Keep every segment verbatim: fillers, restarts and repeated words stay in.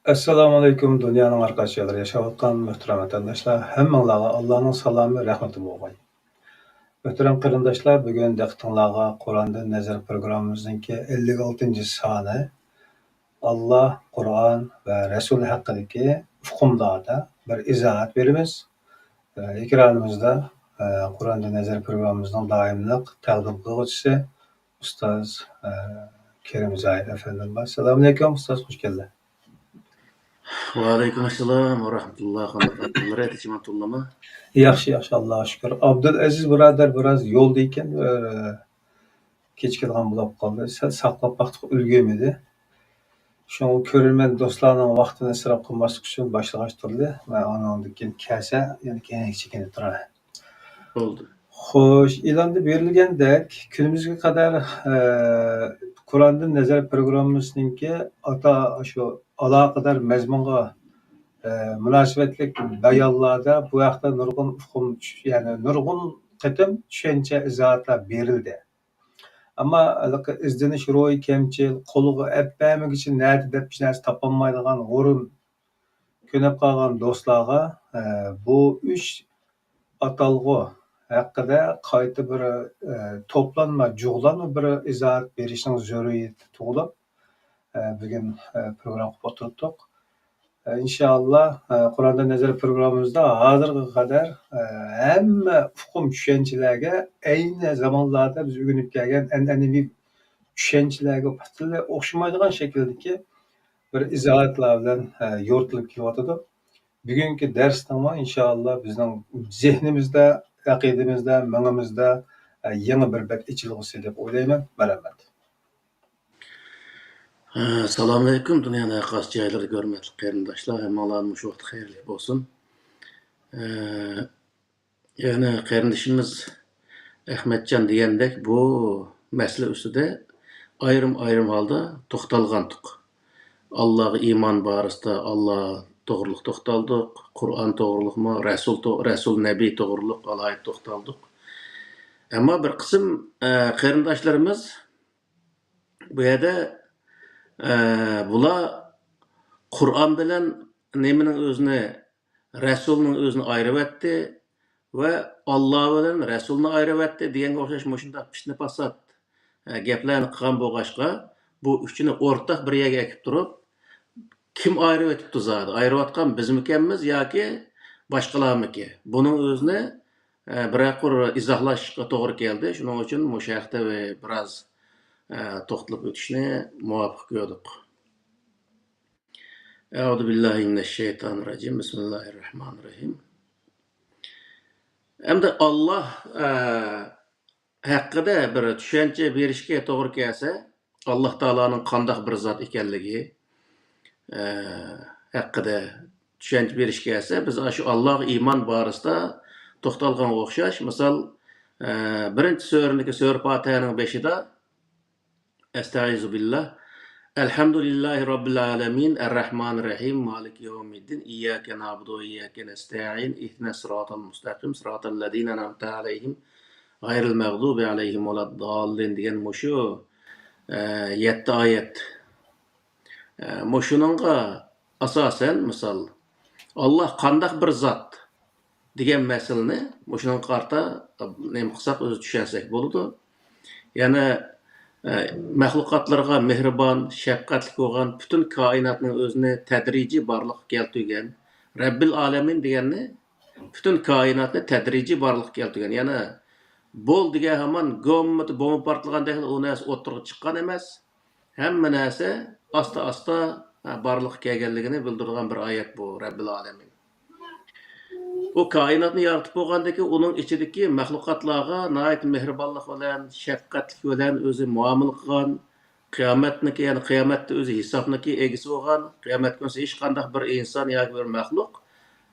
ئەسسالامۇئەلەيكۇم، دۇنيانىڭ ھەر قايسى جايلىرىدا ياشاۋاتقان مۆھتەرەم ۋەتەنداشلار، ھەممىڭلارغا ئاللانىڭ سالامى، رەھمىتى بولغاي. مۆھتەرەم قېرىنداشلار، بۈگۈن دىققىتىڭلارغا قۇراندىن نەزەر پروگراممىمىزنىڭكى ئەللىك ئالتىنچى سانى، ئاللا، قۇرئان ۋە رەسۇل ھەققىدىكى ئۇقۇملاردا بىر ئىزاھات بېرىمىز. ئېكرانىمىزدا، ئە، قۇراندىن نەزەر پروگراممىمىزنىڭ دائىملىق تەقدىم قىلغۇچىسى ئۇستاز، ئە، كېرىم زاھىد ئەپەندىم بار. سالامۇئەلەيكۇم، ئۇستاز، خوش كەلدى. ۋەئەلەيكۇم ئەسسالام ۋە رەھمەتۇللا. قانداق ئەھۋاللىرى؟ تىنچمۇ، تولىمۇ؟ ياخشى، ياخشى، ئاللاغا شۈكۈر. ئابدۇلئەزىز بۇرادەر بىراز يولدا ئىكەن، بىر، ئە، كېچىكىدىغان بولۇپ قالدى. سەل ساقلاپ باقتۇق، ئۈلگۈرمىدى. شۇڭا كۆرۈرمەن دوستلارنىڭ ۋاقتىنى ئىسراپ قىلماسلىق ئۈچۈن باشلىغاچ تۇردى. مەن ئانىڭدىن كېيىن كەلسە، يەنە كېيىن چېكىنىپ تۇراي. بولدى. خوش، ئېلاندا بېرىلگەندەك، كۈنىمىزگە قەدەر، ئە، قۇراندىن نەزەر پروگراممىسىنىڭكى ئاتا، شۇ ئالاقىدار مەزمۇنغا، ئە، مۇناسىۋەتلىك بايانلاردا بۇ ھەقتە نۇرغۇن ئۇقۇم چۈش-، يەنى نۇرغۇن قېتىم چۈشەنچە، ئىزاھاتلار بېرىلدى. ئەمما ھېلىقى ئىزدىنىش روھى كەمچىل، قولىغا ئەپ بەرمىگۈچە نەدە دەپ ھېچ نەرسە تاپالمايدىغان ھۇرۇن كۆنۈپ قالغان دوستلارغا، ئە، بۇ ئۈچ ئاتالغۇ ھەققىدە قايتا بىر، ئە، توپلانما، جۇغلانما بىر ئىزاھات بېرىشنىڭ زۆرۈرىيىتى تۇغۇلۇپ، ئە، بۈگۈن، ئە، پروگرامما قىلىپ ئولتۇرۇپتۇق. ئىنشائاللا، قۇراندىن نەزەر پروگراممىمىزدا ھازىرغا قەدەر، ھەممە ئۇقۇم چۈشەنچىلەرگە ئەينى زامانلاردا بىز ئۆگىنىپ كەلگەن ئەنئەنىۋى چۈشەنچىلەرگە پۈتۈنلەي ئوخشىمايدىغان شەكىلدىكى بىر ئىزاھاتلار بىلەن، يورۇتۇلۇپ كېلىۋاتىدۇ. بۈگۈنكى دەرسنىڭمۇ ئىنشائاللا بىزنىڭ زېھنىمىزدە، ئەقىدىمىزدە، مېڭىمىزدە، يېڭى بىر بەت ئېچىلغۇسى دەپ ئويلايمەن. مەرھەمەت. ھە، سالامۇئەلەيكۇم، دۇنيانىڭ ھەر قايسى جايلىرىدىكى ھۆرمەتلىك قېرىنداشلار، ھەممىڭلارنىڭ مۇشۇ ۋاقتى خەيرلىك بولسۇن. ئە، يەنە قېرىندىشىمىز ئەخمەتجان دېگەندەك، بۇ مەسىلە ئۈستىدە ئايرىم-ئايرىم ھالدا توختالغانتۇق. ئاللاغا ئىمان بارىسىدا ئاللا توغرۇلۇق توختالدۇق، قۇرئان توغرۇلۇقمۇ، رەسۇل تو-، رەسۇل نەبى توغرۇلۇق ئالاھىدە توختالدۇق. ئەمما بىر قىسىم، ئە، قېرىنداشلىرىمىز بۇ يەردە، ئە، بۇلار قۇرئان بىلەن نېمىنىڭ ئۆزىنى، رەسۇلنىڭ ئۆزىنى ئايرىۋەتتى ۋە ئاللا بىلەن رەسۇلنى ئايرىۋەتتى دېگەنگە ئوخشاش مۇشۇنداق پىتنە-پاسات، ئە، گەپلەرنى قىلغان بولغاچقا، بۇ ئۈچىنى ئورتاق بىر يەرگە ئەكىپ تۇرۇپ، كىم ئايرىۋېتىپتۇ زادى؟ ئايرىۋاتقان بىزمىكەنمىز ياكى باشقىلارمىكى؟ بۇنىڭ ئۆزىنى، ئە، بىرەر قۇر ئىزاھلاشقا توغرا كەلدى. شۇنىڭ ئۈچۈن مۇشۇ ھەقتە بىراز، ئە، توختىلىپ ئۆتۈشنى مۇۋاپىق كۆردۇق. ئەئۇزۇ بىللاھى مىنەششەيتانىررەجىم. بىسمىللاھىررەھمانىررەھىم. ئەمدى ئاللا، ئە، ھەققىدە بىر چۈشەنچە بېرىشكە توغرا كەلسە، ئاللا تائالانىڭ قانداق بىر زات ئىكەنلىكى، ئە، ھەققىدە چۈشەنچە بېرىشكە كەلسە، بىز ئاشۇ ئاللاغا ئىمان بارىسىدا توختالغانغا ئوخشاش. مىسال، ئە، بىرىنچى سۈرىنىڭكى، سۈرە پاتىھەنىڭ بېشىدا، ئەستەئىزۇ بىللا. ئەلھەمدۇلىللاھى رەببىل ئالەمىن، ئەررەھمانىر رەھىم، مالىكى يەۋمىددىن، ئىيياكە نەئبۇدۇ ۋە ئىيياكە نەستەئىن، ئىھدىنەس سىراتال مۇستەقىم، سىراتەللەزىنە ئەنئەمتە ئەلەيھىم، غەيرىل مەغدۇبى ئەلەيھىم ۋەلەدداللىن دېگەن مۇشۇ، ئە، يەتتە ئايەت. ئە، مۇشۇنىڭغا ئاساسەن، مىسال، ئاللا قانداق بىر زات؟ دېگەن مەسىلىنى مۇشۇنىڭغا قارىتا نېمە قىلساق ئۆزى چۈشەنسەك بولىدۇ. يەنى، ئە، مەخلۇقاتلىرىغا مېھرىبان، شەپقەتلىك بولغان، پۈتۈن كائىناتنىڭ ئۆزىنى تەدرىجىي بارلىققا كەلتۈرگەن، رەببىل ئالەمىن دېگەننى پۈتۈن كائىناتنى تەدرىجىي بارلىققا كەلتۈرگەن. يەنى بول دېگەن ھامان گوممىدە بومبا پارتلىغاندەكلا ئۇ نەرسە ئوتتۇرىغا چىققان ئەمەس. ھەممە نەرسە ئاستا-ئاستا، ھە، بارلىققا كەلگەنلىكىنى بىلدۈرىدىغان بىر ئايەت بۇ، رەببىل ئالەمىن. ئۇ كائىناتنى يارىتىپ بولغاندىن كېيىن، ئۇنىڭ ئىچىدىكى مەخلۇقاتلارغا ناھايىتى مېھرىبانلىق بىلەن، شەپقەتلىك بىلەن ئۆزى مۇئامىلە قىلغان، قىيامەتنىكى، يەنى قىيامەتتە ئۆزى ھېسابنىكى ئىگىسى بولغان، قىيامەت كۈنىسى ھېچقانداق بىر ئىنسان ياكى بىر مەخلۇق،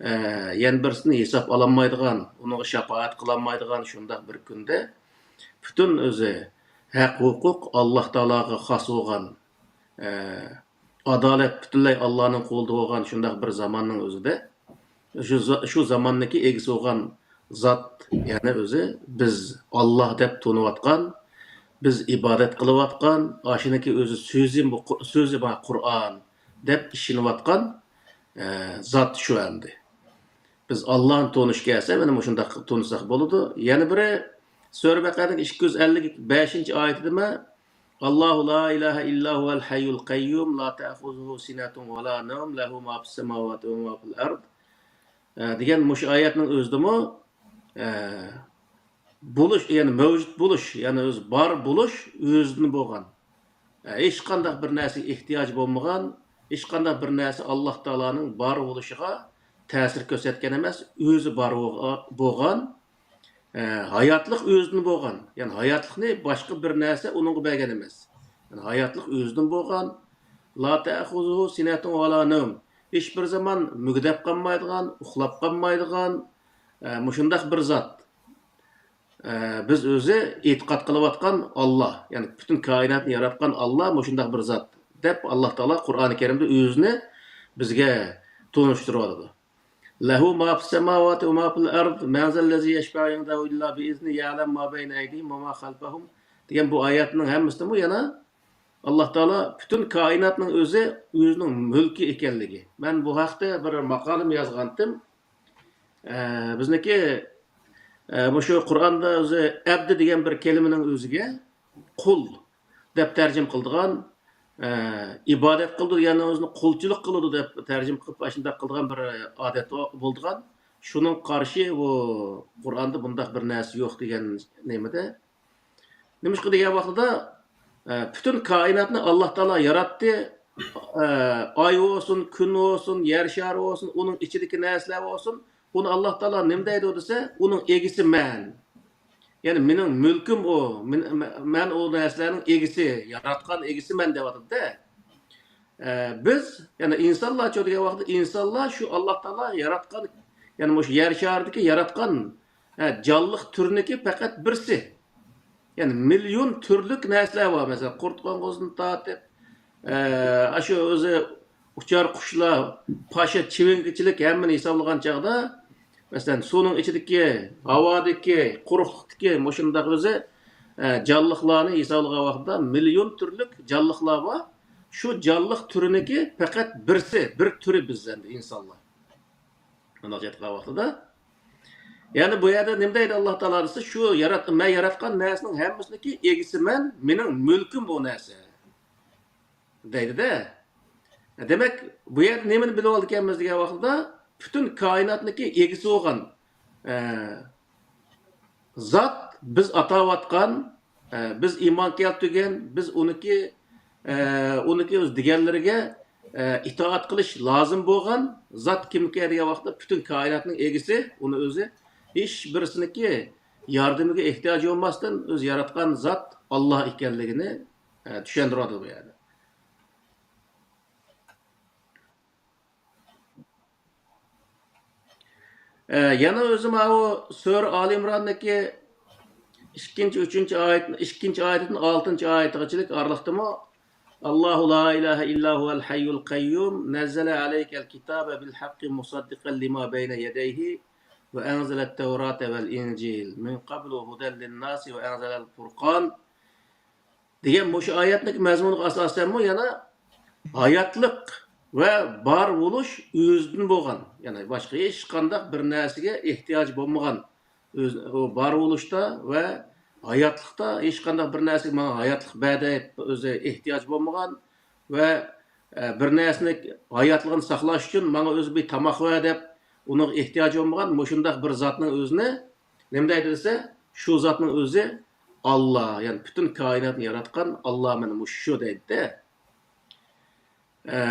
ئە، يەنە بىرسىدىن ھېساب ئالالمايدىغان، ئۇنىڭغا شاپائەت قىلالمايدىغان شۇنداق بىر كۈندە پۈتۈن ئۆزى ھەق-ھوقۇق ئاللا تائالاغا خاس بولغان، ئە، ئادالەت پۈتۈنلەي ئاللانىڭ قولىدا بولغان شۇنداق بىر زاماننىڭ ئۆزىدە، شۇ زا-، شۇ زاماننىڭكى ئىگىسى بولغان زات، يەنى ئۆزى بىز ئاللا دەپ تونۇۋاتقان، بىز ئىبادەت قىلىۋاتقان، ئاشۇنىڭكى ئۆزى سۆزى، بۇ قۇ-، سۆزى بار قۇرئان، دەپ ئىشىنىۋاتقان، ئە، زات شۇ ئەمدى. بىز ئاللانى تونۇش كەلسە، مانا مۇشۇنداق تونۇساق بولىدۇ. يەنە بىرى، سۈرە بەقەرىنىڭ ئىككى يۈز ئەللىك بەشىنچى ئايىتىدىمۇ، «ئاللاھۇ لا ئىلاھە ئىللا ھۇۋەل ھەييۇل قەييۇم، لا تەخۇزۇھۇ سىنەتۇن ۋە لا نەۋم، لەھۇ ما فىس سەماۋاتى ۋە ما فىل ئەرد»، ئە، دېگەن مۇشۇ ئايەتنىڭ ئۆزىدىمۇ، ئە، بولۇش، يەنى مەۋجۇت بولۇش، يەنى ئۆزى بار بولۇش ئۆزىدىن بولغان. ئە، ھېچقانداق بىر نەرسىگە ئېھتىياج بولمىغان، ھېچقانداق بىر نەرسە ئاللاھ تائالانىڭ بار بولۇشىغا تەسىر كۆرسەتكەن ئەمەس، ئۆزى بار بولغا-، بولغان، ئە، ھاياتلىق ئۆزىدىن بولغان. يەنى ھاياتلىقنى باشقا بىر نەرسە ئۇنىڭغا بەرگەن ئەمەس. يەنى ھاياتلىق ئۆزىدىن بولغان. لا تەخۇزۇھۇ سىنەتۇن ۋە لا نەۋم. ھېچ بىر زامان مۈگدەپ قالمايدىغان، ئۇخلاپ قالمايدىغان، ئە، مۇشۇنداق بىر زات. ئە، بىز ئۆزى ئېتىقاد قىلىۋاتقان ئاللا، يەنى پۈتۈن كائىناتنى ياراتقان ئاللا مۇشۇنداق بىر زات، دەپ ئاللا تائالا قۇرئانى كەرىمدە ئۆزىنى بىزگە تونۇشتۇرۇۋاتىدۇ. لەھۇ ما فىس سەماۋاتى ۋە ما فىل ئەرد، مەن زەللەزى يەشفەئۇ ئىندەھۇ ئىللا بىئىزنىھ، يەئلەمۇ ما بەينە ئەيدىھىم ۋە ما خەلفەھۇم، دېگەن بۇ ئايەتنىڭ ھەممىسىدىمۇ يەنە ئاللا تائالا پۈتۈن كائىناتنىڭ ئۆزى ئۆزىنىڭ مۈلكى ئىكەنلىكى. مەن بۇ ھەقتە بىر ماقالىمۇ يازغانتىم. ئە، بىزنىڭكى، ئە، مۇشۇ قۇرئاندا ئۆزى ئەبدى دېگەن بىر كەلىمىنىڭ ئۆزىگە قۇل دەپ تەرجىمە قىلىدىغان، ئە، ئىبادەت قىلىدۇ دېگەننىڭ ئۆزىنى قۇلچىلىق قىلىدۇ دەپ تەرجىمە قىلىپ، ئاشۇنداق قىلىدىغان بىر ئادەت بولىدىغان. شۇنىڭغا قارشى بۇ قۇرئاندا بۇنداق بىر نەرسە يوق دېگەن نېمىدە. نېمىشقا دېگەن ۋاقتىدا، ئە، پۈتۈن كائىناتنى ئاللا تائالا ياراتتى. ئە، ئاي بولسۇن، كۈن بولسۇن، يەر شارى بولسۇن، ئۇنىڭ ئىچىدىكى نەرسىلەر بولسۇن، ئۇنى ئاللا تائالا نېمە دەيدۇ دېسە، ئۇنىڭ ئىگىسى مەن. يەنى مېنىڭ مۈلكۈم ئۇ، مېن، مەن ئۇ نەرسىلەرنىڭ ئىگىسى، ياراتقان ئىگىسى مەن دەۋاتىدۇ-دە. ئە، بىز، يەنى ئىنسانلارچۇ دېگەن ۋاقىتتا، ئىنسانلار شۇ ئاللا تائالا ياراتقان، يەنى مۇشۇ يەر شارىدىكى ياراتقان، ئە، جانلىق تۈرنىكى پەقەت بىرسى. يەنى مىليون تۈرلۈك نەرسىلەر بار. مەسىلەن، قۇرت قوڭغۇزدىن تارتىپ، ئە، ئاشۇ ئۆزى ئۇچار قۇشلار، پاشا، چىۋىنگىچىلىك ھەممىنى ھېسابلىغان چاغدا، مەسىلەن، سۇنىڭ ئىچىدىكى، ھاۋادىكى، قۇرۇقلۇقتىكى مۇشۇنداق ئۆزى، ئە، جانلىقلارنى ھېسابلىغان ۋاقىتتا مىليون تۈرلۈك جانلىقلار بار. شۇ جانلىق تۈرىنىڭكى پەقەت بىرسى، بىر تۈرى بىز ئەمدى ئىنسانلار. مۇنداق ئېيتقان ۋاقتىدا، يەنى بۇ يەردە نېمە دەيدۇ ئاللا تائالا دېسە، شۇ يارات-، مەن ياراتقان نەرسىنىڭ ھەممىسىنىڭكى ئىگىسى مەن، مېنىڭ مۈلكۈم بۇ نەرسە. دەيدۇ-دە. دېمەك، بۇ يەردە نېمىنى بىلىۋالىدىكەنمىز دېگەن ۋاقتىدا، پۈتۈن كائىناتنىڭكى ئىگىسى بولغان، ئە، زات بىز ئاتاۋاتقان، ئە، بىز ئىمان كەلتۈرگەن، بىز ئۇنىڭكى، ئە، ئۇنىڭكى ئۆز دېگەنلىرىگە، ئە، ئىتائەت قىلىش لازىم بولغان زات كىمكەن دېگەن ۋاقىتتا، پۈتۈن كائىناتنىڭ ئىگىسى، ئۇنى ئۆزى ھېچ بىرسىنىڭكى ياردىمىگە ئېھتىياجى بولماستىن، ئۆزى ياراتقان زات ئاللا ئىكەنلىكىنى، ئە، چۈشەندۈرۈۋاتىدۇ بۇ يەردە. ئە، يەنە ئۆزى ماۋۇ سۈرە ئالى ئىمراندىكى ئىككىنچى، ئۈچىنچى ئايەت، ئىككىنچى ئايەتتىن ئالتىنچى ئايەتكىچىلىك ئارىلىقتىمۇ، «ئاللاھۇ لا ئىلاھە ئىللا ھۇۋەل ھەييۇل قەييۇم، نەززەلە ئەلەيكەل كىتابە بىل ھەققى مۇسەددىقەن لىما بەينە يەدەيھى، ۋە ئەنزەلەت تەۋراتە ۋەل ئىنجىل، مىن قەبلۇ ھۇدەل لىنناسى ۋە ئەنزەلەل فۇرقان.» دېگەن مۇشۇ ئايەتنىڭ مەزمۇنىغا ئاساسەنمۇ يەنە ھاياتلىق ۋە بار بولۇش ئۆزىدىن بولغان، يەنى باشقا ھېچقانداق بىر نەرسىگە ئېھتىياج بولمىغان، ئۆز-، ئۇ بار بولۇشتا ۋە ھاياتلىقتا ھېچقانداق بىر نەرسىگە ماڭا ھاياتلىق بەر دەپ ئۆزى ئېھتىياج بولمىغان ۋە، ئە، بىر نەرسىنى ھاياتلىقىنى ساقلاش ئۈچۈن ماڭا ئۆزى بىر تاماق بەر دەپ ئۇنىڭغا ئېھتىياجى بولمىغان مۇشۇنداق بىر زاتنىڭ ئۆزىنى نېمە دەيدۇ دېسە، شۇ زاتنىڭ ئۆزى ئاللا، يەنى پۈتۈن كائىناتنى ياراتقان ئاللا مانا مۇشۇ دەيدۇ-دە. ئە،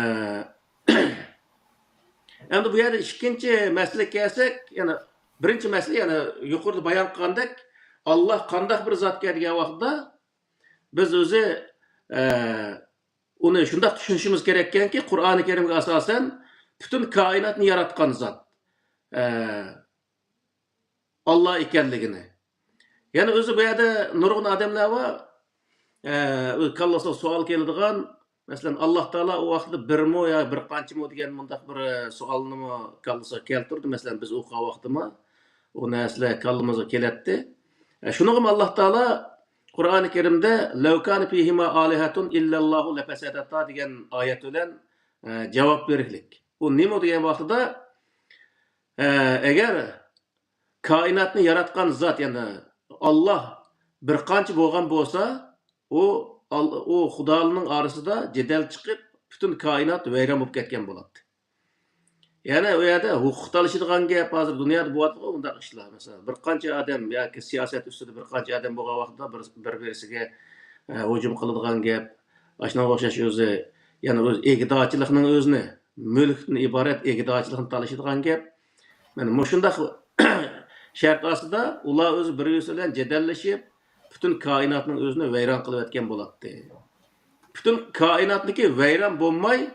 ئەمدى بۇ يەردە ئىككىنچى مەسىلىگە كەلسەك، يەنى بىرىنچى مەسىلە، يەنى يۇقىرىدا بايان قىلغاندەك، ئاللا قانداق بىر زاتكەن دېگەن ۋاقىتتا، بىز ئۆزى، ئە، ئۇنى شۇنداق چۈشىنىشىمىز كېرەككەنكى، قۇرئانى كەرىمگە ئاساسەن پۈتۈن كائىناتنى ياراتقان زات، ئە، ئاللا ئىكەنلىكىنى. يەنە ئۆزى بۇ يەردە نۇرغۇن ئادەملەر بار، ئە، ئۆز كاللىسىغا سوئال كېلىدىغان، مەسىلەن، ئاللا تائالا ئۇ ۋاقىتتا بىرمۇ يا بىر قانچىمۇ دېگەن مۇنداق بىر، ئە، سوئالنىمۇ كاللىسىغا كەلتۈردى. مەسىلەن، بىز ئوقۇغان ۋاقتىمۇ ئۇ نەرسىلەر كاللىمىزغا كېلەتتى. ئە، شۇنىڭغىمۇ ئاللا تائالا قۇرئانى كەرىمدە، «لەۋ كانە فىھىما ئالىھەتۇن ئىللەللاھۇ لەفەسەدەتا» دېگەن ئايەت بىلەن، ئە، جاۋاب بېرىكلىك. ئۇ نېمە دېگەن ۋاقتىدا، ئە، ئەگەر كائىناتنى ياراتقان زات، يەنى ئاللاھ بىر قانچە بولغان بولسا، ئۇ، ئال-، ئۇ خۇدالارنىڭ ئارىسىدا جېدەل چىقىپ، پۈتۈن كائىنات ۋەيران بولۇپ كەتكەن بولاتتى. يەنى ئۇ يەردە ھوقۇق تالىشىدىغان گەپ، ھازىر دۇنيادا بولۇۋاتىدىغۇ ئۇنداق ئىشلار. مەسىلەن، بىر قانچە ئادەم ياكى سىياسەت ئۈستىدە بىر قانچە ئادەم بولغان ۋاقىتتا بىر، بىر-بىرسىگە، ئە، ھۇجۇم قىلىدىغان گەپ. ئاشۇنىڭغا ئوخشاش ئۆزى، يەنى ئۆز ئىگىدارچىلىقنىڭ ئۆزىنى، مۈلۈكتىن ئىبارەت ئىگىدارچىلىقنى تالىشىدىغان گەپ. مانا مۇشۇنداق شەرت ئاستىدا ئۇلار ئۆزى بىر-بىرسى بىلەن جېدەللىشىپ، پۈتۈن كائىناتنىڭ ئۆزىنى ۋەيران قىلىۋەتكەن بولاتتى. پۈتۈن كائىناتنىكى ۋەيران بولماي،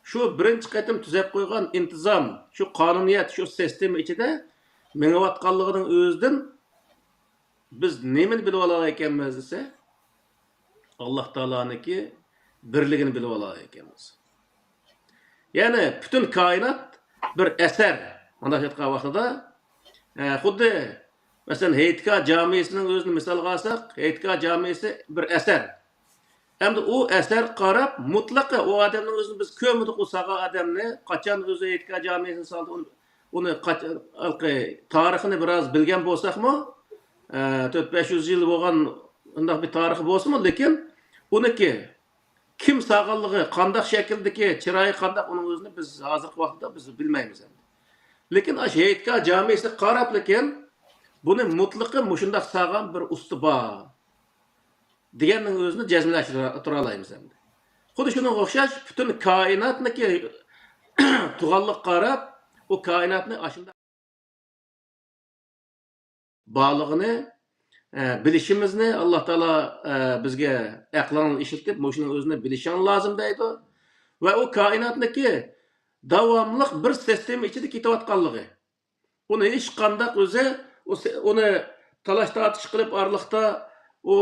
شۇ بىرىنچى قېتىم تۈزەپ قويغان ئىنتىزام، شۇ قانۇنىيەت، شۇ سىستېما ئىچىدە مېڭىۋاتقانلىقىنىڭ ئۆزىدىن بىز نېمىنى بىلىۋالالايكەنمىز دېسە، ئاللاھ تائالانىڭكى بىرلىكىنى بىلىۋالالايكەنمىز. يەنى پۈتۈن كائىنات بىر ئەسەر. مۇنداق ئېيتقان ۋاقتىدا، ئە، خۇددى، مەسىلەن، ھېيتگاھ جامىسىنىڭ ئۆزىنى مىسالغا ئالساق، ھېيتگاھ جامىسى بىر ئەسەر. ئەمدى ئۇ ئەسەرگە قاراپ، مۇتلەقە ئۇ ئادەمنىڭ ئۆزىنى بىز كۆرمىدۇق، ئۇ سالغان ئادەمنى. قاچان ئۆزى ھېيتگاھ جامىسىنى سالدى، ئۇنى، ئۇنى قاچ-، ھېلىقى تارىخىنى بىراز بىلگەن بولساقمۇ، ئە، تۆت بەش يۈز يىل بولغان ئۇنداق بىر تارىخى بولسىمۇ، لېكىن ئۇنىڭكى كىم سالغانلىقى، قانداق شەكىلدىكى، چىرايى قانداق، ئۇنىڭ ئۆزىنى بىز ھازىرقى ۋاقىتتا بىز بىلمەيمىز ئەمدى. لېكىن ئاشۇ ھېيتگاھ جامىسىغا قاراپ، لېكىن بۇنى مۇتلىقى مۇشۇنداق سالغان بىر ئۇستا بار دېگەننىڭ ئۆزىنى جەزملەشتۈرەلەيمىز ئەمدى. خۇددى شۇنىڭغا ئوخشاش، پۈتۈن كائىناتنىڭكى تۇغانلىققا قاراپ، ئۇ كائىناتنى ئاشۇنداق بارلىقىنى، ئە، بىلىشىمىزنى ئاللاھ تائالا، ئە، بىزگە ئەقلىڭنى ئىشلىتىپ، مۇشۇنىڭ ئۆزىنى بىلىشىڭ لازىم دەيدۇ. ۋە ئۇ كائىناتنىڭكى داۋاملىق بىر سىستېما ئىچىدە كېتىۋاتقانلىقى. ئۇنى ھېچقانداق ئۆزى، ئۇ سى-، ئۇنى تالاش-تارتىش قىلىپ ئارىلىقتا ئۇ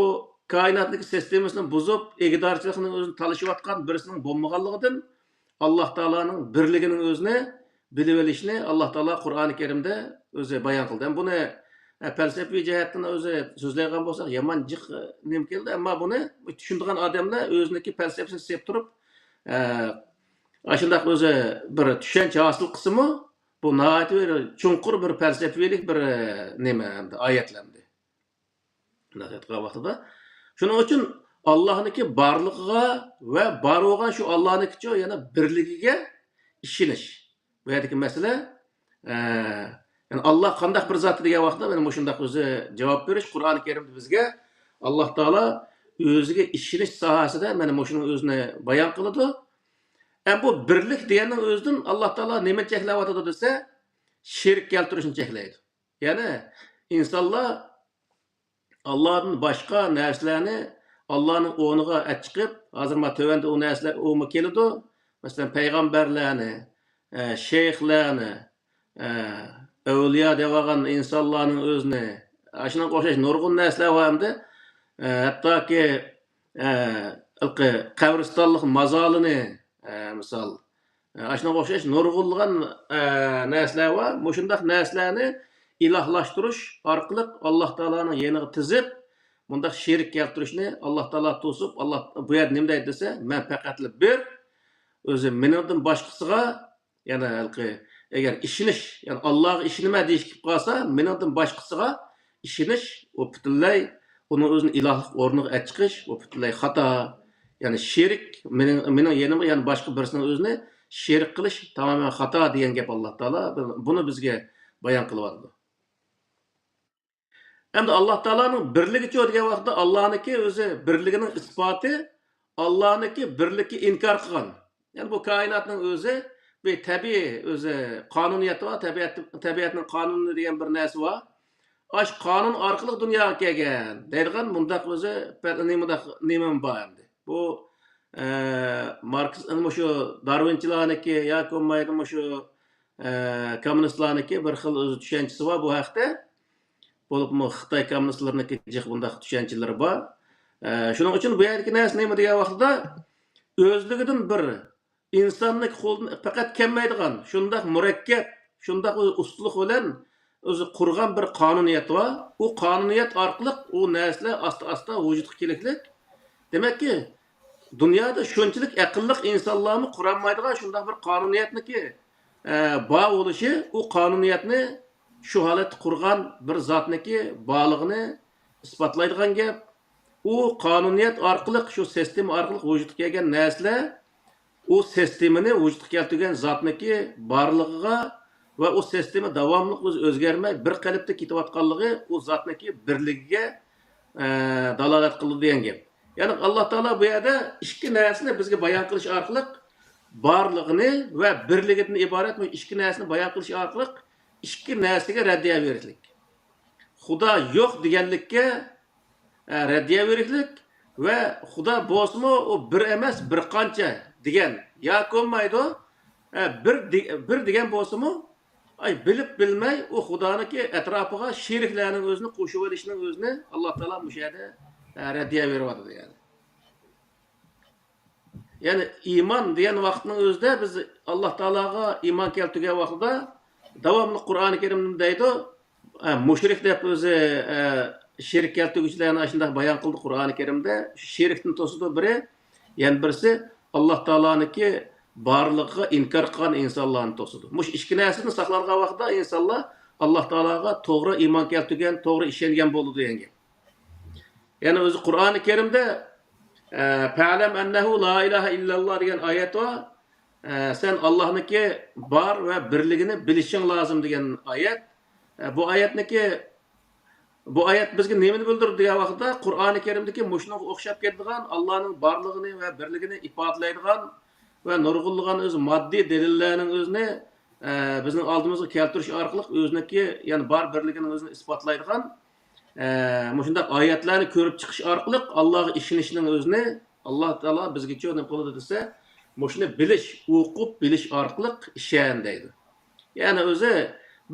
كائىناتنىڭكى سىستېمىسىنى بۇزۇپ، ئىگىدارچىلىقنىڭ ئۆزىنى تالىشىۋاتقان بىرسىنىڭ بولمىغانلىقىدىن، ئاللاھ تائالانىڭ بىرلىكىنىڭ ئۆزىنى بىلىۋېلىشنى ئاللاھ تائالا قۇرئانى كەرىمدە ئۆزى بايان قىلدى. ھەم بۇنى، ئە، پەلسەپىۋى جەھەتتىن ئۆزى سۆزلەيدىغان بولساق، يامان جىق نېمە كەلدى. ئەمما بۇنى چۈشىنىدىغان ئادەملەر ئۆزىنىڭكى پەلسەپىسىنى سېلىپ تۇرۇپ، ئە، ئاشۇنداق ئۆزى بىر چۈشەنچە ھاسىل قىلسىمۇ، بۇ ناھايىتى بىر چوڭقۇر بىر پەلسەپىۋىلىك بىر، ئە، نېمە ئەمدى، ئايەتلەر ئەمدى. مۇنداق ئېيتقان ۋاقتىدا. شۇنىڭ ئۈچۈن ئاللاھنىڭكى بارلىقىغا ۋە بار بولغان شۇ ئاللاھنىڭكىچۇ يەنە بىرلىكىگە ئىشىنىش. بۇ يەردىكى مەسىلە، ئە، يەنى ئاللاھ قانداق بىر زات دېگەن ۋاقىتتا مانا مۇشۇنداق ئۆزى جاۋاب بېرىش. قۇرئانى كەرىمدە بىزگە ئاللاھ تائالا ئۆزىگە ئىشىنىش ساھەسىدە مانا مۇشۇنىڭ ئۆزىنى بايان قىلىدۇ. ئەمما بۇ بىرلىك دېگەننىڭ ئۆزىدىن ئاللاھ تائالا نېمىنى چەكلەۋاتىدۇ دېسە، شېرىك كەلتۈرۈشنى چەكلەيدۇ. يەنى ئىنسانلار ئاللاھتىن باشقا نەرسىلەرنى ئاللاھنىڭ ئورنىغا ئەتچىقىپ، ھازىر ما تۆۋەندە ئۇ نەرسىلەر ئۇمۇ كېلىدۇ. مەسىلەن، پەيغەمبەرلەرنى، ئە، شەيخلەرنى، ئە، ئەۋلىيا دەۋالغان ئىنسانلارنىڭ ئۆزىنى، ئاشۇنىڭغا ئوخشاش نۇرغۇن نەرسىلەر بار ئەمدى. ئە، ھەتتاكى، ئە، ھېلىقى قەبرىستانلىق مازارلىنى، ئە، مىسال، ئاشۇنىڭغا ئوخشاش نۇرغۇنلىغان، ئە، نەرسىلەر بار. مۇشۇنداق نەرسىلەرنى ئىلاھلاشتۇرۇش ئارقىلىق ئاللاھ تائالانىڭ يېنىغا تىزىپ، مۇنداق شېرىك كەلتۈرۈشنى ئاللاھ تائالا توسۇپ، ئاللاھ بۇ يەردە نېمە دەيدۇ دېسە، مەن پەقەتلا بىر، ئۆزى مېنىڭدىن باشقىسىغا، يەنى ھېلىقى، ئەگەر ئىشىنىش، يەنى ئاللاھقا ئىشىنىمەن دېيىش كېلىپ قالسا، مېنىڭدىن باشقىسىغا ئىشىنىش، ئۇ پۈتۈنلەي ئۇنىڭ ئۆزىنى ئىلاھلىق ئورنىغا ئەتچىقىش، ئۇ پۈتۈنلەي خاتا. يەنى شېرىك، مېنىڭ، مېنىڭ يېنىمغا يەنە باشقا بىرسىنىڭ ئۆزىنى شېرىك قىلىش تامامەن خاتا دېگەن گەپ ئاللاھ تائالا بۇنى بىزگە بايان قىلىۋاتىدۇ. ئەمدى ئاللاھ تائالانىڭ بىرلىكىچۇ دېگەن ۋاقىتتا ئاللاھنىڭكى ئۆزى بىرلىكىنىڭ ئىسپاتى، ئاللاھنىڭكى بىرلىككە ئىنكار قىلغان. يەنى بۇ كائىناتنىڭ ئۆزى بىر تەبىئىي ئۆزى قانۇنىيەت بار، تەبىئەت، تەبىئەتنىڭ قانۇنى دېگەن بىر نەرسە بار. ئاشۇ قانۇن ئارقىلىق دۇنياغا كەلگەن دەيدىغان مۇنداق ئۆزى پە-، نېمە، مۇنداق نېمە بار ئەمدى. بۇ، ئە، ماركس، مۇشۇ دارۋىنچىلارنىڭكى ياكى بولمايدۇ مۇشۇ، ئە، كوممۇنىستلارنىڭكى بىر خىل ئۆزى چۈشەنچىسى بار بۇ ھەقتە. بولۇپمۇ خىتاي كوممۇنىستلىرىنىڭكى جىق بۇنداق چۈشەنچىلىرى بار. ئە، شۇنىڭ ئۈچۈن بۇ يەردىكى نەرسە نېمە دېگەن ۋاقتىدا، ئۆزلۈكىدىن بىر ئىنساننىڭ قولىدىن پەقەت كەلمەيدىغان، شۇنداق مۇرەككەپ، شۇنداق ئۇستىلىق بىلەن ئۆزى قۇرغان بىر قانۇنىيەت بار. ئۇ قانۇنىيەت ئارقىلىق ئۇ نەرسىلەر ئاستا-ئاستا ۋۇجۇدقا كېلىكلىك. دېمەككى، دۇنيادا شۇنچىلىك ئەقىللىق ئىنسانلارمۇ قۇرالمايدىغان شۇنداق بىر قانۇنىيەتنىكى، ئە، بار بولۇشى، ئۇ قانۇنىيەتنى شۇ ھالەتتە قۇرغان بىر زاتنىكى بارلىقىنى ئىسپاتلايدىغان گەپ. ئۇ قانۇنىيەت ئارقىلىق، شۇ سىستېما ئارقىلىق ۋۇجۇدقا كەلگەن نەرسىلەر ئۇ سىستېمىنى ۋۇجۇدقا كەلتۈرگەن زاتنىكى بارلىقىغا ۋە ئۇ سىستېما داۋاملىق ئۆز-، ئۆزگەرمەي بىر قېلىپتا كېتىۋاتقانلىقى ئۇ زاتنىكى بىرلىكىگە، ئە، دالالەت قىلىدۇ دېگەن گەپ. يەنى ئاللا تائالا بۇ يەردە ئىككى نەرسىنى بىزگە بايان قىلىش ئارقىلىق بارلىقىنى ۋە بىرلىكىدىن ئىبارەت بۇ ئىككى نەرسىنى بايان قىلىش ئارقىلىق ئىككى نەرسىگە رەددىيە بېرىشلىك. خۇدا يوق دېگەنلىككە ئە، رەددىيە بېرىشلىك ۋە خۇدا بولسىمۇ ئۇ بىر ئەمەس، بىر قانچە دېگەن ياكى بولمايدۇ. ئە، بىر دې-، بىر دېگەن بولسىمۇ، ئاي، بىلىپ بىلمەي ئۇ خۇدانىڭكى ئەتراپىغا شېرىكلەرنىڭ ئۆزىنى قوشۇۋېلىشنىڭ ئۆزىنى ئاللا تائالا مۇشۇ يەردە، ئە، رەددىيە بېرىۋاتىدۇ يەنى. يەنى ئىمان دېگەن ۋاقىتنىڭ ئۆزىدە بىز ئاللا تائالاغا ئىمان كەلتۈرگەن ۋاقتىدا داۋاملىق قۇرئانى كەرىمدە دەيدۇ، ئە، مۇشرىك دەپ ئۆزى، ئە، شېرىك كەلتۈرگۈچىلەرنى ئاشۇنداق بايان قىلدى قۇرئانى كەرىمدە. شېرىكتىن توسىدۇ بىرى، يەنە بىرسى ئاللا تائالانىڭكى بارلىقىغا ئىنكار قىلغان ئىنسانلارنى توسىدۇ. مۇشۇ ئىككى نەرسىدىن ساقلانغان ۋاقىتتا ئىنسانلار ئاللا تائالاغا توغرا ئىمان كەلتۈرگەن، توغرا ئىشەنگەن بولىدۇ دېگەن گەپ. يەنە ئۆزى قۇرئانى كەرىمدە، ئە، «فەلەم ئەننەھۇ لا ئىلاھە ئىللەللا» دېگەن ئايەت بار. ئە، سەن ئاللانىڭكى بار ۋە بىرلىكىنى بىلىشىڭ لازىم دېگەن ئايەت. ئە، بۇ ئايەتنىكى، بۇ ئايەت بىزگە نېمىنى بىلدۈرىدۇ دېگەن ۋاقىتتا، قۇرئانى كەرىمدىكى مۇشۇنىڭغا ئوخشاپ كېتىدىغان، ئاللانىڭ بارلىقىنى ۋە بىرلىكىنى ئىپادىلەيدىغان ۋە نۇرغۇنلىغان ئۆزى ماددىي دەلىللەرنىڭ ئۆزىنى، ئە، بىزنىڭ ئالدىمىزغا كەلتۈرۈش ئارقىلىق ئۆزىنىڭكى، يەنى بار بىرلىكىنىڭ ئۆزىنى ئىسپاتلايدىغان ئە، مۇشۇنداق ئايەتلەرنى كۆرۈپ چىقىش ئارقىلىق ئاللاغا ئىشىنىشنىڭ ئۆزىنى ئاللا تائالا بىزگىچۇ نېمە قىلىدۇ دېسە، مۇشۇنى بىلىش، ئوقۇپ بىلىش ئارقىلىق ئىشەن دەيدۇ. يەنى ئۆزى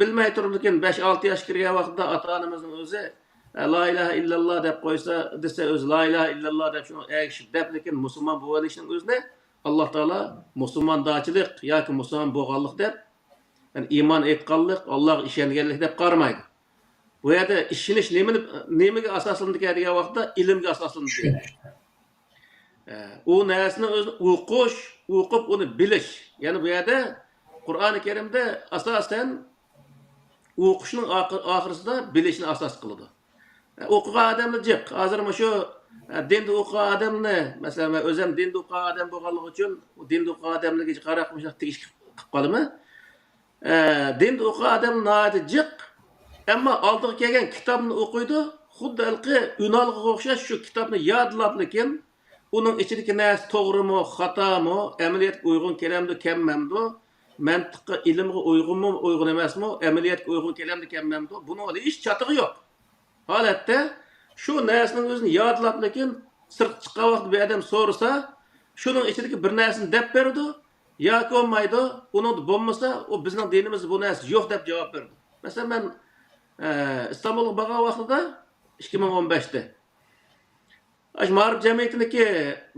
بىلمەي تۇرۇپلىكىن بەش، ئالتە ياشقا كىرگەن ۋاقتىدا ئاتا-ئانىمىزنىڭ ئۆزى، ئە، لا ئىلاھە ئىللاللا دەپ قويسا، دېسە ئۆزى لا ئىلاھە ئىللاللا دەپ شۇنىڭغا ئەگىشىپ دەپلىكىن مۇسۇلمان بولۇۋېلىشنىڭ ئۆزىنى ئاللا تائالا مۇسۇلماندارچىلىق ياكى مۇسۇلمان بولغانلىق دەپ، يەنى ئىمان ئېيتقانلىق، ئاللاغا ئىشەنگەنلىك دەپ قارىمايدۇ. بۇ يەردە ئىشىنىش نېمىنى، نېمىگە ئاساسلىنىدىكەن دېگەن ۋاقىتتا ئىلىمگە ئاساسلىنىدىكەن. ئە، ئۇ نەرسىنى ئۆزىنى ئوقۇش، ئوقۇپ ئۇنى بىلىش. يەنى بۇ يەردە قۇرئانى كەرىمدە ئاساسەن ئوقۇشنىڭ ئاخىر-، ئاخىرسىدا بىلىشنى ئاساس قىلىدۇ. ئە، ئوقۇغان ئادەملەر جىق. ھازىر مۇشۇ، ئە، دىندا ئوقۇغان ئادەمنى، مەسىلەن، مەن ئۆزۈم دىندا ئوقۇغان ئادەم بولغانلىقى ئۈچۈن، ئۇ دىندا ئوقۇغان ئادەملەرگە قاراپ مۇشۇنداق تېگىشلىك قىلىپ قالىمەن. ئە، دىندا ئوقۇغان ئادەم ناھايىتى جىق. ئەمما ئالدىغا كەلگەن كىتابنى ئوقۇيدۇ. خۇددى ھېلىقى ئۈنئالغىغا ئوخشاش شۇ كىتابنى يادلاپلىكىن، ئۇنىڭ ئىچىدىكى نەرسە توغرىمۇ، خاتامۇ، ئەمەلىيەتكە ئۇيغۇن كېلەمدۇ، كەلمەمدۇ، مەنتىققە، ئىلىمغا ئۇيغۇنمۇ، ئۇيغۇن ئەمەسمۇ، ئەمەلىيەتكە ئۇيغۇن كېلەمدۇ، كەلمەمدۇ، بۇنىڭ ھېچ چاتىقى يوق. ھالەتتە شۇ نەرسىنىڭ ئۆزىنى يادلاپلىكىن سىرتقا چىققان ۋاقتىدا بىر ئادەم سورىسا، شۇنىڭ ئىچىدىكى بىر نەرسىنى دەپ بېرىدۇ ياكى بولمايدۇ، ئۇنىڭدا بولمىسا، ئۇ بىزنىڭ دىنىمىزدا بۇ نەرسە يوق دەپ جاۋاب بېرىدۇ. مەسىلەن، مەن، ئە، ئىستانبۇلغا بارغان ۋاقتىدا، ئىككى مىڭ ئون بەشتە، ئاشۇ مائارىپ جەمئىيىتىنىڭكى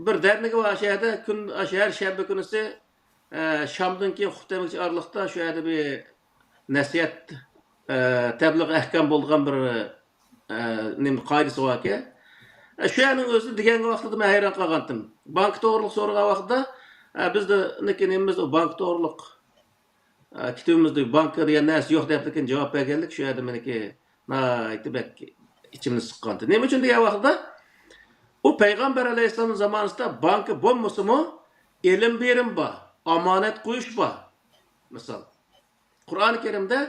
بىر دەرنىكى بار، ئاشۇ يەردە كۈن، ئاشۇ ھەر شەنبە كۈنىسى، ئە، شامدىن كېيىن خۇتبە ئارىلىقتا شۇ يەردە بىر نەسىھەت، ئە، تەبلىغ ئەھكام بولىدىغان بىر، ئە، نېمە، قائىدىسى باركەن. ئە، شۇ يەرنىڭ ئۆزىدە دېگەن ۋاقتىدا مەن ھەيران قالغانتىم. بانكا توغرىلىق سورىغان ۋاقتىدا، ئە، بىزنىڭكى نېمىمىز ئۇ بانكا توغرىلىق، ئە، كىتابىمىزدا بانكا دېگەن نەرسە يوق دەپلىكىن جاۋاب بەرگەنلىك شۇ يەردە مېنىڭكى ناھايىتى بەك ئىچىمنى سىققانتى. نېمە ئۈچۈن دېگەن ۋاقتىدا، ئۇ پەيغەمبەر ئەلەيھىسسالام زامانىسىدا بانكا بولمىسىمۇ، ئىلىم بېرىم بار، ئامانەت قويۇش بار. مىسال، قۇرئانى كەرىمدە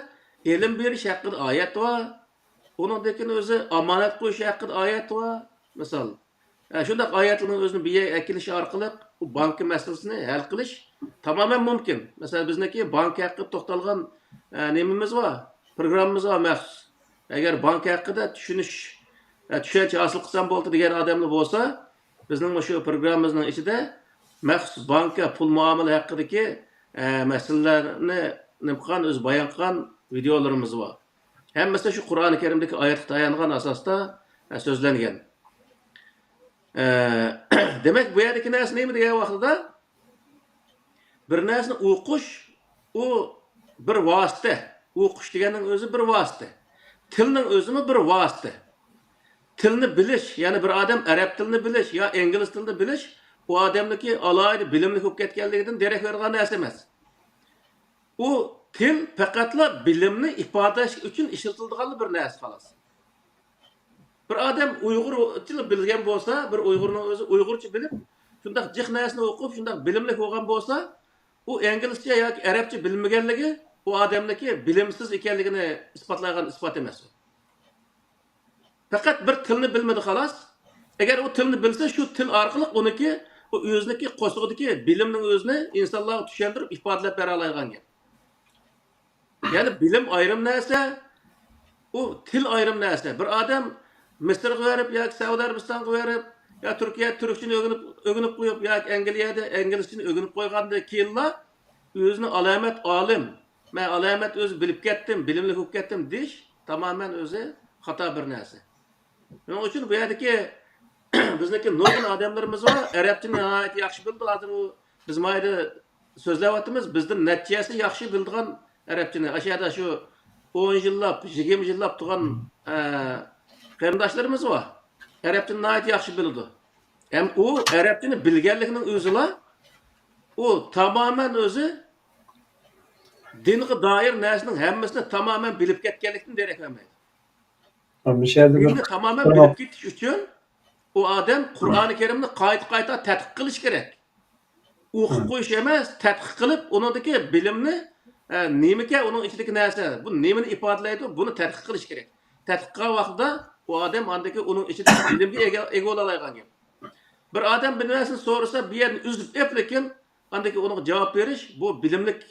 ئىلىم بېرىش ھەققىدە ئايەت بار. ئۇنىڭدىن كېيىن ئۆزى ئامانەت قويۇش ھەققىدە ئايەت بار. مىسال، ئە، شۇنداق ئايەتلەرنىڭ ئۆزىنى بىر يەرگە ئەكېلىش ئارقىلىق بۇ بانكا مەسىلىسىنى ھەل قىلىش تامامەن مۇمكىن. مەسىلەن، بىزنىڭكى بانكا ھەققىدە توختالغان، ئە، نېمىمىز بار؟ پروگراممىمىز بار مەخسۇس. ئەگەر بانكا ھەققىدە چۈشىنىش، ئە، چۈشەنچە ھاسىل قىلسام بولدى دېگەن ئادەملەر بولسا، بىزنىڭ مۇشۇ پروگراممىمىزنىڭ ئىچىدە مەخسۇس بانكا، پۇل مۇئامىلە ھەققىدىكى، ئە، مەسىلىلەرنى نېمە قىلغان، ئۆزى بايان قىلغان ۋىدېئولىرىمىز بار. ھەممىسى شۇ قۇرئانى كەرىمدىكى ئايەتكە تايانغان ئاساستا، ئە، سۆزلەنگەن. ئە، دېمەك، بۇ يەردىكى نەرسە نېمە دېگەن ۋاقتىدا، بىر نەرسىنى ئوقۇش، ئۇ بىر ۋاسىتە. ئوقۇش دېگەننىڭ ئۆزى بىر ۋاسىتە. تىلنىڭ ئۆزىمۇ بىر ۋاسىتە. تىلنى بىلىش، يەنى بىر ئادەم ئەرەب تىلىنى بىلىش يا ئىنگلىز تىلىنى بىلىش، ئۇ ئادەمنىڭكى ئالاھىدە بىلىملىك بولۇپ كەتكەنلىكىدىن دېرەك بېرىدىغان نەرسە ئەمەس. ئۇ تىل پەقەتلا بىلىمنى ئىپادىلەش ئۈچۈن ئىشلىتىلىدىغانلا بىر نەرسە، خالاس. بىر ئادەم ئۇيغۇرچىلا بىلگەن بولسا، بىر ئۇيغۇرنىڭ ئۆزى ئۇيغۇرچە بىلىپ، شۇنداق جىق نەرسىنى ئوقۇپ، شۇنداق بىلىملىك بولغان بولسا، ئۇ ئىنگلىزچە ياكى ئەرەبچە بىلمىگەنلىكى ئۇ ئادەمنىڭكى بىلىمسىز ئىكەنلىكىنى ئىسپاتلايدىغان ئىسپات ئەمەس ئۇ. پەقەت بىر تىلنى بىلمىدى، خالاس. ئەگەر ئۇ تىلنى بىلسە، شۇ تىل ئارقىلىق ئۇنىڭكى، ئۇ ئۆزىنىڭكى قورسىقىدىكى بىلىمنىڭ ئۆزىنى ئىنسانلارغا چۈشەندۈرۈپ ئىپادىلەپ بېرەلەيدىغان گەپ. يەنى بىلىم ئايرىم نەرسە، ئۇ تىل ئايرىم نەرسە. بىر ئادەم مىسىرغا بېرىپ ياكى سەئۇدى ئەرەبىستانغا بېرىپ، يا تۈركىيەدە تۈركچىنى ئۆگىنىپ، ئۆگىنىپ قويۇپ، ياكى ئەنگلىيەدە ئىنگلىزچىنى ئۆگىنىپ قويغاندىن كېيىنلا، ئۆزىنى ئالامەت ئالىم، مەن ئالامەت ئۆزى بىلىپ كەتتىم، بىلىملىك بولۇپ كەتتىم دېيىش تامامەن ئۆزى خاتا بىر نەرسە. شۇنىڭ ئۈچۈن بۇ يەردىكى بىزنىڭكى نۇرغۇن ئادەملىرىمىز بار، ئەرەبچىنى ناھايىتى ياخشى بىلىدۇ. ھازىر ئۇ، بىز مايدا سۆزلەۋاتىمىز، بىزدىن نەچچە ھەسسە ياخشى بىلىدىغان ئەرەبچىنى. ئاشۇ يەردە شۇ ئون يىللاپ، يىگىرمە يىللاپ تۇرغان، ئە، قېرىنداشلىرىمىز بار. ئەرەبچىنى ناھايىتى ياخشى بىلىدۇ. ھەم ئۇ ئەرەبچىنى بىلگەنلىكىنىڭ ئۆزىلا، ئۇ تامامەن ئۆزى دىنغا دائىر نەرسىنىڭ ھەممىسىنى تامامەن بىلىپ كەتكەنلىكتىن دېرەك بەرمەيدۇ. مۇشۇ يەردە بىر دىننى تامامەن بىلىپ كېتىش ئۈچۈن ئۇ ئادەم قۇرئانى كەرىمنى قايتا-قايتا تەتقىق قىلىش كېرەك. ئوقۇپ قويۇش ئەمەس، تەتقىق قىلىپ، ئۇنىڭدىكى بىلىمنى، ئە، نېمىكەن ئۇنىڭ ئىچىدىكى نەرسە، بۇ نېمىنى ئىپادىلەيدۇ، بۇنى تەتقىق قىلىش كېرەك. تەتقىق قىلغان ۋاقتىدا ئۇ ئادەم ئاندىكى ئۇنىڭ ئىچىدىكى بىلىمگە ئىگە، ئىگە بولالايدىغان گەپ. بىر ئادەم بىر نەرسىنى سورىسا، بۇ يەردىن ئۈزۈپ ئېپ، لېكىن ئاندىن كېيىن ئۇنىڭغا جاۋاب بېرىش، بۇ بىلىملىك،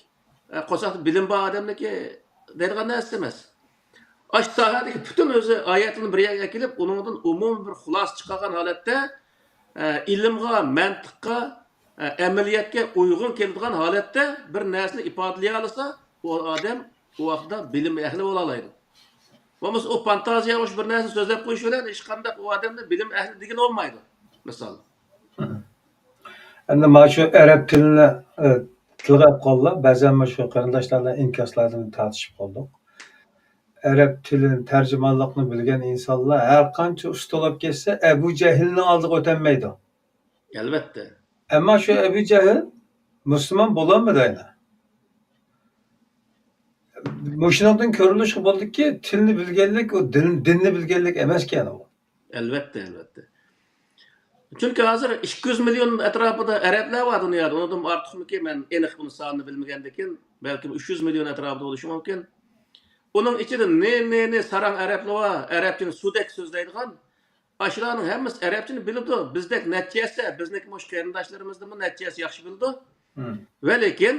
ئە، قورساقتا بىلىم بار ئادەمنىڭكى دەيدىغان نەرسىسى ئەمەس. ئاشۇ ساھەدىكى پۈتۈن ئۆزى ئايەتلەرنى بىر يەرگە ئەكېلىپ، ئۇنىڭدىن ئومۇمىي بىر خۇلاسە چىقارغان ھالەتتە، ئە، ئىلىمغا، مەنتىققا، ئە، ئەمەلىيەتكە ئۇيغۇن كېلىدىغان ھالەتتە بىر نەرسىنى ئىپادىلىيەلىسە، ئۇ ئادەم ئۇ ۋاقىتتا بىلىم ئەھلى بولالايدۇ. بولمىسا ئۇ فانتازىيە قوشۇپ بىر نەرسە سۆزلەپ قويۇش بىلەن ھېچقانداق ئۇ ئادەمنى بىلىم ئەھلى دېگىلى بولمايدۇ، مىسال. ئەمدى مانا شۇ ئەرەب تىلىنى، ئە، تىلغا ئېلىپ قالدىلا، بەزەن مانا شۇ قېرىنداشلار بىلەن ئىنكاسلاردىن تارتىشىپ قالدۇق. ئەرەب تىلىنى، تەرجىمانلىقنى بىلگەن ئىنسانلار ھەر قانچە ئۇستا بولۇپ كەتسە، ئەبۇ جەھىلنىڭ ئالدىغا ئۆتەلمەيدۇ. ئەلۋەتتە. ئەمما شۇ ئەبۇ جەھىل مۇسۇلمان بولالمىدى ئەنە. مۇشۇنىڭدىن كۆرۈلۈشكە بولىدۇكى، تىلنى بىلگەنلىك ئۇ دىن، دىننى بىلگەنلىك ئەمەسكەن ئۇ. ئەلۋەتتە، ئەلۋەتتە. چۈنكى ھازىر ئىككى يۈز مىليون ئەتراپىدا ئەرەبلەر بار دۇنيادا. ئۇنىڭدىن ئارتۇقمىكى، مەن ئېنىق بۇنى سانىنى بىلمىگەندىكىن، بەلكىم ئۈچ يۈز مىليون ئەتراپىدا بولۇشى مۇمكىن. ئۇنىڭ ئىچىدە نى، نى، نى ساراڭ ئەرەبلەر بار، ئەرەبچىنى سۇدەك سۆزلەيدىغان. ئاشۇلارنىڭ ھەممىسى ئەرەبچىنى بىلىدۇ. بىزدەك نەچچە ھەسسە، بىزنىڭكى مۇشۇ قېرىنداشلىرىمىزدىنمۇ نەچچە ھەسسە ياخشى بىلىدۇ. ۋە لېكىن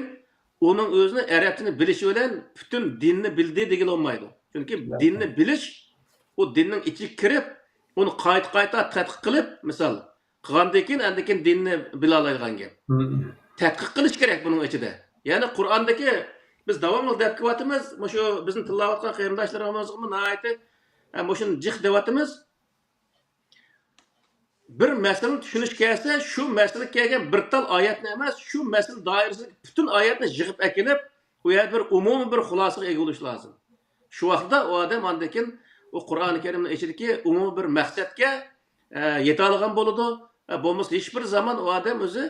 ئۇنىڭ ئۆزىنى ئەرەبچىنى بىلىشى بىلەن پۈتۈن دىننى بىلدى دېگىلى بولمايدۇ. چۈنكى دىننى بىلىش، ئۇ دىننىڭ ئىچىگە كىرىپ، ئۇنى قايتا-قايتا تەتقىق قىلىپ، مىسال، قىلغاندىن كېيىن، ئاندىن كېيىن دىننى بىلالايدىغان گەپ. تەتقىق قىلىش كېرەك بۇنىڭ ئىچىدە. يەنى قۇرئاندىكى، بىز داۋاملىق دەپ كېلىۋاتىمىز، مۇشۇ بىزنى تىللاۋاتقان قېرىنداشلىرىمىزغىمۇ ناھايىتى، ئە، مۇشۇنى جىق دەۋاتىمىز. بىر مەسىلىنى چۈشىنىش كەلسە، شۇ مەسىلىگە كەلگەن بىر تال ئايەتنى ئەمەس، شۇ مەسىلە دائىرىسىدىكى پۈتۈن ئايەتنى يىغىپ ئەكېلىپ، ئۇ يەردە بىر ئومۇمىي بىر خۇلاسىگە ئىگە بولۇش لازىم. شۇ ۋاقىتتا ئۇ ئادەم ئاندىن كېيىن ئۇ قۇرئانى كەرىمنىڭ ئىچىدىكى ئومۇمىي بىر مەقسەتكە، ئە، يېتەلىگەن بولىدۇ. ئە، بولمىسا ھېچ بىر زامان ئۇ ئادەم ئۆزى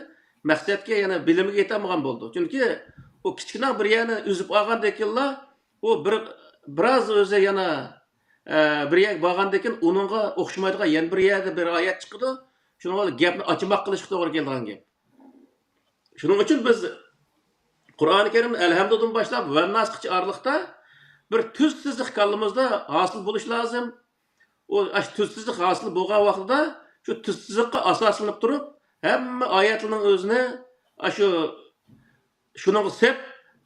مەقسەتكە، يەنى بىلىمگە يېتەلمىگەن بولىدۇ. چۈنكى ئۇ كىچىككىنە بىر يەرنى ئۈزۈپ ئالغاندىن كېيىنلا، ئۇ بىر، بىراز ئۆزى يەنە، ئە، بىر يەرگە بارغاندىن كېيىن ئۇنىڭغا ئوخشىمايدىغان يەنە بىر يەردە بىر ئايەت چىقىدۇ. شۇنىڭغا گەپنى ئاچىماق قىلىشقا توغرا كېلىدىغان گەپ. شۇنىڭ ئۈچۈن بىز قۇرئانى كەرىمنى ئەلھەمدۇدىن باشلاپ ۋەنناسقىچە ئارىلىقتا بىر تۈز سىزىق كاللىمىزدا ھاسىل بولۇشى لازىم. ئۇ، ئاشۇ تۈز سىزىق ھاسىل بولغان ۋاقتىدا شۇ تۈز سىزىققا ئاساسلىنىپ تۇرۇپ، ھەممە ئايەتلەرنىڭ ئۆزىنى ئاشۇ شۇنىڭغا سەپ،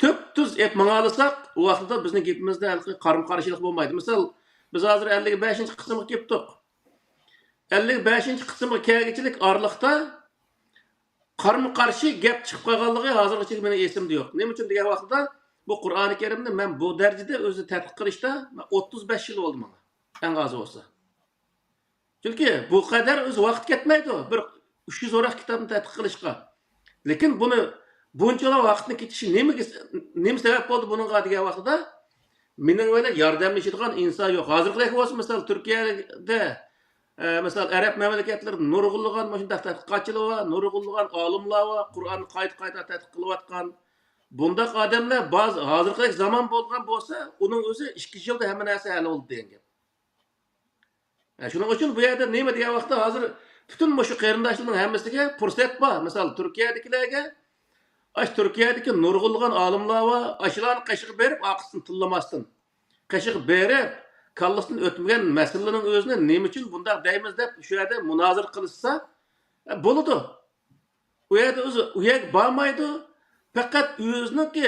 تۈپتۈز ئېپ ماڭالىساق، ئۇ ۋاقىتتا بىزنىڭ گېپىمىزدە ھېلىقى قارىمۇ قارشىلىق بولمايدۇ. مىسال، بىز ھازىر ئەللىك بەشىنچى قىسىمغا كېلىپتۇق. ئەللىك بەشىنچى قىسىمغا كەلگۈچىلىك ئارىلىقتا قارىمۇ قارشى گەپ چىقىپ قالغانلىقى ھازىرغىچە مېنىڭ ئېسىمدە يوق. نېمە ئۈچۈن دېگەن ۋاقتىدا، بۇ قۇرئانى كەرىمنى مەن بۇ دەرىجىدە ئۆزى تەتقىق قىلىشتا مەن ئوتتۇز بەش يىل بولدى ماڭا، ئەڭ ئازى بولسا. چۈنكى بۇ قەدەر ئۆزى ۋاقىت كەتمەيدۇ بىر ئۈچ يۈز ۋاراق كىتابنى تەتقىق قىلىشقا. لېكىن بۇنى، بۇنچىلا ۋاقىتنى كېتىشى نېمىگە، نېمە سەۋەب بولدى بۇنىڭغا دېگەن ۋاقتىدا، مېنىڭ بىلەن ياردەملىشىدىغان ئىنسان يوق. ھازىرقىدەك بولسا، مىسال، تۈركىيەدە، ئە، مىسال، ئەرەب مەملىكەتلىرىدە نۇرغۇنلىغان مۇشۇنداق تەتقىقاتچىلار بار، نۇرغۇنلىغان ئالىملار بار، قۇرئاننى قايتا-قايتا تەتقىق قىلىۋاتقان. بۇنداق ئادەملەر باز-، ھازىرقىدەك زامان بولغان بولسا، ئۇنىڭ ئۆزى ئىككى يىلدا ھەممە نەرسە ھەل بولدى دېگەن گەپ. ئە، شۇنىڭ ئۈچۈن بۇ يەردە نېمە دېگەن ۋاقىتتا، ھازىر پۈتۈن مۇشۇ قېرىنداشلارنىڭ ھەممىسىگە پۇرسەت بار. مىسال، تۈركىيەدىكىلەرگە، ئاشۇ تۈركىيەدىكى نۇرغۇنلىغان ئالىملار بار، ئاشۇلارنى قېشىغا بېرىپ، ئارقىسىدىن تىللىماستىن، قېشىغا بېرىپ، كاللىسىدىن ئۆتمىگەن مەسىلىنىڭ ئۆزىنى نېمە ئۈچۈن بۇنداق دەيمىز دەپ، شۇ يەردە مۇنازىرە قىلىشسا، ئە، بولىدۇ. ئۇ يەردە ئۆزى، ئۇ يەرگە بارمايدۇ. پەقەت ئۆزىنىڭكى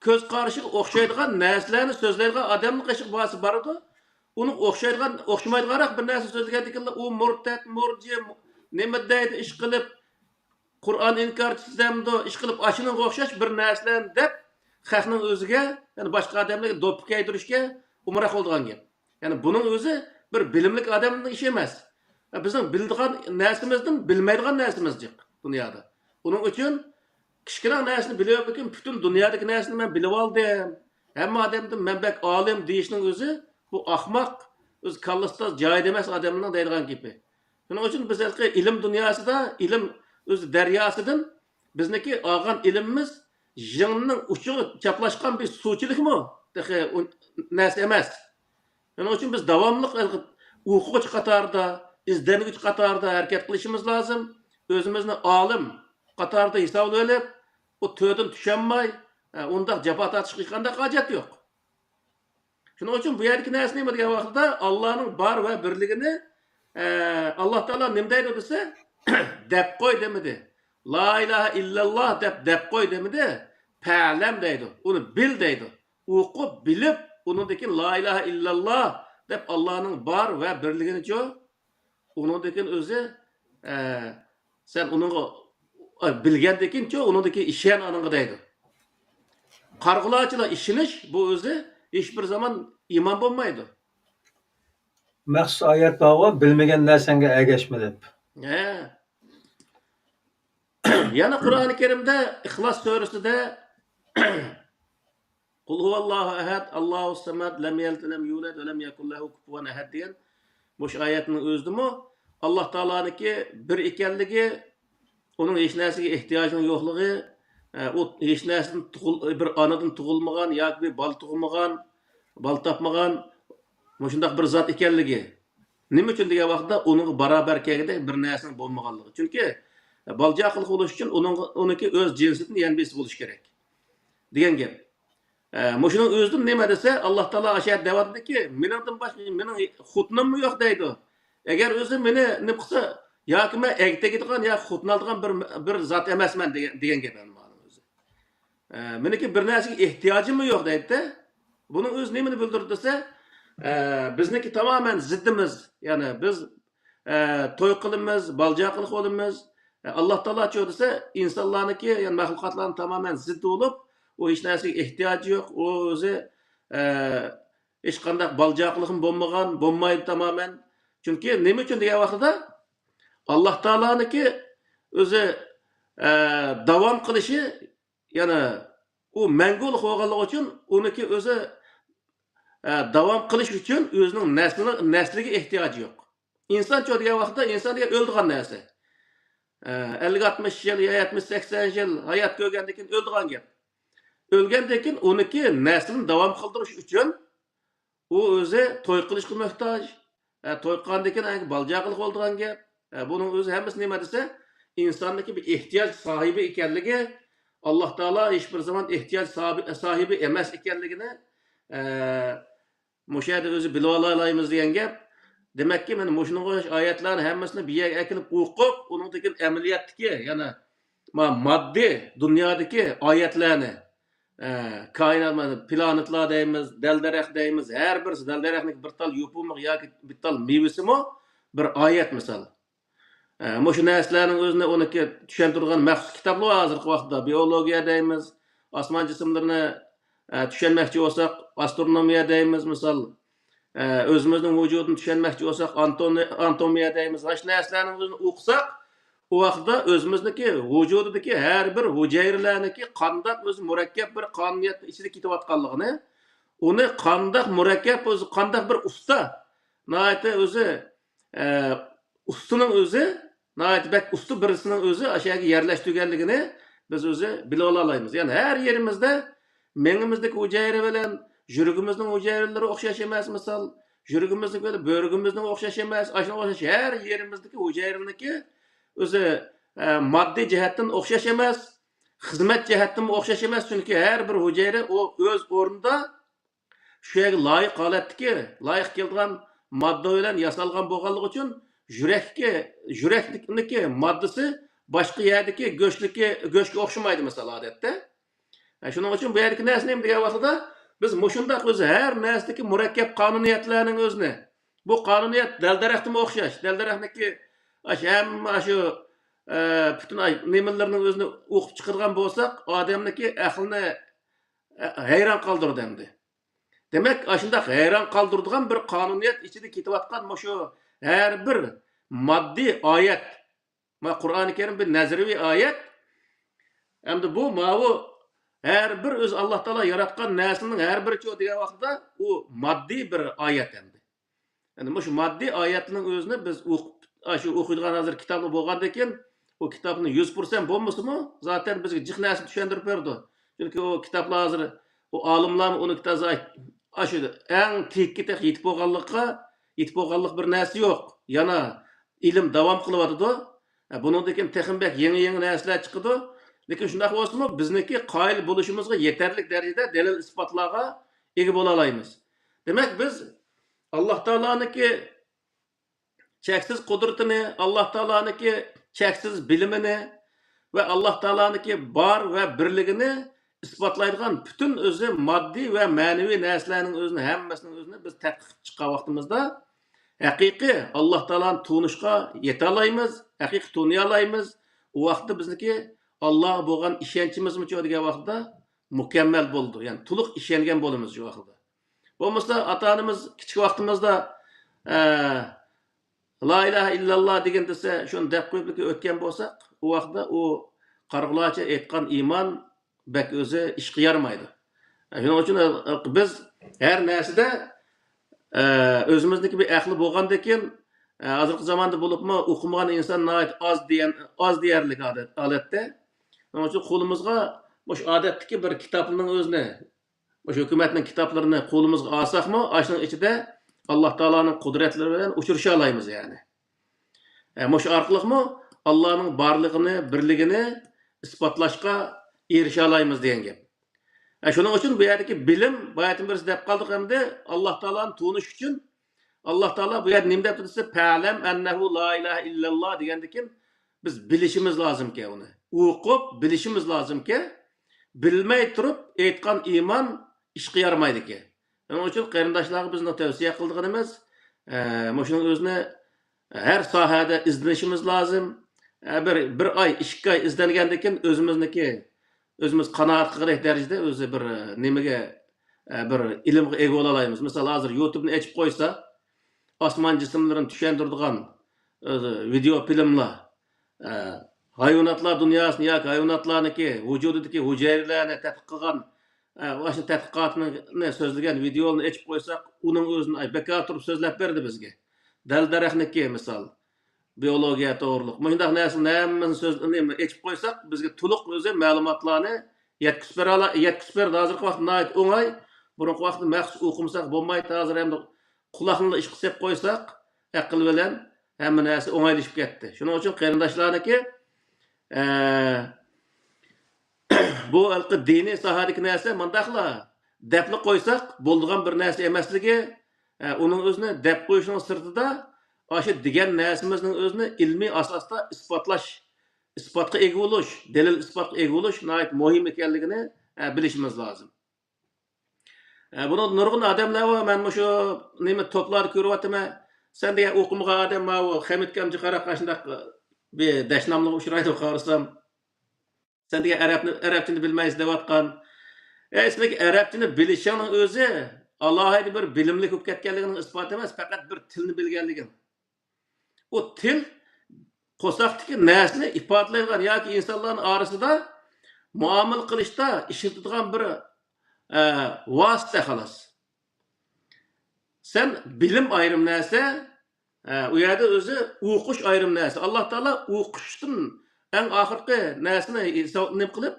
كۆز قارىشىغا ئوخشايدىغان نەرسىلەرنى سۆزلەيدىغان ئادەمنىڭ قېشىغا بارسا بارىدۇ. ئۇنىڭ ئوخشايدىغان، ئوخشىمايدىغانراق بىر نەرسە سۆزلىگەندىكىنلا، ئۇ مۇرتەت، مۇرجى، نېمە دەيدۇ، ئىش قىلىپ، قۇرئان ئىنكارچىسى دەمدۇ، ئىش قىلىپ، ئاشۇنىڭغا ئوخشاش بىر نەرسىلەرنى دەپ، خەقنىڭ ئۆزىگە، يەنى باشقا ئادەملەرگە دوپپا كىيدۈرۈشكە ئامراق بولىدىغان گەپ. يەنى بۇنىڭ ئۆزى بىر بىلىملىك ئادەمنىڭ ئىشى ئەمەس. بىزنىڭ بىلىدىغان نەرسىمىزدىن بىلمەيدىغان نەرسىمىز جىق دۇنيادا. ئۇنىڭ ئۈچۈن كىچىككىنە نەرسىنى بىلىۋېلىپمىكىن، پۈتۈن دۇنيادىكى نەرسىنى مەن بىلىۋالدىم، ھەممە ئادەمدىن مەن بەك ئالىم دېيىشنىڭ ئۆزى، بۇ ئاخماق، ئۆز كاللىسىدا جايىدا ئەمەس ئادەمنىڭ دەيدىغان گېپى. شۇنىڭ ئۈچۈن بىز ھېلىقى ئىلىم دۇنياسىدا، ئىلىم ئۆزى دەرياسىدىن بىزنىڭكى ئالغان ئىلمىمىز يىڭنىنىڭ ئۇچىغا چاپلاشقان بىر سۇچىلىكمۇ تېخى ئۇ نەرسە ئەمەس. شۇنىڭ ئۈچۈن بىز داۋاملىق ئوقۇغۇچى قاتارىدا، ئىزدەنگۈچى قاتارىدا ھەرىكەت قىلىشىمىز لازىم. ئۆزىمىزنى ئالىم قاتارىدا ھېسابلىۋېلىپ، ئۇ تۆردىن چۈشەلمەي، ئۇنداق جاپا تارتىشقا ھېچقانداق ھاجەت يوق. شۇنىڭ ئۈچۈن بۇ يەردىكى نەرسە نېمە دېگەن ۋاقىتتا، ئاللانىڭ بار ۋە بىرلىكىنى، ئە، ئاللا تائالا نېمە دەيدۇ دېسە، دەپ قوي دېمىدى. لا ئىلاھە ئىللاللا دەپ، دەپ قوي دېمىدى. پەلەم دەيدۇ. ئۇنى بىل دەيدۇ. ئوقۇپ، بىلىپ، ئۇنىڭدىن كېيىن لا ئىلاھە ئىللاللا دەپ ئاللانىڭ بار ۋە بىرلىكىنىچۇ، ئۇنىڭدىن كېيىن ئۆزى، ئە، سەن ئۇنىڭغا، ئە، بىلگەندىن كېيىنچۇ، ئۇنىڭدىن كېيىن ئىشەن ئانىڭغا دەيدۇ. قارىغۇلارچىلا ئىشىنىش، بۇ ئۆزى ھېچ بىر زامان ئىمان بولمايدۇ. مەخسۇس ئايەت بارغۇ، بىلمىگەن نەرسەڭگە ئەگەشمە دەپ. ھە. يەنە قۇرئانى كەرىمدە ئىخلاس سۈرىسىدە قۇل ھۇۋاللاھۇ ئەھەد، ئاللاھۇ سەمەد، لەم يەلىد ۋەلەم يۇلەد ۋەلەم يەكۇن لەھۇ كۇپۇۋەن ئەھەد دېگەن مۇشۇ ئايەتنىڭ ئۆزىدىمۇ ئاللا تائالانىڭكى بىر ئىكەنلىكى، ئۇنىڭ ھېچ نەرسىگە ئېھتىياجىنىڭ يوقلۇقى، ئە، ئۇ ھېچ نەرسىدىن تۇغۇل-، بىر ئانىدىن تۇغۇلمىغان ياكى بىر بالا تۇغمىغان، بالا تاپمىغان، مۇشۇنداق بىر زات ئىكەنلىكى. نېمە ئۈچۈن دېگەن ۋاقىتتا ئۇنىڭغا باراۋەر كەلگۈدەك بىر نەرسىنىڭ بولمىغانلىقى. چۈنكى، ئە، بالا-چاقىلىق بولۇش ئۈچۈن ئۇنىڭغا، ئۇنىڭكى ئۆز جىنسىدىن يەنە بىرسى بولۇشى كېرەك دېگەن گەپ. ئە، مۇشۇنىڭ ئۆزىدىن نېمە دېسە، ئاللا تائالا ئاشۇ يەردە دەۋاتىدىكى، مېنىڭدىن باشقا، مېنىڭ خوتۇنۇممۇ يوق دەيدۇ. ئەگەر ئۆزى مېنى نېمە قىلسا، ياكى مەن ئەگىپ تېگىدىغان يا خوتۇن ئالىدىغان بىر، بىر زات ئەمەسمەن دېگەن، دېگەن گەپ ئەمدى مانىڭ ئۆزى. ئە، مېنىڭكى بىر نەرسىگە ئېھتىياجىممۇ يوق دەيدىدە. بۇنىڭ ئۆزى نېمىنى بىلدۈرىدۇ دېسە، ئە، بىزنىڭكى تامامەن زىددىمىز. يەنى بىز، ئە، توي قىلىمىز، بالا-چاقىلىق بولىمىز. ئە، ئاللا تائالاچۇ دېسە، ئىنسانلارنىڭكى، يەنى مەخلۇقاتلارنىڭ تامامەن زىددى بولۇپ، ئۇ ھېچ نەرسىگە ئېھتىياجى يوق. ئۇ ئۆزى، ئە، ھېچقانداق بالا-چاقىلىقمۇ بولمىغان، بولمايدۇ تامامەن. چۈنكى نېمە ئۈچۈن دېگەن ۋاقتىدا، ئاللا تائالانىڭكى ئۆزى، ئە، داۋام قىلىشى، يەنى ئۇ مەڭگۈلۈك بولغانلىقى ئۈچۈن ئۇنىڭكى ئۆزى، ئە، داۋام قىلىش ئۈچۈن ئۆزىنىڭ نەسلىنىڭ، نەسلىگە ئېھتىياجى يوق. ئىنسانچۇ دېگەن ۋاقىتتا ئىنسان دېگەن ئۆلىدىغان نەرسە. ئە، ئەللىك، ئاتمىش يىل يا يەتمىش، سەكسەن يىل ھايات كۆرگەندىن كېيىن ئۆلىدىغان گەپ. ئۆلگەندىن كېيىن ئۇنىڭكى نەسلىنى داۋام قىلدۇرۇش ئۈچۈن ئۇ ئۆزى توي قىلىشقا موھتاج. ئە، توي قىلغاندىن كېيىن ئەگەر بالا-چاقىلىق بولىدىغان گەپ. ئە، بۇنىڭ ئۆزى ھەممىسى نېمە دېسە، ئىنساننىڭكى بىر ئېھتىياج ساھىبى ئىكەنلىكى، ئاللا تائالا ھېچ بىر زامان ئېھتىياج ساھىبى، ساھىبى ئەمەس ئىكەنلىكىنى، ئە، مۇشۇ يەردە ئۆزى بىلىۋالالايمىز دېگەن گەپ. دېمەككى، مانا مۇشۇنىڭغا ئوخشاش ئايەتلەرنى ھەممىسىنى بىر يەرگە ئەكېلىپ ئوقۇپ، ئۇنىڭدىن كېيىن ئەمەلىيەتتىكى، يەنى ما-، ماددىي دۇنيادىكى ئايەتلەرنى، ئە، كائىنات، مانا پلانېتلار دەيمىز، دەل-دەرەخ دەيمىز، ھەر بىرسى، دەل-دەرەخنىڭ بىر تال يوپۇرمىقى ياكى بىر تال مېۋىسىمۇ بىر ئايەت مىسال. ئە، مۇشۇ نەرسىلەرنىڭ ئۆزىنى ئۇنىڭكى چۈشەندۈرىدىغان مەخسۇس كىتابلار بار ھازىرقى ۋاقىتتا. بىئولوگىيە دەيمىز، ئاسمان جىسىملىرىنى، ئە، چۈشەنمەكچى بولساق، ئاسترونومىيە دەيمىز، مىسال. ئە، ئۆزىمىزنىڭ ۋۇجۇدىنى چۈشەنمەكچى بولساق، ئانتونى-، ئاناتومىيە دەيمىز. مۇشۇ نەرسىلەرنىڭ ئۆزىنى ئوقۇساق، ئۇ ۋاقىتتا ئۆزىمىزنىڭكى ۋۇجۇدىدىكى ھەر بىر ھۈجەيرىلەرنىڭكى قانداق ئۆزى مۇرەككەپ بىر قانۇنىيەتنىڭ ئىچىدە كېتىۋاتقانلىقىنى، ئۇنى قانداق مۇرەككەپ ئۆزى، قانداق بىر ئۇستا، ناھايىتى ئۆزى، ئە، ئۇستىنىڭ ئۆزى، ناھايىتى بەك ئۇستا بىرسىنىڭ ئۆزى ئاشۇ يەرگە يەرلەشتۈرگەنلىكىنى بىز ئۆزى بىلىۋالالايمىز. يەنى ھەر يېرىمىزدە مېڭىمىزدىكى ھۈجەيرە بىلەن يۈرىكىمىزنىڭ ھۈجەيرىلىرى ئوخشاش ئەمەس، مىسال، يۈرىكىمىزنىڭ بىلەن بۆرىكىمىزنىڭ ئوخشاش ئەمەس، ئاشۇنىڭغا ئوخشاش ھەر يېرىمىزدىكى ھۈجەيرىنىڭكى ئۆزى، ئە، ماددىي جەھەتتىن ئوخشاش ئەمەس، خىزمەت جەھەتتىنمۇ ئوخشاش ئەمەس، چۈنكى ھەر بىر ھۈجەيرە ئۇ ئۆز ئورنىدا شۇ يەرگە لايىق ھالەتتىكى، لايىق كېلىدىغان ماددا بىلەن ياسالغان بولغانلىقى ئۈچۈن يۈرەككە، يۈرەكنىڭكى ماددىسى باشقا يەردىكى گۆشلۈككە، گۆشكە ئوخشىمايدۇ، مىسال، ئادەتتە. ئە، شۇنىڭ ئۈچۈن بۇ يەردىكى نەرسە نېمە دېگەن ۋاقتىدا، بىز مۇشۇنداق ئۆزى ھەر نەرسىدىكى مۇرەككەپ قانۇنىيەتلەرنىڭ ئۆزىنى، بۇ قانۇنىيەت دەل-دەرەختىمۇ ئوخشاش، دەل-دەرەختنىڭكى ئاشۇ ھەممە ئاشۇ، ئە، پۈتۈن ئاي-، نېمىلىرىنىڭ ئۆزىنى ئوقۇپ چىقىدىغان بولساق، ئادەمنىڭكى ئەقلىنى، ئە، ھەيران قالدۇرىدۇ ئەمدى. دېمەك، ئاشۇنداق ھەيران قالدۇرىدىغان بىر قانۇنىيەت ئىچىدە كېتىۋاتقان مۇشۇ ھەر بىر ماددىي ئايەت، ما، قۇرئانى كەرىم بىر نەزەرىي ئايەت. ئەمدى بۇ ماۋۇ ھەر بىر ئۆزى ئاللا تائالا ياراتقان نەرسىنىڭ ھەر بىرىچۇ دېگەن ۋاقىتتا ئۇ ماددىي بىر ئايەت ئەمدى. يەنى مۇشۇ ماددىي ئايەتنىڭ ئۆزىنى بىز ئوقۇپ، ئاشۇ ئوقۇيدىغان ھازىر كىتابلا بولغاندىن كېيىن، ئۇ كىتابنى يۈز پىرسەنت بولمىسىمۇ، زاتەن بىزگە جىق نەرسىنى چۈشەندۈرۈپ بېرىدۇ. چۈنكى ئۇ كىتابلار ھازىر، ئۇ ئالىملارمۇ ئۇنى كىتاب-، ئاشۇ ئەڭ تېگىگە تېخى يېتىپ بولغانلىققا، يېتىپ بولغانلىق بىر نەرسە يوق. يەنە ئىلىم داۋام قىلىۋاتىدۇ. ئە، بۇنىڭدىن كېيىن تېخىمۇ بەك يېڭى-يېڭى نەرسىلەر چىقىدۇ. لېكىن شۇنداق بولسىمۇ، بىزنىڭكى قايىل بولۇشىمىزغا يېتەرلىك دەرىجىدە دەلىل-ئىسپاتلارغا ئىگە بولالايمىز. دېمەك، بىز ئاللا تائالانىڭكى چەكسىز قۇدرىتىنى، ئاللا تائالانىڭكى چەكسىز بىلىمىنى ۋە ئاللا تائالانىڭكى بار ۋە بىرلىكىنى ئىسپاتلايدىغان پۈتۈن ئۆزى ماددىي ۋە مەنىۋى نەرسىلەرنىڭ ئۆزىنى، ھەممىسىنىڭ ئۆزىنى بىز تەتقىق قىلىپ چىققان ۋاقتىمىزدا، ھەقىقىي ئاللا تائالانى تونۇشقا يېتەلايمىز، ھەقىقىي تونۇيالايمىز. ئۇ ۋاقىتتا بىزنىڭكى ئاللاغا بولغان ئىشەنچىمىزمۇچۇ دېگەن ۋاقىتتا مۇكەممەل بولىدۇ. يەنى تولۇق ئىشەنگەن بولىمىز شۇ ۋاقىتتا. بولمىسا ئاتا-ئانىمىز كىچىك ۋاقتىمىزدا، ئە، لا ئىلاھە ئىللاللا دېگەن دېسە، شۇنى دەپ قويۇپ ئۆتكەن بولساق، ئۇ ۋاقىتتا ئۇ قارىغۇلارچە ئېيتقان ئىمان بەك ئۆزى ئىشقا يارىمايدۇ. شۇنىڭ ئۈچۈن بىز ھەر نەرسىدە، ئە، ئۆزىمىزنىڭكى بىر ئەقلى بولغاندىكىن، ئە، ھازىرقى زاماندا بولۇپمۇ ئوقۇمىغان ئىنسان ناھايىتى ئاز دېيەن-، ئاز دېيەرلىك ئادەت-، ھالەتتە. شۇنىڭ ئۈچۈن قولىمىزغا مۇشۇ ئادەتتىكى بىر كىتابنىڭ ئۆزىنى، مۇشۇ ھۆكۈمەتنىڭ كىتابلىرىنى قولىمىزغا ئالساقمۇ، ئاشۇنىڭ ئىچىدە ئاللا تائالانىڭ قۇدرەتلىرى بىلەن ئۇچرىشالايمىز، يەنى. ئە، مۇشۇ ئارقىلىقمۇ ئاللانىڭ بارلىقىنى، بىرلىكىنى ئىسپاتلاشقا ئېرىشەلايمىز دېگەن گەپ. ئە، شۇنىڭ ئۈچۈن بۇ يەردىكى بىلىم، باياتىن بىرسى دەپ قالدۇق ئەمدى، ئاللا تائالانى تونۇش ئۈچۈن، ئاللا تائالا بۇ يەردە نېمە دەپ دېسە، «فەلەم ئەننەھۇ لا ئىلاھە ئىللەللا» دېگەندىكىن، بىز بىلىشىمىز لازىمكەن ئۇنى. ئوقۇپ بىلىشىمىز لازىمكەن. بىلمەي تۇرۇپ ئېيتقان ئىمان ئىشقا يارىمايدىكەن. شۇنىڭ ئۈچۈن قېرىنداشلارغا بىزنىڭ تەۋسىيە قىلىدىغىنىمىز، ئە، مۇشۇنىڭ ئۆزىنى ھەر ساھەدە ئىزدىنىشىمىز لازىم. ئە، بىر، بىر ئاي، ئىككى ئاي ئىزدەنگەندىن كېيىن ئۆزىمىزنىڭكى، ئۆزىمىز قانائەت قىلغۇدەك دەرىجىدە ئۆزى بىر، ئە، نېمىگە، ئە، بىر ئىلىمغا ئىگە بولالايمىز. مىسال، ھازىر يۇتۇبنى ئېچىپ قويسا، ئاسمان جىسىملىرىنى چۈشەندۈرىدىغان، ئە، ۋىدېئو فىلىملار، ئە، ھايۋاناتلار دۇنياسىنى ياكى ھايۋاناتلارنىڭكى ۋۇجۇدىدىكى ھۈجەيرىلەرنى تەتقىق قىلغان، ئە، ئاشۇ تەتقىقاتنى سۆزلىگەن ۋىدېئونى ئېچىپ قويساق، ئۇنىڭ ئۆزىنى، ئاي، بىكار تۇرۇپ سۆزلەپ بەردى بىزگە. دەل-دەرەخنىكى، مىسال، بىئولوگىيە توغرۇلۇق. مۇشۇنداق نەرسىلەرنىڭ ھەممىسىنى سۆز-، نېمە، ئېچىپ قويساق، بىزگە تولۇق ئۆزى مەلۇماتلارنى يەتكۈزۈپ بېرەلا-، يەتكۈزۈپ بەردى. ھازىرقى ۋاقىتتا ناھايىتى ئوڭاي. بۇرۇنقى ۋاقىتتا مەخسۇس ئوقۇمىساق بولمايتتى. ھازىر ئەمدى قۇلاقنىلا ئىشقا سېلىپ قويساق، ئەقىل بىلەن ھەممە نەرسە ئوڭايلىشىپ كەتتى. شۇنىڭ ئۈچۈن قېرىنداشلارنىڭكى، ئە، بۇ ھېلىقى دىنىي ساھەدىكى نەرسە مۇنداقلا دەپلا قويساق بولىدىغان بىر نەرسە ئەمەسلىكى، ئە، ئۇنىڭ ئۆزىنى دەپ قويۇشنىڭ سىرتىدا، ئاشۇ دېگەن نەرسىمىزنىڭ ئۆزىنى ئىلمىي ئاساستا ئىسپاتلاش، ئىسپاتقا ئىگە بولۇش، دەلىل ئىسپاتقا ئىگە بولۇش ناھايىتى مۇھىم ئىكەنلىكىنى، ئە، بىلىشىمىز لازىم. ئە، بۇنىڭدا نۇرغۇن ئادەملەر بار. مەن مۇشۇ نېمە توپلاردا كۆرۈۋاتىمەن. سەن دېگەن ئوقۇمىغان ئادەم ماۋۇ خەمىتكە ئامجىقاراق ئاشۇنداق بىر دەشناملىققا ئۇچرايدۇ قارىسام. سەن دېگەن ئەرەبنى، ئەرەبچىنى بىلمەيسىز دەۋاتقان. ئەي، سېنىڭكى ئەرەبچىنى بىلىشىڭنىڭ ئۆزى ئالاھىدە بىر بىلىملىك بولۇپ كەتكەنلىكىنىڭ ئىسپاتى ئەمەس، پەقەت بىر تىلنى بىلگەنلىكىڭ. ئۇ تىل قورساقتىكى نەرسىنى ئىپادىلەيدىغان ياكى ئىنسانلارنىڭ ئارىسىدا مۇئامىلە قىلىشتا ئىشلىتىدىغان بىر، ئە، ۋاسىتە، خالاس. سەن بىلىم ئايرىم نەرسە، ئە، ئۇ يەردە ئۆزى ئوقۇش ئايرىم نەرسە. ئاللا تائالا ئوقۇشتىن ئەڭ ئاخىرقى نەرسىنى ھېساب-، نېمە قىلىپ،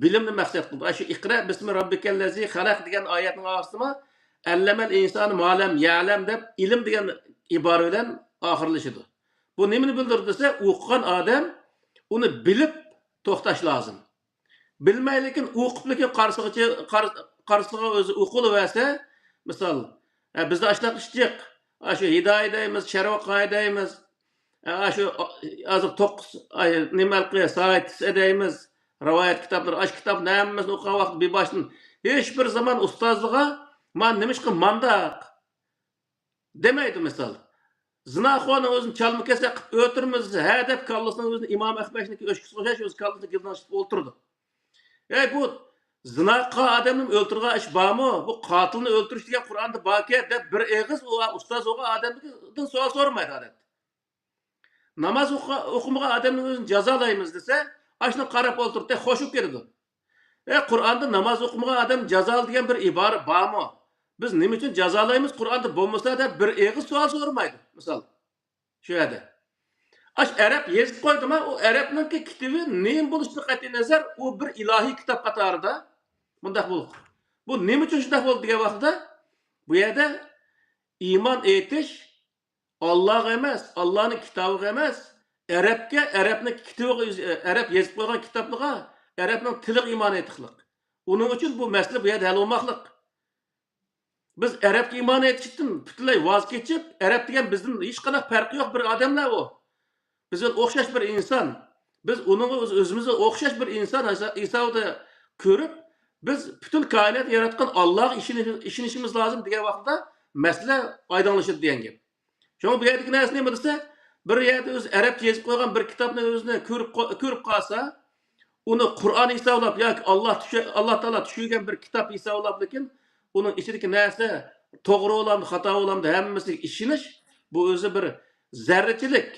بىلىمنى مەقسەت قىلدى. ئاشۇ «ئىقرا بىسمى رەببىكەللەزى خەلەق» دېگەن ئايەتنىڭ ئاخىرىسىمۇ «ئەللەمەل ئىنسانى ما لەم يەلەم» دەپ، ئىلىم دېگەن ئىبارە بىلەن ئاخىرلىشىدۇ. بۇ نېمىنى بىلدۈرىدۇ دېسە، ئوقۇغان ئادەم ئۇنى بىلىپ توختاش لازىم. بىلمەي، لېكىن ئوقۇپ، لېكىن قارىسىغىچە، قار-، قارىسىغا ئۆزى ئوقۇلۇۋەرسە، مىسال، ئە، بىزدە ئاشۇنداق ئىش جىق. ئاشۇ ھىدايە دەيمىز، شەرۋە قايە دەيمىز. ئە، ئاشۇ، ئا-، ھازىر توققۇز، ئاي، نېمە ھېلىقى سايتىس دەيمىز. رىۋايەت كىتابلىرى، ئاشۇ كىتابنى ھەممىسىنى ئوقۇغان ۋاقىت بىر باشتىن ھېچ بىر زامان ئۇستازىغا، «مانا نېمىشقا مانداق؟» دېمەيدۇ مىسال. زىناخورنىڭ ئۆزىنى چالما-كېسەك قىلىپ ئۆلتۈرىمىز ھە دەپ، كاللىسىنىڭ ئۆزىنى ئىمام ئەخمەشنىڭكى ئۆچكىسىگە ئوخشاش، ئۆزى كاللىسىنى گىلدىڭشىتىپ ئولتۇرىدۇ. ئەي، بۇ زىنا قىلغان ئادەمنىمۇ ئۆلتۈرىدىغان ئىش بارمۇ؟ بۇ قاتىلنى ئۆلتۈرۈش دېگەن قۇرئاندا باركەن دەپ، بىر ئېغىز ئۇ ئۇستاز بولغان ئادەمدىن سوئال سورىمايدۇ ئادەتتە. ناماز ئوقۇ-، ئوقۇمىغان ئادەمنىڭ ئۆزىنى جازالايمىز دېسە، ئاشۇنى قاراپ ئولتۇرۇپ، تېخى خوش بولۇپ كېتىدۇ. ئە، قۇرئاندا ناماز ئوقۇمىغان ئادەم جازالى دېگەن بىر ئىبارە بارمۇ؟ بىز نېمە ئۈچۈن جازالايمىز قۇرئاندا بولمىسا دەپ بىر ئېغىز سوئال سورىمايدۇ، مىسال. شۇ يەردە. ئاش ئەرەب يېزىپ قويدىما، ئۇ ئەرەبنىڭكى كىتابى نېمە بولۇشىدىن قەتئىينەزەر، ئۇ بىر ئىلاھىي كىتاب قاتارىدا مۇنداق بولۇپ. بۇ نېمە ئۈچۈن شۇنداق بولدى دېگەن ۋاقتىدا، بۇ يەردە ئىمان ئېيتىش ئاللاغا ئەمەس، ئاللانىڭ كىتابىغا ئەمەس، ئەرەبكە، ئەرەبنىڭ كىتابىغا، ئەرەب يېزىپ قويغان كىتابلىرىغا، ئەرەبنىڭ تىلىغا ئىمان ئېيتىقلىق. ئۇنىڭ ئۈچۈن بۇ مەسىلە بۇ يەردە ھەل بولماقلىق. بىز ئەرەبكە ئىمان ئېيتىشتىن پۈتۈنلەي ۋاز كېچىپ، ئەرەب دېگەن بىزدىن ھېچقانداق پەرقى يوق بىر ئادەملەر ئۇ. بىز بىلەن ئوخشاش بىر ئىنسان. بىز ئۇنىڭغا ئۆز-، ئۆزىمىزگە ئوخشاش بىر ئىنسان ھېسا-، ھېسابىدا كۆرۈپ، بىز پۈتۈن كائىناتنى ياراتقان ئاللاغا ئىشىنىش-، ئىشىنىشىمىز لازىم دېگەن ۋاقىتتا مەسىلە ئايدىڭلىشىدۇ دېگەن گەپ. شۇڭا بۇ يەردىكى نەرسە نېمە دېسە، بىر يەردە ئۆزى ئەرەبچە يېزىپ قويغان بىر كىتابنى ئۆزىنى كۆرۈپ قو-، كۆرۈپ قالسا، ئۇنى قۇرئان ھېسابلاپ ياكى ئاللا چۈشۈ-، ئاللا تائالا چۈشۈرگەن بىر كىتاب ھېسابلاپ، لېكىن ئۇنىڭ ئىچىدىكى نەرسە توغرا بولامدۇ، خاتا بولامدۇ، ھەممىسىگە ئىشىنىش، بۇ ئۆزى بىر زەررىچىلىك،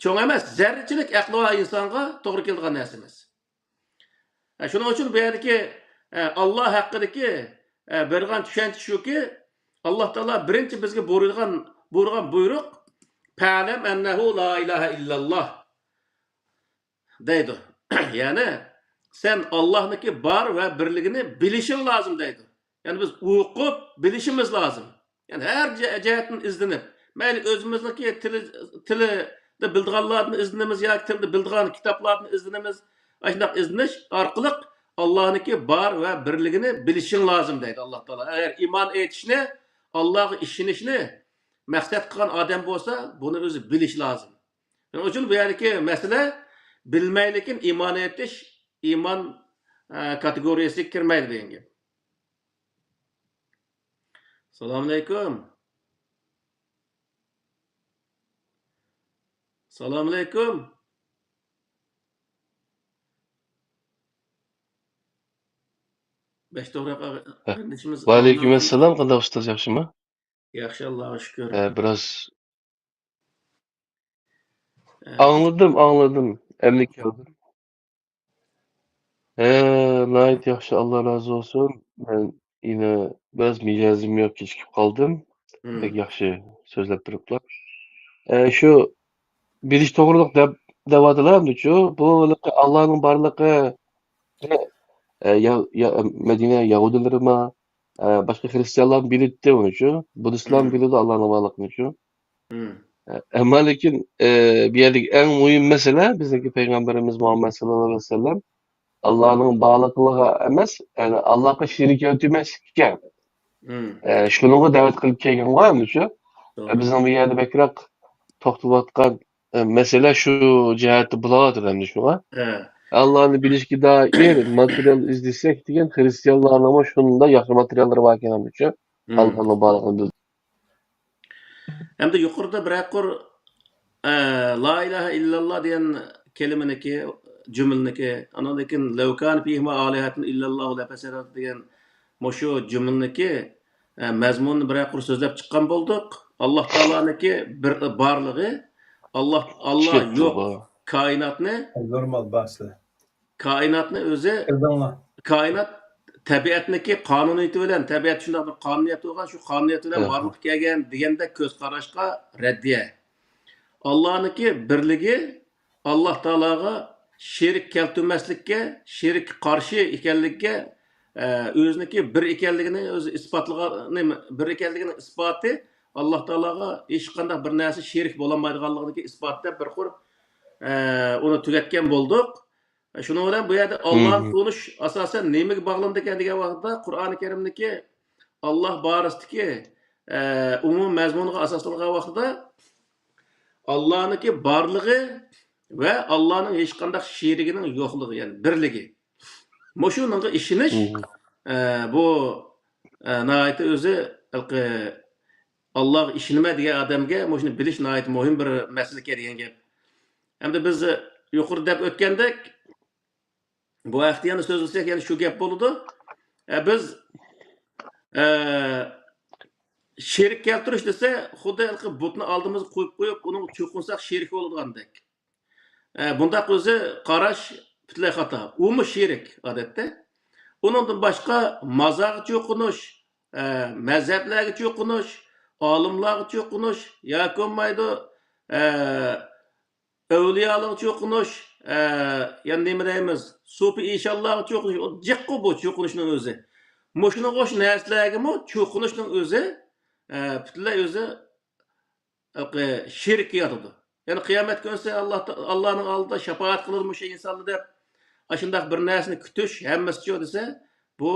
چوڭ ئەمەس، زەررىچىلىك ئەقلىۋار ئىنسانغا توغرا كېلىدىغان نەرسە ئەمەس. ئە، شۇنىڭ ئۈچۈن بۇ يەردىكى، ئە، ئاللا ھەققىدىكى، ئە، بېرىدىغان چۈشەنچە شۇكى، ئاللا تائالا بىرىنچى بىزگە بۇيرۇيدىغان، بۇيرۇغان بۇيرۇق، «پەلەم ئەننەھۇ لا ئىلاھە ئىللاللا» دەيدۇ. يەنى، سەن ئاللانىڭكى بار ۋە بىرلىكىنى بىلىشىڭ لازىم دەيدۇ. يەنى بىز ئوقۇپ بىلىشىمىز لازىم. يەنى ھەر جە-، جەھەتتىن ئىزدىنىپ، مەيلى ئۆزىمىزنىڭكى تىلى، تىلىدا بىلىدىغانلاردىن ئىزدىنىمىز ياكى تىلدا بىلىدىغان كىتابلاردىن ئىزدىنىمىز. ئاشۇنداق ئىزدىنىش ئارقىلىق ئاللانىڭكى بار ۋە بىرلىكىنى بىلىشىڭ لازىم دەيدۇ ئاللا تائالا. ئەگەر ئىمان ئېيتىشنى، ئاللاغا ئىشىنىشنى مەقسەت قىلغان ئادەم بولسا، بۇنى ئۆزى بىلىشى لازىم. شۇنىڭ ئۈچۈن بۇ يەردىكى مەسىلە بىلمەي، لېكىن ئىمان ئېيتىش ئىمان، ئە، كاتېگورىيەسىگە كىرمەيدۇ دېگەن گەپ. سالامۇئەلەيكۇم. سالامۇئەلەيكۇم. بەش توغراق ئاغا-، ھە. قېرىندىشىمىز ۋەئەلەيكۇم ئەسسالام، قانداق ئۇستاز، ياخشىمۇ؟ ياخشى، ئاللاغا شۈكۈر. ئە، بىراز ئە. ئاڭلىدىم، ئاڭلىدىم. ئەمدى كەلدىم. ھە، ناھايىتى ياخشى، ئاللا رازى بولسۇن. مەن يەنە بىراز مىجەزىم يوق، كېچىكىپ قالدىم. مم. بەك ياخشى سۆزلەپ تۇرۇپلا. ئە، شۇ بىلىش توغرۇلۇق دەپ، دەۋاتىدىلا ئەمدىچۇ. بۇ ئاللانىڭ بارلىقى، ئە، يا-، يا-، مەدىنە يەھۇدىيلىرىما، ئە، باشقا خرىستىيانلارمۇ بىلىدىتتى ئۇنىچۇ. بۇددىستلارمۇ مم. بىلىدۇ ئاللانىڭ بارلىقىنىچۇ. مم. ئە، ئەمما لېكىن، ئە، بۇ يەردىكى ئەڭ مۇھىم مەسىلە بىزنىڭكى پەيغەمبىرىمىز مۇھەممەد ساللاللاھۇ ئەلەيھى ۋەسەللەم ئاللانىڭ بارلىقلىقىغا ئەمەس، يەنى ئاللاغا شېرىك كەلتۈرمەسلىككە، مم. ئە، شۇنىڭغا دەۋەت قىلىپ كەلگەنغۇ ئەمدى شۇ. توغرا. ئە، بىزنىڭ بۇ يەردە بەكرەك توختىلىۋاتقان، ئە، مەسىلە شۇ جەھەتتە بولۇۋاتىدۇ ئەمدى شۇڭا. ھە. ئاللانى بىلىشكە دائىر ماتېرىيال ئىزدىسەك دېگەن خرىستىيانلارنىڭمۇ شۇنداق ياخشى ماتېرىياللىرى باركەن ئەمدىچۇ. مم. ئاللانىڭ بارلىقىنى بىل- ئەمدى يۇقىرىدا بىرەر قۇر، ئە، لا ئىلاھە ئىللاللا دېگەن كەلىمىنىكى، جۈملىنىكى، ئاندىن كېيىن لەۋ كانە فىھىما ئالىھەتۇن ئىللاللاھۇ لەفەسەدەتا دېگەن مۇشۇ جۈملىنىكى، ئە، مەزمۇنىنى بىرەر قۇر سۆزلەپ چىققان بولدۇق. ئاللا تائالانىڭكى بىر بارلىقى، ئاللا، ئاللا يوق، كائىناتنى نورمال باسلى. كائىناتنى ئۆزى، كائىنات تەبىئەتنىڭكى قانۇنىيىتى بىلەن، تەبىئەت شۇنداق بىر قانۇنىيەت بولغان، شۇ قانۇنىيەت بىلەن بارلىققا كەلگەن دېگەندەك كۆز قاراشقا رەددىيە. ئاللانىڭكى بىرلىكى، ئاللا تائالاغا شېرىك كەلتۈرمەسلىككە، شېرىككە قارشى ئىكەنلىككە، ئە، ئۆزىنىڭكى بىر ئىكەنلىكىنى ئۆزى ئىسپاتلىغان، نېمە، بىر ئىكەنلىكىنىڭ ئىسپاتى، ئاللا تائالاغا ھېچقانداق بىر نەرسە شېرىك بولالمايدىغانلىقىنىڭكى ئىسپاتى دەپ بىر قۇر، ئە، ئۇنى تۈگەتكەن بولدۇق. شۇنىڭ بىلەن بۇ يەردە ئاللانى تونۇش ئاساسەن نېمىگە باغلىنىدىكەن دېگەن ۋاقىتتا، قۇرئانى كەرىمدىكى ئاللا بارىسىدىكى، ئە، ئومۇمىي مەزمۇنغا ئاساسلانغان ۋاقتىدا، ئاللانىڭكى بارلىقى ۋە ئاللانىڭ ھېچقانداق شېرىكىنىڭ يوقلۇقى، يەنى بىرلىكى. مۇشۇنىڭغا ئىشىنىش، ئە، بۇ، ئە، ناھايىتى ئۆزى ھېلىقى ئاللاغا ئىشىنىمەن دېگەن ئادەمگە مۇشۇنى بىلىش ناھايىتى مۇھىم بىر مەسىلە دېگەن گەپ. ئەمدى بىز يۇقىرىدا دەپ ئۆتكەندەك، بۇ ھەقتە يەنە سۆزلىسەك، يەنە شۇ گەپ بولىدۇ. ئە، بىز، ئە، شېرىك كەلتۈرۈش دېسە، خۇددى ھېلىقى بۇتنى ئالدىمىزغا قويۇپ قويۇپ، ئۇنىڭغا چوقۇنساق شېرىك بولىدىغاندەك. ئە، بۇنداق ئۆزى قاراش پۈتۈنلەي خاتا. ئۇمۇ شېرىك، ئادەتتە. ئۇنىڭدىن باشقا مازارغا چوقۇنۇش، ئە، مەزھەپلەرگە چوقۇنۇش، ئالىملارغا چوقۇنۇش ياكى بولمايدۇ، ئە، ئەۋلىيالارغا چوقۇنۇش، ئە، يەنە نېمە دەيمىز، سوپى ئىشانلارغا چوقۇنۇش، ئۇ جىققۇ بۇ چوقۇنۇشنىڭ ئۆزى. مۇشۇنىڭغا ئوخشاش نەرسىلەرگىمۇ چوقۇنۇشنىڭ ئۆزى، ئە، پۈتۈنلەي ئۆزى، ئە، شېرىككە ياتىدۇ. يەنى قىيامەت كۈنسى ئاللا، ئاللانىڭ ئالدىدا شاپائەت قىلىدۇ مۇشۇ ئىنسانلار دەپ، ئاشۇنداق بىر نەرسىنى كۈتۈش ھەممىسىچۇ دېسە، بۇ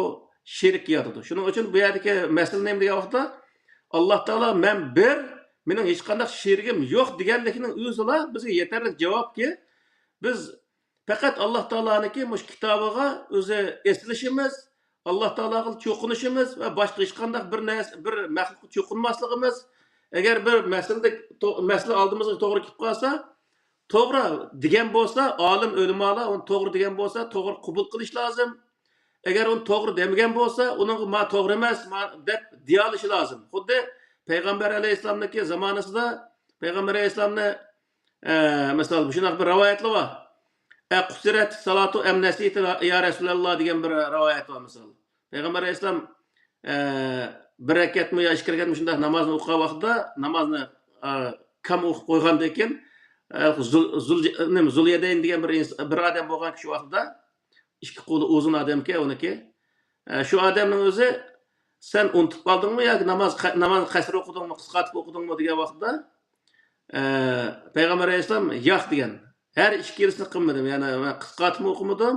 شېرىككە ياتىدۇ. شۇنىڭ ئۈچۈن بۇ يەردىكى مەسىلە نېمە دېگەن ۋاقىتتا، ئاللا تائالا مەن بىر، مېنىڭ ھېچقانداق شېرىكىم يوق دېگەنلىكنىڭ ئۆزىلا بىزگە يېتەرلىك جاۋابكى، بىز پەقەت ئاللا تائالانىڭكى مۇشۇ كىتابىغا ئۆزى ئېسىلىشىمىز، ئاللا تائالاغا چوقۇنۇشىمىز ۋە باشقا ھېچقانداق بىر نەرسە، بىر مەخلۇققا چوقۇنماسلىقىمىز. ئەگەر بىر مەسىلىدە تو-، مەسىلە ئالدىمىزغا توغرا كېلىپ قالسا، توغرا دېگەن بولسا، ئالىم ئۆلىمالار ئۇنى توغرا دېگەن بولسا، توغرا قوبۇل قىلىش لازىم. ئەگەر ئۇنى توغرا دېمىگەن بولسا، ئۇنىڭغا ما توغرا ئەمەس، ما دەپ دېيەلىشى لازىم. خۇددى پەيغەمبەر ئەلەيھىسسالامنىڭكى زامانىسىدا پەيغەمبەر ئەلەيھىسسالامنى، ئە، مىسال، شۇنداق بىر رىۋايەتلەر بار. ئە، قۇسىرەت سالاتۇ ئەم نەسىتۇ يا رەسۇلەللا دېگەن بىر رىۋايەت بار، مىسال. پەيغەمبەر ئەلەيھىسسالام، ئە، بىر رەكەتمۇ يا ئىككى رەكەتمۇ شۇنداق نامازنى ئوقۇغان ۋاقتىدا، نامازنى، ئە، كام ئوقۇپ قويغاندىن كېيىن، ئە، زۇل-، زۇل-، نېمە، زۇليەدەين دېگەن بىر ئىنس-، بىر ئادەم بولغان كىشى ۋاقتىدا، ئىككى قولى ئۇزۇن ئادەمكەن ئۇنىڭكى. ئە، شۇ ئادەمنىڭ ئۆزى، «سەن ئۇنتۇپ قالدىڭمۇ ياكى ناماز، نامازنى قەسىر ئوقۇدۇڭمۇ، قىسقارتىپ ئوقۇدۇڭمۇ؟» دېگەن ۋاقتىدا، ئە، پەيغەمبەر ئەلەيھىسسالام، «ياق» دېگەن. «ھەر ئىككىلىسىنى قىلمىدىم. يەنى مەن قىسقارتىپمۇ ئوقۇمىدىم،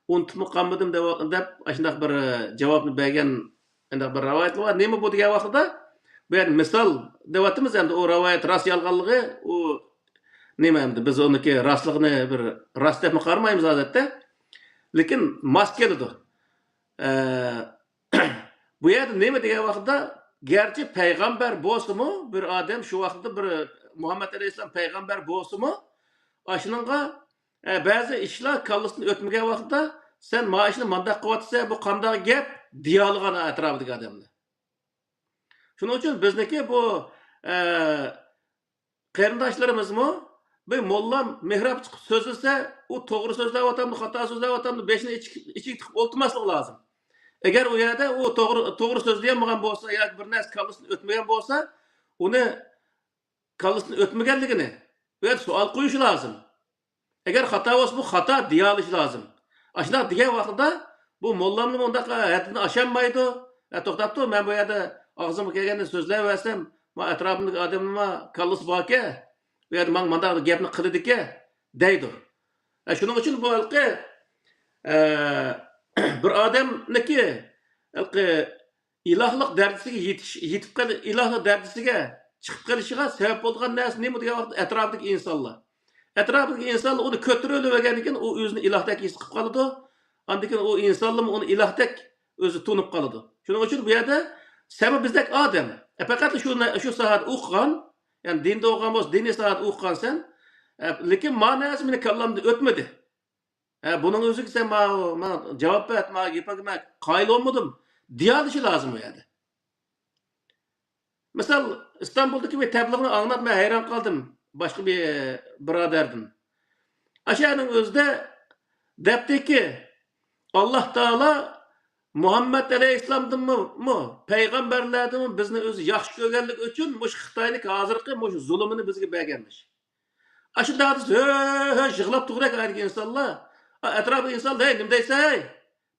ئۇنتۇپمۇ قالمىدىم» دەپ، دەپ ئاشۇنداق بىر، ئە، جاۋابنى بەرگەن، ئەنداق بىر رىۋايەت بار. نېمە بۇ دېگەن ۋاقتىدا، بۇ يەردە مىسال دەۋاتىمىز ئەمدى، ئۇ رىۋايەت راست يالغانلىقى، ئۇ نېمە ئەمدى، بىز ئۇنىڭكى راستلىقىنى بىر راست دەپمۇ قارىمايمىز ئادەتتە. لېكىن ماس كېلىدۇ. ئە، بۇ يەردە نېمە دېگەن ۋاقىتتا، گەرچە پەيغەمبەر بولسىمۇ، بىر ئادەم شۇ ۋاقىتتا بىر مۇھەممەد ئەلەيھىسسالام پەيغەمبەر بولسىمۇ، ئاشۇنىڭغا، ئە، بەزى ئىشلار كاللىسىدىن ئۆتمىگەن ۋاقىتتا، «سەن ما ئىشنى مانداق قىلىۋاتىسەن، بۇ قانداق گەپ؟» دېيەلىگەن ئەتراپىدىكى ئادەملەر. شۇنىڭ ئۈچۈن بىزنىڭكى بۇ، ئە، قېرىنداشلىرىمىزمۇ بىر موللا مېھراب چىقىپ سۆزلىسە، ئۇ توغرا سۆزلەۋاتامدۇ، خاتا سۆزلەۋاتامدۇ، بېشىنى ئېچىك، ئېچىك تىقىپ ئولتۇرماسلىقى لازىم. ئەگەر ئۇ يەردە ئۇ توغرا، توغرا سۆزلىيەلمىگەن بولسا ياكى بىر نەرسە كاللىسىدىن ئۆتمىگەن بولسا، ئۇنى كاللىسىدىن ئۆتمىگەنلىكىنى بۇ يەردە سوئال قويۇشى لازىم. ئەگەر خاتا بولسا، بۇ خاتا دېيەلىشى لازىم. ئاشۇنداق دېگەن ۋاقتىدا بۇ موللامنىمۇ ئۇنداق ھەددىدىن ئاشالمايدۇ. «ئە، توختاپ تۇر، مەن بۇ يەردە ئاغزىمغا كەلگەننى سۆزلەۋەرسەم، ما ئەتراپىمدىكى ئادەمنىمۇ كاللىسى باركەن، بۇ يەردە ماڭا مانداق گەپنى قىلىدىكەن» دەيدۇ. ئە، شۇنىڭ ئۈچۈن بۇ ھېلىقى، ئە، بىر ئادەمنىكى ھېلىقى ئىلاھلىق دەرىجىسىگە يېتىش، يېتىپ قېلى-، ئىلاھلىق دەرىجىسىگە چىقىپ قېلىشىغا سەۋەب بولىدىغان نەرسە نېمە دېگەن ۋاقىتتا، ئەتراپىدىكى ئىنسانلار. ئەتراپىدىكى ئىنسانلار ئۇنى كۆتۈرۈۋېلىۋەرگەندىن كېيىن، ئۇ ئۆزىنى ئىلاھتەك ھېس قىلىپ قالىدۇ. ئاندىن كېيىن ئۇ ئىنسانلارمۇ ئۇنى ئىلاھتەك ئۆزى تونۇپ قالىدۇ. شۇنىڭ ئۈچۈن بۇ يەردە سەنمۇ بىزدەك ئادەم. ئە، پەقەتلا شۇ نە-، شۇ ساھەدە ئوقۇغان، يەنى دىندا ئوقۇغان بولسا، دىنىي ساھەدە ئوقۇغانسەن. ئە، لېكىن ما نەرسە مېنىڭ كاللامدىن ئۆتمىدى. ھە، بۇنىڭ ئۆزىگە سەن ما-، ماڭا جاۋاب بەر، ماڭا گەپ قىلما، قايىل بولمىدىم دېيەلىشى لازىم ئۇ يەردە. مىسال، ئىستانبۇلدىكى بىر تەبلىغنى ئاڭلاپ مەن ھەيران قالدىم، باشقا بىر بۇرادەردىن. ئاشۇ يەرنىڭ ئۆزىدە دەپتىكى، ئاللا تائالا مۇھەممەد ئەلەيھىسسالامدىنمۇ، مۇ-، پەيغەمبەرلەردىنمۇ بىزنى ئۆزى ياخشى كۆرگەنلىكى ئۈچۈن مۇشۇ خىتاينىڭكى ھازىرقى مۇشۇ زۇلۇمىنى بىزگە بەرگەنمىش. ئاشۇنداق دېسە، ھۆ، ھۆ، يىغلاپ تۇرغۇدەك ئەتراپىدىكى ئىنسانلار. ئا، ئەتراپىدىكى ئىنسان، «ھەي، نېمە دەيسەن، ھەي؟»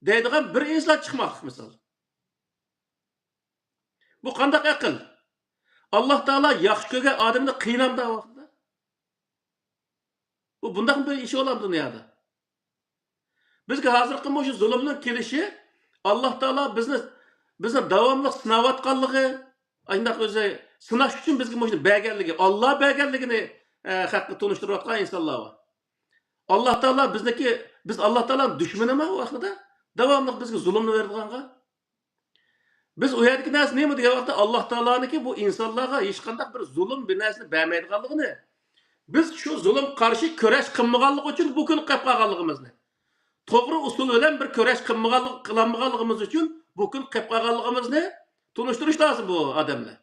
دەيدىغان بىر ئىنسان چىقماقلىق مىسال. بۇ قانداق ئەقىل؟ ئاللا تائالا ياخشى كۆرگەن ئادەمنى قىينامدا ۋاقتىدا؟ بۇ بۇنداقمۇ بىر ئىش بولامدۇ دۇنيادا؟ بىزگە ھازىرقى مۇشۇ زۇلۇمنىڭ كېلىشى، ئاللا تائالا بىزنى، بىزنى داۋاملىق سىناۋاتقانلىقى، ئانداق ئۆزى سىناش ئۈچۈن بىزگە مۇشۇنى بەرگەنلىكى، ئاللا بەرگەنلىكىنى، ئە، خەققە تونۇشتۇرۇۋاتقان ئىنسانلار بار. ئاللا تائالا بىزنىڭكى، بىز ئاللا تائالانىڭ دۈشمىنىمۇ ئۇ ۋاقتىدا؟ داۋاملىق بىزگە زۇلۇمنى بېرىدىغانغا. بىز ئۇ يەردىكى نەرسە نېمە دېگەن ۋاقىتتا، ئاللا تائالانىڭكى بۇ ئىنسانلارغا ھېچقانداق بىر زۇلۇم، بىر نەرسىنى بەرمەيدىغانلىقىنى، بىز شۇ زۇلۇم قارشى كۈرەش قىلمىغانلىقى ئۈچۈن بۇ كۈنگە قېلىپ قالغانلىقىمىزنى، توغرا ئۇسۇل بىلەن بىر كۈرەش قىلمىغانلىق، قىلالمىغانلىقىمىز ئۈچۈن بۇ كۈنگە قېلىپ قالغانلىقىمىزنى تونۇشتۇرۇش لازىم بۇ ئادەملەر.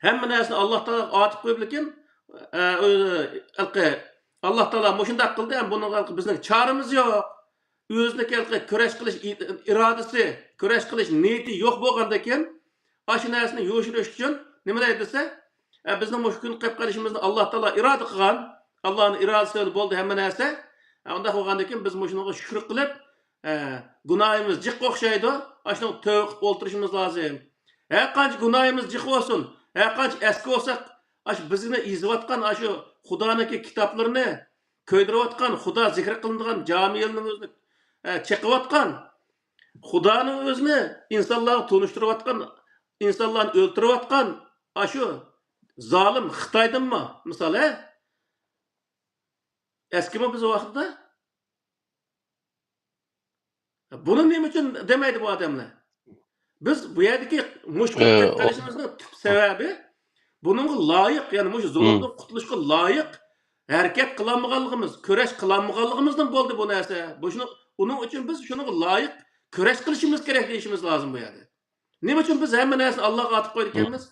ھەممە نەرسىنى ئاللا تائالاغا ئاتىپ قويۇپ، لېكىن، ئە، ئۆ-، ھېلىقى ئاللا تائالا مۇشۇنداق قىلدى، ھەم بۇنىڭغا ھېلىقى بىزنىڭ چارىمىز يوق. ئۆزىنىڭكى ھېلىقى كۈرەش قىلىش ئى-، ئىرادىسى، كۈرەش قىلىش نىيىتى يوق بولغاندىن كېيىن، ئاشۇ نەرسىنى يوشۇرۇش ئۈچۈن نېمە دەيدۇ دېسە، ئە، بىزنىڭ مۇشۇ كۈنگە قېلىپ قېلىشىمىزنى ئاللا تائالا ئىرادە قىلغان، ئاللانىڭ ئىرادىسى بىلەن بولدى ھەممە نەرسە. ئە، ئۇنداق بولغاندىن كېيىن بىز مۇشۇنىڭغا شۈكۈر قىلىپ، ئە، گۇناھىمىز جىق ئوخشايدۇ. ئاشۇنىڭغا تەۋبە قىلىپ ئولتۇرۇشىمىز لازىم. ھەر قانچە گۇناھىمىز جىق بولسۇن، ھەر قانچە ئەسكى بولساق، ئاشۇ بىزنى ئېزىۋاتقان ئاشۇ خۇدانىڭكى كىتابلىرىنى كۆيدۈرۈۋاتقان، خۇدا زىكرى قىلىنىدىغان جامىلىرنىڭ ئۆزىنى، ئە، چېقىۋاتقان، خۇدانىڭ ئۆزىنى ئىنسانلارغا تونۇشتۇرۇۋاتقان، ئىنسانلارنى ئۆلتۈرۈۋاتقان ئاشۇ زالىم خىتايدىنمۇ مىسال، ھە؟ ئەسكىمۇ بىز ۋاقتىدا؟ بۇنى نېمە ئۈچۈن دېمەيدۇ بۇ ئادەملەر؟ بىز بۇ يەردىكى مۇشۇ ئە، قېلىپ قېلىشىمىزنىڭ تۈپ سەۋەبى، بۇنىڭغا لايىق، يەنى مۇشۇ زۇلۇمدىن قۇتۇلۇشقا لايىق ھەرىكەت قىلالمىغانلىقىمىز، كۈرەش قىلالمىغانلىقىمىزدىن بولدى بۇ نەرسە. بۇ شۇنىڭ، ئۇنىڭ ئۈچۈن بىز شۇنىڭغا لايىق كۈرەش قىلىشىمىز كېرەك دېيىشىمىز لازىم بۇ يەردە. نېمە ئۈچۈن بىز ھەممە نەرسىنى ئاللاغا ئاتىپ قويىدىكەنمىز؟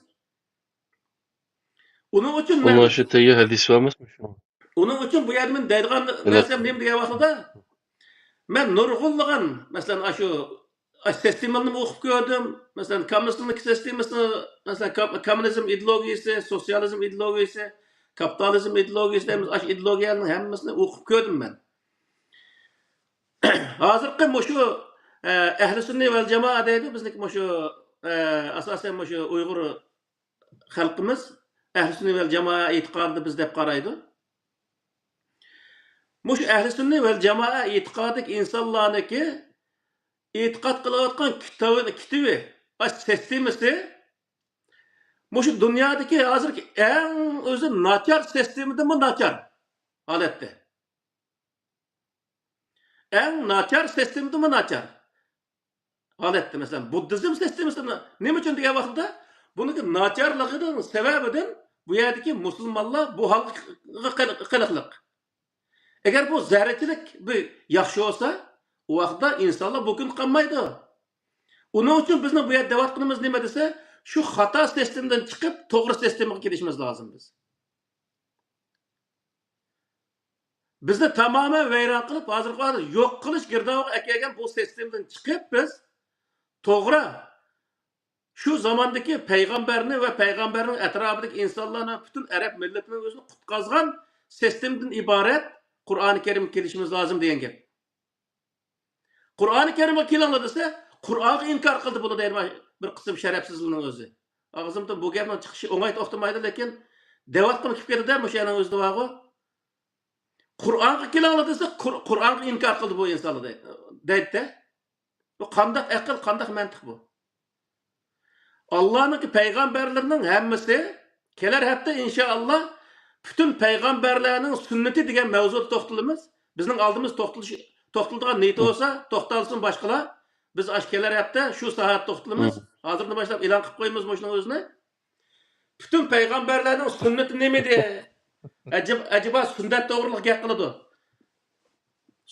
ئۇنىڭ ئۈچۈن مەن، ئۇنىڭ ئۈچۈن تەگە ھەدىس بارمىسمۇ شۇ؟ ئۇنىڭ ئۈچۈن بۇ يەردە مەن دەيدىغان نەرسەم نېمە دېگەن ۋاقتىدا، مەن نۇرغۇنلىغان، مەسىلەن، ئاشۇ، ئاشۇ سىستېمىلارنى ئوقۇپ كۆردۈم. مەسىلەن، كاممۇنىستنىڭ سىستېمىسىنى، مەسىلەن، كام-، كاممۇنىزم ئىدېئولوگىيىسى، سوتسىيالىزم ئىدېئولوگىيىسى، كاپىتالىزم ئىدېئولوگىيىسى دەيمىز، ئاشۇ ئىدېئولوگىيەنىڭ ھەممىسىنى ئوقۇپ كۆردۈم مەن. ھازىرقى مۇشۇ، ئە، ئەھلى سۈننە ۋەل جامائە دەيدۇ، بىزنىڭكى مۇشۇ، ئە، ئاساسەن مۇشۇ ئۇيغۇر خەلقىمىز ئەھلى سۈننە ۋەل جامائە ئېتىقادىدا بىز دەپ قارايدۇ. مۇشۇ ئەھلى سۈننە ۋەل جامائە ئېتىقادىدىكى ئىنسانلارنىڭكى ئېتىقاد قىلىۋاتقان كىتابى، كىتابى، ئاش سىستېمىسى مۇشۇ دۇنيادىكى ھازىرقى ئەڭ ئۆزى ناچار سىستېمىدىنمۇ ناچار ھالەتتە. ئەڭ ناچار سىستېمىدىنمۇ ناچار ھالەتتە. مەسىلەن، بۇددىزم سىستېمىسىنى نېمە ئۈچۈن دېگەن ۋاقتىدا، بۇنىڭكى ناچارلىقىنىڭ سەۋەبىدىن بۇ يەردىكى مۇسۇلمانلار بۇ ھالغا قىل-، قىلىقلىق. ئەگەر بۇ زەررىچىلىك بىر ياخشى بولسا، ئۇ ۋاقىتتا ئىنسانلار بۇ كۈن قالمايدۇ. ئۇنىڭ ئۈچۈن بىزنىڭ بۇ يەردە دەۋاتقىنىمىز نېمە دېسە، شۇ خاتا سىستېمىدىن چىقىپ، توغرا سىستېمىغا كېلىشىمىز لازىم بىز. بىزنى تامامەن ۋەيران قىلىپ، ھازىرقى ۋاقىتتا يوق قىلىش گىردابىغا ئەكەلگەن بۇ سىستېمىدىن چىقىپ، بىز توغرا شۇ زاماندىكى پەيغەمبەرنى ۋە پەيغەمبەرنىڭ ئەتراپىدىكى ئىنسانلارنى، پۈتۈن ئەرەب مىللىتىنى ئۆزىنى قۇتقازغان سىستېمىدىن ئىبارەت قۇرئانى كەرىمگە كېلىشىمىز لازىم دېگەن گەپ. قۇرئانى كەرىمگە كېلىڭلار دېسە، قۇرئانغا ئىنكار قىلدى بۇلار دەيدۇ بىر قىسىم شەرەپسىزلەرنىڭ ئۆزى. ئاغزىمدىن بۇ گەپنىڭ چىقىشى ئوڭاي توختىمايدۇ، لېكىن دەۋاتقۇم كېلىپ كەتتى-دە، مۇشۇ يەرنىڭ ئۆزىدە بارغۇ. قۇرئانغا كېلىڭلار دېسە، قۇر-، قۇرئانغا ئىنكار قىلدى بۇ ئىنسانلار دەي-، دەيدۇ-دە. بۇ قانداق ئەقىل، قانداق مەنتىق بۇ؟ ئاللانىڭكى پەيغەمبەرلىرىنىڭ ھەممىسى، كېلەر ھەپتە ئىنشائاللا پۈتۈن پەيغەمبەرلەرنىڭ سۈننىتى دېگەن مەۋزۇدا توختىلىمىز. بىزنىڭ ئالدىمىز توختىلىش، توختىلىدىغان نىيىتى بولسا، توختالسۇن باشقىلار. بىز ئاشۇ كېلەر ھەپتە شۇ ساھەدە توختىلىمىز. ھازىردىن باشلاپ ئېلان قىلىپ قويىمىز مۇشۇنىڭ ئۆزىنى. پۈتۈن پەيغەمبەرلەرنىڭ سۈننىتى نېمىدى؟ ئەجەب-، ئەجەبا سۈننەت توغرىلىق گەپ قىلىدۇ.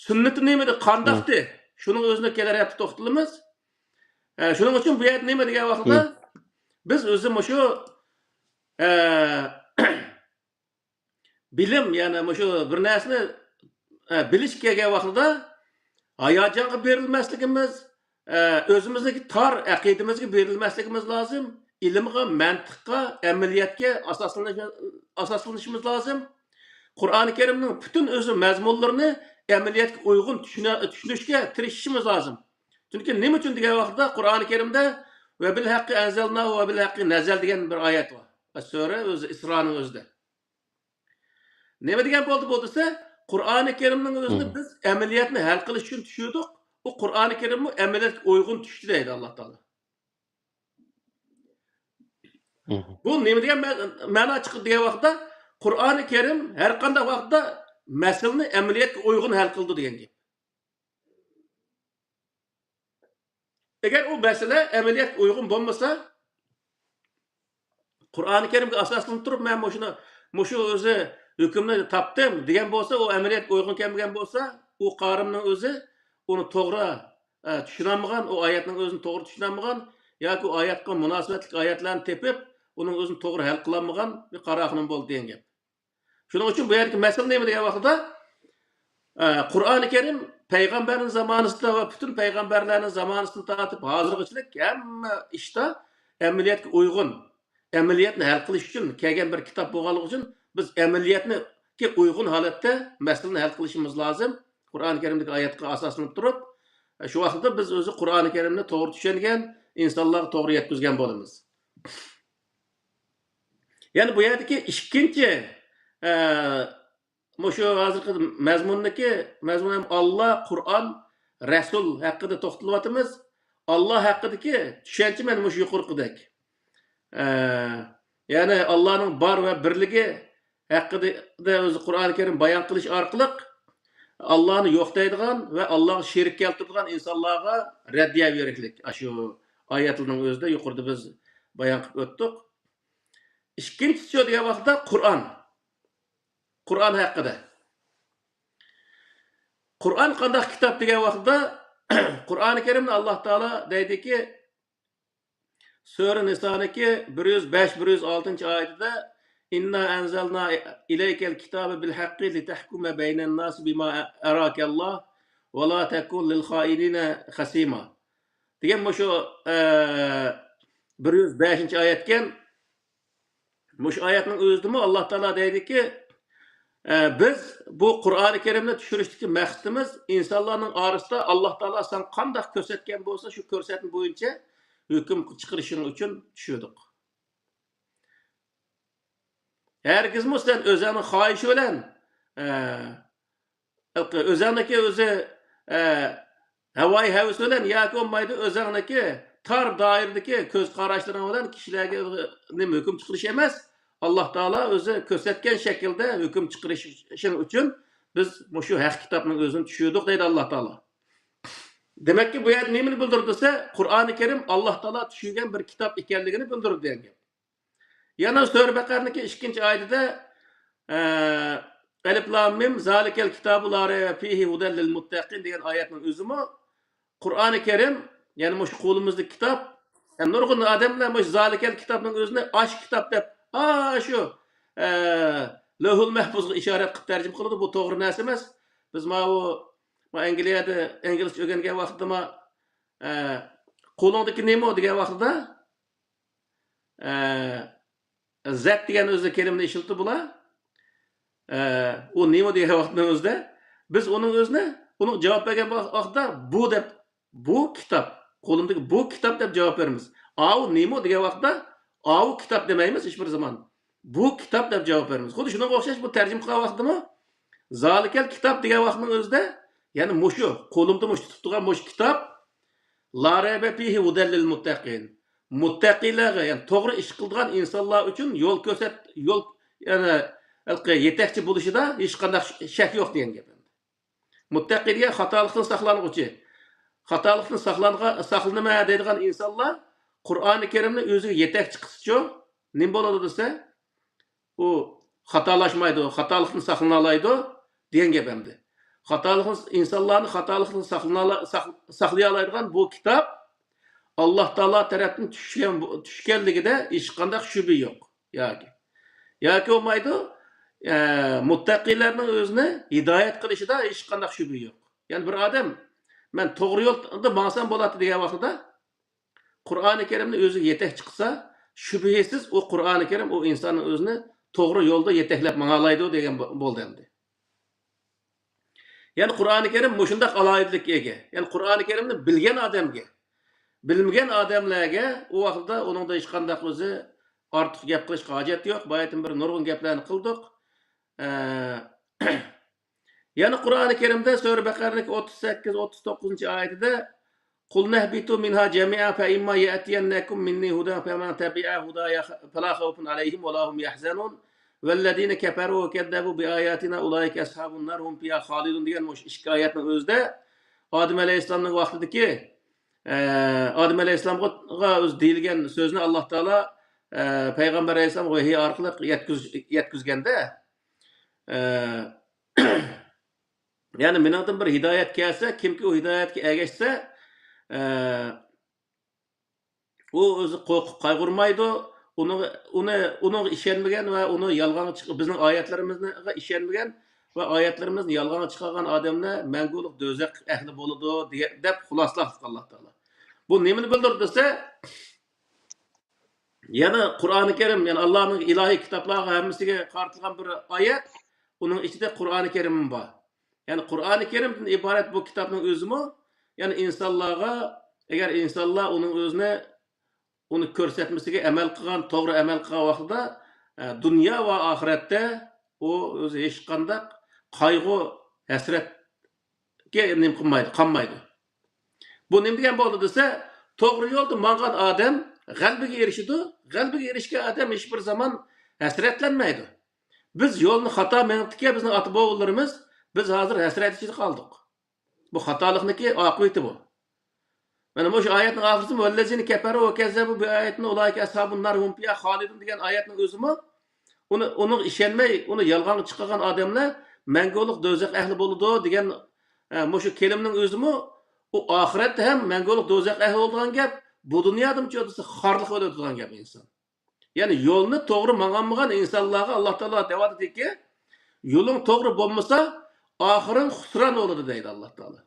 سۈننىتى نېمىدى؟ قانداقتى؟ شۇنىڭ ئۆزىنى كېلەر ھەپتە توختىلىمىز. ئە، شۇنىڭ ئۈچۈن بۇ يەردە نېمە دېگەن ۋاقتىدا، بىز ئۆزى مۇشۇ، ئە، بىلىم، يەنى مۇشۇ بىر نەرسىنى، ئە، بىلىشكە كەلگەن ۋاقتىدا ھاياجانغا بېرىلمەسلىكىمىز، ئە، ئۆزىمىزنىڭكى تار ئەقىدىمىزگە بېرىلمەسلىكىمىز لازىم. ئىلىمغا، مەنتىققا، ئەمەلىيەتكە ئاساسلىنىش-، ئاساسلىنىشىمىز لازىم. قۇرئانى كەرىمنىڭ پۈتۈن ئۆزى مەزمۇنلىرىنى ئەمەلىيەتكە ئۇيغۇن چۈشىنە-، چۈشىنىشكە تىرىشىشىمىز لازىم. چۈنكى نېمە ئۈچۈن دېگەن ۋاقىتتا، قۇرئانى كەرىمدە «ۋە بىل ھەققى ئەنزەلناھۇ ۋە بىل ھەققى نەزەل» دېگەن بىر ئايەت بار. سۈرە ئۆزى ئىسرانىڭ ئۆزىدە. نېمە دېگەن بولدى بۇ دېسە، قۇرئانى كەرىمنىڭ ئۆزىنى بىز ئەمەلىيەتنى ھەل قىلىش ئۈچۈن چۈشۈردۇق. ئۇ قۇرئانى كەرىممۇ ئەمەلىيەتكە ئۇيغۇن چۈشتى دەيدۇ ئاللا تائالا. بۇ نېمە دېگەن مە-، مەنا چىقىدۇ دېگەن ۋاقىتتا، قۇرئانى كەرىم ھەر قانداق ۋاقىتتا مەسىلىنى ئەمەلىيەتكە ئۇيغۇن ھەل قىلىدۇ دېگەن گەپ. ئەگەر ئۇ مەسىلە ئەمەلىيەتكە ئۇيغۇن بولمىسا، قۇرئانى كەرىمگە ئاساسلىنىپ تۇرۇپ، مەن مۇشۇنى، مۇشۇ ئۆزى ھۆكۈمنى تاپتىم دېگەن بولسا، ئۇ ئەمەلىيەتكە ئۇيغۇن كەلمىگەن بولسا، ئۇ قارىمنىڭ ئۆزى ئۇنى توغرا، ئە، چۈشىنەلمىگەن، ئۇ ئايەتنىڭ ئۆزىنى توغرا چۈشىنەلمىگەن ياكى ئۇ ئايەتكە مۇناسىۋەتلىك ئايەتلەرنى تېپىپ، ئۇنىڭ ئۆزىنى توغرا ھەل قىلالمىغان بىر قاراخانىم بولدى دېگەن گەپ. شۇنىڭ ئۈچۈن بۇ يەردىكى مەسىلە نېمە دېگەن ۋاقىتتا، ئە، قۇرئانى كەرىم پەيغەمبەرنىڭ زامانىسىدا ۋە پۈتۈن پەيغەمبەرلەرنىڭ زامانىسىدىن تارتىپ ھازىرغىچىلىك ھەممە ئىشتا ئەمەلىيەتكە ئۇيغۇن، ئەمەلىيەتنى ھەل قىلىش ئۈچۈن كەلگەن بىر كىتاب بولغانلىقى ئۈچۈن، بىز ئەمەلىيەتكە ئۇيغۇن ھالەتتە مەسىلىنى ھەل قىلىشىمىز لازىم. قۇرئانى كەرىمدىكى ئايەتكە ئاساسلىنىپ تۇرۇپ، شۇ ۋاقىتتا بىز ئۆزى قۇرئانى كەرىمنى توغرا چۈشەنگەن، ئىنسانلارغا توغرا يەتكۈزگەن بولىمىز. يەنى بۇ يەردىكى ئىككىنچى، ئە، مۇشۇ ھازىرقى مەزمۇندىكى، مەزمۇن ھەم ئاللا، قۇرئان، رەسۇل ھەققىدە توختىلىۋاتىمىز. ئاللا ھەققىدىكى چۈشەنچە مەن مۇشۇ يۇقىرىقىدەك. ئە، يەنى ئاللانىڭ بار ۋە بىرلىكى ھەققىدە ئۆزى قۇرئانى كەرىم بايان قىلىش ئارقىلىق ئاللانى يوق دەيدىغان ۋە ئاللاغا شېرىك كەلتۈرىدىغان ئىنسانلارغا رەددىيە بېرىشلىك. ئاشۇ ئايەتلەرنىڭ ئۆزىدە يۇقىرىدا بىز بايان قىلىپ ئۆتتۇق. ئىككىنچىسى شۇ دېگەن ۋاقىتتا قۇرئان. قۇرئان ھەققىدە. قۇرئان قانداق كىتاب دېگەن ۋاقىتتا، قۇرئانى كەرىمدە ئاللا تائالا دەيدىكى، سۈرە نىسانىڭكى بىر يۈز بەش، بىر يۈز ئالتىنچى ئايىتىدە، «ئىننا ئەنزەلنا ئىلەيكەل كىتابە بىل ھەققى لىتەھكۇمە بەينەن ناسى بىما ئەراكەللا ۋە لا تەكۇن لىل خائىنىنە خەسىما» دېگەن مۇشۇ، ئە، بىر يۈز بەشىنچى ئايەتكەن. مۇشۇ ئايەتنىڭ ئۆزىدىمۇ ئاللا تائالا دەيدىكى، ئە، بىز بۇ قۇرئانى كەرىمنى چۈشۈرۈشتىكى مەقسىتىمىز ئىنسانلارنىڭ ئارىسىدا ئاللا تائالا ساڭا قانداق كۆرسەتكەن بولسا، شۇ كۆرسەتمە بويىچە ھۆكۈم چىقىرىشىڭ ئۈچۈن چۈشۈردۇق. ھەرگىزمۇ سەن ئۆزۈڭنىڭ خاھىشى بىلەن، ئە، ئۆزۈڭنىڭكى ئۆزى، ئە، ھەۋايى ھەۋىسى بىلەن ياكى بولمايدۇ ئۆزۈڭنىڭكى تار دائىرىدىكى كۆز قاراشلىرىڭ بىلەن كىشىلەرگە نېمە ھۆكۈم چىقىرىش ئەمەس. ئاللا تائالا ئۆزى كۆرسەتكەن شەكىلدە ھۆكۈم چىقىرىشىڭ ئۈچۈن بىز مۇشۇ ھەق كىتابنىڭ ئۆزىنى چۈشۈردۇق دەيدۇ ئاللا تائالا. دېمەككى، بۇ يەردە نېمىنى بىلدۈرىدۇ دېسە، قۇرئانى كەرىم ئاللا تائالا چۈشۈرگەن بىر كىتاب ئىكەنلىكىنى بىلدۈرىدۇ دېگەن گەپ. يەنە سۈرە بەقەرىنىڭكى ئىككىنچى ئايىتىدە، ئە، «ئەلىف لام مىم، زالىكەل كىتابۇ لا رەيبە فىھى ھۇدەل لىل مۇتتەقىن» دېگەن ئايەتنىڭ ئۆزىمۇ قۇرئانى كەرىم، يەنى مۇشۇ قولىمىزدىكى كىتاب، ھەم نۇرغۇن ئادەملەر مۇشۇ زالىكەل كىتابنىڭ ئۆزىنى ئاشۇ كىتاب دەپ، ئاشۇ، ئە، لەۋھۇل مەھفۇزغا ئىشارەت قىلىپ تەرجىمە قىلىدۇ. بۇ توغرا نەرسە ئەمەس. بىز ماۋۇ، ماۋۇ ئەنگلىيەدە ئىنگلىزچە ئۆگەنگەن ۋاقتىدا، ئە، «قولۇڭدىكى نېمە؟» دېگەن ۋاقتىدا، ئە، «زەت» دېگەن ئۆزى كەلىمىنى ئىشلىتىدۇ بۇلار. ئە، ئۇ نېمە دېگەن ۋاقىتنىڭ ئۆزىدە بىز ئۇنىڭ ئۆزىنى، ئۇنىڭغا جاۋاب بەرگەن ۋاق-، ۋاقىتتا «بۇ» دەپ، «بۇ كىتاب، قولۇمدىكى بۇ كىتاب» دەپ جاۋاب بېرىمىز. «ئاۋۇ نېمە؟» دېگەن ۋاقىتتا «ئاۋۇ كىتاب» دېمەيمىز ھېچ بىر زامان. «بۇ كىتاب» دەپ جاۋاب بېرىمىز. خۇددى شۇنىڭغا ئوخشاش بۇ تەرجىمە قىلغان ۋاقتىمۇ «زالىكەل كىتاب» دېگەن ۋاقىتنىڭ ئۆزىدە، يەنى مۇشۇ، قولۇمدا مۇشۇ تۇتۇپ تۇرغان مۇشۇ كىتاب، «لا رەيبە فىھى ھۇدەل لىل مۇتتەقىن». مۇتتەقىلەرگە، يەنى توغرا ئىش قىلىدىغان ئىنسانلار ئۈچۈن يول كۆرسەت-، يول، يەنى، ھېلىقى يېتەكچى بولۇشىدا ھېچقانداق شەك يوق دېگەن گەپ. مۇتتەقى دېگەن خاتالىقتىن ساقلانغۇچى. خاتالىقتىن ساقلانغا-، ساقلىنىمەن دەيدىغان ئىنسانلار قۇرئانى كەرىمنى ئۆزىگە يېتەكچى قىلسىچۇ، نېمە بولىدۇ دېسە، ئۇ خاتالاشمايدۇ، خاتالىقتىن ساقلىنالايدۇ دېگەن گەپ ئەمدى. خاتالىقنى، ئىنسانلارنى خاتالىقتىن ساقلىنالا-، ساق-، ساقلىيالايدىغان بۇ كىتاب ئاللا تائالا تەرەپتىن چۈشكەن، چۈشكەنلىكىدە ھېچقانداق شۈبھە يوق. ياكى، ياكى بولمايدۇ، ئە، مۇتتەقىلەرنىڭ ئۆزىنى ھىدايەت قىلىشىدا ھېچقانداق شۈبھە يوق. يەنى بىر ئادەم، «مەن توغرا يولدا ماڭسام بولاتتى» دېگەن ۋاقتىدا، قۇرئانى كەرىمنى ئۆزىگە يېتەكچى قىلسا، شۈبھىسىز ئۇ قۇرئانى كەرىم ئۇ ئىنساننىڭ ئۆزىنى توغرا يولدا يېتەكلەپ ماڭالايدۇ دېگەن بو-، بولدى ئەمدى. يەنى قۇرئانى كەرىم مۇشۇنداق ئالاھىدىلىككە ئىگە. يەنى قۇرئانى كەرىمنى بىلگەن ئادەمگە، بىلمىگەن ئادەملەرگە ئۇ ۋاقىتتا ئۇنىڭدا ھېچقانداق ئۆزى ئارتۇق گەپ قىلىشقا ھاجەت يوق. بايىتىن بىر نۇرغۇن گەپلەرنى قىلدۇق. ئە، يەنە قۇرئانى كەرىمدە سۈرە بەقەرىنىڭ ئوتتۇز سەككىز، ئوتتۇز توققۇزىنچى ئايىتىدە، قُلْنَا اهْبِطُوا مِنْهَا جَمِيعًا فَإِمَّا يَأْتِيَنَّكُمْ مِنِّي هُدًى فَمَنْ تَبِعَ هُدَايَ فَلَا خَوْفٌ عَلَيْهِمْ وَلَا هُمْ يَحْزَنُونَ وَالَّذِينَ كَفَرُوا وَكَذَّبُوا بِآيَاتِنَا أُولَئِكَ أَصْحَابُ النَّارِ هُمْ فِيهَا خَالِدُونَ دېگەن مۇشۇ ئىككى ئايەتنىڭ ئۆزىدە ئادەم ئەلەيھىسسالامنىڭ ۋاقتىدىكى، ئە، ئادەم ئەلەيھىسسالامغا ئۆزى دېيىلگەن سۆزنى ئاللا تائالا، ئە، پەيغەمبەر ئەلەيھىسسالامغا ۋەھىي ئارقىلىق يەتكۈز-، يەتكۈزگەندە، ئە، يەنى مېنىڭدىن بىر ھىدايەت كەلسە، كىمكى ئۇ ھىدايەتكە ئەگەشسە، ئە، ئۇ ئۆزى قورقۇپ قايغۇرمايدۇ. ئۇنىڭ، ئۇنى، ئۇنىڭغا ئىشەنمىگەن ۋە ئۇنى يالغانغا چىق-، بىزنىڭ ئايەتلىرىمىزگە ئىشەنمىگەن ۋە ئايەتلىرىمىزنى يالغانغا چىقارغان ئادەملەر مەڭگۈلۈك دوزاخ ئەھلى بولىدۇ دېگەن، دەپ خۇلاسىلاقلىق ئاللا تائالا. بۇ نېمىنى بىلدۈرىدۇ دېسە، يەنە قۇرئانى كەرىم، يەنى ئاللانىڭ ئىلاھىي كىتابلارغا ھەممىسىگە قارىتىلغان بىر ئايەت، ئۇنىڭ ئىچىدە قۇرئانى كەرىممۇ بار. يەنى قۇرئانى كەرىمدىن ئىبارەت بۇ كىتابنىڭ ئۆزىمۇ، يەنى ئىنسانلارغا، ئەگەر ئىنسانلار ئۇنىڭ ئۆزىنى، ئۇنى كۆرسەتمىسىگە ئەمەل قىلغان، توغرا ئەمەل قىلغان ۋاقتىدا، ئە، دۇنيا ۋە ئاخىرەتتە ئۇ ئۆزى ھېچقانداق قايغۇ، ھەسرەتكە نېمە قىلمايدۇ، قانمايدۇ. بۇ نېمە دېگەن بولدى دېسە، توغرا يولدا ماڭغان ئادەم غەلىبىگە ئېرىشىدۇ، غەلىبىگە ئېرىشكەن ئادەم ھېچبىر زامان ھەسرەتلەنمەيدۇ. بىز يولنى خاتا مېڭىپتىكەن، بىزنىڭ ئاتا-بوۋىلىرىمىز، بىز ھازىر ھەسرەت ئىچىدە قالدۇق. بۇ خاتالىقنىڭكى ئاقىۋىتى بۇ. مانا مۇشۇ ئايەتنىڭ ئاخىرىسى، «وَالَّذِينَ كَفَرُوا وَكَذَّبُوا بِآيَاتِنَا أُولَٰئِكَ أَصْحَابُ النَّارِ هُمْ فِيهَا خَالِدُونَ» دېگەن ئايەتنىڭ ئۆزىمۇ، ئۇنى، ئۇنىڭغا ئىشەنمەي، ئۇنى يالغانغا چىقارغان ئادەملەر مەڭگۈلۈك دوزاخ ئەھلى بولىدۇ دېگەن، ئە، مۇشۇ كېلىمنىڭ ئۆزىمۇ ئۇ ئاخىرەتتە ھەم مەڭگۈلۈك دوزاخ ئەھلى بولىدىغان گەپ، بۇ دۇنيادىمۇ چۆتىسى خارلىق ئۆتىدىغان گەپ ئىنسان. يەنى يولنى توغرا ماڭالمىغان ئىنسانلارغا ئاللا تائالا دەۋاتىدۇكى، يولۇڭ توغرا بولمىسا، ئاخىرىڭ خۇسران بولىدۇ دەيدۇ ئاللا تائالا.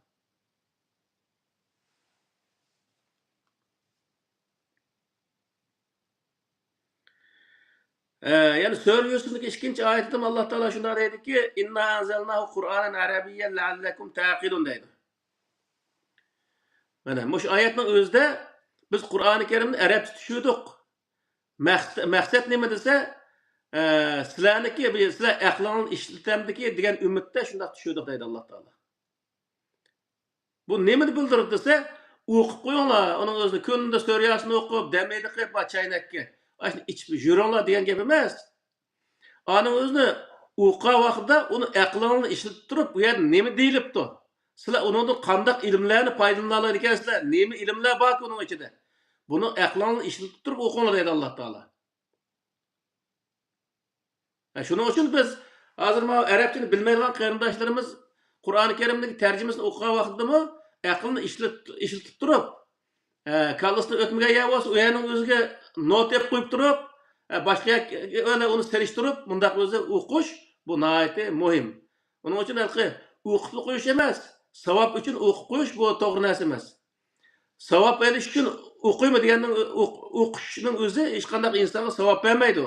ئە، يەنى سۈرە يۈسۈفنىڭ ئىككىنچى ئايىتىدىمۇ ئاللا تائالا شۇنداق دەيدۇكى، «إِنَّا أَنزَلْنَاهُ قُرْآنًا عَرَبِيًّا لَعَلَّكُمْ تَعْقِلُونَ» دەيدۇ. مانا مۇشۇ ئايەتنىڭ ئۆزىدە بىز قۇرئانى كەرىمنى ئەرەبچە چۈشۈردۇق. مەقس-، مەقسەت نېمە دېسە، ئە، سىلەرنىڭكى، سىلەر ئەقلىڭلارنى ئىشلىتەمدىكى دېگەن ئۈمىدتە شۇنداق چۈشۈردۇق دەيدۇ ئاللا تائالا. بۇ نېمىنى بىلدۈرىدۇ دېسە، ئوقۇپ قويۇڭلار، ئۇنىڭ ئۆزىنى كۈندە سۈرە ياسىن ئوقۇپ، دەم ھىدى قىلىپ، چاينەككە ئاشۇنى ئىچىپ يۈرۈڭلار دېگەن گەپ ئەمەس. ئانىڭ ئۆزىنى ئوقۇغان ۋاقتىدا ئۇنى ئەقلىڭلارنى ئىشلىتىپ تۇرۇپ، ئۇ يەردە نېمە دېيىلىپتۇ؟ سىلەر ئۇنىڭدىن قانداق ئىلىملەرنى پايدىلىنالايدىكەنسىلەر؟ نېمە ئىلىملەر باركى ئۇنىڭ ئىچىدە؟ بۇنى ئەقلىڭلارنى ئىشلىتىپ تۇرۇپ ئوقۇڭلار دەيدۇ ئاللا تائالا. ھە، شۇنىڭ ئۈچۈن بىز ھازىر ماۋۇ ئەرەبچىنى بىلمەيدىغان قېرىنداشلىرىمىز قۇرئانى كەرىمدىكى تەرجىمىسىنى ئوقۇغان ۋاقتىدىمۇ ئەقلىنى ئىشلىتىپ، ئىشلىتىپ تۇرۇپ، ھە، كاللىسىدىن ئۆتمىگەن يەر بولسا، ئۇ يەرنىڭ ئۆزىگە نوتا ئېلىپ قويۇپ تۇرۇپ، ھە، باشقا يەرگە ئۇنى سېلىشتۇرۇپ، مۇنداق ئۆزى ئوقۇش، بۇ ناھايىتى مۇھىم. ئۇنىڭ ئۈچۈن ھېلىقى ئوقۇپ قويۇش ئەمەس، ساۋاب ئۈچۈن ئوقۇپ قويۇش، بۇ توغرا نەرسە ئەمەس. ساۋاب ئېلىش ئۈچۈن ئوقۇيمەن دېگەننىڭ، ئوق-، ئوقۇشنىڭ ئۆزى ھېچقانداق ئىنسانغا ساۋاب بەرمەيدۇ.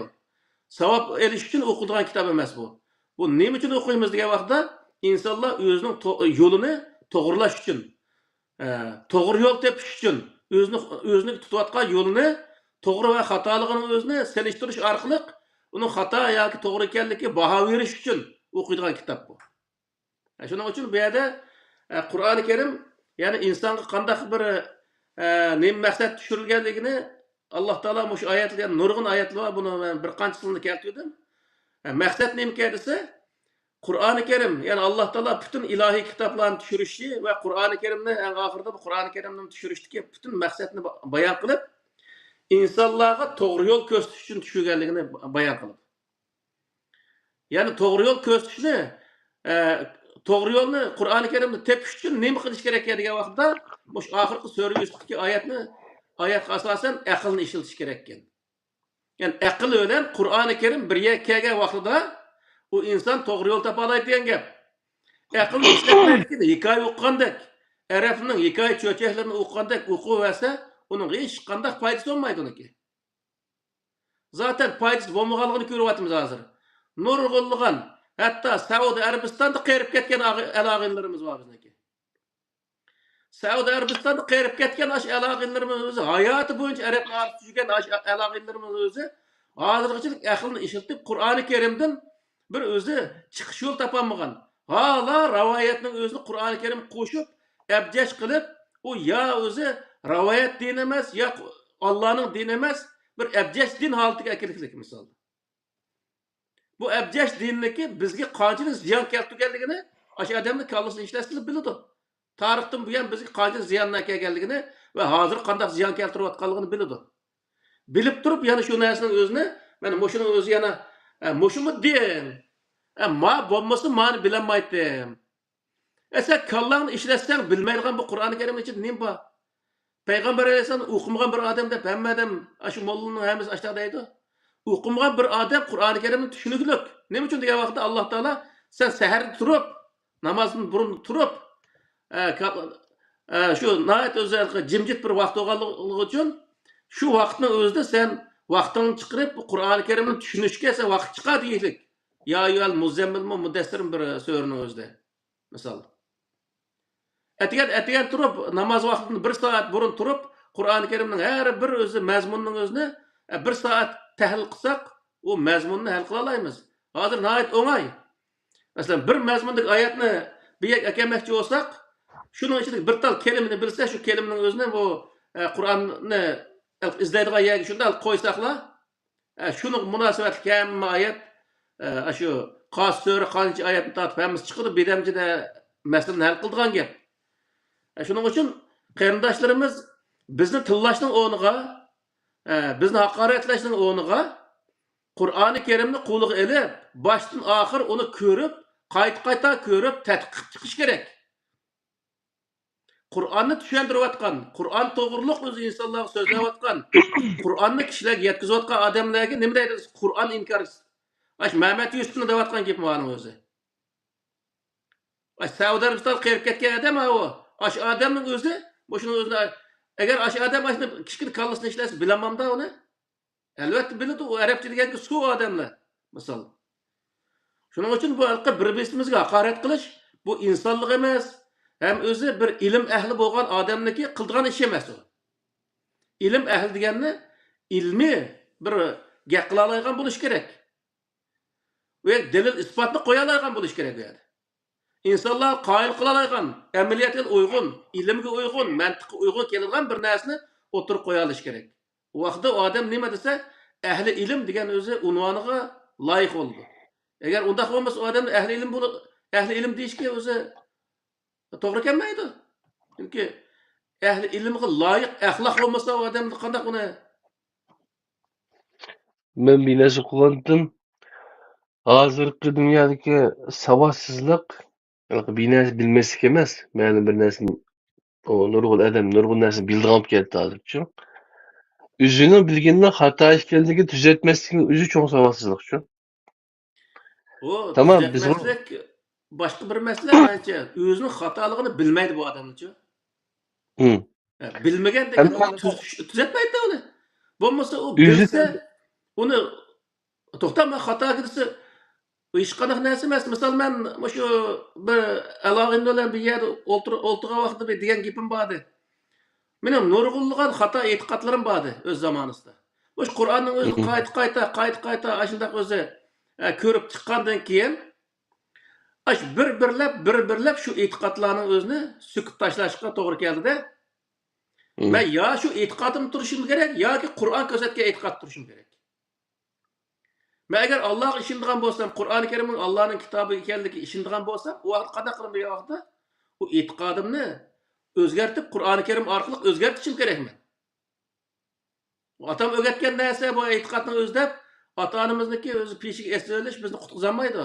ساۋاب ئېلىش ئۈچۈن ئوقۇلىدىغان كىتاب ئەمەس بۇ. بۇ نېمە ئۈچۈن ئوقۇيمىز دېگەن ۋاقىتتا، ئىنسانلار ئۆزىنىڭ تو-، يولىنى توغرىلاش ئۈچۈن، ئە، توغرا يول تېپىش ئۈچۈن، ئۆزىنى، ئۆزىنىڭ تۇتۇۋاتقان يولىنى توغرا ۋە خاتالىقىنىڭ ئۆزىنى سېلىشتۇرۇش ئارقىلىق ئۇنىڭ خاتا ياكى توغرا ئىكەنلىكىگە باھا بېرىش ئۈچۈن ئوقۇيدىغان كىتاب بۇ. شۇنىڭ ئۈچۈن بۇ يەردە، ئە، قۇرئانى كەرىم، يەنى ئىنسانغا قانداق بىر، ئە، نېمە مەقسەت چۈشۈرۈلگەنلىكىنى ئاللا تائالا مۇشۇ ئايەتلەر، يەنى نۇرغۇن ئايەتلەر بار، بۇنى مەن بىر قانچىسىنى كەلتۈردۈم. ئە، مەقسەت نېمىكەن دېسە، قۇرئانى كەرىم، يەنى ئاللا تائالا پۈتۈن ئىلاھىي كىتابلارنى چۈشۈرۈشى ۋە قۇرئانى كەرىمنى ئەڭ ئاخىرىدا بۇ قۇرئانى كەرىمنى چۈشۈرۈشتىكى پۈتۈن مەقسەتنى با-، بايان قىلىپ، ئىنسانلارغا توغرا يول كۆرسىتىش ئۈچۈن چۈشۈرگەنلىكىنى بايان قىلىپ. يەنى توغرا يول كۆرسىتىشنى، ئە، توغرا يولنى قۇرئانى كەرىمدە تېپىش ئۈچۈن نېمە قىلىش كېرەك دېگەن ۋاقىتتا، مۇشۇ ئاخىرقى سۈرە يۈسۈپتىكى ئايەتنى، ئايەتكە ئاساسەن ئەقىلنى ئىشلىتىش كېرەككەن. يەنى ئەقىل بىلەن قۇرئانى كەرىم بىر يەرگە كەلگەن ۋاقتىدا ئۇ ئىنسان توغرا يول تاپالايدۇ دېگەن گەپ. ئەقىلنى ئىشلەتمەيدىكىن ھېكايە ئوقۇغاندەك، ئەرەبنىڭ ھېكايە چۆچەكلىرىنى ئوقۇغاندەك ئوقۇۋەرسە، ئۇنىڭغا ھېچقانداق پايدىسى بولمايدۇ ئۇنىڭكى. زاتەن پايدىسى بولمىغانلىقىنى كۆرۈۋاتىمىز ھازىر. نۇرغۇنلىغان، ھەتتا سەئۇدى ئەرەبىستاندا قېرىپ كەتكەن ئاغ-، ئەل-ئاغىنىلىرىمىز بار بىزنىڭكى. سەئۇدى ئەرەبىستاندا قېرىپ كەتكەن ئاشۇ ئەل-ئاغىنىلىرىمىز ئۆزى، ھاياتى بويىچە ئەرەبلەر ئارىسىدا يۈرگەن ئاشۇ ئەل-ئاغىنىلىرىمىز ئۆزى ھازىرغىچىلىك ئەقلىنى ئىشلىتىپ، قۇرئانى كەرىمدىن بىر ئۆزى چىقىش يول تاپالمىغان، ھالا رىۋايەتنىڭ ئۆزىنى قۇرئانى كەرىمگە قوشۇپ، ئەبجەش قىلىپ، ئۇ يا ئۆزى رىۋايەت دىنى ئەمەس، يا ئاللانىڭ دىنى ئەمەس، بىر ئەبجەش دىن ھالىتىگە ئەكىرگۈزدى مىسالدا. بۇ ئەبجەش دىننىڭكى بىزگە قانچىلىك زىيان كەلتۈرگەنلىكىنى ئاشۇ ئادەمنىڭ كاللىسىنى ئىشلەتسىلا بىلىدۇ. تارىختىن بۇيان بىزگە قانچىلىك زىياننى ئەكەلگەنلىكىنى ۋە ھازىر قانداق زىيان كەلتۈرۈۋاتقانلىقىنى بىلىدۇ. بىلىپ تۇرۇپ يەنە شۇ نەرسىنىڭ ئۆزىنى، مانا مۇشۇنىڭ ئۆزى يەنە، ئە، مۇشۇمۇ دىن؟ ئە، ما بولمىسا مانى بىلەلمەيتتىم. ئە، سەن كاللاڭنى ئىشلەتسەڭ بىلمەيدىغان بۇ قۇرئانى كەرىمنىڭ ئىچىدە نېمە بار؟ پەيغەمبەر ئەلەيھىسسالام ئوقۇمىغان بىر ئادەم دەپ ھەممە ئادەم، ئاشۇ موللىنىڭ ھەممىسى ئاشۇنداق دەيدۇ. ئوقۇمىغان بىر ئادەم قۇرئانى كەرىمنى چۈشىنىكلىك. نېمە ئۈچۈن دېگەن ۋاقىتتا ئاللا تائالا سەن سەھەردە تۇرۇپ، نامازدىن بۇرۇن تۇرۇپ، ئە، كا-، ئە، شۇ ناھايىتى ئۆزى جىمجىت بىر ۋاقىت بولغانلىقى ئۈچۈن شۇ ۋاقىتنىڭ ئۆزىدە سەن ۋاقتىڭنى چىقىرىپ قۇرئانى كەرىمنى چۈشىنىشكە سەن ۋاقىت چىقار دېيىشلىك. يا ئەييۇھەل مۇززەممىلمۇ مۇددەسسىرمۇ بىر سۈرىنىڭ ئۆزىدە. مىسال. ئەتىگەن، ئەتىگەن تۇرۇپ، ناماز ۋاقتىدىن بىر سائەت بۇرۇن تۇرۇپ، قۇرئانى كەرىمنىڭ ھەر بىر ئۆزى مەزمۇننىڭ ئۆزىنى، ئە، بىر سائەت تەھلىل قىلساق، ئۇ مەزمۇننى ھەل قىلالايمىز. ھازىر ناھايىتى ئوڭاي. مەسىلەن، بىر مەزمۇندىكى ئايەتنى بىر يەرگە ئەكەلمەكچى بولساق، شۇنىڭ ئىچىدىكى بىر تال كەلىمىنى بىلسە، شۇ كەلىمىنىڭ ئۆزىنى بۇ، ئە، قۇرئاننى ئىزدەيدىغان يەرگە شۇنداق قويساقلا، ئە، شۇنىڭغا مۇناسىۋەتلىك ھەممە ئايەت، ئە، ئاشۇ قاسىر سۈرە قانچە ئايەتنى تارتىپ ھەممىسى چىقىدۇ، بىردەمچىدە مەسىلىنى ھەل قىلىدىغان گەپ. ئە، شۇنىڭ ئۈچۈن قېرىنداشلىرىمىز بىزنى تىللاشنىڭ ئورنىغا، ئە، بىزنى ھاقارەتلەشنىڭ ئورنىغا قۇرئانى كەرىمنى قولىغا ئېلىپ، باشتىن ئاخىر ئۇنى كۆرۈپ، قايتا-قايتا كۆرۈپ، تەتقىق قىلىپ چىقىش كېرەك. قۇرئاننى چۈشەندۈرۈۋاتقان، قۇرئان توغرۇلۇق ئۆزى ئىنسانلارغا سۆزلەۋاتقان، قۇرئاننى كىشىلەرگە يەتكۈزۈۋاتقان ئادەملەرگە نېمە دەيدۇ؟ قۇرئان ئىنكارچىسى. ئاشۇ مەمەت يۈسۈپنىڭ دەۋاتقان گېپى مۇنىڭ ئۆزى. ئاشۇ سەئۇدى ئەرەبىستانغا قېرىپ كەتكەن ئادەم ئاۋۇ. ئاشۇ ئادەمنىڭ ئۆزى، مۇشۇنىڭ ئۆزىنى، ئەگەر ئاشۇ ئادەم ئاشۇ كىچىككىنە كاللىسىنى ئىشلەتسە بىلەلمامدا ئۇنى. ئەلۋەتتە بىلىدۇ، ئۇ ئەرەبچە دېگەنگە سۇ ئادەملەر، مىسال. شۇنىڭ ئۈچۈن بۇ ھېلىقى بىر-بىرىمىزگە ھاقارەت قىلىش، بۇ ئىنسانلىق ئەمەس. ھەم ئۆزى بىر ئىلىم ئەھلى بولغان ئادەمنىڭكى قىلىدىغان ئىشى ئەمەس ئۇ. ئىلىم ئەھلى دېگەننى ئىلمىي بىر گەپ قىلالايدىغان بولۇش كېرەك. ۋە دەلىل ئىسپاتنى قويالايدىغان بولۇش كېرەك ئۇ يەردە. ئىنسانلار قايىل قىلالايدىغان، ئەمەلىيەتكە ئۇيغۇن، ئىلىمگە ئۇيغۇن، مەنتىققە ئۇيغۇن كېلىدىغان بىر نەرسىنى ئوتتۇرىغا قويالىشى كېرەك. ئۇ ۋاقىتتا ئۇ ئادەم نېمە دېسە، ئەھلى ئىلىم دېگەن ئۆزى ئۇنۋانىغا لايىق بولىدۇ. ئەگەر ئۇنداق بولمىسا، ئۇ ئادەمنى ئەھلى ئىلىم بولۇ-، ئەھلى ئىلىم دېيىشكە ئۆزى توغرا كەلمەيدۇ. چۈنكى ئەھلى ئىلىمغا لايىق ئەخلاق بولمىسا، ئۇ ئادەمنى قانداق ئۇنى مەن بىر نەرسە قىلغانتىم. ھازىرقى دۇنيادىكى ساۋاتسىزلىق، بىر نەرسە بىلمەسلىك ئەمەس. مەلۇم بىر نەرسىنى، ئۇ نۇرغۇن ئادەم نۇرغۇن نەرسىنى بىلىدىغان بولۇپ كەتتى ھازىرچۇ. ئۆزىنىڭ بىلگىنىنى خاتا ئىكەنلىكىنى تۈزەتمەسلىكنىڭ ئۆزى چوڭ ساۋاتسىزلىقچۇ. بۇ تامام، بىز بۇ تۈزەتمەسلىك باشقا بىر مەسىلە، مەنچە. ئۆزىنىڭ خاتالىقىنى بىلمەيدۇ بۇ ئادەمچۇ. ھە، بىلمىگەن دېگەن ئەمما ئۇنى تۈز-، تۈزەتمەيدۇ ئۇنى. بولمىسا ئۇ ئۆزى بىلسە، ئۇنى، توختا، مەن خاتا دېسە، ھېچقانداق نەرسە ئەمەس. مىسال، مەن مۇشۇ بىر ئالاغىن بىلەن بىر يەردە ئولتۇر-، ئولتۇرغان ۋاقتىدا بىر دېگەن گېپىم بار ئىدى. مېنىڭ نۇرغۇنلىغان خاتا ئېتىقادلىرىم بار ئىدى ئۆز زامانىسىدا. مۇشۇ قۇرئاننىڭ ئۆزىنى قايتا، قايتا، قايتا، قايتا ئاشۇنداق ئۆزى، ئە، كۆرۈپ چىققاندىن كېيىن، ئاشۇ بىر-بىرلەپ، بىر-بىرلەپ شۇ ئېتىقادلارنىڭ ئۆزىنى سۆكۈپ تاشلاشقا توغرا كەلدى-دە. مەن يا شۇ ئېتىقادىمدا تۇرۇشۇم كېرەك، ياكى قۇرئان كۆرسەتكەن ئېتىقادتا تۇرۇشۇم كېرەك. مەن ئەگەر ئاللاغا ئىشىنىدىغان بولسام، قۇرئانى كەرىمنىڭ ئاللانىڭ كىتابى ئىكەنلىكىگە ئىشىنىدىغان بولسام، ئۇ ۋاقىت قانداق قىلىمەن دېگەن ۋاقىتتا، ئۇ ئېتىقادىمنى ئۆزگەرتىپ، قۇرئانى كەرىم ئارقىلىق ئۆزگەرتىشىم كېرەكمەن. ئاتام ئۆگەتكەن نەرسە بۇ ئېتىقادنىڭ ئۆزى دەپ، ئاتا-ئانىمىزنىڭكى ئۆزى پېشىگە ئېسىۋېلىش بىزنى قۇتقۇزالمايدۇ.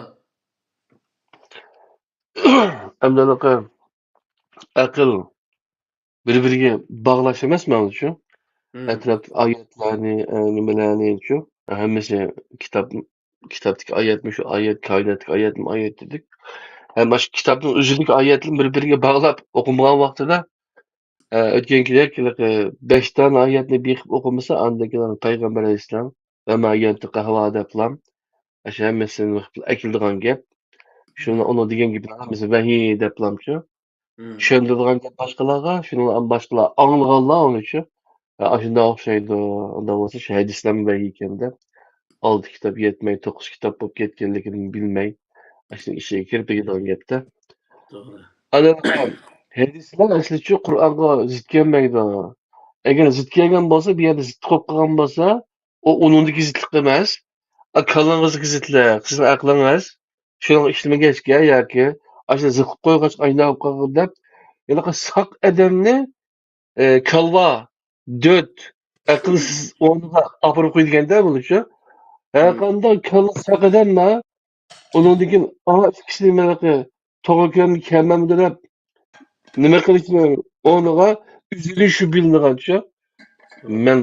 ئەمدى ھېلىقى ئەقىل بىر-بىرىگە باغلاش ئەمەسمۇ شۇ؟ مم. ئەتراپتىكى ئايەتلەرنى، ئە، نېمىلەرنى شۇ؟ ھەممىسى كىتاب، كىتابتىكى ئايەتمۇ شۇ ئايەت، كائىناتتىكى ئايەتمۇ ئايەت دېدۇق. ھەم مانا شۇ كىتابنىڭ ئۆزىدىكى ئايەتلىرىنى بىر-بىرىگە باغلاپ ئوقۇمىغان ۋاقتىدا، ئە، ئۆتكەنكىدەك ھېلىقى بەش دانە ئايەتنى بېقىپ ئوقۇمىسا، ئاندىن كېيىن پەيغەمبەر ئەلەيھىسسالام ۋە ما يەنتىقۇ ھەۋا دەپلام، ئاشۇ ھەممىسىنى ئەكېلىدىغان گەپ. شۇنى ئۇنىڭ دېگەن گېپىنىڭ ھەممىسى ۋەھىي دەپلامچۇ. مم. چۈشەندۈرىدىغان گەپ باشقىلارغا، شۇنىڭ بىلەن باشقىلار ئاڭلىغانلار ئۇنىچۇ. ھە، ئاشۇنداق ئوخشايدۇ. ئۇنداق بولسا شۇ ھەدىسلەرمۇ ۋەھىي ئىكەن دەپ، ئالتە كىتاب يەتمەي، توققۇز كىتاب بولۇپ كەتكەنلىكىنى بىلمەي، ئاشۇنىڭ ئىچىگە كىرىپ كېتىدىغان گەپتە. توغرا. ئانا، ھەدىسلەر ئەسلىچۇ قۇرئانغا زىت كەلمەيدۇ. ئەگەر زىت كەلگەن بولسا، بۇ يەردە زىت قويۇپ قالغان بولسا، ئۇ ئۇنىڭدىكى زىتلىق ئەمەس. ئا، كاللىڭىزدىكى زىتلىق، سىزنىڭ ئەقلىڭىز شۇنىڭغا ئىشلىمىگەچكە ياكى ئاشۇ زىت قويغاچ ئايناپ قالغان دەپ، ھېلىقى ساق ئادەمنى، ئە، كالۋا، دۆت، ئەقىلسىز ئورنىغا ئاپىرىپ قويىدىكەندە بۇنىچۇ. ھەرقانداق كاللا ساق ئادەملا ئۇنىڭدىن كېيىن، ئا، ئىككىسى نېمە توغرا كەلمەمدۇ دەپ نېمە قىلىشنىڭ ئورنىغا ئۆزىدىن شۈبھىلىنىدىغانچۇ. مەن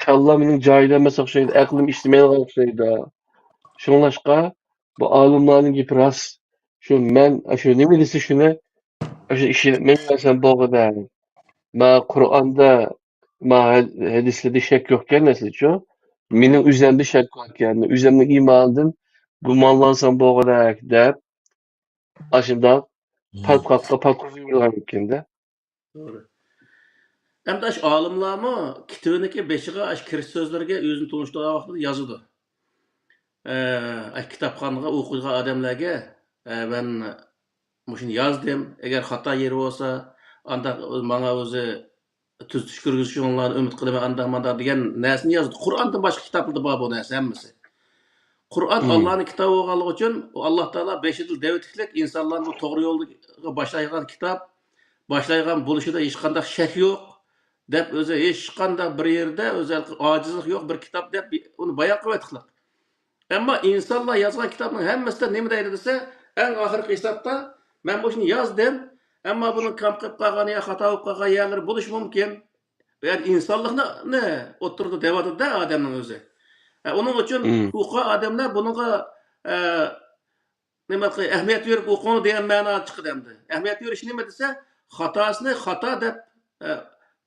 كاللا مېنىڭ جايىدا ئەمەس ئوخشايدۇ، ئەقلىم ئىشلىمەيدىغان ئوخشايدۇ. شۇڭلاشقا بۇ ئالىملارنىڭ گېپى راست. شۇ مەن شۇ نېمە دېسە شۇنى، شۇ ئىشلەتمەيمەن سەن بولغۇدەك. ما قۇرئاندا، ما ھە-، ھەدىسلەردە شەك يوقكەن ئەسلىچۇ. مېنىڭ ئۆزەمدە شەك باركەن، ئۆزەمنىڭ ئىمانىدىن گۇمانلانسام بولغۇدەك دەپ، ئاشۇنداق پاتقاققا پاتقۇزۇۋېرىدىغان ئىكەندە. توغرا. ئەمدى ئاشۇ ئالىملارمۇ كىتابىنىڭكى بېشىغا ئاشۇ كىرىش سۆزلىرىگە ئۆزىنى تونۇشتۇرغان ۋاقتىدا يازىدۇ. ئە، ئاشۇ كىتابخانىغا ئوقۇيدىغان ئادەملەرگە، ئە، مەن مۇشۇنى يازدىم. ئەگەر خاتا يېرى بولسا، ئانداق ماڭا ئۆزى تۈزىتىش كىرگۈزۈشۈڭلارنى ئۈمىد قىلىمەن، ئانداق مانداق دېگەن نەرسىنى يازدى. قۇرئاندىن باشقا كىتابلاردا بار بۇ نەرسە ھەممىسى. قۇرئان ئاللانىڭ كىتابى بولغانلىقى ئۈچۈن، ئۇ ئاللا تائالا بېشىدىن دەۋېتىكلىك ئىنسانلارنى بۇ توغرا يولغا باشلايدىغان كىتاب، باشلايدىغان بولۇشىدا ھېچقانداق شەك يوق دەپ، ئۆزى ھېچقانداق بىر يېرىدە ئۆزى ئاجىزلىق يوق بىر كىتاب دەپ ئۇنى بايان قىلىۋېتىقلىق. ئەمما ئىنسانلار يازغان كىتابنىڭ ھەممىسىدە نېمە دەيدۇ دېسە، ئەڭ ئاخىرقى ھېسابتا، مەن مۇشۇنى يازدىم، ئەمما بۇنىڭ كەم قېلىپ قالغان يا خاتا بولۇپ قالغان يەرلىرى بولۇشى مۇمكىن. يەنى ئىنسانلىقنى ئوتتۇرىدا دەۋاتىدۇ-دە ئادەمنىڭ ئۆزى. ئە، ئۇنىڭ ئۈچۈن ئوقۇغان ئادەملەر بۇنىڭغا، ئە، نېمە قىل-، ئەھمىيەت بېرىپ ئوقۇڭ دېگەن مەنىدە چىقىدۇ ئەمدى. ئەھمىيەت بېرىش نېمە دېسە، خاتاسىنى خاتا دەپ، ئە،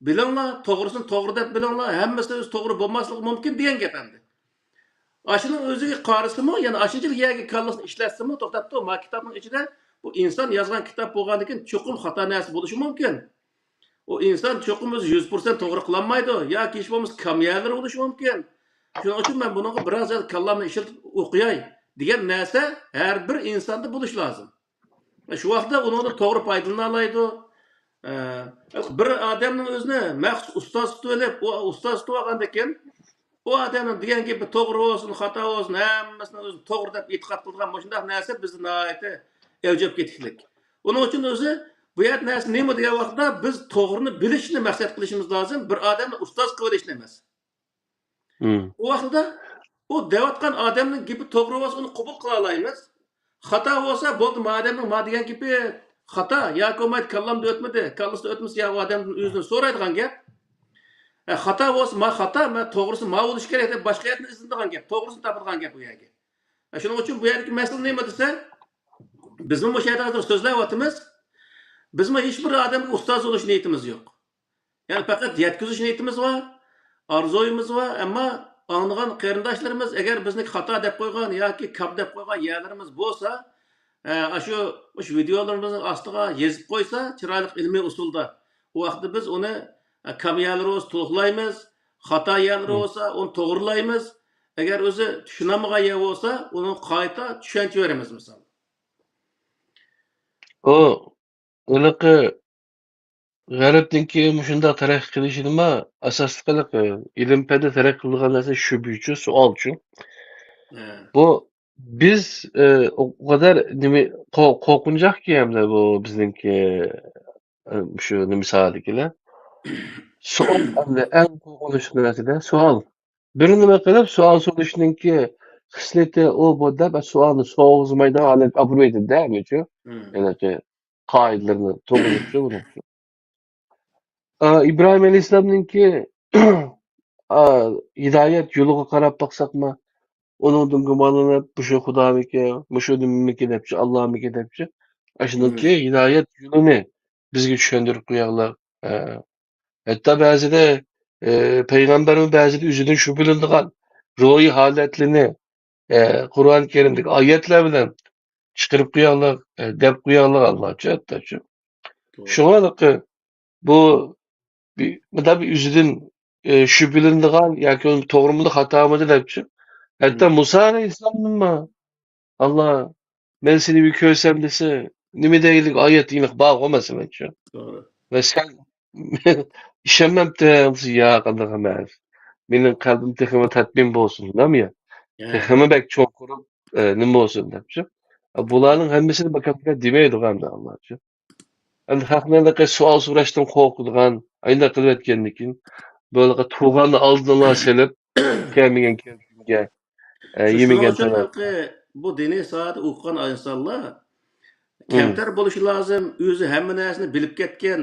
بىلىڭلار، توغرىسىنى توغرا دەپ بىلىڭلار، ھەممىسى ئۆزى توغرا بولماسلىقى مۇمكىن دېگەن گەپ ئەمدى. ئاشۇنىڭ ئۆزىگە قارىسىمۇ، يەنى ئاشۇنچىلىك يەرگە كاللىسىنى ئىشلەتسىمۇ، توختاپ تۇر، ما كىتابنىڭ ئىچىدە بۇ ئىنسان يازغان كىتاب بولغاندىكىن چوقۇم خاتا نەرسە بولۇشى مۇمكىن. ئۇ ئىنسان چوقۇم ئۆزى يۈز پىرسەنت توغرا قىلالمايدۇ ياكى ھېچ بولمىسا كاميەلىرى بولۇشى مۇمكىن. شۇنىڭ ئۈچۈن مەن بۇنىڭغا بىراز كاللامنى ئىشلىتىپ ئوقۇياي دېگەن نەرسە ھەر بىر ئىنساندا بولۇشى لازىم. شۇ ۋاقىتتا ئۇنىڭدىن توغرا پايدىلىنالايدۇ. ئە، بىر ئادەمنىڭ ئۆزىنى مەخسۇس ئۇستاز تۇتۇۋېلىپ، ئۇ ئۇستاز تۇتۇۋالغاندىن كېيىن، ئۇ ئادەمنىڭ دېگەن گېپى توغرا بولسۇن، خاتا بولسۇن، ھەممىسىنى ئۆزى توغرا دەپ ئېتىقاد قىلىدىغان مۇشۇنداق نەرسە بىزدە ناھايىتى ئەۋج ئېلىپ كېتىكلىك. ئۇنىڭ ئۈچۈن ئۆزى بۇ يەردە نەرسە نېمە دېگەن ۋاقىتتا بىز توغرىنى بىلىشنى مەقسەت قىلىشىمىز لازىم، بىر ئادەمنى ئۇستاز قىلىۋېلىشنى ئەمەس. مم. ئۇ ۋاقتىدا ئۇ دەۋاتقان ئادەمنىڭ گېپى توغرا بولسا، ئۇنى قوبۇل قىلالايمىز. خاتا بولسا، بولدى، ما ئادەمنىڭ ما دېگەن گېپى خاتا، ياكى بولمايدۇ، كاللامدا ئۆتمىدى، كاللىسىدا ئۆتمىسە، يا ئۇ ئادەمدىن ئۆزىدىن سورايدىغان گەپ. ئە، خاتا بولسا، ما خاتا، ما توغرىسى ما بولۇشى كېرەك دەپ باشقا يەردىن ئىزدىنىدىغان گەپ، توغرىسىنى تاپىدىغان گەپ ئۇ يەرگە. ئە، شۇنىڭ ئۈچۈن بۇ يەردىكى مەسىلە نېمە دېسە، بىزمۇ مۇشۇ يەردە ھازىر سۆزلەۋاتىمىز. بىزمۇ ھېچبىر ئادەمگە ئۇستاز بولۇش نىيىتىمىز يوق. يەنى پەقەت يەتكۈزۈش نىيىتىمىز بار، ئارزۇيىمىز بار، ئەمما ئاڭلىغان قېرىنداشلىرىمىز ئەگەر بىزنى خاتا دەپ قويغان ياكى كام دەپ قويغان يەرلىرىمىز بولسا، ئە، ئاشۇ، مۇشۇ ۋىدېئولىرىمىزنىڭ ئاستىغا يېزىپ قويسا، چىرايلىق ئىلمىي ئۇسۇلدا، ئۇ ۋاقىتتا بىز ئۇنى، ئە، كام يەرلىرى بولسا تولۇقلايمىز، خاتا يەرلىرى بولسا ئۇنى توغرىلايمىز. ئەگەر ئۆزى چۈشىنەلمىگەن يەر بولسا، ئۇنى قايتا چۈشەنچە بېرىمىز، مىسال. ئۇ ھېلىقى غەربنىڭكى مۇشۇنداق تەرەققىي قىلىشىنىما ئاساسلىق ھېلىقى ئىلىم-پەندە تەرەققىي قىلىدىغان نەرسە شۈبھىچۇ، سوئالچۇ. ھە. بۇ بىز، ئە، ئۇ قەدەر نېمە، قو-، قورقۇنچاقكى ھەمدە بۇ بىزنىڭكى، ئە، شۇ نېمە ساھەدىكىلەر. سوئال ئەمدى ئەڭ قورقۇنچلۇق نەرسىدە سوئال. بىر نېمە قىلىپ، سوئال سورىشىنىڭكى خىسلىتى ئۇ، بۇ دەپ، سوئالنى سورىغۇزمايدىغان ھالەتكە ئاپىرىۋېتىدۇ-دە، ھەممىچۇ. مم. ھېلىقى قائىدىلىرىنى توغرىلىقچۇ بۇنىڭچۇ. ئا، ئىبراھىم ئەلەيھىسسالامنىڭكى، ئا، ھىدايەت يولىغا قاراپ باقساقمۇ، ئۇنىڭدىن گۇمانلىنىپ، مۇشۇ خۇدامىكى، مۇشۇ نېمىمىكى دەپچۇ، ئاللامىكى دەپچۇ. ئاشۇنىڭكى مم. ھىدايەت يولىنى بىزگە چۈشەندۈرۈپ قوياڭلار. ئە، ھەتتا بەزىدە، ئە، پەيغەمبەرمۇ بەزىدە ئۆزىدىن شۈبھىلىنىدىغان، روھىي ھالەتلىرىنى، ئە، قۇرئان كەرىمدىكى ئايەتلەر بىلەن چىقىرىپ قوياڭلار، ئە، دەپ قوياڭلار ئاللاچۇ، ھەتتاچۇ. توغرا. شۇڭا بۇ بىر، مۇنداق بىر ئۆزىدىن، ئە، شۈبھىلىنىدىغان ياكى ئۇنى توغرىمىدۇ، خاتامىدۇ دەپچۇ. ھەتتا مۇسا ئەلەيھىسسالاممۇ، «ئاللا، مەن سېنى بىر كۆرسەم» دېسە، نېمە دەيلىك ئايەت ئېنىق بارغۇ، مەسىلەن، شۇ. توغرا. ۋە سەن، «ئىشەنمەمتىڭ» دېسە، «ياق، ئانداق ئەمەس. مېنىڭ قەلبىم تېخىمۇ تەتمىن بولسۇن، نېمە يا؟ ھە. تېخىمۇ بەك چوڭقۇرۇپ، ئە، نېمە بولسۇن» دەپچۇ. بۇلارنىڭ ھەممىسىنى بىر دېمەيدىغۇ ئەمدى ئاللاچۇ. ئەمدى خەقنى ھېلىقى سوئال سوراشتىن قورقىدىغان، ئاينداق قىلىۋەتكەندىن كېيىن، بۇ ھېلىقى تۇغاننى ئالدىنىلا سېلىپ، كەلمىگەن كەلگىنگە، ئە، شۇ-، شۇنىڭ يېمىگەن ئۈچۈن تالاق. ھېلىقى بۇ دىنىي ساھەدە ئوقۇغان ئىنسانلار مم. كەمتەر بولۇشى لازىم، ئۆزى ھەممە نەرسىنى بىلىپ كەتكەن،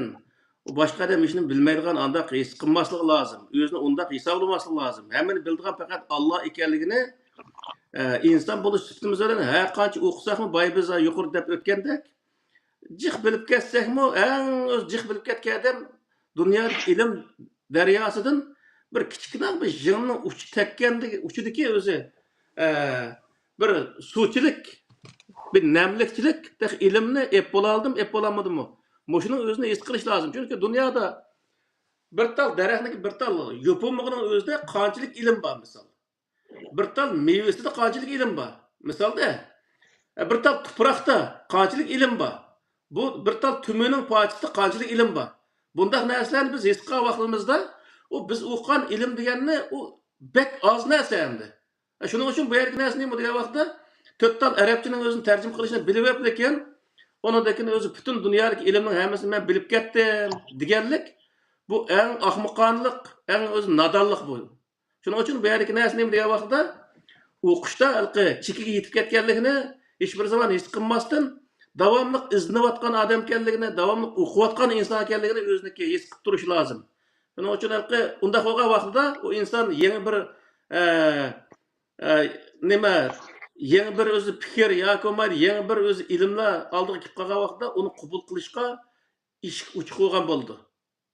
باشقا ئادەم ھېچنېمە بىلمەيدىغان ئانداق ھېس قىلماسلىقى لازىم، ئۆزىنى ئۇنداق ھېسابلىماسلىقى لازىم. ھەممىنى بىلىدىغان پەقەت ئاللا ئىكەنلىكىنى، ئە، ئىنسان بولۇش سۈپىتىمىز بىلەن ھەر قانچە ئوقۇساقمۇ، بايا بىز يۇقىرىدا دەپ ئۆتكەندەك، جىق بىلىپ كەتسەكمۇ، ئەڭ ئۆزى جىق بىلىپ كەتكەن ئادەم دۇنيادىكى ئىلىم دەرياسىدىن بىر كىچىككىنە بىر يىڭنىنىڭ ئۇچى تەگكەندىكى، ئۇچىدىكى ئۆزى، ئە، بىر سۇچىلىك، بىر نەملىكچىلىك، تېخى ئىلىمنى ئېپ بولالدىم، ئېپ بولالمىدىممۇ؟ مۇشۇنىڭ ئۆزىنى ھېس قىلىش لازىم. چۈنكى دۇنيادا بىر تال دەرەخنىڭكى بىر تال يوپۇرمىقىنىڭ ئۆزىدە قانچىلىك ئىلىم بار، مىسال. بىر تال مېۋىسىدە قانچىلىك ئىلىم بار؟ مىسالدا، بىر تال تۇپراقتا قانچىلىك ئىلىم بار؟ بۇ بىر تال تۈمۈنىڭ پارچىسىدا قانچىلىك ئىلىم بار؟ بۇنداق نەرسىلەرنى بىز ھېس قىلغان ۋاقتىمىزدا، ئۇ بىز ئوقۇغان ئىلىم دېگەننى ئۇ بەك ئاز نەرسە ئەمدى. شۇنىڭ ئۈچۈن بۇ يەردىكى نەرسە نېمە دېگەن ۋاقىتتا، تۆت تال ئەرەبچىنىڭ ئۆزىنى تەرجىمە قىلىشنى بىلىۋېلىپ، لېكىن ئۇنىڭدىن كېيىن ئۆزى پۈتۈن دۇنيادىكى ئىلىمنىڭ ھەممىسىنى مەن بىلىپ كەتتىم دېگەنلىك، بۇ ئەڭ ئاخمىقانىلىق، ئەڭ ئۆزى نادانلىق بۇ. شۇنىڭ ئۈچۈن بۇ يەردىكى نەرسە نېمە دېگەن ۋاقىتتا، ئوقۇشتا ھېلىقى چېكىگە يېتىپ كەتكەنلىكىنى ھېچ بىر زامان ھېس قىلماستىن، داۋاملىق ئىزدىنىۋاتقان ئادەم ئىكەنلىكىنى، داۋاملىق ئوقۇۋاتقان ئىنسان ئىكەنلىكىنى ئۆزىنىڭكى ھېس قىلىپ تۇرۇشى لازىم. شۇنىڭ ئۈچۈن ھېلىقى ئۇنداق بولغان ۋاقتىدا ئۇ ئىنسان يېڭى بىر، ئە، ئە، نېمە، يېڭى بىر ئۆزى پىكىر ياكى بولمايدۇ، يېڭى بىر ئۆزى ئىلىملەر ئالدىغا كېلىپ قالغان ۋاقتىدا ئۇنى قوبۇل قىلىشقا ئىشىك ئوچۇق بولغان بولىدۇ.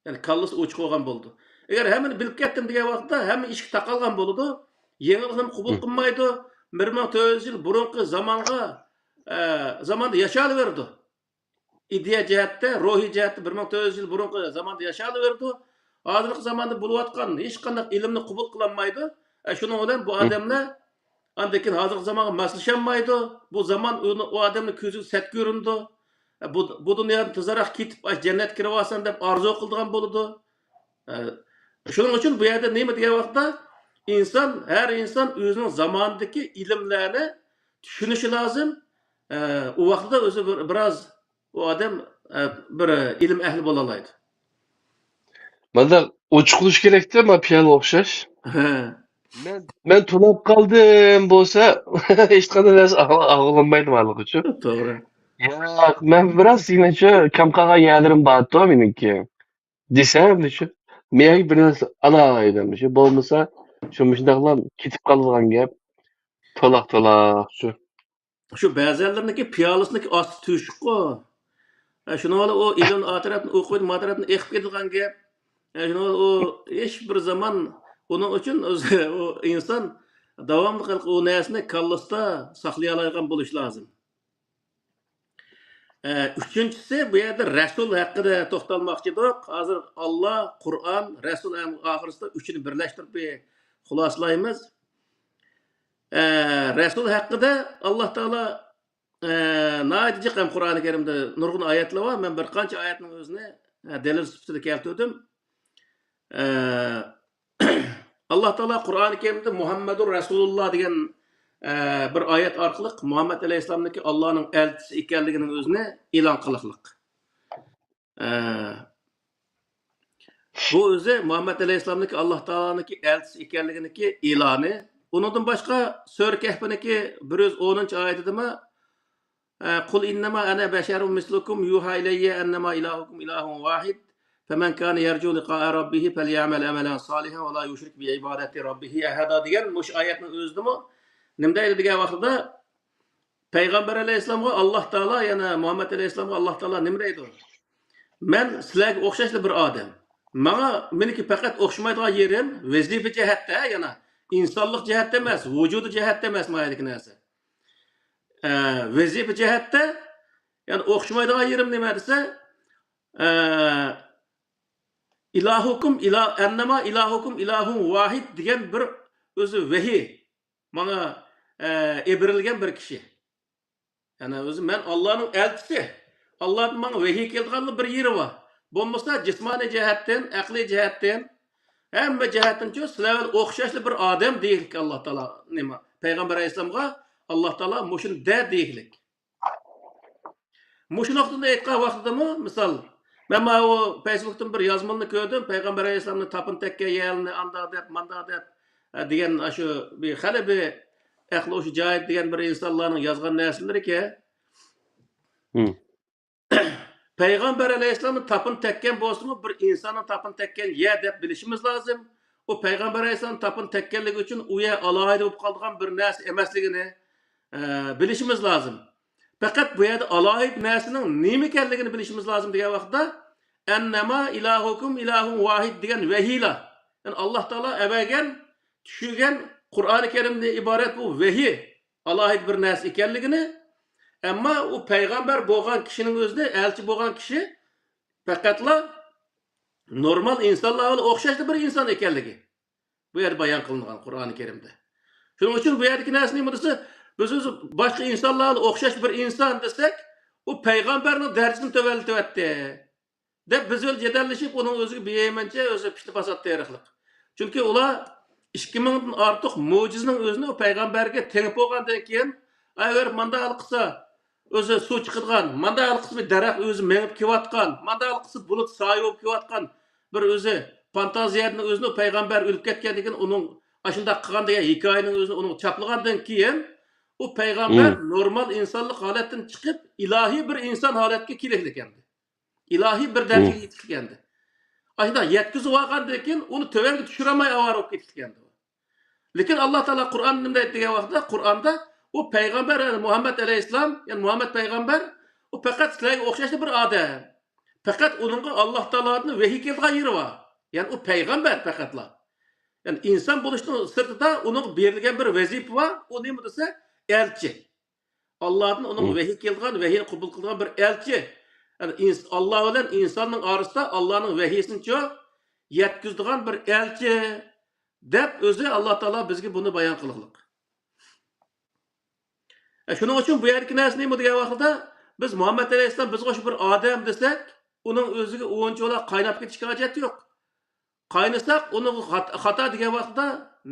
يەنى كاللىسى ئوچۇق بولغان بولىدۇ. ئەگەر ھەممىنى بىلىپ كەتتىم دېگەن ۋاقىتتا ھەممە ئىشىك تاقالغان بولىدۇ. يېڭىلىقنى قوبۇل مم. قىلمايدۇ. بىر مىڭ تۆت يۈز يىل بۇرۇنقى زامانغا، ئە، زاماندا ياشاۋېرىدۇ. ئىدىيە جەھەتتە، روھىي جەھەتتە بىر مىڭ تۆت يۈز يىل بۇرۇنقى زاماندا ياشاۋېرىدۇ. ھازىرقى زاماندا بولۇۋاتقان ھېچقانداق ئىلىمنى قوبۇل قىلالمايدۇ. ئە، شۇنىڭ بىلەن بۇ مم. ئادەملەر ئاندىن كېيىن ھازىرقى زامانغا ماسلىشالمايدۇ. بۇ زامان ئۇنى، ئۇ ئادەمنى كۆزىگە سەت كۆرۈنىدۇ. بۇ، بۇ دۇنيادىن تېزراق كېتىپ، ئاشۇ جەننەتكە كىرىۋالسام دەپ ئارزۇ قىلىدىغان بولىدۇ. شۇنىڭ ئۈچۈن بۇ يەردە نېمە دېگەن ۋاقىتتا، ئىنسان، ھەر ئىنسان ئۆزىنىڭ زامانىدىكى ئىلىملەرنى چۈشىنىشى لازىم. ئۇ ۋاقىتتا ئۆزى بىر، بىراز ئۇ ئادەم، ئە، بىر ئىلىم ئەھلى بولالايدۇ. مانداق ئوچۇقلىشى كېرەكتە، ما پىيالە ئوخشاش. ھە. مەن، مەن توناپ قالدىم بولسا، ھېچقانداق نەرسە ئاغ-، ئاغلانمايدۇ مانىڭغىچۇ. توغرا. ياق، مەن بىراز يېڭىچە كەم قالغان يەرلىرىم بارتۇ مېنىڭكى. دېسەم، شۇ، مېنىڭ بىر نەرسە ئالالايدىم. شۇ بولمىسا، شۇ مۇشۇنداقلا كېتىپ قالىدىغان گەپ. تولاق، تولاق، شۇ. شۇ بەزەنلىرىنىڭكى پىيالىسىنىڭكى ئاستى تۆشۈكقۇ. ھە، شۇنىڭ بىلەن ئۇ ئىلىم ئا تەرەپتىن ئوقۇيدۇ، ما تەرەپتىن ئېقىپ كېتىدىغان گەپ. ھە، شۇنىڭ بىلەن ئۇ ھېچ بىر زامان ئۇنىڭ ئۈچۈن ئۆزى، ئۇ ئىنسان داۋاملىق ئۇ نەرسىنى كاللىسىدا ساقلىيالايدىغان بولۇشى لازىم. ئە، ئۈچىنچىسى، بۇ يەردە رەسۇل ھەققىدە توختالماقچى ئىدۇق. ھازىر ئاللا، قۇرئان، رەسۇل ھەم ئاخىرسىدا ئۈچىنى بىرلەشتۈرۈپ خۇلاسىلايمىز. ئە، رەسۇل ھەققىدە ئاللا تائالا، ئە، ناھايىتى جىق ھەم قۇرئانى كەرىمدە نۇرغۇن ئايەتلەر بار. مەن بىر قانچە ئايەتنىڭ ئۆزىنى، ئە، دەلىل سۈپىتىدە كەلتۈردۈم. ئە، ئاللا تائالا قۇرئانى كەرىمدە مۇھەممەدۇر رەسۇلۇللا دېگەن، ئە، بىر ئايەت ئارقىلىق مۇھەممەد ئەلەيھىسسالامنىڭكى ئاللانىڭ ئەلچىسى ئىكەنلىكىنىڭ ئۆزىنى ئېلان قىلىقلىق. ئە، بۇ ئۆزى مۇھەممەد ئەلەيھىسسالامنىڭكى ئاللا تائالانىڭكى ئەلچىسى ئىكەنلىكىنىڭكى ئېلانى. ئۇنىڭدىن باشقا سۈرە كەھپىنىڭكى بىر يۈز ئونىنچى ئايىتىدىمۇ، ئە، قۇل ئىننەما ئەنە بەشەرۇم مىسلۇكۇم يۇھا ئىلەييە ئەننەما ئىلاھۇكۇم ئىلاھۇن ۋاھىد. فَمَنْ كَانَ يَرْجُو لِقَاءَ رَبِّهِ فَلْيَعْمَلْ عَمَلًا صَالِحًا وَلَا يُشْرِكْ بِعِبَادَةِ رَبِّهِ أَحَدًا دېگەن مۇشۇ ئايەتنىڭ ئۆزىدىمۇ نېمە دەيدۇ دېگەن ۋاقتىدا، پەيغەمبەر ئەلەيھىسسالامغا ئاللا تائالا، يەنە مۇھەممەد ئەلەيھىسسالامغا ئاللا تائالا نېمە دەيدۇ؟ مەن سىلەرگە ئوخشاشلا بىر ئادەم. ماڭا، مېنىڭكى پەقەت ئوخشىمايدىغان يېرىم، ۋەزىپە جەھەتتە، يەنە ئىنسانلىق جەھەتتە ئەمەس، ۋۇجۇدى جەھەتتە ئەمەس ما يەردىكى نەرسە. ئە، ۋەزىپە جەھەتتە، يەنى ئوخشىمايدىغان يېرىم نېمە دېسە، ئە، ئىلاھۇكۇم ئىلا-، ئەننەما ئىلاھۇكۇم ئىلاھۇن ۋاھىد دېگەن بىر ئۆزى ۋەھىي ماڭا، ئە، ئېبىرىلگەن بىر كىشى. يەنى ئۆزى مەن ئاللانىڭ ئەلچىسى. ئاللادىن ماڭا ۋەھىي كېلىدىغانلا بىر يېرى بار. بولمىسا جىسمانىي جەھەتتىن، ئەقلىي جەھەتتىن، ھەممە جەھەتتىنچۇ سىلەر بىلەن ئوخشاشلا بىر ئادەم دېيىكلىك ئاللا تائالا نېمە؟ پەيغەمبەر ئەلەيھىسسالامغا ئاللا تائالا مۇشۇنى دە دېيىكلىك. مۇشۇ نۇقتىدىن ئېيتقان ۋاقتىدىمۇ، مىسال، مەن ماۋۇ فەيسبۇكتىن بىر يازمىنى كۆردۈم، پەيغەمبەر ئەلەيھىسسالامنى تاپىنى تەككەن يەرلىرىنى ئانداق دەپ، مانداق دەپ، ئە، دېگەن ئاشۇ بىر خېلى بىر ئەقلى ھوشى جايىدا دېگەن بىر ئىنسانلارنىڭ يازغان نەرسىلىرىكەن. مم. پەيغەمبەر ئەلەيھىسسالامنى تاپىنى تەككەن بولسىمۇ، بىر ئىنساننىڭ تاپىنى تەككەن يەر دەپ بىلىشىمىز لازىم. ئۇ پەيغەمبەر ئەلەيھىسسالامنى تاپىنى تەككەنلىكى ئۈچۈن ئۇ يەر ئالاھىدە بولۇپ قالىدىغان بىر نەرسە ئەمەسلىكىنى، ئە، بىلىشىمىز لازىم. پەقەت بۇ يەردە ئالاھىدە نەرسىنىڭ نېمە ئىكەنلىكىنى بىلىشىمىز لازىم دېگەن ۋاقىتتا، ئەننەما ئىلاھۇكۇم ئىلاھۇن ۋاھىد دېگەن ۋەھىيلا. يەنى ئاللا تائالا ئەۋەرگەن، چۈشۈرگەن قۇرئانى كەرىمدىن ئىبارەت بۇ ۋەھىي ئالاھىدە بىر نەرسە ئىكەنلىكىنى، ئەمما ئۇ پەيغەمبەر بولغان كىشىنىڭ ئۆزىنى، ئەلچى بولغان كىشى پەقەتلا نورمال ئىنسانلار بىلەن ئوخشاشلا بىر ئىنسان ئىكەنلىكى بۇ يەردە بايان قىلىنغان قۇرئانى كەرىمدە. شۇنىڭ ئۈچۈن بۇ يەردىكى نەرسە نېمە دېسە، بىز ئۆزى باشقا ئىنسانلار بىلەن ئوخشاش بىر ئىنسان دېسەك، ئۇ پەيغەمبەرنىڭ دەرىجىسىنى تۆۋەنلىتىۋەتتى دەپ بىز بىلەن جېدەللىشىپ، ئۇنىڭ ئۆزىگە بىيەمەنچە ئۆزى پىتنە پاسات تېرىقلىق. چۈنكى ئۇلار ئىككى مىڭدىن ئارتۇق مۆجىزىنىڭ ئۆزىنى ئۇ پەيغەمبەرگە تېڭىپ بولغاندىن كېيىن، ئەگەر مانداق قىلسا ئۆزى سۇ چىقىدىغان، مانداق قىلسا بىر دەرەخ ئۆزى مېڭىپ كېلىۋاتقان، مانداق قىلسا بۇلۇت سايە بولۇپ كېلىۋاتقان بىر ئۆزى فانتازىيەدىن ئۆزىنى پەيغەمبەر ئۆلۈپ كەتكەندىن كېيىن ئۇنىڭ ئاشۇنداق قىلغان دېگەن ھېكايىنىڭ ئۆزىنى ئۇنىڭغا چاپلىغاندىن كېيىن، ئۇ پەيغەمبەر مم. نورمال ئىنسانلىق ھالەتتىن چىقىپ، ئىلاھىي بىر ئىنسان ھالەتكە كېلىشلىكەندى. ئىلاھىي بىر مم. دەرىجىگە يېتىشلىكەندى. ئاشۇنداق يەتكۈزۈپ ئالغاندىن كېيىن ئۇنى تۆۋەنگە چۈشۈرەلمەي ئاۋارە بولۇپ كېتىشلىكەندى. لېكىن ئاللا تائالا قۇرئاندا نېمە دەيدۇ دېگەن ۋاقىتتا، قۇرئاندا ئۇ پەيغەمبەر، يەنى مۇھەممەد ئەلەيھىسسالام، يەنى مۇھەممەد پەيغەمبەر، ئۇ پەقەت سىلەرگە ئوخشاشلا بىر ئادەم. پەقەت ئۇنىڭغا ئاللا تائالادىن ۋەھىي كېلىدىغان يېرى بار. يەنى ئۇ پەيغەمبەر پەقەتلا. يەنى ئىنسان بولۇشنىڭ سىرتىدا ئۇنىڭغا بېرىلگەن بىر ۋەزىپە بار. ئۇ نېمە دېسە، ئەلچى. ئاللادىن ئۇنىڭغا مم. ۋەھىي كېلىدىغان، ۋەھىينى قوبۇل قىلىدىغان بىر ئەلچى. يەنى ئىنس-، ئاللا بىلەن ئىنساننىڭ ئارىسىدا ئاللانىڭ ۋەھىيسىنىچۇ يەتكۈزىدىغان بىر ئەلچى دەپ ئۆزى ئاللا تائالا بىزگە بۇنى بايان قىلغلىق. ئە، شۇنىڭ ئۈچۈن بۇ يەردىكى نەرسە نېمە دېگەن ۋاقتىدا، بىز مۇھەممەد ئەلەيھىسسالام بىزگە ئوخشاش بىر ئادەم دېسەك، ئۇنىڭ ئۆزىگە ئۇنچىۋالا قايناپ كېتىشكە ھاجەت يوق. قاينىساق، ئۇنىڭغا خات-، خاتا دېگەن ۋاقتىدا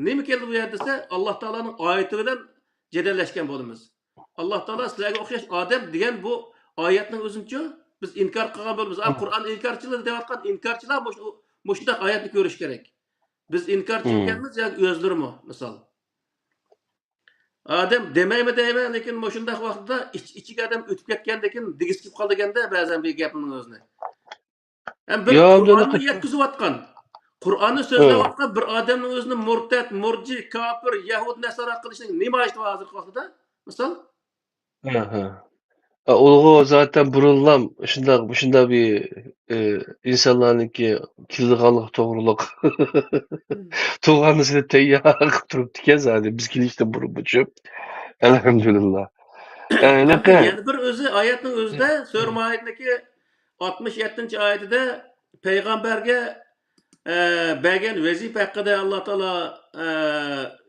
نېمە كەلدى بۇ يەردە دېسە، ئاللا تائالانىڭ ئايىتى بىلەن جېدەللەشكەن بولىمىز. ئاللا تائالا سىلەرگە ئوخشاش ئادەم دېگەن بۇ ئايەتنىڭ ئۆزىنىچۇ بىز ئىنكار قىلغان بولىمىز. ئا، مم. قۇرئان ئىنكارچىلىرى دەۋاتقان ئىنكارچىلار مۇشۇ، مۇشۇنداق ئايەتنى كۆرۈش كېرەك. بىز ئىنكارچى مم. ئىكەنمىز ياكى ئۆزلىرىمۇ، مىسال. ئادەم دېمەيمۇ دەيمەن، لېكىن مۇشۇنداق ۋاقىتتا ئىچ-، ئىچىگە ئادەم ئۆتۈپ كەتكەندىن كېيىن دېگۈسى كېلىپ قالىدىكەندە بەزەن بىر گەپنىڭ ئۆزىنى. ھەم بىر يا، قۇرئاننى بۇنى يەتكۈزۈۋاتقان، قۇرئاننى ھە. سۆزلەۋاتقان بىر ئادەمنىڭ ئۆزىنى مۇرتەت، مۇرجى، كاپىر، يەھۇد، نەسارا قىلىشنىڭ نېمە ھاجىتى بار ھازىرقى ۋاقىتتا؟ مىسال؟ ھە، ھە. ئا، ئۇلۇغۇ زاتەن بۇرۇنلام شۇنداق، شۇنداق بىر، ئى، ئىنسانلارنىڭكى كېلىدىغانلىقى توغرۇلۇق. مم. تۇغانىسىنى تەييار قىلىپ تۇرۇپتىكەن زادى بىز كېلىشتىن بۇرۇنمۇچۇ. ئەلھەمدۇلىللا. ئە، ھەم ھېلىقى يەنە بىر ئۆزى ئايەتنىڭ ئۆزىدە، سۈرە مائىدىدىكى ئاتمىش يەتتىنچى ئايىتىدە پەيغەمبەرگە، ئە، بەرگەن ۋەزىپە ھەققىدە ئاللا تائالا، ئە،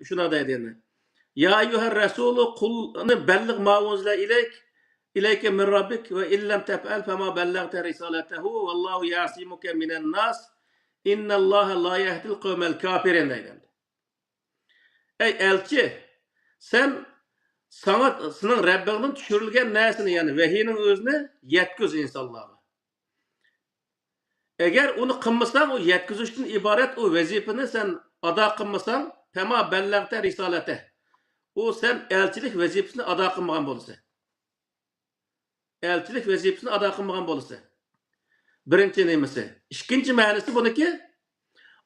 شۇنداق دەيدۇ يەنە. يا ئەييۇھەر رەسۇلۇ قۇل، بەللىغ ما ئۇنزىلە ئىلەيك، ئىلەيكە مىن رەببىك ۋە ئىللەم تەفئەل فەما بەللەغتە رىسالەتەھۇ ۋەللاھۇ يەسىمۇكە مىنەن ناس، ئىننەللاھە لا يەھدىل قەۋمەل كاپىرىن دەيدۇ. ئەي ئەلچى، سەن ساڭا سېنىڭ رەببىڭدىن چۈشۈرۈلگەن نەرسىنى، يەنى ۋەھىينىڭ ئۆزىنى يەتكۈز ئىنسانلارغا. ئەگەر ئۇنى قىلمىساڭ، ئۇ يەتكۈزۈشتىن ئىبارەت ئۇ ۋەزىپىنى سەن ئادا قىلمىساڭ، فەما بەللەغتە رىسالەتە. ئۇ سەن ئەلچىلىك ۋەزىپىسىنى ئادا قىلمىغان بولىسەن. ئەلچىلىك ۋەزىپىسىنى ئادا قىلمىغان بولىسەن. بىرىنچى نېمىسى؟ ئىككىنچى مەنىسى بۇنىكى،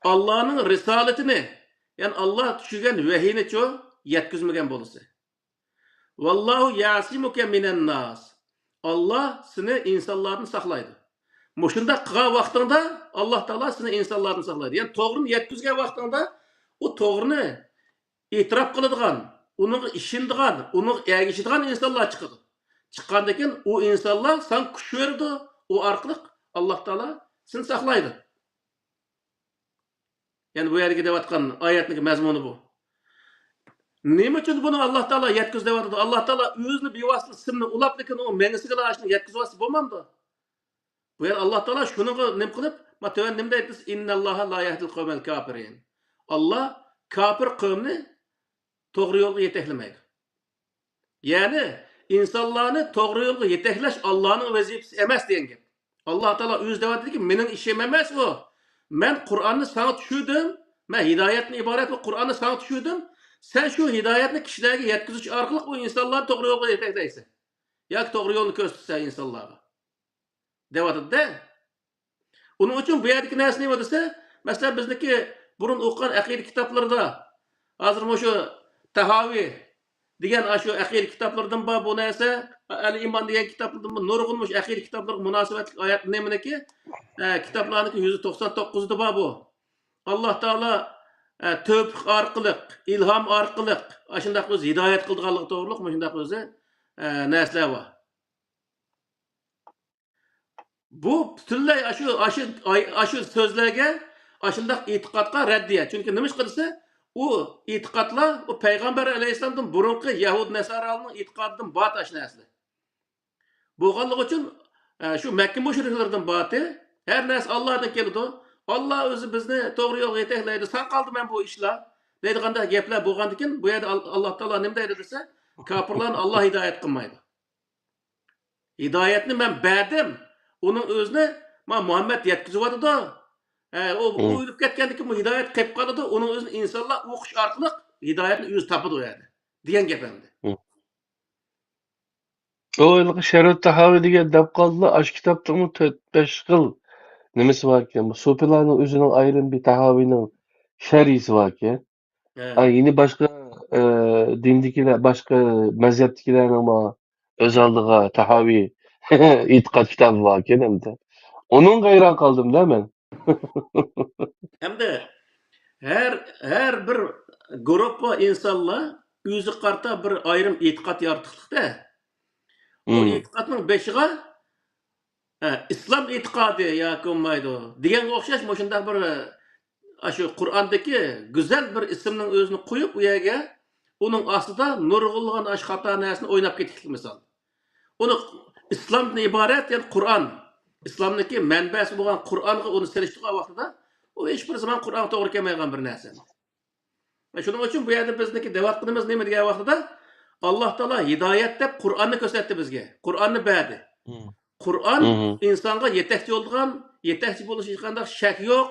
ئاللانىڭ رىسالىتىنى، يەنى ئاللا چۈشۈرگەن ۋەھىينىچۇ يەتكۈزمىگەن بولىسەن. ۋەللاھۇ يەسىمۇكە مىنەن ناس. ئاللا سېنى ئىنسانلاردىن ساقلايدۇ. مۇشۇنداق قىلغان ۋاقتىڭدا ئاللا تائالا سېنى ئىنسانلاردىن ساقلايدۇ. يەنى توغرىنى يەتكۈزگەن ۋاقتىڭدا ئۇ توغرىنى ئېتىراپ قىلىدىغان، ئۇنىڭغا ئىشىنىدىغان، ئۇنىڭغا ئەگىشىدىغان ئىنسانلار چىقىدۇ. چىققاندىن كېيىن ئۇ ئىنسانلار ساڭا كۈچ بېرىدۇ، ئۇ ئارقىلىق ئاللاھ تائالا سېنى ساقلايدۇ. يەنى بۇ يەردىكى دەۋاتقان ئايەتنىڭ مەزمۇنى بۇ. نېمە ئۈچۈن بۇنى ئاللاھ تائالا يەتكۈز دەۋاتىدۇ؟ ئاللاھ تائالا ئۆزىنى بىۋاسىتە سىمنى ئۇلاپ، لېكىن ئۇ مېڭىسىگىلا شۇنى يەتكۈزۈۋاتسا بولمامدۇ؟ بۇ يەردە ئاللاھ تائالا شۇنىڭغا نېمە قىلىپ، ما تۆۋەن نېمە دەيدۇ؟ «إن الله لا يهدي القوم الكافرين». ئاللاھ كاپىر قەۋمنى توغرا يولغا يېتەكلىمەيدۇ. يەنى ئىنسانلارنى توغرا يولغا يېتەكلەش ئاللانىڭ ۋەزىپىسى ئەمەس دېگەن گەپ. ئاللاھ تائالا ئۆزى دەۋاتىدۇكى، مېنىڭ ئىشىم ئەمەس ئۇ. مەن قۇرئاننى ساڭا چۈشۈردۈم. مەن ھىدايەتتىن ئىبارەت بۇ قۇرئاننى ساڭا چۈشۈردۈم. سەن شۇ ھىدايەتنى كىشىلەرگە يەتكۈزۈش ئارقىلىق ئۇ ئىنسانلارنى توغرا يولغا يېتەكلەيسەن. ياكى توغرا يولنى كۆرسىتىسەن ئىنسانلارغا. دەۋاتىدۇ-دە. ئۇنىڭ ئۈچۈن بۇ يەردىكى نەرسە نېمە دېسە، مەسىلەن، بىزنىڭكى بۇرۇن ئوقۇغان ئەقىدە كىتابلىرىدا، ھازىر مۇشۇ تەھاۋى دېگەن ئاشۇ ئەقىدە كىتابلىرىدىن بار بۇ نەرسە، ئەل ئىمان دېگەن كىتابلىرىدىن بار، نۇرغۇن مۇشۇ ئەقىدە كىتابلىرىغا مۇناسىۋەتلىك ئايەت نېمىنىڭكى، ئە، كىتابلارنىڭكى يۈز توقسان توققۇزىدا بار بۇ. ئاللاھ تائالا، ئە، تەۋپىق ئارقىلىق، ئىلھام ئارقىلىق ئاشۇنداق ئۆزى ھىدايەت قىلىدىغانلىقى توغرۇلۇق مۇشۇنداق ئۆزى، ئە، نەرسىلەر بار. بۇ پۈتۈنلەي ئاشۇ، ئاشۇ، ئاي-، ئاشۇ سۆزلەرگە، ئاشۇنداق ئېتىقادقا رەددىيە. چۈنكى نېمىشقا دېسە، ئۇ ئېتىقادلار ئۇ پەيغەمبەر ئەلەيھىسسالامدىن بۇرۇنقى يەھۇد نەسارالارنىڭ ئېتىقادىدىن بار ئاشۇ نەرسىلەر. بولغانلىقى ئۈچۈن، ئە، شۇ مەككە مۇشرىكلىرىدىن بارتى. ھەر نەرسە ئاللادىن كېلىدۇ. ئاللا ئۆزى بىزنى توغرا يولغا يېتەكلەيدۇ. ساڭا قالدى مەن بۇ ئىشلار دەيدىغاندەك گەپلەر بولغاندىكىن، بۇ يەردە ئال-، ئاللاھ تائالا نېمە دەيدۇ دېسە، كاپىرلارنى ئاللا ھىدايەت قىلمايدۇ. ھىدايەتنى مەن بەردىم. ئۇنىڭ ئۆزىنى ما مۇھەممەد يەتكۈزۈۋاتىدۇ. ھە، ئۇ، ئۇ ئۆلۈپ كەتكەندىن كېيىن بۇ ھىدايەت قېلىپ قالىدۇ. ئۇنىڭ ئۆزىنى ئىنسانلار ئوقۇش ئارقىلىق ھىدايەتنى ئۆزى تاپىدۇ ئۇ يەردە. دېگەن گەپ ئەمدى. ئۇ ھېلىقى شەرھۇ تەھاۋى دېگەن دەپ قالدىلا، ئاشۇ كىتابتىمۇ تۆت، بەش خىل نېمىسى باركەن. بۇ سۇپىلارنىڭ ئۆزىنىڭ ئايرىم بىر تەھاۋىنىڭ شەرھىسى باركەن. ھە. ئا، يەنە باشقا، ئە، دىندىكىلەر، باشقا مەزھەپتىكىلەرنىڭمۇ ئۆز ئالدىغا تەھاۋى ئېتىقاد كىتابى باركەن ئەمدى. ئۇنىڭغا ھەيران قالدىم-دە مەن. ھەمدە ھەر، ھەر بىر گۇرۇپپا ئىنسانلار ئۆزىگە قارىتا بىر ئايرىم ئېتىقاد يارىتىقلىقتا. ئۇ ئېتىقادنىڭ بېشىغا، ھە، ئىسلام ئېتىقادى ياكى بولمايدۇ دېگەنگە ئوخشاش مۇشۇنداق بىر، ئاشۇ قۇرئاندىكى گۈزەل بىر ئىسىمنىڭ ئۆزىنى قويۇپ، ئۇ يەرگە ئۇنىڭ ئاستىدا نۇرغۇنلىغان ئاشۇ خاتا نەرسىنى ئويناپ كېتىشلىك مىسال. ئۇنى ئىسلامدىن ئىبارەت، يەنى قۇرئان، ئىسلامنىڭكى مەنبەسى بولغان قۇرئانغا ئۇنى سېلىشتۇرغان ۋاقتىدا، ئۇ ھېچبىر زامان قۇرئانغا توغرا كەلمەيدىغان بىر نەرسە. شۇنىڭ ئۈچۈن بۇ يەردە بىزنىڭكى دەۋاتقىنىمىز نېمە دېگەن ۋاقتىدا، ئاللاھ تائالا ھىدايەت دەپ قۇرئاننى كۆرسەتتى بىزگە. قۇرئاننى بەردى. قۇرئان ئىنسانغا يېتەكچى بولىدىغان، يېتەكچى بولۇش ھېچقانداق شەك يوق.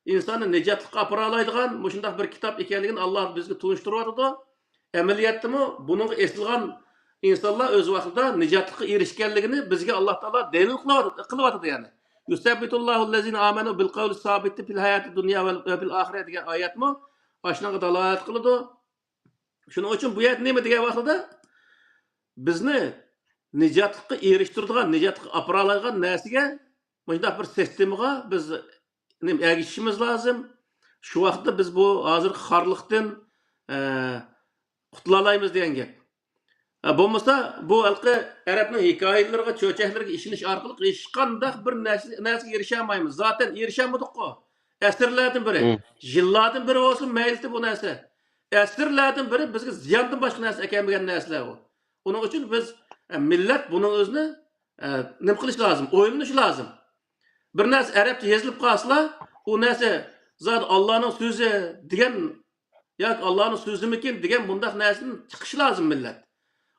ئىنساننى نىجاتلىققا ئاپىرالايدىغان مۇشۇنداق بىر كىتاب ئىكەنلىكىنى ئاللاھ بىزگە تونۇشتۇرۇۋاتىدۇ. ئەمەلىيەتتىمۇ بۇنىڭغا ئېسىلغان ئىنسانلار ئۆز ۋاقتىدا نىجاتلىققا ئېرىشكەنلىكىنى بىزگە ئاللاھ تائالا دەلىل قىلىۋاتىدۇ، قىلىۋاتىدۇ يەنى. يۇسەببىتۇللاھۇللەزىنە ئامەنۇ بىل قەۋلى سابىتى فىل ھاياتى دۇنيا ۋەل، ۋە فىل ئاخىرە دېگەن ئايەتمۇ ئاشۇنىڭغا دالالەت قىلىدۇ. شۇنىڭ ئۈچۈن بۇ يەردە نېمە دېگەن ۋاقتىدا، بىزنى نىجاتلىققا ئېرىشتۈرىدىغان، نىجاتلىققا ئاپىرالايدىغان نەرسىگە، مۇشۇنداق بىر سىستېمىغا بىز نېمە، ئەگىشىشىمىز لازىم. شۇ ۋاقىتتا بىز بۇ ھازىرقى خارلىقتىن، ئە، قۇتۇلالايمىز دېگەن گەپ. ئە، بولمىسا، بۇ ھېلىقى ئەرەبنىڭ ھېكايىلىرىغا، چۆچەكلىرىگە ئىشىنىش ئارقىلىق ھېچقانداق بىر نەرسە، نەرسىگە ئېرىشەلمەيمىز. زاتەن ئېرىشەلمىدۇققۇ. ئەسىرلەردىن بىرى، يىللاردىن بىرى بولسۇن مەيلىتى بۇ نەرسە. ئەسىرلەردىن بىرى بىزگە زىياندىن باشقا نەرسە ئەكەلمىگەن نەرسىلەر بۇ. ئۇنىڭ ئۈچۈن بىز، ئە، مىللەت بۇنىڭ ئۆزىنى، ئە، نېمە قىلىش لازىم؟ ئويلىنىش لازىم. بىر نەرسە ئەرەبچە يېزىلىپ قالسىلا، ئۇ نەرسە زادى ئاللانىڭ سۆزى دېگەن ياكى ئاللانىڭ سۆزىمىكىن دېگەن بۇنداق نەرسىدىن چىقىشى لازىم مىللەت.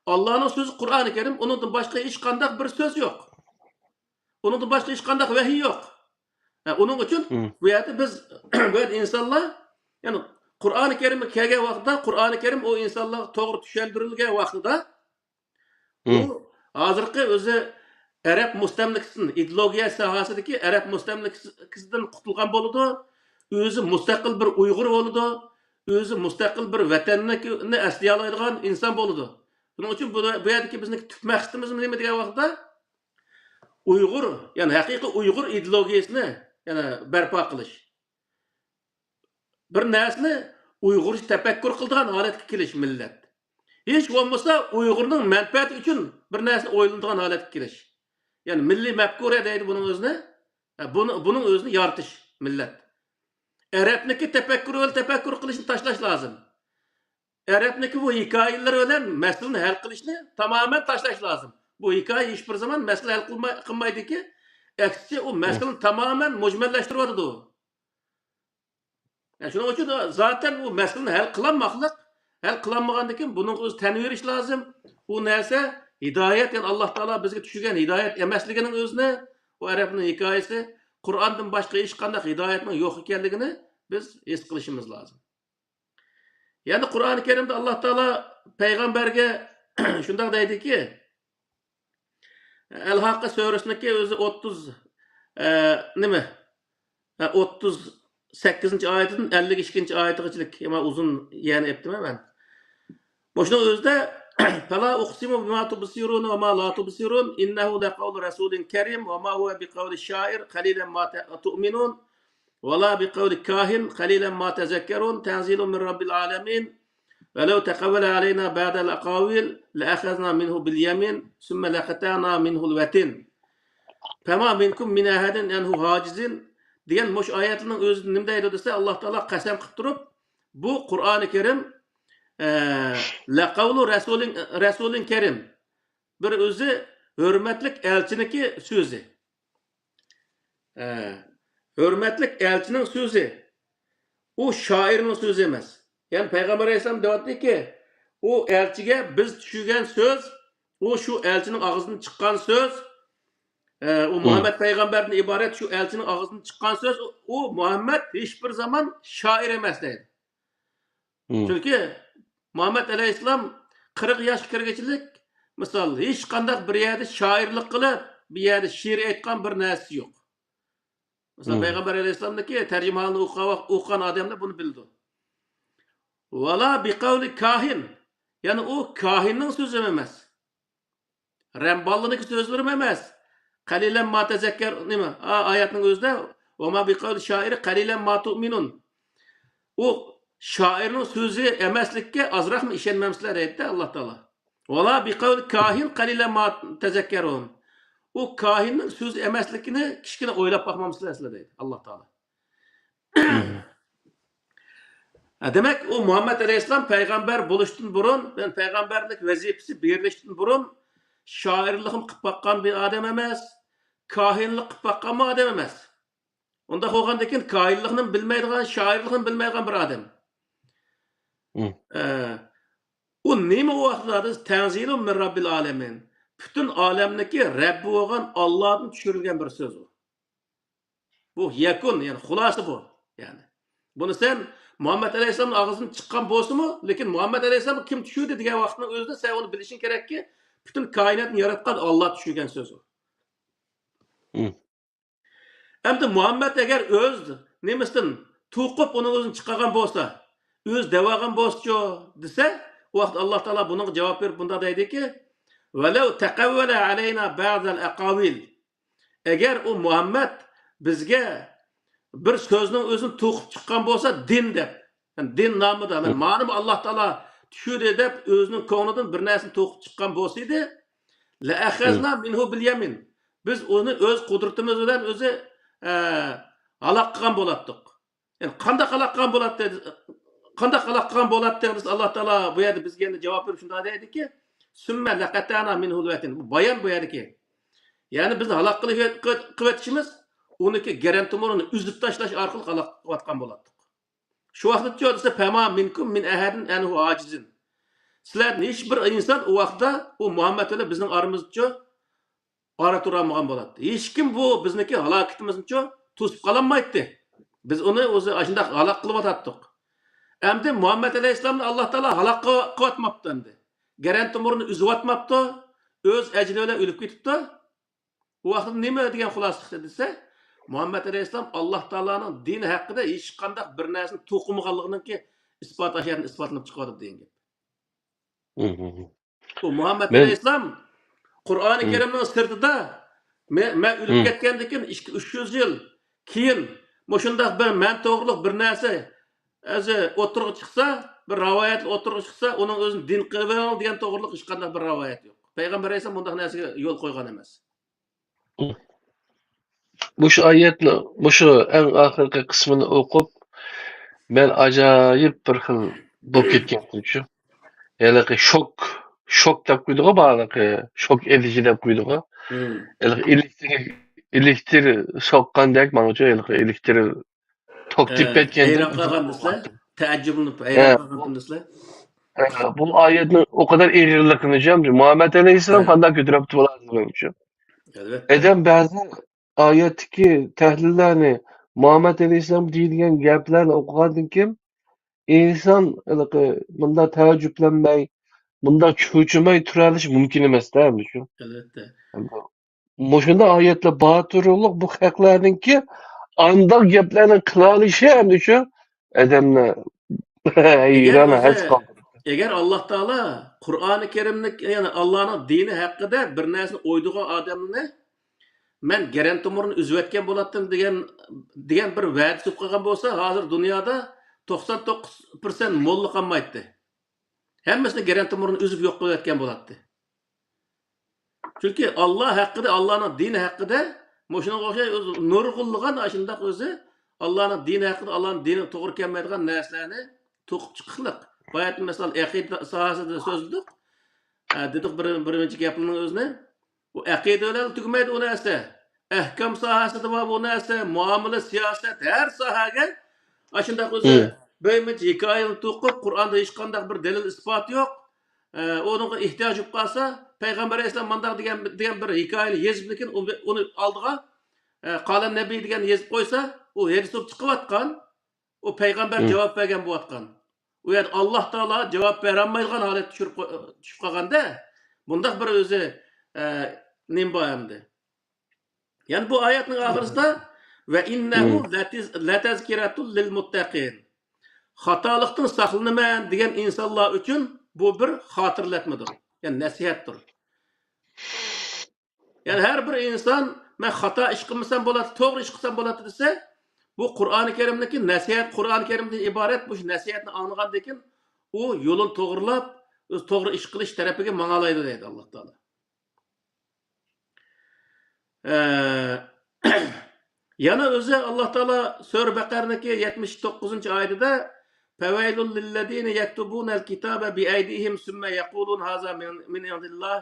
ئاللانىڭ سۆزى قۇرئانى كەرىم، ئۇنىڭدىن باشقا ھېچقانداق بىر سۆز يوق. ئۇنىڭدىن باشقا ھېچقانداق ۋەھىي يوق. ھە، ئۇنىڭ ئۈچۈن بۇ يەردە بىز، بۇ يەردە ئىنسانلار، يەنى قۇرئانى كەرىمگە كەلگەن ۋاقتىدا، قۇرئانى كەرىم ئۇ ئىنسانلارغا توغرا چۈشەندۈرۈلگەن ۋاقتىدا، ئۇ ھازىرقى ئۆزى ئەرەب مۇستەملىكىسىدىن، ئىدېئولوگىيە ساھەسىدىكى ئەرەب مۇستەملىكىسىدىن قۇتۇلغان بولىدۇ. ئۆزى مۇستەقىل بىر ئۇيغۇر بولىدۇ. ئۆزى مۇستەقىل بىر ۋەتەننى ئەسلىيەلەيدىغان ئىنسان بولىدۇ. شۇنىڭ ئۈچۈن بۇ، بۇ يەردىكى بىزنىڭ تۈپ مەقسىتىمىز نېمە دېگەن ۋاقىتتا، ئۇيغۇر، يەنى ھەقىقىي ئۇيغۇر ئىدېئولوگىيەسىنى يەنە بەرپا قىلىش. بىر نەرسىنى ئۇيغۇرچە تەپەككۇر قىلىدىغان ھالەتكە كېلىش مىللەت. ھېچ بولمىسا ئۇيغۇرنىڭ مەنپەئەتى ئۈچۈن بىر نەرسىنى ئويلىنىدىغان ھالەتكە كېلىش. يەنى مىللىي مەپكۇرە دەيدۇ بۇنىڭ ئۆزىنى. ھە، بۇنى، بۇنىڭ ئۆزىنى يارىتىش مىللەت. ئەرەبنىكى تەپەككۇر بىلەن تەپەككۇر قىلىشنى تاشلاش لازىم. ئەرەبنىكى بۇ ھېكايىلىرى بىلەن مەسىلىنى ھەل قىلىشنى تامامەن تاشلاش لازىم. بۇ ھېكايە ھېچبىر زامان مەسىلە ھەل قىلماي-، قىلمايدىكى، ئەكسىچە ئۇ مەسىلىنى تامامەن مۇجمەللەشتۈرۈۋاتىدۇ. يەنى شۇنىڭ ئۈچۈن زاتەن ئۇ مەسىلىنى ھەل قىلالماقلىق، ھەل قىلالمىغاندىن كېيىن بۇنىڭغا ئۆزى تەن بېرىش لازىم. ئۇ نەرسە ھىدايەت، يەنى ئاللا تائالا بىزگە چۈشۈرگەن ھىدايەت ئەمەسلىكىنىڭ ئۆزىنى، ئۇ ئەرەبنىڭ ھېكايىسى، قۇرئاندىن باشقا ھېچقانداق ھىدايەتنىڭ يوق ئىكەنلىكىنى بىز ھېس قىلىشىمىز لازىم. يەنە قۇرئانى كەرىمدە ئاللا تائالا پەيغەمبەرگە شۇنداق دەيدىكى، ئەلھاققە سۈرىسىنىڭكى ئۆزى ئوتتۇز، ئە، نېمە؟ ئە، ئوتتۇز سەككىزىنچى ئايىتىدىن ئەللىك ئىككىنچى ئايىتىغىچىلىك، يامان ئۇزۇن يەنى ئېيتتىم مەن. مۇشۇنىڭ ئۆزىدە، فلا أقسم بما تبصرون وما لا تبصرون إنه لقول رسول كريم وما هو بقول شاعر قليلا ما ت-، تؤمنون ولا بقول كاهن قليلا ما تذكرون تنزيل من رب العالمين ولو تقول علينا بعض الأقاويل لأخذنا منه باليمين ثم لقطعنا منه الوتين فما منكم من أحد عنه حاجزين دېگەن مۇشۇ ئايەتنىڭ ئۆزىدە نېمە دەيدۇ دېسە، ئاللا تائالا قەسەم قىلىپ تۇرۇپ، بۇ قۇرئانى كەرىم، ئە، لەقەۋلۇ رەسۇلىن، رەسۇلىن كەرىم، بىر ئۆزى ھۆرمەتلىك ئەلچىنىڭكى سۆزى. ئە، ھۆرمەتلىك ئەلچىنىڭ سۆزى. ئۇ شائىرنىڭ سۆزى ئەمەس. يەنى پەيغەمبەر ئەلەيھىسسالام دەۋاتىدۇكى، ئۇ ئەلچىگە بىز چۈشۈرگەن سۆز، ئۇ شۇ ئەلچىنىڭ ئاغزىدىن چىققان سۆز، ئە، ئۇ مۇھەممەد پەيغەمبەردىن ئىبارەت شۇ ئەلچىنىڭ ئاغزىدىن چىققان سۆز، ئۇ مۇھەممەد ھېچبىر زامان شائىر ئەمەس دەيدۇ. چۈنكى مۇھەممەد ئەلەيھىسسالام قىرىق ياشقا كىرگۈچىلىك، مىسال، ھېچقانداق بىر يەردە شائىرلىق قىلىپ، بىر يەردە شېئىر ئېيتقان بىر نەرسىسى يوق. مىسال، پەيغەمبەر ئەلەيھىسسالامنىڭكى تەرجىمىھالىنى ئوقۇغان ۋاق-، ئوقۇغان ئادەملەر بۇنى بىلىدۇ. ۋەلا بىقەۋلى كاھىن، يەنى ئۇ كاھىننىڭ سۆزى ھەم ئەمەس. رەمباللىنىڭكى سۆزلىرىمۇ ئەمەس. قەلىلەن ما تەزەككەر، نېمە؟ ئا-، ئايەتنىڭ ئۆزىدە، ۋەما بىقەۋلى شائىر قەلىلەن ما تۇئمىنۇن. ئۇ شائىرنىڭ سۆزى ئەمەسلىككە ئازراقمۇ ئىشەنمەمسىلەر دەيدىدە ئاللا تائالا. ۋەلا بىقەۋلى كاھىن قەلىلەن ما تەزەككەرۇن. ئۇ كاھىننىڭ سۆزى ئەمەسلىكىنى كىچىككىنە ئويلاپ باقمامسىلەر سىلەر دەيدۇ ئاللا تائالا. ھە، دېمەك، ئۇ مۇھەممەد ئەلەيھىسسالام پەيغەمبەر بولۇشتىن بۇرۇن، يەنى پەيغەمبەرلىك ۋەزىپىسى بېرىلىشتىن بۇرۇن شائىرلىقمۇ قىلىپ باققان بىر ئادەم ئەمەس، كاھىنلىق قىلىپ باققانمۇ ئادەم ئەمەس. ئۇنداق بولغاندىكىن كاھىنلىقنىمۇ بىلمەيدىغان، شائىرلىقنىمۇ بىلمەيدىغان بىر ئادەم. ئە، ئۇ نېمە ئۇ ۋاقىتلاردا تەنزىلۇ مىن رەببىل ئالەمىن. پۈتۈن ئالەمنىڭكى رەببى بولغان ئاللادىن چۈشۈرۈلگەن بىر سۆز ئۇ. بۇ يەكۇن، يەنى خۇلاسە بۇ. يەنى بۇنى سەن مۇھەممەد ئەلەيھىسسالامنىڭ ئاغزىدىن چىققان بولسىمۇ، لېكىن مۇھەممەد ئەلەيھىسسالام كىم چۈشۈردى دېگەن ۋاقىتنىڭ ئۆزىدە سەن ئۇنى بىلىشىڭ كېرەككى، پۈتۈن كائىناتنى ياراتقان ئاللا چۈشۈرگەن سۆز ئۇ. ئەمدى مۇھەممەد ئەگەر ئۆز نېمىسىدىن توقۇپ ئۇنىڭ ئۆزىنى چىقارغان بولسا، ئۆزى دەۋالغان بولسىچۇ دېسە، ئۇ ۋاقىت ئاللا تائالا بۇنىڭغا جاۋاب بېرىپ بۇنداق دەيدىكى، ۋەلەۋ تەقەۋۋەلە ئەلەينا بەزەل ئەقاۋىل. ئەگەر ئۇ مۇھەممەد بىزگە بىر سۆزنىڭ ئۆزىنى توقۇپ چىققان بولسا، دىن دەپ، يەنى دىن نامىدا، مانا مانىمۇ ئاللا تائالا چۈشۈردى دەپ ئۆزىنىڭ كۆڭلىدىن بىر نەرسىنى توقۇپ چىققان بولسىدى، لەئەخەزنا مىنھۇ بىل يەمىن. بىز ئۇنى ئۆز قۇدرىتىمىز بىلەن ئۆزى، ئە، ھالاك قىلغان بولاتتۇق. يەنى قانداق ھالاك قىلغان بولاتتى؟ قانداق ھالاك قىلغان بولاتتى؟ بىز ئاللا تائالا بۇ يەردە بىزگە يەنە جاۋاب بېرىپ شۇنداق دەيدىكى، سۈممە لەقەتەنا مىنھۇل ۋەتىن. بۇ بايان بۇ يەردىكى. يەنى بىزنى ھالاك قىلىپ، قىلىۋېتىشىمىز ئۇنىڭكى گەرەن تومۇرىنى ئۈزۈپ تاشلاش ئارقىلىق ھالاك قىلىۋاتقان بولاتتۇق. شۇ ۋاقىتتىچۇ دېسە، پەما مىنكۇم مىن ئەھەدىن ئەنھۇ ھاجىزىن. سىلەردىن ھېچ بىر ئىنسان ئۇ ۋاقىتتا ئۇ مۇھەممەد بىلەن بىزنىڭ ئارىمىزدىچۇ ئارا تۇرالمىغان بولاتتى. ھېچكىم بۇ بىزنىڭكى ھالاكىتىمىزنىچۇ توسۇپ قالالمايتتى. بىز ئۇنى ئۆزى ئاشۇنداق ھالاك قىلىۋاتاتتۇق. ئەمدى مۇھەممەد ئەلەيھىسسالامنى ئاللا تائالا ھالاك قىل-، قىلىۋاتماپتۇ ئەمدى. گەرەن تومۇرىنى ئۈزۈۋاتماپتۇ. ئۆز ئەجىلى بىلەن ئۆلۈپ كېتىپتۇ. ئۇ ۋاقىتتا نېمە دېگەن خۇلاسە چىقتى دېسە، مۇھەممەد ئەلەيھىسسالام ئاللا تائالانىڭ دىنى ھەققىدە ھېچقانداق بىر نەرسىنى توقۇمىغانلىقىنىڭكى ئىسپاتى ئاشۇ يەردىن ئىسپاتلىنىپ چىقىۋاتىدۇ دېگەن گەپ. بۇ مۇھەممەد ئەلەيھىسسالام قۇرئانى كەرىمنىڭ سىرتىدا، مەن، مەن ئۆلۈپ كەتكەندىن كېيىن ئىككى، ئۈچ يۈز يىل كېيىن مۇشۇنداق بىر مەن توغرۇلۇق بىر نەرسە ئۆزى ئوتتۇرىغا چىقسا، بىر رىۋايەت ئوتتۇرىغا چىقسا، ئۇنىڭ ئۆزىنى دىن قىلىۋېلىڭ دېگەن توغرىلىق ھېچقانداق بىر رىۋايەت يوق. پەيغەمبەر ئەلەيھىسسالام بۇنداق نەرسىگە يول قويغان ئەمەس. مۇشۇ ئايەتنى، مۇشۇ ئەڭ ئاخىرقى قىسمىنى ئوقۇپ، مەن ئاجايىپ بىر خىل بولۇپ كەتكەنتىم شۇ. ھېلىقى شوك، شوك دەپ قويىدىغۇ، ھېلىقى شوك ئېلىشى دەپ قويىدىغۇ. ھېلىقى ئېلېكتر، ئېلېكتر سوققاندەك ماڭىچۇ، ھېلىقى ئېلېكتر توختىتىپ كەتكەندەك. ھەيران قالغاندىسىلەر، تەئەججۈپلىنىپ ھەيران قالغانتىمدىسىلەر. بۇ ئايەتنىڭ ئۇ قەدەر ئېغىرلىقىنى، مۇھەممەد ئەلەيھىسسالام قانداق كۆتۈرۈپتۇ بۇلارنى؟ ئەلۋەتتە. ئادەم بەزى ئايەتتىكى تەھلىللەرنى، مۇھەممەد ئەلەيھىسسالام دېيىلگەن گەپلەرنى ئوقۇغاندىن كېيىن، ئىنسان ھېلىقى مۇنداق تەئەججۈپلەنمەي، مۇنداق چۆچۈمەي تۇرالىشى مۇمكىن ئەمەس-دە، ئەمدى شۇ. ئەلۋەتتە. مۇشۇنداق ئايەتلەر بار تۇرۇقلۇق بۇ خەقلەرنىڭكى ئانداق گەپلەرنى قىلالىشى ئەمدى شۇ ئادەمنى ھەيران ھەس قالدۇرىدۇ. ئەگەر ئاللاھ تائالا قۇرئانى كەرىمنى، يەنى ئاللاھنىڭ دىنى ھەققىدە بىر نەرسىنى ئويلىغان ئادەمنى مەن گەرەن تومۇرىنى ئۈزۈۋەتكەن بولاتتىم دېگەن، دېگەن بىر ۋەدە سوقۇپ قالغان بولسا، ھازىر دۇنيادا توقسان توققۇز پىرسەنت موللا قالمايتتى. ھەممىسىنى گەرەن تومۇرىنى ئۈزۈپ يوق قىلىۋەتكەن بولاتتى. چۈنكى ئاللاھ ھەققىدە، ئاللاھنىڭ دىنى ھەققىدە مۇشۇنىڭغا ئوخشاش ئۆزى نۇرغۇنلىغان ئاشۇنداق ئۆزى ئاللاھنىڭ دىنى ھەققىدە، ئاللاھنىڭ دىنىگە توغرا كەلمەيدىغان نەرسىلەرنى توقۇپ چىقىشلىق. باياتىن مەسىلەن ئەقىدە ساھەسىدە سۆزلىدۇق. ئە، دېدۇق بىر، بىرىنچى گەپنىڭ ئۆزىنى. ئۇ ئەقىدە بىلەن تۈگىمەيدۇ ئۇ نەرسە. ئەھكام ساھەسىدە بار بۇ نەرسە، مۇئامىلە، سىياسەت، ھەر ساھەگە ئاشۇنداق ئۆزى بىرمۇنچە ھېكايىنى توقۇپ، قۇرئاندا ھېچقانداق بىر دەلىل ئىسپاتى يوق. ئە، ئۇنىڭغا ئېھتىياج بولۇپ قالسا، پەيغەمبەر ئەلەيھىسسالام مانداق دېگەن، دېگەن بىر ھېكايىنى يېزىپ، لېكىن ئۇنى، ئۇنى ئالدىغا، ئە، قالە نەبىي دېگەن يېزىپ قويسا، ئۇ ھەدىس بولۇپ چىقىۋاتقان. ئۇ پەيغەمبەر جاۋاب بەرگەن بولۇۋاتقان. ئۇ يەردە ئاللاھ تائالا جاۋاب بېرەلمەيدىغان ھالەتكە چۈشۈرۈپ قوي-، چۈشۈپ قالغاندا، بۇنداق بىر ئۆزى، ئە، نېمە بار ئەمدى؟ يەنە بۇ ئايەتنىڭ ئاخىرىسىدا، «ۋە ئىننەھۇ لەتەزكىرەتۇل لىل مۇتتەقىن.» خاتالىقتىن ساقلىنىمەن دېگەن ئىنسانلار ئۈچۈن بۇ بىر خاتىرىلەتمىدۇر. يەنى نەسىھەتتۇر. يەنى ھەر بىر ئىنسان، «مەن خاتا ئىش قىلمىسام بولاتتى، توغرا ئىش قىلسام بولاتتى» دېسە، بۇ قۇرئانى كەرىمدىكى نەسىھەت، قۇرئانى كەرىمدىن ئىبارەت مۇشۇ نەسىھەتنى ئاڭلىغاندىن كېيىن، ئۇ يولىنى توغرىلاپ، ئۆزى توغرا ئىش قىلىش تەرىپىگە ماڭالايدۇ دەيدۇ ئاللاھ تائالا. ئە، يەنە ئۆزى ئاللاھ تائالا سۈرە بەقەرىنىڭكى يەتمىش توققۇزىنچى ئايىتىدە، «فَوَيْلٌ لِلَّذِينَ يَكْتُبُونَ الْكِتَابَ بِأَيْدِيهِمْ ثُمَّ يَقُولُونَ هَذَا مِنْ، مِنْ عِنْدِ اللَّهِ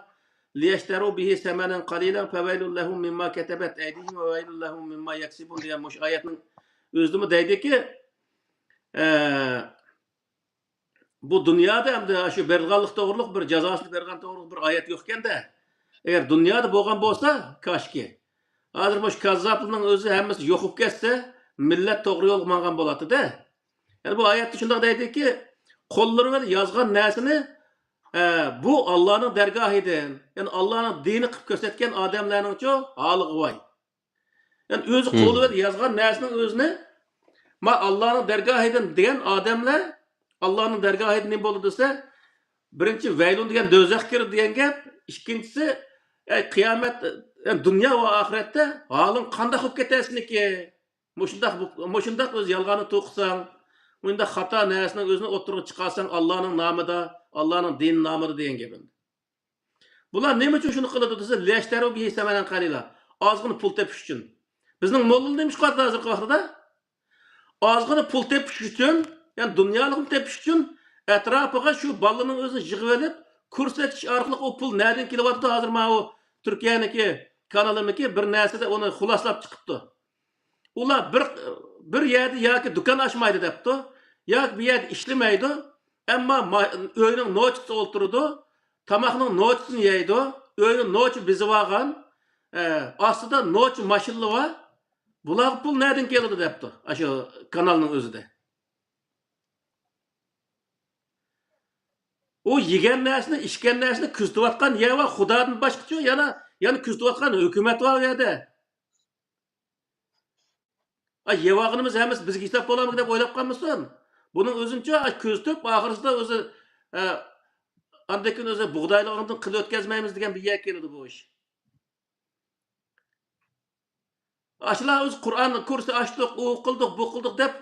لِيَشْتَرُوا بِهِ ثَمَنًا قَلِيلًا فَوَيْلٌ لَهُمْ مِمَّا كَتَبَتْ أَيْدِيهِمْ وَوَيْلٌ لَهُمْ مِمَّا يَكْسِبُونَ» دېگەن مۇشۇ ئايەتنىڭ ئۆزىدىمۇ دەيدىكى، ئە، بۇ دۇنيادا ئەمدى شۇ بېرىدىغانلىق توغرۇلۇق بىر جازاسىنى بېرىدىغان توغرۇلۇق بىر ئايەت يوقكەندە، ئەگەر دۇنيادا بولغان بولسا، كاشكى. ھازىر مۇشۇ كاززاپلارنىڭ ئۆزى ھەممىسى يوق بولۇپ كەتسە، مىللەت توغرا يولغا ماڭغان بولاتتى-دە. يەنى بۇ ئايەتتە شۇنداق دەيدۇكى، قوللىرى بىلەن يازغان نەرسىنى، ئە، بۇ ئاللانىڭ دەرگاھىدىن، يەنى ئاللانىڭ دىنى قىلىپ كۆرسەتكەن ئادەملەرنىڭچۇ ھالىغا ۋاي. يەنى ئۆزى قولى بىلەن يازغان نەرسىنىڭ ئۆزىنى، ما ئاللانىڭ دەرگاھىدىن دېگەن ئادەملەر، ئاللانىڭ دەرگاھىدىن نېمە بولدى دېسە، بىرىنچى، ۋەيلۇن دېگەن دوزاخقا كىردى دېگەن گەپ، ئىككىنچىسى، ئەي، قىيامەت، يەنى دۇنيا ۋە ئاخىرەتتە ھالىڭ قانداق بولۇپ كېتەر سېنىڭكى؟ مۇشۇنداق، مۇشۇنداق ئۆزى يالغاننى توقۇساڭ، مۇشۇنداق خاتا نەرسىنىڭ ئۆزىنى ئوتتۇرىغا چىقارساڭ، ئاللانىڭ نامىدا، ئاللانىڭ دىنى نامىدا دېگەن گەپ ئەمدى. بۇلار نېمە ئۈچۈن شۇنى قىلىدۇ دېسە، لىيەشتەرۇ بىھى سەمەنەن قەلىلا. ئازغىنا پۇل تېپىش ئۈچۈن. بىزنىڭ موللىلار نېمە ئىش قىلىۋاتىدۇ ھازىرقى ۋاقتىدا؟ ئازغىنا پۇل تېپىش ئۈچۈن، يەنى دۇنيالىقنى تېپىش ئۈچۈن ئەتراپىغا شۇ بالىلارنىڭ ئۆزىنى يىغىۋېلىپ، كۇرس ئېچىش ئارقىلىق ئۇ پۇل نەدىن كېلىۋاتىدۇ؟ ھازىر ماۋۇ تۈركىيەنىكى كانىلىمىكى بىر نەرسىدە ئۇنى خۇلاسىلاپ چىقىپتۇ. ئۇلار بىر، بىر يەردە ياكى دۇكان ئاچمايدۇ دەپتۇ، ياكى بىر يەردە ئىشلىمەيدۇ، ئەمما ما-، ئۆينىڭ نوچىسىدا ئولتۇرىدۇ، تاماقنىڭ نوچىسىنى يەيدۇ، ئۆينى نوچى بېزىۋالغان، ئە، ئاستىدا نوچى ماشىنىلار بار، بۇلارغا پۇل نەدىن كېلىدۇ دەپتۇ، ئاشۇ كانالنىڭ ئۆزىدە. ئۇ يېگەن نەرسىنى، ئىچكەن نەرسىنى كۆزىتىۋاتقان يەر بار، خۇدادىن باشقىچۇ يەنە، يەنە كۆزىتىۋاتقان ھۆكۈمەت بار ئۇ يەردە. ئاي، يەۋالغىنىمىز ھەممىسى بىزگە ھېساب بولامدۇ دەپ ئويلاپ قالمىسۇن. بۇنىڭ ئۆزىنىچۇ، ئاي، كۆزىتىپ، ئاخىرسىدا ئۆزى، ئە، ئاندىن كېيىن ئۆزى بۇغدايلىغاندىن قىل ئۆتكەزمەيمىز دېگەن بىر يەرگە كېلىدۇ بۇ ئىش. ئاشۇلار ئۆزى قۇرئان كۇرسى ئاچتۇق، ئۇ قىلدۇق، بۇ قىلدۇق دەپ،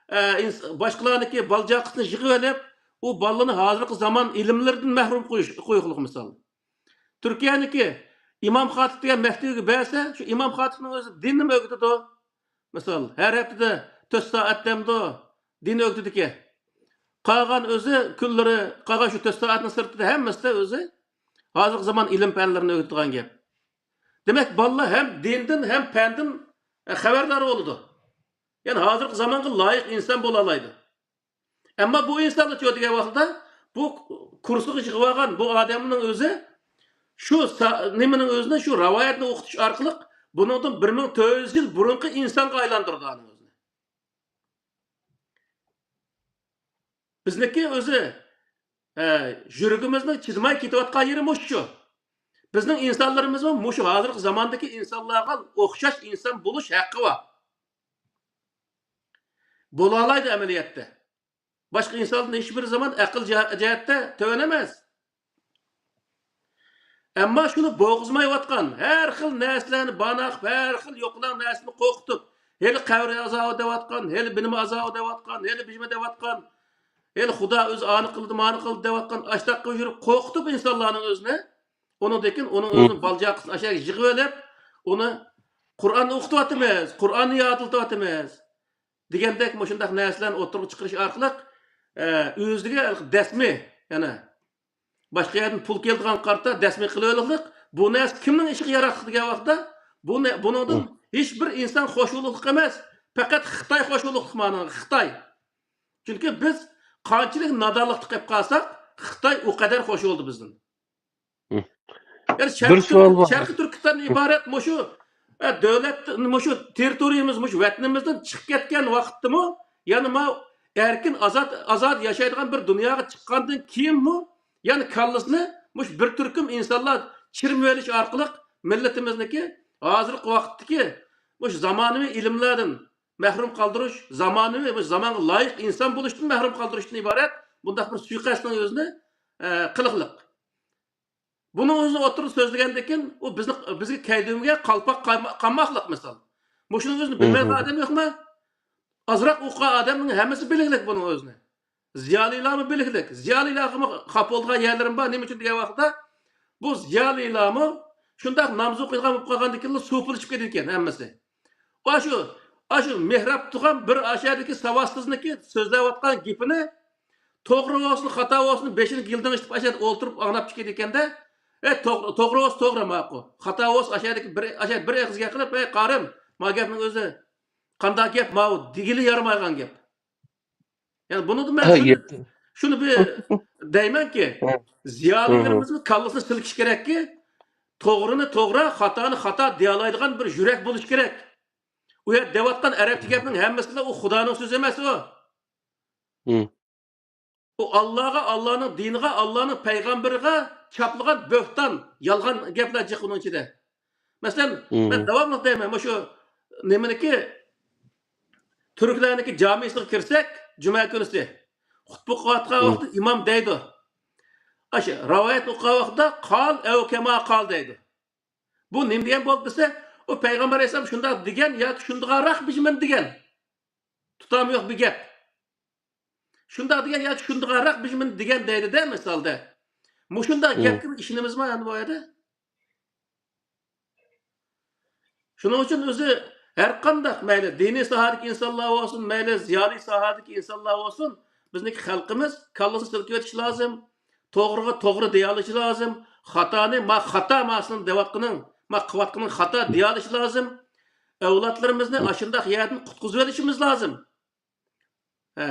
ئە، ئىنس-، باشقىلارنىڭكى بالا-چاقىسىنى يىغىۋېلىپ، ئۇ بالىلارنى ھازىرقى زامان ئىلىملىرىدىن مەھرۇم قويۇش، قويۇقلۇق مىسال. تۈركىيەنىكى ئىمام خاتىپ دېگەن مەكتىۋىگە بەرسە، شۇ ئىمام خاتىپنىڭ ئۆزى دىننىمۇ ئۆگىتىدۇ. مىسال، ھەر ھەپتىدە تۆت سائەت دەمدۇ، دىن ئۆگىتىدىكەن. قالغان ئۆزى كۈنلىرى، قالغان شۇ تۆت سائەتنىڭ سىرتىدا ھەممىسىدە ئۆزى ھازىرقى زامان ئىلىم پەنلىرىنى ئۆگىتىدىغان گەپ. دېمەك، بالىلار ھەم دىندىن، ھەم پەندىن، ئە، خەۋەردار بولىدۇ. يەنى ھازىرقى زامانغا لايىق ئىنسان بولالايدۇ. ئەمما بۇ ئىنسانلارچۇ دېگەن ۋاقىتتا، بۇ كۇرسىغا يىغىۋالغان بۇ ئادەمنىڭ ئۆزى شۇ سا-، نېمىنىڭ ئۆزىنى، شۇ رىۋايەتنى ئوقۇتۇش ئارقىلىق بۇنىڭدىن بىر مىڭ تۆت يۈز يىل بۇرۇنقى ئىنسانغا ئايلاندۇرىدۇ ئۇنىڭ ئۆزىنى. بىزنىڭكى ئۆزى، ئە، يۈرىكىمىزنىڭ چىدىماي كېتىۋاتقان يېرى مۇشۇ. بىزنىڭ ئىنسانلىرىمىزمۇ مۇشۇ ھازىرقى زاماندىكى ئىنسانلارغا ئوخشاش ئىنسان بولۇش ھەققى بار. بولالايدۇ ئەمەلىيەتتە. باشقا ئىنساندىن ھېچبىر زامان ئەقىل جەھ-، جەھەتتە تۆۋەن ئەمەس. ئەمما شۇنى بوغۇزمايۋاتقان، ھەر خىل نەرسىلەرنى باناقىپ، ھەر خىل يوقىلاڭ نەرسىنى قورقۇتۇپ، ھېلى قەبرە ئازابى دەۋاتقان، ھېلى بىنىمۇ ئازابى دەۋاتقان، ھېلى بىژمە دەۋاتقان، ھېلى خۇدا ئۆزى ئانى قىلدى، مانى قىلدى دەۋاتقان، ئاشتاققا يۈرۈپ قورقۇتۇپ ئىنسانلارنىڭ ئۆزىنى، ئۇنىڭدىن كېيىن ئۇنىڭ ئۆزىنىڭ بالا-چاقىسىنى ئاشۇ يەرگە يىغىۋېلىپ، ئۇنى قۇرئاننى ئوقۇتۇۋاتىمىز، قۇرئاننى يادلىتىۋاتىمىز دېگەندەك مۇشۇنداق نەرسىلەرنى ئوتتۇرىغا چىقىرىش ئارقىلىق، ئە، ئۆزىگە دەسمى، يەنە باشقا يەردىن پۇل كېلىدىغان قارىتا دەسمى قىلىۋېلىقلىق، بۇ نەرسە كىمنىڭ ئىشىغا ياراقلىق دېگەن ۋاقىتتا، بۇ نە-، بۇنىڭدىن ھېچ بىر ئىنسان خوش بولۇقلۇق ئەمەس، پەقەت خىتاي خوش بولۇقلۇق مانا، خىتاي. چۈنكى بىز قانچىلىك نادانلىقتا قېلىپ قالساق، خىتاي ئۇ قەدەر خوش بولدى بىزدىن. يەنى بىر شەرقىي سوئال تۈرك-، بار. شەرقىي تۈركىستاندىن ئىبارەت مۇشۇ، ئە، دۆلەت، مۇشۇ تېررىتورىيىمىز، مۇشۇ ۋەتىنىمىزدىن چىقىپ كەتكەن ۋاقىتتىمۇ، يەنى ماۋۇ ئەركىن، ئازاد، ئازاد ياشايدىغان بىر دۇنياغا چىققاندىن كېيىنمۇ، يەنى كاللىسىنى مۇشۇ بىر تۈركۈم ئىنسانلار چىرمىۋېلىش ئارقىلىق مىللىتىمىزنىڭكى ھازىرقى ۋاقىتتىكى مۇشۇ زامانىۋى ئىلىملەردىن مەھرۇم قالدۇرۇش، زامانىۋى، مۇشۇ زامانغا لايىق ئىنسان بولۇشتىن مەھرۇم قالدۇرۇشتىن ئىبارەت بۇنداق بىر سۇيىقەستنىڭ ئۆزىنى، ئە، قىلىقلىق. بۇنىڭ ئۆزىنى ئوتتۇرىدا سۆزلىگەندىن كېيىن، ئۇ بىزنى، بىزگە كەيدىمىگە قالپاق قايما-، قامماقلىق مىسال. مۇشۇنىڭ ئۆزىنى بىلمەيدىغان ئادەم يوقمۇ؟ ئازراق ئوقۇغان ئادەمنىڭ ھەممىسى بىلگۈلۈك بۇنىڭ ئۆزىنى. زىيالىيلارمۇ بىلگۈلۈك. زىيالىيلارغىمۇ خاپا بولىدىغان يەرلىرىم بار. نېمە ئۈچۈن دېگەن ۋاقىتتا، بۇ زىيالىيلارمۇ شۇنداق نامزۇ قىلغان بولۇپ قالغاندىن كېيىنلا سۇپىلىشىپ كېتىدىكەن ھەممىسى. ئاشۇ، ئاشۇ مېھراب تۇرغان بىر ئاشۇ يەردىكى ساۋاتسىزنىڭكى سۆزلەۋاتقان گېپىنى توغرا بولسۇن، خاتا بولسۇن، بېشىنى گىلدىڭ ئېتىپ ئاشۇ يەردە ئولتۇرۇپ ئاڭلاپ چىقىدىكەندە، ئەي، توغرا، توغرا بولسا توغرا، ماقۇل. خاتا بولسا ئاشۇ يەردىكى بىر، ئاشۇ يەردە بىر ئېغىز گەپ قىلىپ، ئەي، قارىم، ما گەپنىڭ ئۆزى قانداق گەپ ماۋۇ دېگىلى يارىمايدىغان گەپ. يەنى بۇنىڭدا مەن شۇنى، شۇنى بىر دەيمەنكى، زىيالىيلىرىمىزنىڭ كاللىسىنى سىلكىش كېرەككى، توغرىنى توغرا، خاتانى خاتا دېيەلەيدىغان بىر يۈرەك بولۇش كېرەك. ئۇ يەردە دەۋاتقان ئەرەبچە گەپنىڭ ھەممىسىلا ئۇ خۇدانىڭ سۆزى ئەمەس ئۇ. ئۇ ئاللاغا، ئاللانىڭ دىنىغا، ئاللانىڭ پەيغەمبىرىغا چاپلىغان بۆھتان، يالغان گەپلەر جىق ئۇنىڭ ئىچىدە. مەسىلەن، مەن داۋاملىق دەيمەن، مۇشۇ نېمىنىكى، تۈركلەرنىڭكى جامىسىغا كىرسەك، جۈمە كۈنىسى خۇتبە ئوقۇۋاتقان ۋاقتىدا ئىمام دەيدۇ. ئاشۇ رىۋايەتنى ئوقۇغان ۋاقتىدا قال ئەۋ كەما قال دەيدۇ. بۇ نېمە دېگەن بولدى دېسە، ئۇ پەيغەمبەر ئەلەيھىسسالام شۇنداق دېگەن ياكى شۇندىغانراق بىر نېمىنى دېگەن. تۇتامى يوق بىر گەپ. شۇنداق دېگەن ياكى شۇندىغانراق بىر نېمىنى دېگەن دەيدۇ-دە، مىسالدا. مۇشۇنداق گەپكە ئىشىنىمىزمۇ ئەمدى بۇ يەردە؟ شۇنىڭ ئۈچۈن ئۆزى ھەرقانداق مەيلى دىنىي ساھەدىكى ئىنسانلار بولسۇن، مەيلى زىيالىي ساھەدىكى ئىنسانلار بولسۇن، بىزنىڭكى خەلقىمىز كاللىسىنى سىلكىۋېتىشى لازىم، توغرىغا توغرا دېيەلىشى لازىم، خاتانى ما خاتا ماسىنى دەۋاتقىنىڭ، ما قىلىۋاتقىنىڭ خاتا دېيەلىشى لازىم. ئەۋلادلىرىمىزنى ئاشۇنداق يەردىن قۇتقۇزۇۋېلىشىمىز لازىم. ھە.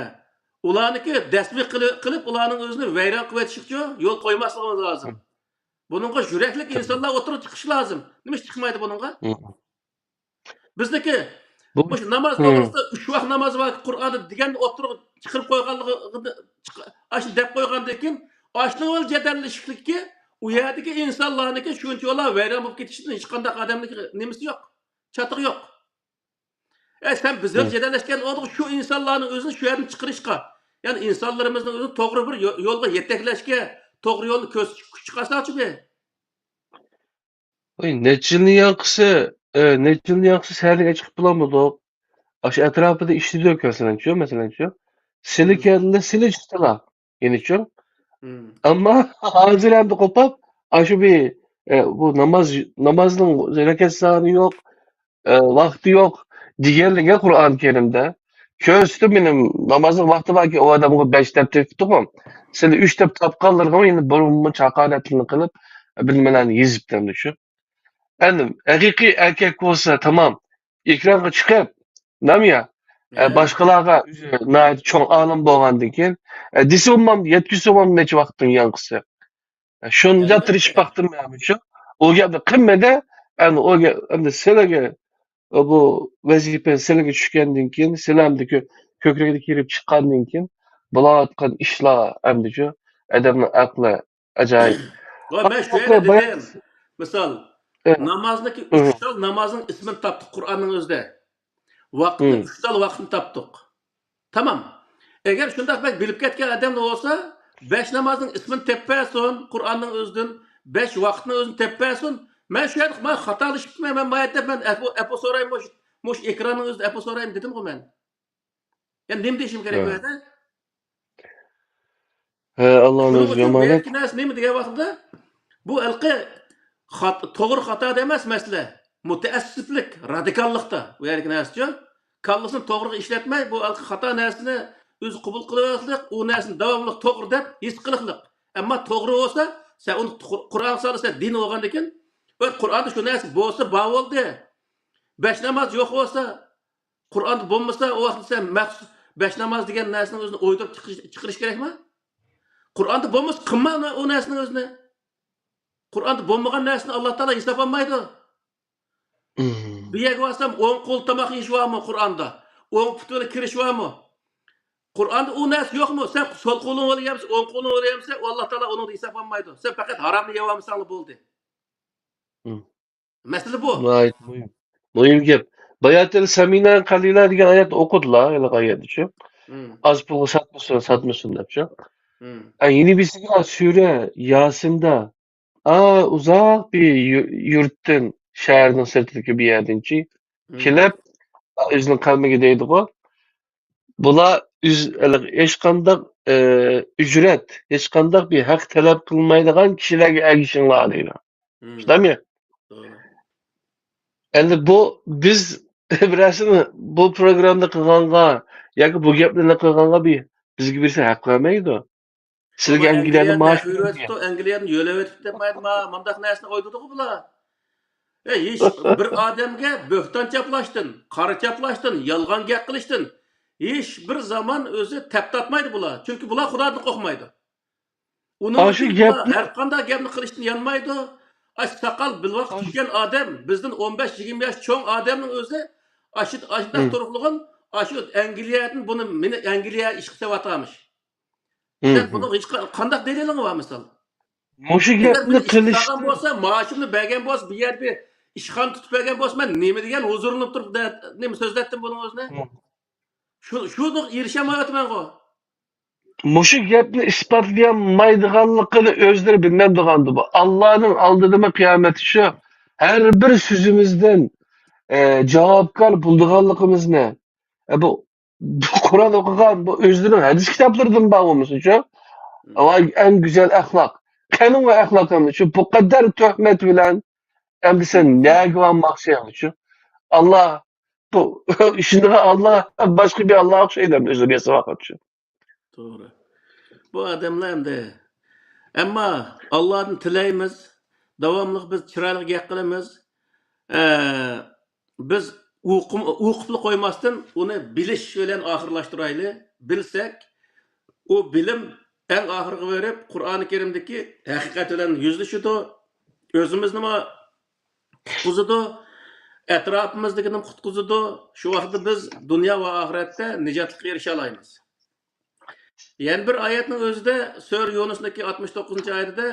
ئۇلارنىڭكى دەسمى قىلى-، قىلىپ، ئۇلارنىڭ ئۆزىنى ۋەيران قىلىۋېتىشىگىچۇ يول قويماسلىقىمىز لازىم. بۇنىڭغا يۈرەكلىك ئىنسانلار ئوتتۇرىغا چىقىشى لازىم. نېمە ئىش چىقمايدۇ بۇنىڭغا؟ بىزنىڭكى بۇ مۇشۇ ناماز توغرىسىدا ئۈچ ۋاق ناماز بار قۇرئاندا دېگەننى ئوتتۇرىغا چىقىرىپ قويغانلىقىنى، ئاشۇنى دەپ قويغاندىن كېيىن، ئاشۇنىڭ بىلەن جېدەللىشىشلىككە، ئۇ يەردىكى ئىنسانلارنىڭكى شۇنچىۋالا ۋەيران بولۇپ كېتىشىدىن ھېچقانداق ئادەمنىڭكى نېمىسى يوق، چاتىقى يوق. ئەي، سەن بىز بىلەن جېدەللەشكەن ئورنىغا شۇ ئىنسانلارنىڭ ئۆزىنى شۇ يەردىن چىقىرىشقا، يەنى ئىنسانلىرىمىزنىڭ ئۆزىنى توغرا بىر يو-، يولغا يېتەكلەشكە، توغرا يولنى كۆرسىتىشكە كۈچ چىقارساڭچۇ بىر. ۋاي، نەچچە يىلنى ياقىسى، ئە، نەچچە يىلنى ياقىسى سەھەرلىك ئېچىقىپ بولالمىدۇق. ئاشۇ ئەتراپىدا ئىشلىدۇق، مەسىلەنچۇ، مەسىلەنچۇ. سىلى كەلدى، سىلى چىقتىلا. يەنىچۇ. ئەمما ھازىر ئەمدى قوپاپ، ئاشۇ بىر، ئە، بۇ ناماز، نامازنىڭ رەكەت سانى يوق، ئە، ۋاقتى يوق دېگەنلىكى قۇرئان كەرىمدە. كۆرسىتىپ مېنىڭ نامازنىڭ ۋاقتى باركەن، ئۇ ئادەمگە بەش دەپ تېپىپتىغۇ. سىلى ئۈچ دەپ تاپقانلىرىغا يەنە بۇرۇنمۇ ھاقارەتلىرىنى قىلىپ، بىلمىلەرنى يېزىپتۇ ئەمدى شۇ. ئەمدى ھەقىقىي ئەركەك بولسا تامام، ئېكرانغا چىقىپ، نامىيا، ئە، باشقىلارغا ئۆزى ناھايىتى چوڭ ئالىم بولغاندىن كېيىن، ئە، دېسە بولمامدۇ، يەتكۈزسە بولمامدۇ نەچچە ۋاقىتنىڭ ياڭقىسى. ئە، شۇنچە تىرىشىپ باقتىم مەن شۇ. ئۇ گەپنى قىلمىدى. ئەمدى ئۇ گەپ، ئەمدى سىلىگە، بۇ ۋەزىپە سىلىگە چۈشكەندىن كېيىن، سىلەمدە كۆ-، كۆكرىكىدە كېلىپ چىققاندىن كېيىن، بولۇۋاتقان ئىشلار ئەمدى شۇ ئادەمنىڭ ئەقلى ئاجايىپ. ۋە مەن شۇ يەردە دېدىم، مىسال، ئە. نامازنىڭكى ئۈچ خىل نامازنىڭ ئىسمىنى تاپتۇق قۇرئاننىڭ ئۆزىدە. ۋاقىتنى، ئۈچ خىل ۋاقىتنى تاپتۇق. تامام. ئەگەر شۇنداق بەك بىلىپ كەتكەن ئادەملا بولسا، بەش نامازنىڭ ئىسمىنى تېپىپ بەرسۇن، قۇرئاننىڭ ئۆزىدىن، بەش ۋاقىتنىڭ ئۆزىنى تېپىپ بەرسۇن. مەن شۇ يەردە، مەن خاتالىشىپتىمەن، مەن ما يەردە مەن ئەپۇ، ئەپۇ سورايمۇ، مۇش، مۇش ئېكراننىڭ ئۆزىدە ئەپۇ سورايمۇ دېدىمغۇ مەن. يەنى نېمە دېيىشىم كېرەك بۇ يەردە؟ ھە، ئاللانىڭ ئۆزىگە ئامانەت. بۇ يەردىكى نەرسە نېمە دېگەن ۋاقتىدا، بۇ ھېلىقى خات-، توغرا خاتادا ئەمەس مەسىلە. مۇتەئەسسىپلىك، رادىكاللىقتا بۇ يەردىكى نەرسىچۇ. كاللىسىنى توغرىغا ئىشلەتمەي، بۇ ھېلىقى خاتا نەرسىنى ئۆزى قوبۇل قىلىۋالىقلىق، ئۇ نەرسىنى داۋاملىق توغرا دەپ ھېس قىلىقلىق. ئەمما توغرا بولسا، سەن ئۇنى قۇر-، قۇرئانغا سالىسەن، دىن بولغاندىكىن، ئۆ، قۇرئاندا شۇ نەرسە بولسا بار بولدى. بەش ناماز يوق بولسا، قۇرئاندا بولمىسا، ئۇ ۋاقىتتا سەن مەخسۇس بەش ناماز دېگەن نەرسىنىڭ ئۆزىنى ئويدۇرۇپ چىقىرىش، چىقىرىش كېرەكمۇ؟ قۇرئاندا بولمىسا، قىلما ئۇ، ئۇ نەرسىنىڭ ئۆزىنى. قۇرئاندا بولمىغان نەرسىنى ئاللا تائالا ھېسابلانمايدۇ. بۇ يەرگە بارسام، ئوڭ قول تاماق يېيىش بارمۇ قۇرئاندا؟ ئوڭ پۇت بىلەن كىرىش بارمۇ؟ قۇرئاندا ئۇ نەرسە يوقمۇ؟ سەن سول قولۇڭ بىلەن يەمسە، ئوڭ قولۇڭ بىلەن يەمسە، ئۇ ئاللا تائالا ئۇنىڭدا ھېسابلانمايدۇ. سەن پەقەت ھارامنى يەۋالمىساڭلا بولدى. مەسىلە بۇ. ناھايىتى مۇھىم. مۇھىم گەپ. باياتىل سەمىنە قەلىلە دېگەن ئايەتنى ئوقۇدىلا، ھېلىقى ئايەتنىچۇ. ئاز پۇلغا ساتمىسۇن، ساتمىسۇن دەپچۇ. ئە، يەنە بىرسىگە سۈرە ياسىندا، ئا، ئۇزاق بىر يۇ-، يۇرتتىن، شەھەرنىڭ سىرتىدىكى بىر يەردىنچى كېلىپ، ئۆزىنىڭ قەۋمىگە دەيدىغۇ، بۇلار ئۆز-، ھېلىقى ھېچقانداق، ئە، ئۈجرەت، ھېچقانداق بىر ھەق تەلەپ قىلمايدىغان كىشىلەرگە ئەگىشىڭلار دەيدۇ. شۇنداقمۇ؟ توغرا. ئەمدى بۇ بىز بىرەرسىنى بۇ پروگراممىنى قىلغانغا ياكى بۇ گەپلەرنى قىلغانغا بىر، بىزگە بىرسى ھەق بەرمەيدۇ. سىلىگە ئەنگلىيەدىن مائاش بېرىدۇ. ئەنگلىيەدىن يۆلەۋېتىپتۇ دەپ مۇنداق نەرسىنى ئويدۇرىدىغۇ بۇلار. ئەي، ھېچ بىر ئادەمگە بۆھتان چاپلاشتىن، قارا چاپلاشتىن، يالغان گەپ قىلىشتىن ھېچ بىر زامان ئۆزى تەپ تارتمايدۇ بۇلار. چۈنكى بۇلار خۇدادىن قورقمايدۇ. ئۇنىڭ ئۈچۈن بۇلار ھەر قانداق گەپنى قىلىشتىن يانمايدۇ. ئاشۇ ساقال بىلۋاقىت چۈشكەن ئادەم، بىزدىن ئون بەش يىگىرمە ياش چوڭ ئادەمنىڭ ئۆزى ئاشۇ، ئاشۇنداق تۇرۇقلىغان، ئاشۇ ئەنگلىيەدىن بۇنى، مېنى ئەنگلىيە ئىشقا سېلىۋاتامىش. سەن بۇنىڭغا ھېچ قا-، قانداق دەلىلىڭ بار مىسال؟ مۇشۇ گەپنى قىلىشتا بولسا، مائاشىمنى بەرگەن بولسا، بۇ يەردە بىر ئىشخانا تۇتۇپ بەرگەن بولسا، مەن نېمە دېگەن ھۇزۇرلىنىپ تۇرۇپ نېمە سۆزلەتتىم بۇنىڭ ئۆزىنى؟ شۇ، شۇنىڭغا ئېرىشەلمەيۋاتىمەنغۇ. مۇشۇ گەپنى ئىسپاتلىيالمايدىغانلىقىنى ئۆزلىرى بىلمەمدىغاندۇ بۇ. ئاللانىڭ ئالدىدىمۇ قىيامەتتە شۇ ھەر بىر سۆزىمىزدىن، ئە، جاۋابكار بولىدىغانلىقىمىزنى، ئە، بۇ، بۇ قۇرئان ئوقۇغان، بۇ ئۆزلىرىنىڭ ھەدىس كىتابلىرىدىمۇ بار بولمىسۇنچۇ؟ ۋاي، ئەڭ گۈزەل ئەخلاق. قېنىڭ ئۇ ئەخلاق ئەمدى شۇ، بۇ قەدەر تۆھمەت بىلەن ئەمدى سەن نەگە بارماقچى ئەمدى شۇ؟ ئاللا بۇ، شۇندىغۇ ئاللا، باشقا بىر ئاللا ئوخشايدۇ ئەمدى ئۆزىگە ساۋاقلىق شۇ. توغرا. بۇ ئادەملەر ئەمدى. ئەمما ئاللادىن تىلەيمىز، داۋاملىق بىز چىرايلىق گەپ قىلىمىز. ئە، بىز ئوقۇم-، ئوقۇپلا قويماستىن، ئۇنى بىلىش بىلەن ئاخىرلاشتۇرايلى. بىلسەك، ئۇ بىلىم ئەڭ ئاخىرىغا بېرىپ، قۇرئانى كەرىمدىكى ھەقىقەت بىلەن يۈزلىشىدۇ، ئۆزىمىزنىمۇ قۇتقۇزىدۇ، ئەتراپىمىزدىكىنىمۇ قۇتقۇزىدۇ. شۇ ۋاقىتتا بىز دۇنيا ۋە ئاخىرەتتە نىجاتلىققا ئېرىشەلايمىز. يەنە بىر ئايەتنىڭ ئۆزىدە، سۈرە يۇنۇسنىڭكى ئاتمىش توققۇزىنچى ئايىتىدە،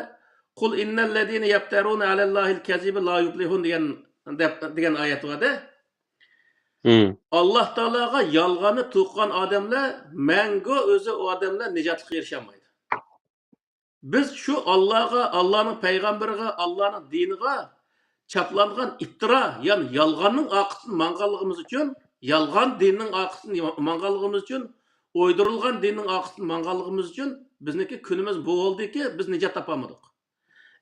قۇل ئىننەللەزىنە يەفتەرۇنە ئەلەللاھىل كەزىبە لا يۇفلىھۇن دېگەن، دەپ، دېگەن ئايەت بار-دە. ئاللا تائالاغا يالغاننى توقۇغان ئادەملەر مەڭگۈ ئۆزى ئۇ ئادەملەر نىجاتلىققا ئېرىشەلمەيدۇ. بىز شۇ ئاللاغا، ئاللانىڭ پەيغەمبىرىغا، ئاللانىڭ دىنىغا چاپلانغان ئىپتىرا، يەنى يالغاننىڭ ئارقىسىدىن ماڭغانلىقىمىز ئۈچۈن يالغان دىننىڭ ئارقىسىدىن ماڭغانلىقىمىز ئۈچۈن، ئويدۇرۇلغان دىننىڭ ئارقىسىدىن ماڭغانلىقىمىز ئۈچۈن بىزنىڭكى كۈنىمىز بۇ بولدىكى، بىز نىجات تاپالمىدۇق.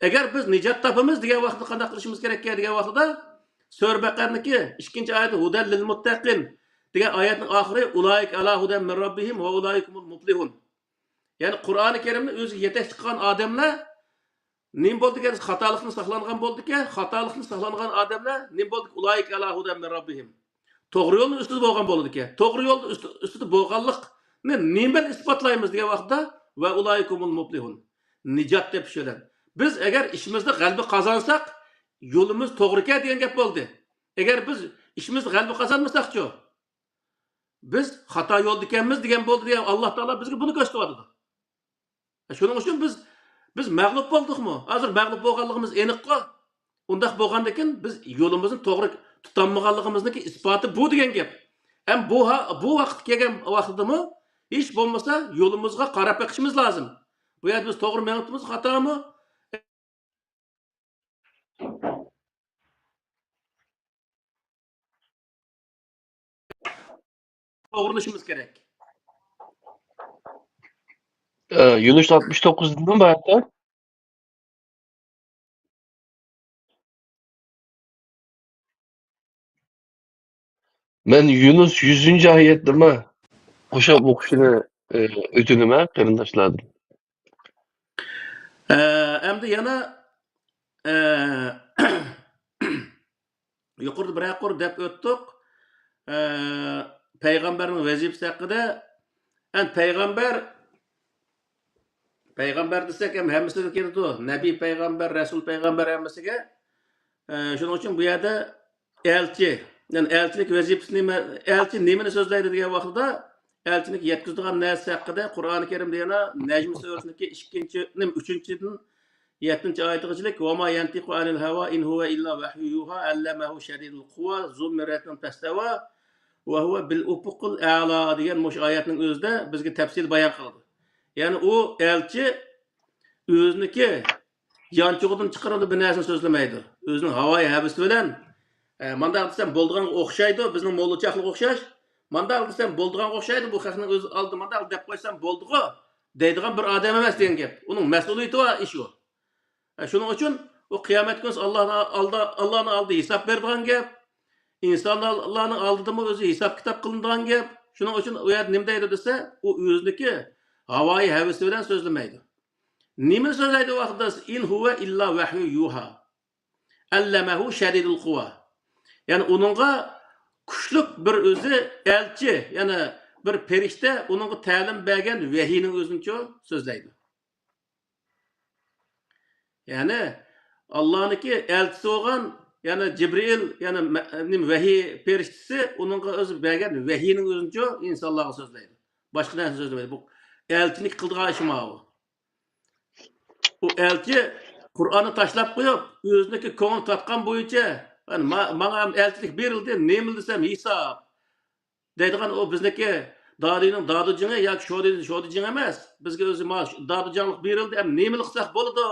ئەگەر بىز نىجات تاپىمىز دېگەن ۋاقىتتا قانداق قىلىشىمىز كېرەككە دېگەن ۋاقتىدا، سۈرە بەقەرىنىڭكى ئىككىنچى ئايىتى، ھۇدەل لىل مۇتتەقىن دېگەن ئايەتنىڭ ئاخىرى، ئۇلائىكە ئالا ھۇدەن مىن رەببىھىم ۋە ئۇلائىكە ھۇمۇل مۇپلىھۇن. يەنى قۇرئانى كەرىمنى ئۆزىگە يېتەكچى قىلغان ئادەملەر نېمە بولدىكەن؟ خاتالىقتىن ساقلانغان بولدىكەن. خاتالىقتىن ساقلانغان ئادەملەر نېمە بولدى؟ ئۇلائىكە ئالا ھۇدەن مىن رەببىھىم. توغرا يولنىڭ ئۈستىدە بولغان بولىدىكەن. توغرا يولنىڭ ئۈستى، ئۈستىدە بولغانلىقنى نېمە بىلەن ئىسپاتلايمىز دېگەن ۋاقىتتا، ۋە ئۇلائىكە ھۇمۇل مۇپلىھۇن. نىجات تېپىش بىلەن. بىز ئەگەر ئىشىمىزدا غەلىبە قازانساق، يولىمىز توغرىكەن دېگەن گەپ بولدى. ئەگەر بىز ئىشىمىزدا غەلىبە قازانمىساقچۇ؟ بىز خاتا يولدىكەنمىز دېگەن بولدى دېگەن، ئاللا تائالا بىزگە بۇنى كۆرسىتىۋاتىدۇ. شۇنىڭ ئۈچۈن بىز، بىز مەغلۇپ بولدۇقمۇ؟ ھازىر مەغلۇپ بولغانلىقىمىز ئېنىققۇ. ئۇنداق بولغاندىكىن بىز يولىمىزنى توغرا تۇتالمىغانلىقىمىزنىڭكى ئىسپاتى بۇ دېگەن گەپ. ھەم بۇ ھا-، بۇ ۋاقىتقا كەلگەن ۋاقتىدىمۇ ھېچ بولمىسا يولىمىزغا قاراپ بېقىشىمىز لازىم. بۇ يەردە بىز توغرا مېڭىپتىمىز، خاتامۇ؟ توغرىلىشىمىز كېرەك. ئە، يۇنۇس ئاتمىش توققۇز دېدىم بۇ ھەقتە. مەن يۇنۇس يۈزىنچى ئايەتنىمۇ قوشۇپ ئوقۇشنى، ئە، ئۆتۈنىمەن قېرىنداشلاردىن. ئە، ئەمدى يەنە، ئە، يۇقىرىدا بىرەر قۇر دەپ ئۆتتۇق. ئە، پەيغەمبەرنىڭ ۋەزىپىسى ھەققىدە. ئەمدى پەيغەمبەر، پەيغەمبەر دېسەك ھەم ھەممىسىگە كېلىدۇ. نەبىي پەيغەمبەر، رەسۇل پەيغەمبەر ھەممىسىگە. ئە، شۇنىڭ ئۈچۈن بۇ يەردە ئەلچى، يەنى ئەلچىلىك ۋەزىپىسى نېمە، ئەلچى نېمىنى سۆزلەيدۇ دېگەن ۋاقتىدا، ئەلچىنىڭ يەتكۈزىدىغان نەرسىسى ھەققىدە قۇرئانى كەرىمدە يەنە نەجم سۈرىسىنىڭكى ئىككىنچى، نېمە، ئۈچىنچىدىن يەتتىنچى ئايىتىغىچىلىك، «وما ينطق عن الهوى إن هو إلا وحي يوحى علمه شديد القوى ذو مرة فاستوى وهو بالأفق الأعلى» دېگەن مۇشۇ ئايەتنىڭ ئۆزىدە بىزگە تەپسىلىي بايان قىلىدۇ. يەنى ئۇ ئەلچى ئۆزىنىڭكى يانچۇقىدىن چىققان بىر نەرسىنى سۆزلىمەيدۇ. ئۆزىنىڭ ھاۋايى ھەۋىسى بىلەن، ئە، مانداق دېسەم بولىدىغانغا ئوخشايدۇ، بىزنىڭ موللا چاقلىققا ئوخشاش، مانداق دېسەم بولىدىغانغا ئوخشايدۇ، بۇ خەقنىڭ ئۆزى ئالدىدا مانداق دەپ قويسام بولدىغۇ دەيدىغان بىر ئادەم ئەمەس دېگەن گەپ. ئۇنىڭ مەسئۇلىيىتى بار ئىش ئۇ. ئە، شۇنىڭ ئۈچۈن ئۇ قىيامەت كۈنى ئاللانىڭ ئالدىدا، ئاللانىڭ ئالدىدا ھېساب بېرىدىغان گەپ. ئىنسانلارنىڭ ئالدىدىمۇ ئۆزى ھېساب كىتاب قىلىنىدىغان گەپ. شۇنىڭ ئۈچۈن ئۇ يەردە نېمە دەيدۇ دېسە، ئۇ ئۆزىنىڭكى ھاۋايى ھەۋىسى بىلەن سۆزلىمەيدۇ. نېمىنى سۆزلەيدۇ ۋاقتىدا؟ «إن هو إلا وحي يوحى علمه شديد القوى». يەنى ئۇنىڭغا كۈچلۈك بىر ئۆزى ئەلچى، يەنى بىر پەرىشتە ئۇنىڭغا تەلىم بەرگەن ۋەھىينىڭ ئۆزىنىچۇ سۆزلەيدۇ. يەنى ئاللانىڭكى ئەلچىسى بولغان، يەنى جىبرىئىل، يەنى مە-، نېمە، ۋەھىي پەرىشتىسى ئۇنىڭغا ئۆزى بەرگەن ۋەھىينىڭ ئۆزىنىچۇ ئىنسانلارغا سۆزلەيدۇ. باشقا نەرسە سۆزلىمەيدۇ. بۇ ئەلچىنىڭ قىلىدىغان ئىشى ماۋۇ. ئۇ ئەلچى قۇرئاننى تاشلاپ قويۇپ، ئۆزىنىڭكى كۆڭلى تارتقان بويىچە، مانا، ما-، ماڭا ھەم ئەلچىلىك بېرىلدى، نېمىلا دېسەم ھېساب دەيدىغان، ئۇ بىزنىڭكى دادىنىڭ دادىجىڭى ياكى شودىنىڭ شودىجىڭى ئەمەس. بىزگە ئۆزى ما-، دادىجاڭلىق بېرىلدى، ئەمدى نېمىلا قىلساق بولىدۇ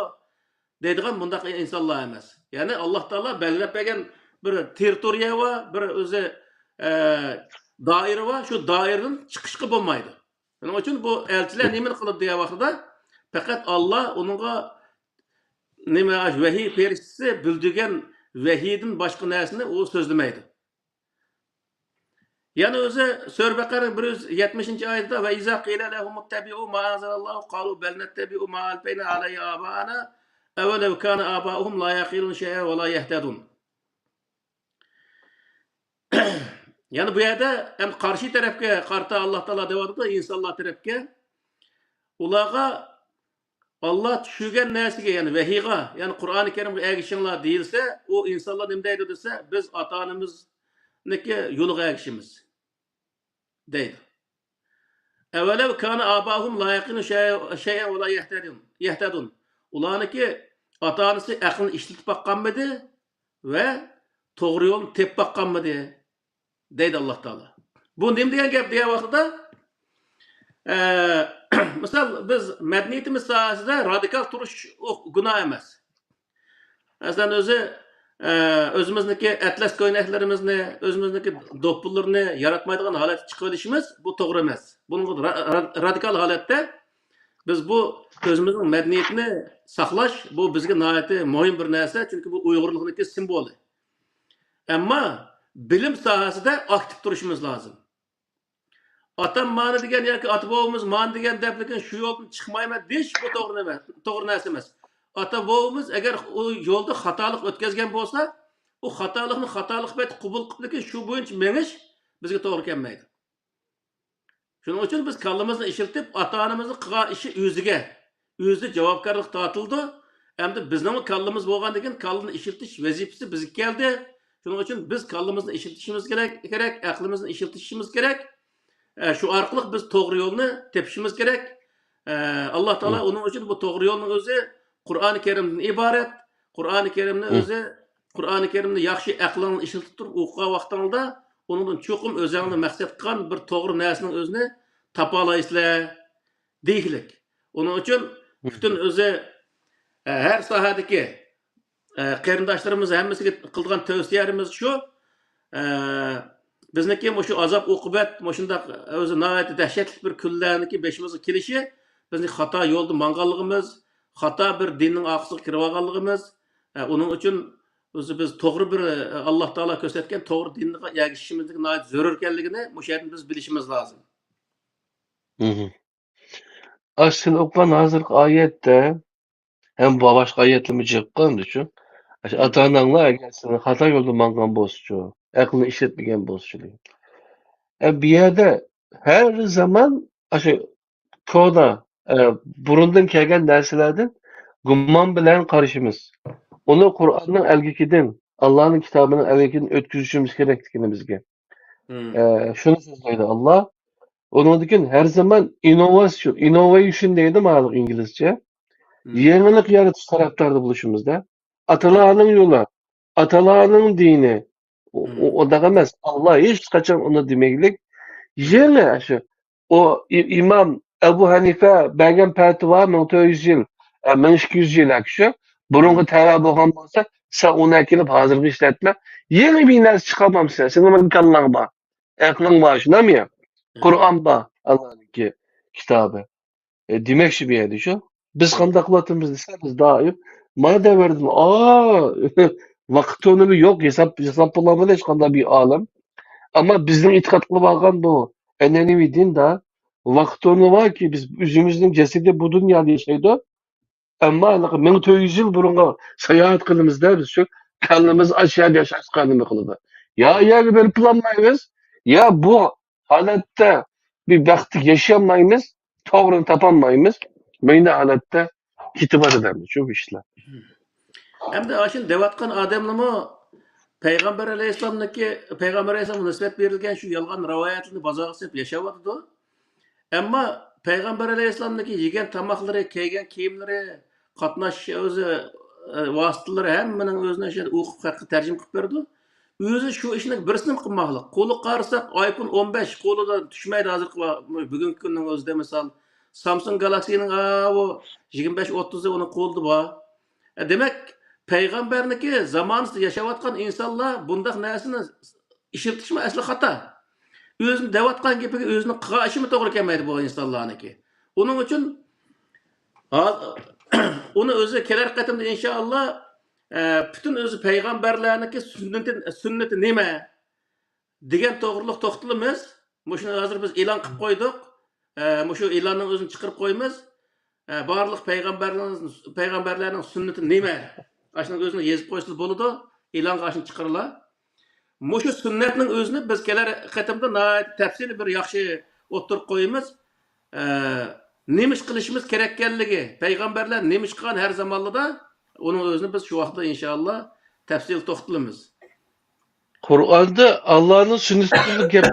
دەيدىغان مۇنداق ئىنسانلار ئەمەس. يەنى ئاللا تائالا بەلگىلەپ بەرگەن بىر تېررىتورىيە بار، بىر ئۆزى، ئە، دائىرە بار، شۇ دائىرىدىن چىقىشقا بولمايدۇ. شۇنىڭ ئۈچۈن بۇ ئەلچىلەر نېمىنى قىلىدۇ دېگەن ۋاقتىدا، پەقەت ئاللا ئۇنىڭغا نېمە، ۋەھىي پەرىشتىسى بىلدۈرگەن ۋەھىيدىن باشقا نەرسىنى ئۇ سۆزلىمەيدۇ. يەنە ئۆزى سۈرە بەقەرە بىر يۈز يەتمىشىنچى ئايىتىدە، «وإذا قيل لهم اتبعوا ما أنزل الله قالوا بل نتبع ما ألفينا عليه آباءنا أولو كان آباؤهم لا يعقلون شيئا ولا يهتدون.» يەنە بۇ يەردە ھەم قارشى تەرەپكە قارىتا ئاللا تائالا دەۋاتىدۇ، ئىنسانلار تەرەپكە. ئۇلارغا ئاللا چۈشۈرگەن نەرسىگە، يەنى ۋەھىيغا، يەنى قۇرئانى كەرىمگە ئەگىشىڭلار دېيىلسە، ئۇ ئىنسانلار نېمە دەيدۇ دېسە، بىز ئاتا-ئانىمىزنىڭكى يولىغا ئەگىشىمىز دەيدۇ. «أولو كان آباؤهم لا يعقلون شيئا ولا يهتدون.» ئۇلارنىڭكى ئاتا-ئانىسى ئەقلىنى ئىشلىتىپ باققانمىدى ۋە توغرا يولنى تېپىپ باققانمىدى؟ دەيدۇ ئاللا تائالا. بۇ نېمە دېگەن گەپ دېگەن ۋاقتىدا، ئە، مىسال، بىز مەدەنىيىتىمىز ساھەسىدە رادىكال تۇرۇش ئۇ گۇناھ ئەمەس. مەسىلەن، ئۆزى، ئە، ئۆزىمىزنىڭكى ئەتلەس كۆينەكلىرىمىزنى، ئۆزىمىزنىڭكى دوپپىلىرىنى ياراتمايدىغان ھالەتكە چىقىۋېلىشىمىز، بۇ توغرا ئەمەس. بۇنىڭغا را-، را-، رادىكال ھالەتتە بىز بۇ ئۆزىمىزنىڭ مەدەنىيىتىنى ساقلاش، بۇ بىزگە ناھايىتى مۇھىم بىر نەرسە، چۈنكى بۇ ئۇيغۇرلۇقنىڭكى سىمۋولى. ئەمما بىلىم ساھەسىدە ئاكتىپ تۇرۇشىمىز لازىم. ئاتام مانا دېگەن ياكى ئاتا بوۋىمىز مانا دېگەن دەپلىكىن شۇ يولدىن چىقمايمەن دېيىش، بۇ توغرا ئەمەس، توغرا نەرسە ئەمەس. ئاتا بوۋىمىز ئەگەر ئۇ يولدا خاتالىق ئۆتكەزگەن بولسا، ئۇ خاتالىقنى خاتالىق پەيتى قوبۇل قىلىپلىكىن شۇ بويىچە مېڭىش بىزگە توغرا كەلمەيدۇ. شۇنىڭ ئۈچۈن بىز كاللىمىزنى ئىشلىتىپ، ئاتا-ئانىمىزنىڭ قىلغان ئىشى ئۆزىگە، ئۆزى جاۋابكارلىق تارتىلىدۇ. ئەمدى بىزنىڭمۇ كاللىمىز بولغاندىن كېيىن كاللىنى ئىشلىتىش ۋەزىپىسى بىزگە كەلدى. شۇنىڭ ئۈچۈن بىز كاللىمىزنى ئىشلىتىشىمىز كېرەك، كېرەك، ئەقلىمىزنى ئىشلىتىشىمىز كېرەك. ئە، شۇ ئارقىلىق بىز توغرا يولنى تېپىشىمىز كېرەك. ئە، ئاللا تائالا ئۇنىڭ ئۈچۈن بۇ توغرا يولنىڭ ئۆزى قۇرئانى كەرىمدىن ئىبارەت. قۇرئانى كەرىمنى ئۆزى، قۇرئانى كەرىمنى ياخشى ئەقلىڭنى ئىشلىتىپ تۇرۇپ ئوقۇغان ۋاقتىڭدا ئۇنىڭدىن چوقۇم ئۆزۈڭنى مەقسەت قىلغان بىر توغرا نەرسىنىڭ ئۆزىنى تاپالايسىلەر دېگۈلۈك. ئۇنىڭ ئۈچۈن پۈتۈن ئۆزى، ئە، ھەر ساھەدىكى، ئە، قېرىنداشلىرىمىز ھەممىسىگە قىلىدىغان تەۋسىيەلىرىمىز شۇ. ئە، بىزنىڭكى مۇشۇ ئازاب ئوقۇبەت، مۇشۇنداق ئۆزى ناھايىتى دەھشەتلىك بىر كۈنلەرنىڭكى بېشىمىزغا كېلىشى، بىزنىڭ خاتا يولدا ماڭغانلىقىمىز، خاتا بىر دىننىڭ ئارقىسىغا كىرىۋالغانلىقىمىز، ئە، ئۇنىڭ ئۈچۈن ئۆزى بىز توغرا بىر، ئە، ئاللا تائالا كۆرسەتكەن توغرا دىنغا ئەگىشىشىمىزنىڭ ناھايىتى زۆرۈر ئىكەنلىكىنى مۇشۇ يەردىن بىز بىلىشىمىز لازىم. مم. ئاشۇ سىلەر ئوقۇغان ھازىرقى ئايەتتە ھەم باشقا ئايەتلەرمۇ چىققاندىچۇ. ئاشۇ ئاتا-ئاناڭلار ئەگەر سېنى خاتا يولدا ماڭغان بولسىچۇ، ئەقلىنى ئىشلەتمىگەن بولسىچۇ دېگەن. ئە، بۇ يەردە ھەر زامان ئاشۇ كونا، ئە، بۇرۇندىن كەلگەن نەرسىلەردىن گۇمان بىلەن قارىشىمىز. ئۇنى قۇرئاننىڭ ئەلگىكىدىن، ئاللانىڭ كىتابىنىڭ ئەلگىكىدىن ئۆتكۈزۈشىمىز كېرەكلىكىنى بىزگە. مم. ئە، شۇنى سۆزلەيدۇ ئاللا. ئۇنىڭدىن كېيىن ھەر زامان ئىنوۋاسىيون، ئىنوۋېيشن دەيدۇ مانا ئىنگلىزچە. مم. يېڭىلىق يارىتىش تەرەپدارى بولۇشىمىزدا. ئاتىلارنىڭ يولى، ئاتىلارنىڭ دىنى. ئۇ، مم. ئۇ، ئۇنداق ئەمەس. ئاللا ھېچقاچان ئۇنى دېمەيلىك. يېڭى شۇ، ئۇ ئى-، ئىمام ئەبۇ ھەنىفە بەرگەن پەتىۋا مىڭ تۆت يۈز يىل، ئە، مىڭ ئىككى يۈز يىل شۇ. بۇرۇنغا تەۋە بولغان بولسا، سەن ئۇنى ئەكېلىپ ھازىرغا ئىشلەتمە. يېڭى بىر نەرسە چىقارمامسەن. سېنىڭ كاللاڭ بار. ئەقلىڭ بار، شۇنداقمۇ يا؟ مم. قۇرئان بار، ئاللانىڭكى كىتابى. ئە، دېمەكچى بۇ يەردە شۇ. بىز قانداق قىلىۋاتىمىز دېسە، بىز دائىم مانا دەۋردىن، ئا، ۋاقىت تونۇلى يوق، ھېساب، ھېساب بولالمىدى ھېچقانداق بىر ئالىم. ئەمما بىزنىڭ ئېتىقاد قىلىپ ئالغان بۇ ئەنئەنىۋى دىندا ۋاقىت تونۇلى باركى، بىز ئۆزىمىزنىڭ جەسىتى بۇ دۇنيادا ياشايدۇ. ئەمما ھېلىقى مىڭ تۆت يۈز يىل بۇرۇنغا ساياھەت قىلىمىزدە، بىز شۇ كاللىمىز ئاشۇ يەردە ياشاشقا نېمە قىلىدۇ؟ يا يەرگە بېرىپ بولالمايمىز، يا بۇ ھالەتتە بىر بەختلىك ياشىيالمايمىز، توغرىنى تاپالمايمىز. مەينە ھالەتتە كېتىۋاتىدۇ شۇ ئىشلار. ئەمدى ئاشۇنى دەۋاتقان ئادەملىمۇ پەيغەمبەر ئەلەيھىسسالامنىڭكى، پەيغەمبەر ئەلەيھىسسالامغا نىسبەت بېرىلگەن شۇ يالغان رىۋايەتلىرىنى بازارغا سېلىپ ياشاۋاتىدۇ. ئەمما پەيغەمبەر ئەلەيھىسسالامنىڭكى يېگەن تاماقلىرى، كىيگەن كىيىملىرى، قاتناش ئۆزى، ئە، ۋاسىتىلىرى ھەممىنىڭ ئۆزىنى شۇ ئوقۇپ خەققە تەرجىمە قىلىپ بېرىدۇ. ئۆزى شۇ ئىشنىڭ بىرسىنىمۇ قىلماقلىق. قولىغا قارىساق، ئايفون ئون بەش قولىدا چۈشمەيدۇ ھازىرقى ۋا-، بۈگۈنكى كۈننىڭ ئۆزىدە مىسال. سامسۇڭ گالاكسىنىڭ، ئاۋۇ يىگىرمە بەش ئوتتۇزى ئۇنىڭ قولىدا بار. ئە، دېمەك، پەيغەمبەرنىڭكى زامانىسىدا ياشاۋاتقان ئىنسانلار بۇنداق نەرسىنى ئىشلىتىشمۇ ئەسلى خاتا. ئۆزىنىڭ دەۋاتقان گېپىگە ئۆزىنىڭ قىلغان ئىشىمۇ توغرا كەلمەيدۇ بۇ ئىنسانلارنىڭكى. ئۇنىڭ ئۈچۈن ھا-، ئۇنى ئۆزى كېلەر قېتىمدا ئىنشائاللا، ئە، پۈتۈن ئۆزى پەيغەمبەرلەرنىڭكى سۈننىتى، سۈننىتى نېمە دېگەن توغرۇلۇق توختىلىمىز. مۇشۇنى ھازىر بىز ئېلان قىلىپ قويدۇق. ئە، مۇشۇ ئېلاننىڭ ئۆزىنى چىقىرىپ قويىمىز. ئە، بارلىق پەيغەمبەرلەرنىڭ، پەيغەمبەرلەرنىڭ سۈننىتى نېمە؟ ئاشۇنىڭ ئۆزىنى يېزىپ قويسىلا بولىدۇ. ئېلانغا ئاشۇنى چىقىرىلا. مۇشۇ سۈننەتنىڭ ئۆزىنى بىز كېلەر قېتىمدا ناھايىتى تەپسىلىي بىر ياخشى ئوتتۇرىغا قويىمىز. ئە، نېمە ئىش قىلىشىمىز كېرەككەنلىكى، پەيغەمبەرلەر نېمە ئىش قىلغان ھەر زامانلىدا، ئۇنىڭ ئۆزىنى بىز شۇ ۋاقىتتا ئىنشائاللا تەپسىلىي توختىلىمىز. قۇرئاندا ئاللانىڭ سۈننىتى تۈرلۈك گەپ،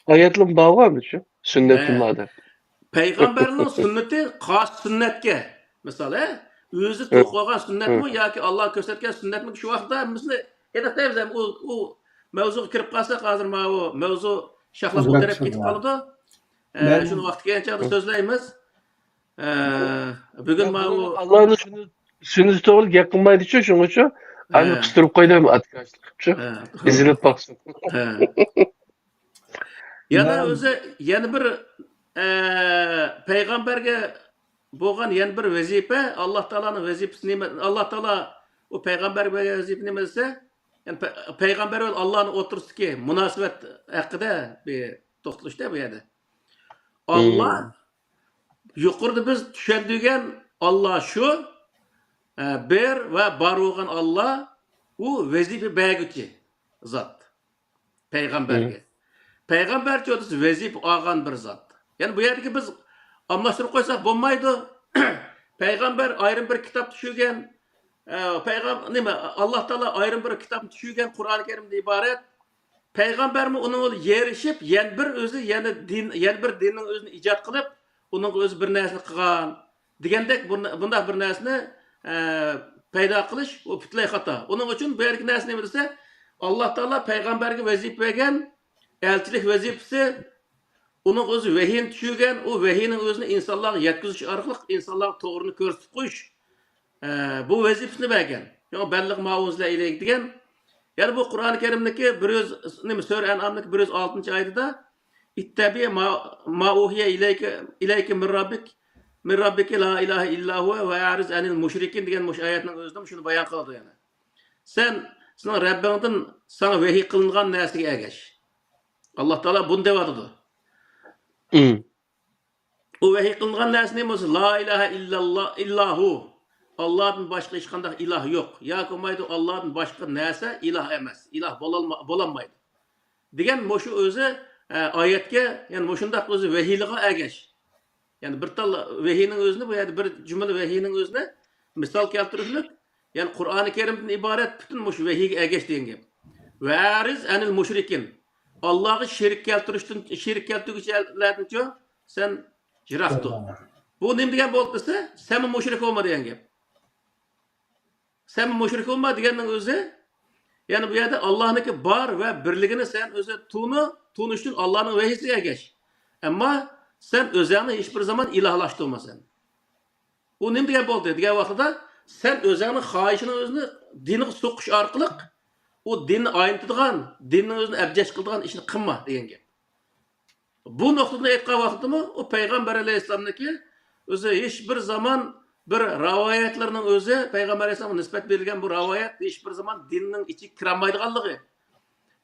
ئايەتلىرىمۇ بارغۇ ئەمدى شۇ سۈننەتۇللا دەپ. پەيغەمبەرنىڭ سۈننىتى خاس سۈننەتكە، مىسال، ھە؟ ئۆزى توقۇغان سۈننەتمۇ ياكى ئاللا كۆرسەتكەن سۈننەتمۇ، شۇ ۋاقىتتا ھەممىسىنى ئېنىق دەيمىز. ئۇ، ئۇ مەۋزۇغا كىرىپ قالساق، ھازىر ماۋۇ مەۋزۇ شاخلاپ ئۇ تەرەپكە كېتىپ قالىدۇ. ئە، شۇنى ۋاقتى كەلگەن چاغدا سۆزلەيمىز. ئە، بۈگۈن ماۋۇ ئاللانىڭ سۈننىتى توغرا گەپ قىلمايدىچۇ، شۇڭىچۇ ھازىر قىستۇرۇپ قويدۇم، ئاتكاشلىقچۇ. ئىزدىنىپ باقسۇن. يەنە ئۆزى، يەنە بىر، ئە، پەيغەمبەرگە بولغان يەنە بىر ۋەزىپە، ئاللا تائالانىڭ ۋەزىپىسى نېمە؟ ئاللا تائالا ئۇ پەيغەمبەرگە بەرگەن ۋەزىپە نېمە دېسە، يەنى پە-، پەيغەمبەر بىلەن ئاللانىڭ ئوتتۇرىسىدىكى مۇناسىۋەت ھەققىدە بىر توختىلىشتا بۇ يەردە. ئاللا، يۇقىرىدا بىز چۈشەندۈرگەن ئاللا شۇ، ئە، بىر ۋە بار بولغان ئاللا، ئۇ ۋەزىپە بەرگۈچى زات. پەيغەمبەرگە. پەيغەمبەرچە ئۆتىسى ۋەزىپە ئالغان بىر زات. يەنى بۇ يەردىكى بىز ئالماشتۇرۇپ قويساق بولمايدۇ. پەيغەمبەر ئايرىم بىر كىتاب چۈشۈرگەن، ئە، پەيغەم-، نېمە، ئاللا تائالا ئايرىم بىر كىتابنى چۈشۈرگەن، قۇرئان كەرىمدىن ئىبارەت. پەيغەمبەرمۇ ئۇنىڭغا يېرىشىپ، يەنە بىر ئۆزى، يەنە دىن، يەنە بىر دىننىڭ ئۆزىنى ئىجاد قىلىپ، ئۇنىڭغا ئۆزى بىر نەرسىنى قىلغان دېگەندەك، بۇ-، بۇنداق بىر نەرسىنى، ئە، پەيدا قىلىش، ئۇ پۈتۈنلەي خاتا. ئۇنىڭ ئۈچۈن بۇ يەردىكى نەرسە نېمە دېسە، ئاللا تائالا پەيغەمبەرگە ۋەزىپە بەرگەن، ئەلچىلىك ۋەزىپىسى، ئۇنىڭغا ئۆزى ۋەھىينى چۈشۈرگەن، ئۇ ۋەھىينىڭ ئۆزىنى ئىنسانلارغا يەتكۈزۈش ئارقىلىق ئىنسانلارغا توغرىنى كۆرسىتىپ قويۇش، ئە، بۇ ۋەزىپىسىنى بەرگەن. شۇڭا بەللىغ ما ئۇنزىلە ئىلەيك دېگەن. يەنە بۇ قۇرئان كەرىمدىكى بىر يۈز، نېمە، سۈرە ئەنئامدىكى بىر يۈز ئالتىنچى ئايىتىدە، ئىتتەبىئ ما، ما ئۇھىيە ئىلەيكە، ئىلەيكە مىن رەببىك، مىن رەببىكە لا ئىلاھە ئىللا ھۇۋە ۋە ئەرىز ئەنىل مۇشرىكىن دېگەن مۇشۇ ئايەتنىڭ ئۆزىدە شۇنى بايان قىلىدۇ يەنە. سەن سېنىڭ رەببىڭدىن ساڭا ۋەھىي قىلىنغان نەرسىگە ئەگەش. ئاللا تائالا بۇنى دەۋاتىدۇ. ئۇ ۋەھىي قىلىنغان نەرسە نېمە بولسا، لا ئىلاھە ئىللاللا، ئىللاھۇ. ئاللادىن باشقا ھېچقانداق ئىلاھ يوق. ياكى بولمايدۇ، ئاللادىن باشقا نەرسە ئىلاھ ئەمەس. ئىلاھ بولالما-، بولالمايدۇ. دېگەن مۇشۇ ئۆزى، ئە، ئايەتكە، يەنى مۇشۇنداق ئۆزى ۋەھىيلىغا ئەگەش. يەنى بىر تال ۋەھىينىڭ ئۆزىنى، بۇ يەردە بىر جۈملە ۋەھىينىڭ ئۆزىنى مىسال كەلتۈرۈشلۈك، يەنى قۇرئانى كەرىمدىن ئىبارەت پۈتۈن مۇشۇ ۋەھىيگە ئەگەش دېگەن گەپ. ۋە ئەرىز ئەنىل مۇشرىكىن. ئاللاغا شېرىك كەلتۈرۈشتىن، شېرىك كەلتۈرگۈچىلەردىنچۇ سەن يىراق تۇر. بۇ نېمە دېگەن بولدى دېسە، سەنمۇ مۇشرىك بولما دېگەن گەپ. سەن مۇشرىك بولما دېگەننىڭ ئۆزى، يەنى بۇ يەردە ئاللانىڭكى بار ۋە بىرلىكىنى سەن ئۆزى تونۇ، تونۇش ئۈچۈن ئاللانىڭ ۋەھىيسىگە ئەگەش. ئەمما سەن ئۆزۈڭنى ھېچ بىر زامان ئىلاھلاشتۇرما سەن. ئۇ نېمە دېگەن بولدى دېگەن ۋاقتىدا، سەن ئۆزۈڭنىڭ خاھىشىنىڭ ئۆزىنى دىنغا سوقۇش ئارقىلىق، ئۇ دىننى ئاينىتىدىغان، دىننىڭ ئۆزىنى ئەبجەش قىلىدىغان ئىشنى قىلما دېگەن گەپ. بۇ نۇقتىدىن ئېيتقان ۋاقتىمۇ، ئۇ پەيغەمبەر ئەلەيھىسسالامنىڭكى ئۆزى ھېچ بىر زامان بىر رىۋايەتلەرنىڭ ئۆزى، پەيغەمبەر ئەلەيھىسسالامغا نىسبەت بېرىلگەن بۇ رىۋايەت ھېچ بىر زامان دىننىڭ ئىچىگە كىرەلمەيدىغانلىقى،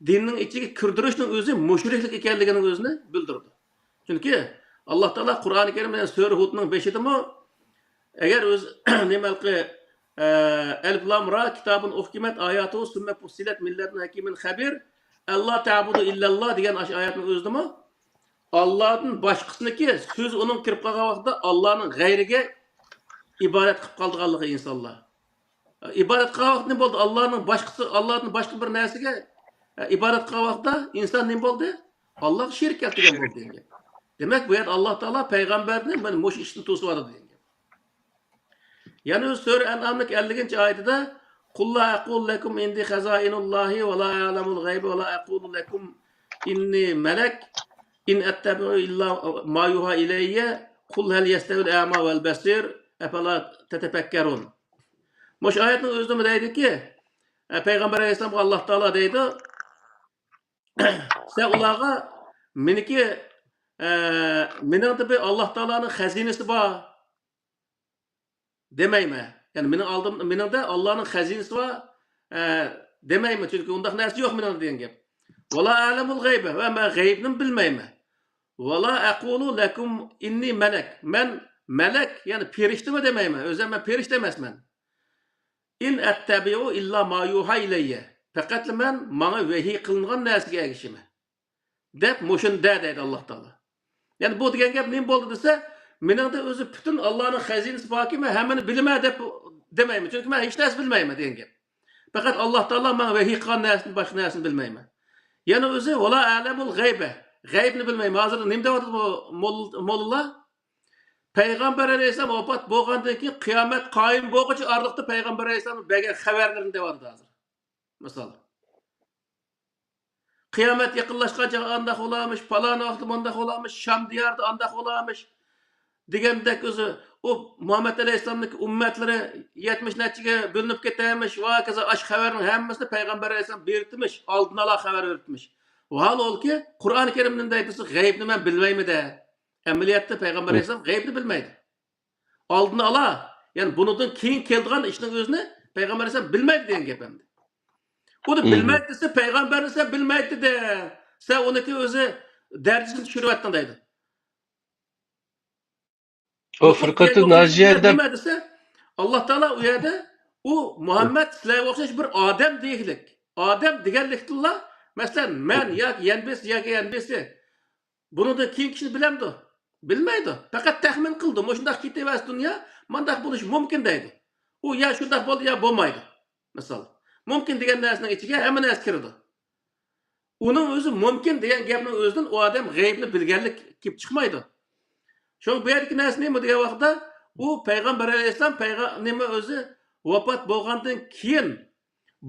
دىننىڭ ئىچىگە كىردۈرۈشنىڭ ئۆزى مۇشرىكلىق ئىكەنلىكىنىڭ ئۆزىنى بىلدۈرىدۇ. چۈنكى ئاللا تائالا قۇرئانى كەرىمدە سۈرە ھۇدنىڭ بېشىدىمۇ، ئەگەر ئۆزى نېمە ھېلىقى، ئە، ئەلىف لام را كىتابۇن ئۇھكىمەت ئاياتۇ سۈممە پۇسسىلەت مىن لەدۇن ھەكىمىن خەبىر، ئەللا تەبۇدۇ ئىللەللا دېگەن ئاشۇ ئايەتنىڭ ئۆزىدىمۇ، ئاللادىن باشقىسىنىڭكى سۆزى ئۇنىڭ كىرىپ قالغان ۋاقتىدا ئاللانىڭ غەيرىگە ئىبادەت قىلىپ قالىدىغانلىقى ئىنسانلار. ئىبادەت قىلغان ۋاقىت نېمە بولدى؟ ئاللانىڭ باشقىسى، ئاللادىن باشقا بىر نەرسىگە، ئە، ئىبادەت قىلغان ۋاقىتتا ئىنسان نېمە بولدى؟ ئاللاغا شېرىك كەلتۈرگەن بولدى دېگەن گەپ. دېمەك، بۇ يەردە ئاللا تائالا پەيغەمبەرنى مانا مۇشۇ ئىشتىن توسۇۋاتىدۇ دېگەن گەپ. يەنە ئۆزى سۈرە ئەنئامدىكى ئەللىكىنچى ئايىتىدە، قۇل لا ئەقۇلۇ لەكۇم ئىندى خەزائىنۇللاھى ۋە لا ئەلەمۇل غەيبە ۋە لا ئەقۇلۇ لەكۇم ئىننى مەلەك، ئىن ئەتتەبىئۇ ئىللا ما يۇھا ئىلەييە، قۇل ھەل يەستەۋىل ئەما ۋەل بەسىر، ئەپەلا تەتەپەككەرۇن. مۇشۇ ئايەتنىڭ ئۆزىدىمۇ دەيدۇكى، ئە، پەيغەمبەر ئەلەيھىسسالامغا ئاللا تائالا دەيدۇ، سەن ئۇلارغا مېنىڭكى، ئە، مېنىڭدە بىر ئاللا تائالانىڭ خەزىنىسى بار دېمەيمەن. يەنى مېنىڭ ئالدىم، مېنىڭدە ئاللانىڭ خەزىنىسى بار، ئە، دېمەيمەن. چۈنكى ئۇنداق نەرسە يوق مېنىڭدە دېگەن گەپ. ۋەلا ئەلەمۇل غەيبە، ۋە مەن غەيىبنىمۇ بىلمەيمەن. ۋەلا ئەقۇلۇ لەكۇم ئىننى مەلەك. مەن مەلەك، يەنى پېرىشتىمۇ دېمەيمەن. ئۆزۈم مەن پېرىشتە ئەمەسمەن. ئىن ئەتتەبىئۇ ئىللا ما يۇھا ئىلەييە. پەقەتلا مەن ماڭا ۋەھىي قىلىنغان نەرسىگە ئەگىشىمەن. دەپ مۇشۇنى دە دەيدۇ ئاللا تائالا. يەنى بۇ دېگەن گەپ نېمە بولدى دېسە، مېنىڭدە ئۆزى پۈتۈن ئاللانىڭ خەزىنىسى باركى، مەن ھەممىنى بىلىمەن دەپ دېمەيمەن. چۈنكى مەن ھېچ نەرسە بىلمەيمەن دېگەن گەپ. پەقەت ئاللا تائالا ماڭا ۋەھىي قىلغان نەرسىدىن باشقا نەرسىنى بىلمەيمەن. يەنە ئۆزى ۋەلا ئەلەمۇل غەيبە. غەيبنى بىلمەيمەن. ھازىر نېمە دەۋاتىدۇ بۇ مول-، موللىلار؟ پەيغەمبەر ئەلەيھىسسالام ۋاپات بولغاندىن كېيىن قىيامەت قايىم بولغۇچە ئارىلىقتا پەيغەمبەر ئەلەيھىسسالام بەرگەن خەۋەرلىرىنى دەۋاتىدۇ ھازىر. مىسال. قىيامەت يېقىنلاشقان چاغدا ئانداق بولارمىش، پالان ۋاقىتتا مۇنداق بولارمىش، شام دىيارىدا ئانداق بولارمىش دېگەندەك ئۆزى ئۇ مۇھەممەد ئەلەيھىسسالامنىڭكى ئۈممەتلىرى يەتمىش نەچچىگە بۆلۈنۈپ كېتەرمىش، ۋە ھاكازا ئاشۇ خەۋەرنىڭ ھەممىسىنى پەيغەمبەر ئەلەيھىسسالام بېرىپتىمىش، ئالدىن ئالا خەۋەر بېرىپتىمىش. ۋاھالبۇكى، قۇرئان كەرىمدە دەيدۇ، غەيىبنى مەن بىلمەيمەن دە. ئەمەلىيەتتە پەيغەمبەر ئەلەيھىسسالام غەيىبنى بىلمەيدۇ. ئالدىن ئالا، يەنى بۇنىڭدىن كېيىن كېلىدىغان ئىشنىڭ ئۆزىنى پەيغەمبەر ئەلەيھىسسالام بىلمەيدۇ دېگەن گەپ ئەمدى. ئۇنى بىلمەيدۇ دېسە، پەيغەمبەرنى سەن بىلمەيدۇ دە. سەن ئۇنىڭكى ئۆزى دەرىجىسىنى چۈشۈرۈۋەتتىڭ دەيدۇ. ئۇ فرقەتۇ ناجىيە دەپ نېمە دېسە، ئاللا تائالا ئۇ يەردە، ئۇ مۇھەممەد سىلەرگە ئوخشاش بىر ئادەم دېيىشلىك. ئادەم دېگەنلىكتىنلا، مەسىلەن، مەن ياكى يەنبىسى ياكى يەنبىسى بۇنىڭدىن كېيىنكى ئىشنى بىلەمدۇ؟ بىلمەيدۇ. پەقەت تەخمىن قىلىدۇ. مۇشۇنداق كېتىۋەرسە دۇنيا، مانداق بولۇشى مۇمكىن دەيدۇ. ئۇ يا شۇنداق بولدى يا بولمايدۇ. مىسال، مۇمكىن دېگەن نەرسىنىڭ ئىچىگە ھەممە نەرسە كىرىدۇ. ئۇنىڭ ئۆزى مۇمكىن دېگەن گەپنىڭ ئۆزىدىن ئۇ ئادەم غەيىبنى بىلگەنلىك كېلىپ چىقمايدۇ. شۇڭا بۇ يەردىكى نەرسە نېمە دېگەن ۋاقىتتا، ئۇ پەيغەمبەر ئەلەيھىسسالام پەيغە-، نېمە ئۆزى ۋاپات بولغاندىن كېيىن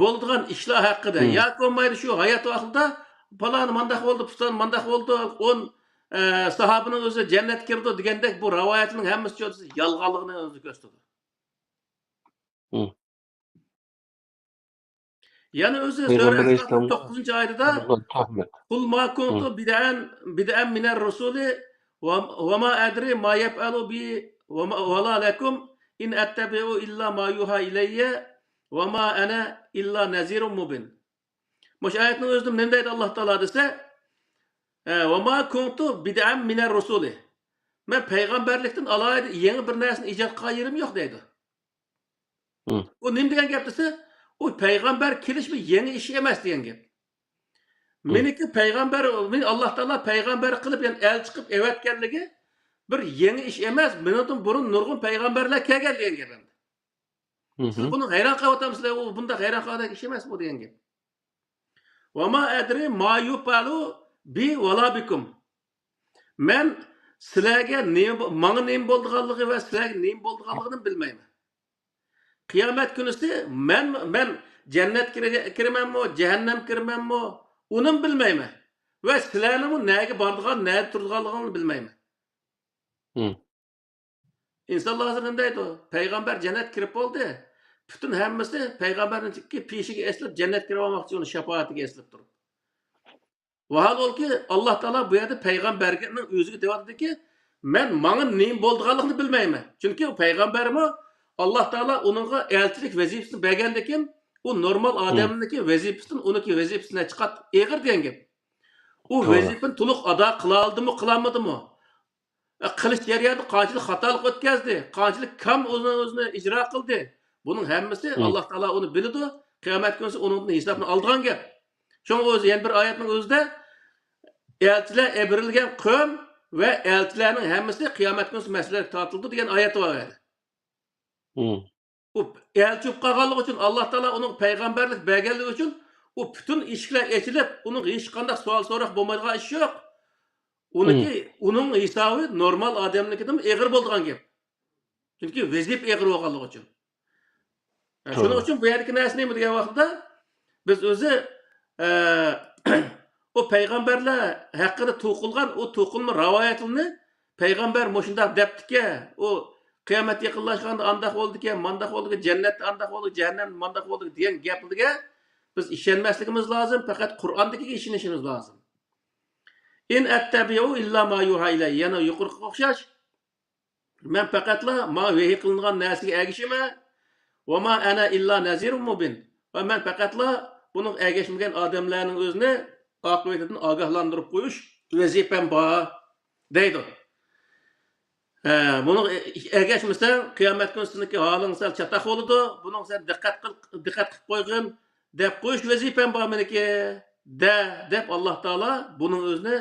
بولىدىغان ئىشلار ھەققىدە، ياكى بولمايدۇ شۇ ھايات ۋاقتىدا پالان مانداق بولدى، پۇستان مانداق بولدى، ئون، ئە، ساھابىنىڭ ئۆزى جەننەتكە كىرىدۇ دېگەندەك بۇ رىۋايەتنىڭ ھەممىسى يالغانلىقىنى ئۆزى كۆرسىتىدۇ. يەنە ئۆزى سۈرە ئەھزابنىڭ توققۇزىنچى ئايىتىدا، قۇل ما كۇنتۇم بىدئەن، بىدئەن مىنەر رۇسۇلى ۋە، ۋە ما ئەدرى ما يەپئەلۇ بى ۋە ما، ۋە لا لەكۇم ئىن ئەتتەبىئۇ ئىللا ما يۇھا ئىلەييە ۋە ما ئەنە ئىللا نەزىرۇم مۇبىن. مۇشۇ ئايەتنىڭ ئۆزىدە نېمە دەيدۇ ئاللا تائالا دېسە، ئە، ۋە ما كۇنتۇ بىدئەن مىنەر رۇسۇلى. مەن پەيغەمبەرلىكتىن ئالاھىدە يېڭى بىر نەرسىنى ئىجاد قىلغان يېرىم يوق دەيدۇ. ئۇ نېمە دېگەن گەپ دېسە، ئۇ پەيغەمبەر كېلىش بىر يېڭى ئىش ئەمەس دېگەن گەپ. مېنىڭكى پەيغەمبەر، مېنى ئاللا تائالا پەيغەمبەر قىلىپ، يەنى ئەلچى قىلىپ ئەۋەتكەنلىكى بىر يېڭى ئىش ئەمەس، مېنىڭدىن بۇرۇن نۇرغۇن پەيغەمبەرلەر كەلگەن دېگەن گەپ ئەمدى. سىز بۇنى ھەيران قېلىۋاتامسىلەر، ئۇ بۇنداق ھەيران قالغۇدەك ئىش ئەمەس بۇ دېگەن گەپ. ۋە ما ئەدرى ما يۇپئەلۇ بى ۋە لا بىكۇم. مەن سىلەرگە نېمە بو-، ماڭا نېمە بولىدىغانلىقى ۋە سىلەرگە نېمە بولىدىغانلىقىنى بىلمەيمەن. قىيامەت كۈنىسى مەن، مەن جەننەتكە كىرگە-، كىرىمەنمۇ، جەھەننەمگە كىرىمەنمۇ، ئۇنىمۇ بىلمەيمەن. ۋە سىلەرنىڭمۇ نەگە بارىدىغان، نەدە تۇرىدىغانلىقىڭلارنى بىلمەيمەن. ئىنسانلار ھازىر نېمە دەيدۇ؟ پەيغەمبەر جەننەتكە كىرىپ بولدى. پۈتۈن ھەممىسى پەيغەمبەرنىڭكى پېشىگە ئېسىلىپ، جەننەتكە كىرىۋالماقچى، ئۇنىڭ شاپائىتىگە ئېسىلىپ تۇرۇپ. ۋاھالبۇكى، ئاللا تائالا بۇ يەردە پەيغەمبەرنىڭ ئۆزىگە دەۋاتىدۇكى، مەن ماڭا نېمە بولىدىغانلىقىنى بىلمەيمەن. چۈنكى ئۇ پەيغەمبەرمۇ ئاللا تائالا ئۇنىڭغا ئەلچىلىك ۋەزىپىسىنى بەرگەندىكىن، ئۇ نورمال ئادەمنىڭكى ۋەزىپىسىدىن ئۇنىڭكى ۋەزىپىسى نەچچە قات ئېغىر دېگەن گەپ. ئۇ ۋەزىپىنى تولۇق ئادا قىلالدىمۇ، قىلالمىدىمۇ؟ قىلىش جەريانىدا قانچىلىك خاتالىق ئۆتكەزدى، قانچىلىك كام ئۆزىنى، ئۆزىنى ئىجرا قىلدى. بۇنىڭ ھەممىسى ئاللا تائالا ئۇنى بىلىدۇ. قىيامەت كۈنىسى ئۇنىڭدىن ھېسابنى ئالىدىغان گەپ. شۇڭا ئۆزى يەنە بىر ئايەتنىڭ ئۆزىدە، ئەلچىلەر ئەبىرىلگەن قوم ۋە ئەلچىلەرنىڭ ھەممىسى قىيامەت كۈنىسى مەھشەرگە تارتىلىدۇ دېگەن ئايەت بار ئۇ يەردە. ئۇ ئەلچى بولۇپ قالغانلىقى ئۈچۈن ئاللا تائالا ئۇنىڭ پەيغەمبەرلىك بەرگەنلىكى ئۈچۈن ئۇ پۈتۈن ئىشىكلەر ئېچىلىپ، ئۇنىڭغا ھېچقانداق سوئال سوراق بولمايدىغان ئىش يوق. ئۇنىڭكى، ئۇنىڭ ھېسابى نورمال ئادەمنىڭكىدىنمۇ ئېغىر بولىدىغان گەپ. چۈنكى ۋەزىپە ئېغىر بولغانلىقى ئۈچۈن. ھە، شۇنىڭ ئۈچۈن بۇ يەردىكى نەرسە نېمە دېگەن ۋاقىتتا، بىز ئۆزى، ئە، ئۇ پەيغەمبەرلەر ھەققىدە توقۇلغان ئۇ توقۇلما رىۋايەتلىرىنى پەيغەمبەر مۇشۇنداق دەپتىكەن، ئۇ قىيامەت يېقىنلاشقاندا ئانداق بولىدىكەن، مانداق بولىدىكەن، جەننەتتە ئانداق بولىدۇ، جەھەننەمدە مانداق بولىدۇ دېگەن گەپلەرگە بىز ئىشەنمەسلىكىمىز لازىم، پەقەت قۇرئاندىكىگە ئىشىنىشىمىز لازىم. ئىن ئەتتەبىئۇ ئىللا ما يۇھا ئىلەييە، يەنە يۇقىرىقىغا ئوخشاش. مەن پەقەتلا ماڭا ۋەھىي قىلىنغان نەرسىگە ئەگىشىمەن. ۋە ما ئەنە ئىللا نەزىرۇم مۇبىن. ۋە مەن پەقەتلا بۇنىڭغا ئەگەشمىگەن ئادەملەرنىڭ ئۆزىنى ئاقىۋىتىدىن ئاگاھلاندۇرۇپ قويۇش ۋەزىپەم بار، دەيدۇ. ھە، بۇنىڭغا ئەگەشمىسەڭ، قىيامەت كۈنى سېنىڭكى ھالىڭ سەل چاتاق بولىدۇ. بۇنىڭغا سەن دىققەت قىل، دىققەت قىلىپ قويغىن، دەپ قويۇش ۋەزىپەم بار مېنىڭكى، دە، دەپ ئاللا تائالا بۇنىڭ ئۆزىنى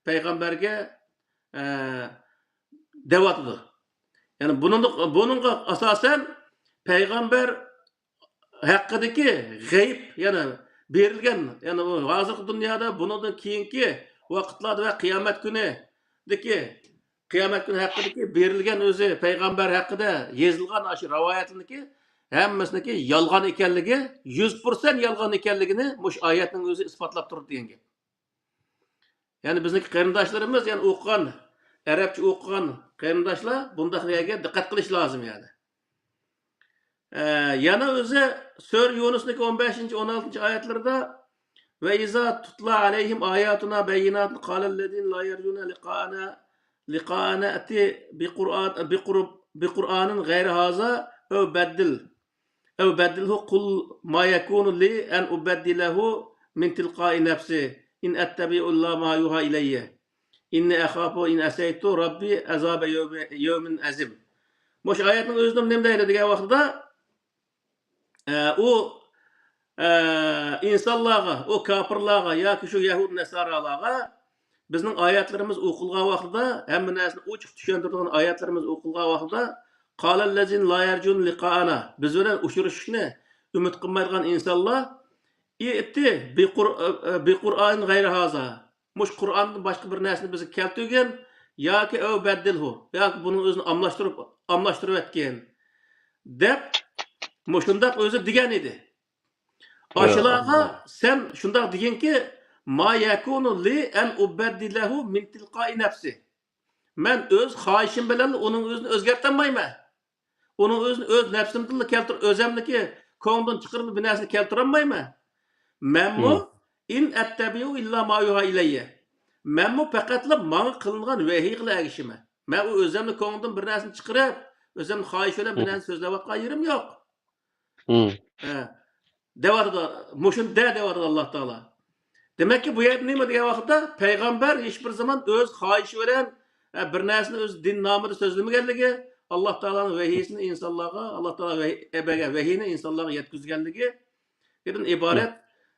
پەيغەمبەرگە، ئە، دەۋاتىدۇ. يەنى بۇنىڭ، بۇنىڭغا ئاساسەن پەيغەمبەر ھەققىدىكى غەيىب، يەنى بېرىلگەن، يەنى ئۇ ھازىرقى دۇنيادا بۇنىڭدىن كېيىنكى ۋاقىتلاردا ۋە قىيامەت كۈنىدىكى، قىيامەت كۈنى ھەققىدىكى بېرىلگەن ئۆزى پەيغەمبەر ھەققىدە يېزىلغان ئاشۇ رىۋايەتلەرنىڭكى ھەممىسىنىڭكى يالغان ئىكەنلىكى، يۈز پىرسەنت يالغان ئىكەنلىكىنى مۇشۇ ئايەتنىڭ ئۆزى ئىسپاتلاپ تۇرىدۇ دېگەن گەپ. يەنى بىزنىڭكى قېرىنداشلىرىمىز، يەنى ئوقۇغان، ئەرەبچە ئوقۇغان قېرىنداشلار بۇنداق يەرگە دىققەت قىلىش لازىم، يەنى. ئە، يەنە ئۆزى سۈرە يۇنۇسنىڭكى ئون بەشىنچى، ئون ئالتىنچى ئايەتلىرىدە، وَإِذَا تُتْلَى عَلَيْهِمْ آيَاتُنَا بَيِّنَاتٍ قَالَ الَّذِينَ لَا يَرْجُونَ لِقَاءَنَا، لِقَاءَنَا ائْتِ بِقُرْآنٍ، بِقُرْ، بِقُرْآنٍ غَيْرِ هَذَا أَوْ بَدِّلْ، أَوْ بَدِّلْهُ قُلْ مَا يَكُونُ لِي أَنْ أُبَدِّلَهُ مِنْ تِلْقَاءِ نَفْسِي إِنْ أَتَّبِعُ إِلَّا مَا يُوحَى إِلَيَّ إِنِّي أَخَافُ إِنْ عَصَيْتُ رَبِّي عَذَابَ يَوْمٍ، يَوْمٍ عَظِيمٍ. مۇشۇ ئايەتنىڭ ئۆزىدە نېمە دەيدۇ دېگەن ۋاقتىدا، ئە، ئۇ، ئە، ئىنسانلارغا، ئۇ كاپىرلارغا ياكى شۇ يەھۇد نەسارالارغا بىزنىڭ ئايەتلىرىمىز ئوقۇلغان ۋاقتىدا، ھەممە نەرسىنى ئوچۇق چۈشەندۈرىدىغان ئايەتلىرىمىز ئوقۇلغان ۋاقتىدا، قال الذين لا يرجون لقاءنا، بىز بىلەن ئۇچرىشىشنى ئۈمىد قىلمايدىغان ئىنسانلار، ئىئتى بىقۇر-، بىقۇرئانىن غەيرى ھازا، مۇشۇ قۇرئاندىن باشقا بىر نەرسىنى بىزگە كەلتۈرگىن، ياكى ئەۋ بەددىلھۇ، ياكى بۇنىڭ ئۆزىنى ئاملاشتۇرۇپ، ئاملاشتۇرۇۋەتكىن، دەپ مۇشۇنداق ئۆزى دېگەن ئىدى. ئاشۇلارغا سەن شۇنداق دېگىنكى، ما يەكۇنۇ لى ئەن ئۇبەددىلەھۇ مىن تىلقائى نەپسى. مەن ئۆز خاھىشىم بىلەن ئۇنىڭ ئۆزىنى ئۆزگەرتەلمەيمەن. ئۇنىڭ ئۆزىنى ئۆز نەپسىمدىنلا كەلتۈر-، ئۆزەمنىكى كۆڭلۈمدىن چىقىرىپ بىر نەرسىنى كەلتۈرەلمەيمەن. مەنمۇ، ئىن ئەتتەبىئۇ ئىللا ما يۇھا ئىلەييە. مەنمۇ پەقەتلا ماڭا قىلىنغان ۋەھىيگىلا ئەگىشىمەن. مەن ئۇ ئۆزەمنى كۆڭلۈمدىن بىر نەرسىنى چىقىرىپ، ئۆزەمنى خاھىش بىلەن بىر نەرسە سۆزلەۋاتقان يېرىم يوق. ھە. دەۋاتىدۇ. مۇشۇنى دە دەۋاتىدۇ ئاللا تائالا. دېمەككى، بۇ يەردە نېمە دېگەن ۋاقىتتا، پەيغەمبەر ھېچ بىر زامان ئۆز خاھىشى بىلەن، ھە، بىر نەرسىنى ئۆز دىن نامىدا سۆزلىمىگەنلىكى، ئاللا تائالانىڭ ۋەھىيسىنى ئىنسانلارغا، ئاللا تائالا ۋەھىي، بەرگەن ۋەھىينى ئىنسانلارغا يەتكۈزگەنلىكى، دىن ئىبارەت،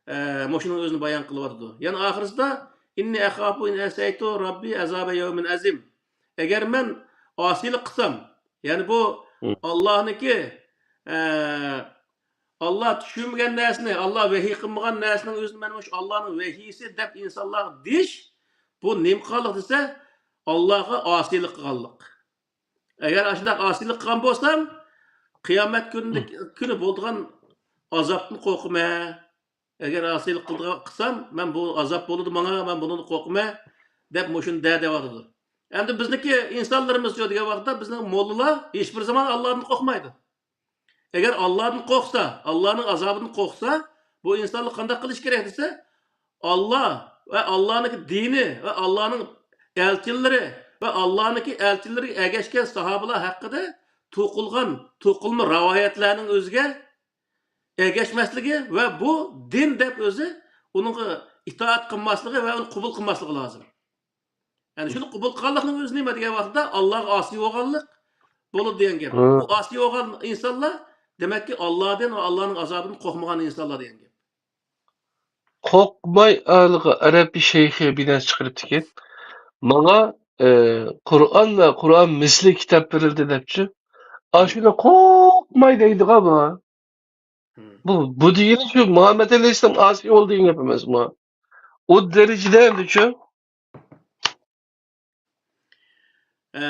ئە، مۇشۇنىڭ ئۆزىنى بايان قىلىۋاتىدۇ. يەنە ئاخىرىسىدا، «ئىننى ئەخاپۇ ئىن ئەسەيتۇ رەببى ئەزابە يەۋمىن ئەزىم.» ئەگەر مەن ئاسىيلىق قىلسام، يەنى بۇ ئاللانىڭكى، ئە، ئاللا چۈشۈرمىگەن نەرسىنى، ئاللا ۋەھىي قىلمىغان نەرسىنىڭ ئۆزىنى مەن مۇشۇ ئاللانىڭ ۋەھىيسى دەپ ئىنسانلارغا دېيىش، بۇ نېمە قىلغانلىق دېسە، ئاللاغا ئاسىيلىق قىلغانلىق. ئەگەر ئاشۇنداق ئاسىيلىق قىلغان بولسام، قىيامەت كۈنىدە، كۈنى بولىدىغان ئازابتىن قورقىمەن. ئەگەر ئاسىيلىق قىلىدىغان، قىلسام، مەن بۇ ئازاب بولىدۇ ماڭا، مەن بۇنىڭدىن قورقىمەن، دەپ مۇشۇنى دە دەۋاتىدۇ. ئەمدى بىزنىڭكى ئىنسانلىرىمىزچۇ دېگەن ۋاقىتتا، بىزنىڭ موللىلار ھېچ بىر زامان ئاللادىن قورقمايدۇ. ئەگەر ئاللادىن قورقسا، ئاللانىڭ ئازابىدىن قورقسا، بۇ ئىنسانلار قانداق قىلىش كېرەك دېسە، ئاللا ۋە ئاللانىڭكى دىنى ۋە ئاللانىڭ ئەلچىلىرى ۋە ئاللانىڭكى ئەلچىلىرىگە ئەگەشكەن ساھابىلار ھەققىدە توقۇلغان، توقۇلما رىۋايەتلەرنىڭ ئۆزىگە ئەگەشمەسلىكى ۋە بۇ دىن دەپ ئۆزى ئۇنىڭغا ئىتائەت قىلماسلىقى ۋە ئۇنى قوبۇل قىلماسلىقى لازىم. يەنى شۇنى قوبۇل قىلغانلىقنىڭ ئۆزى نېمە دېگەن ۋاقىتتا، ئاللاغا ئاسىي بولغانلىق بولىدۇ دېگەن گەپ. بۇ ئاسىي بولغان ئىنسانلار، دېمەككى، ئاللادىن ۋە ئاللانىڭ ئازابىدىن قورقمىغان ئىنسانلار دېگەن گەپ. قورقماي، ھېلىقى ئەرەب شەيخى بىر نەرسە چىقىرىپتىكەن. ماڭا، ئە، قۇرئان ۋە قۇرئان مىسلى كىتاب بېرىلدى دەپچۇ. ئاشۇنى قورقماي دەيدىغا بۇ. بۇ، بۇ دېگىنى شۇ مۇھەممەد ئەلەيھىسسالام ئاسىي بولدى دېگەن گەپ ئەمەسمۇ؟ ئۇ دەرىجىدە ئەمدىچۇ؟ ئە،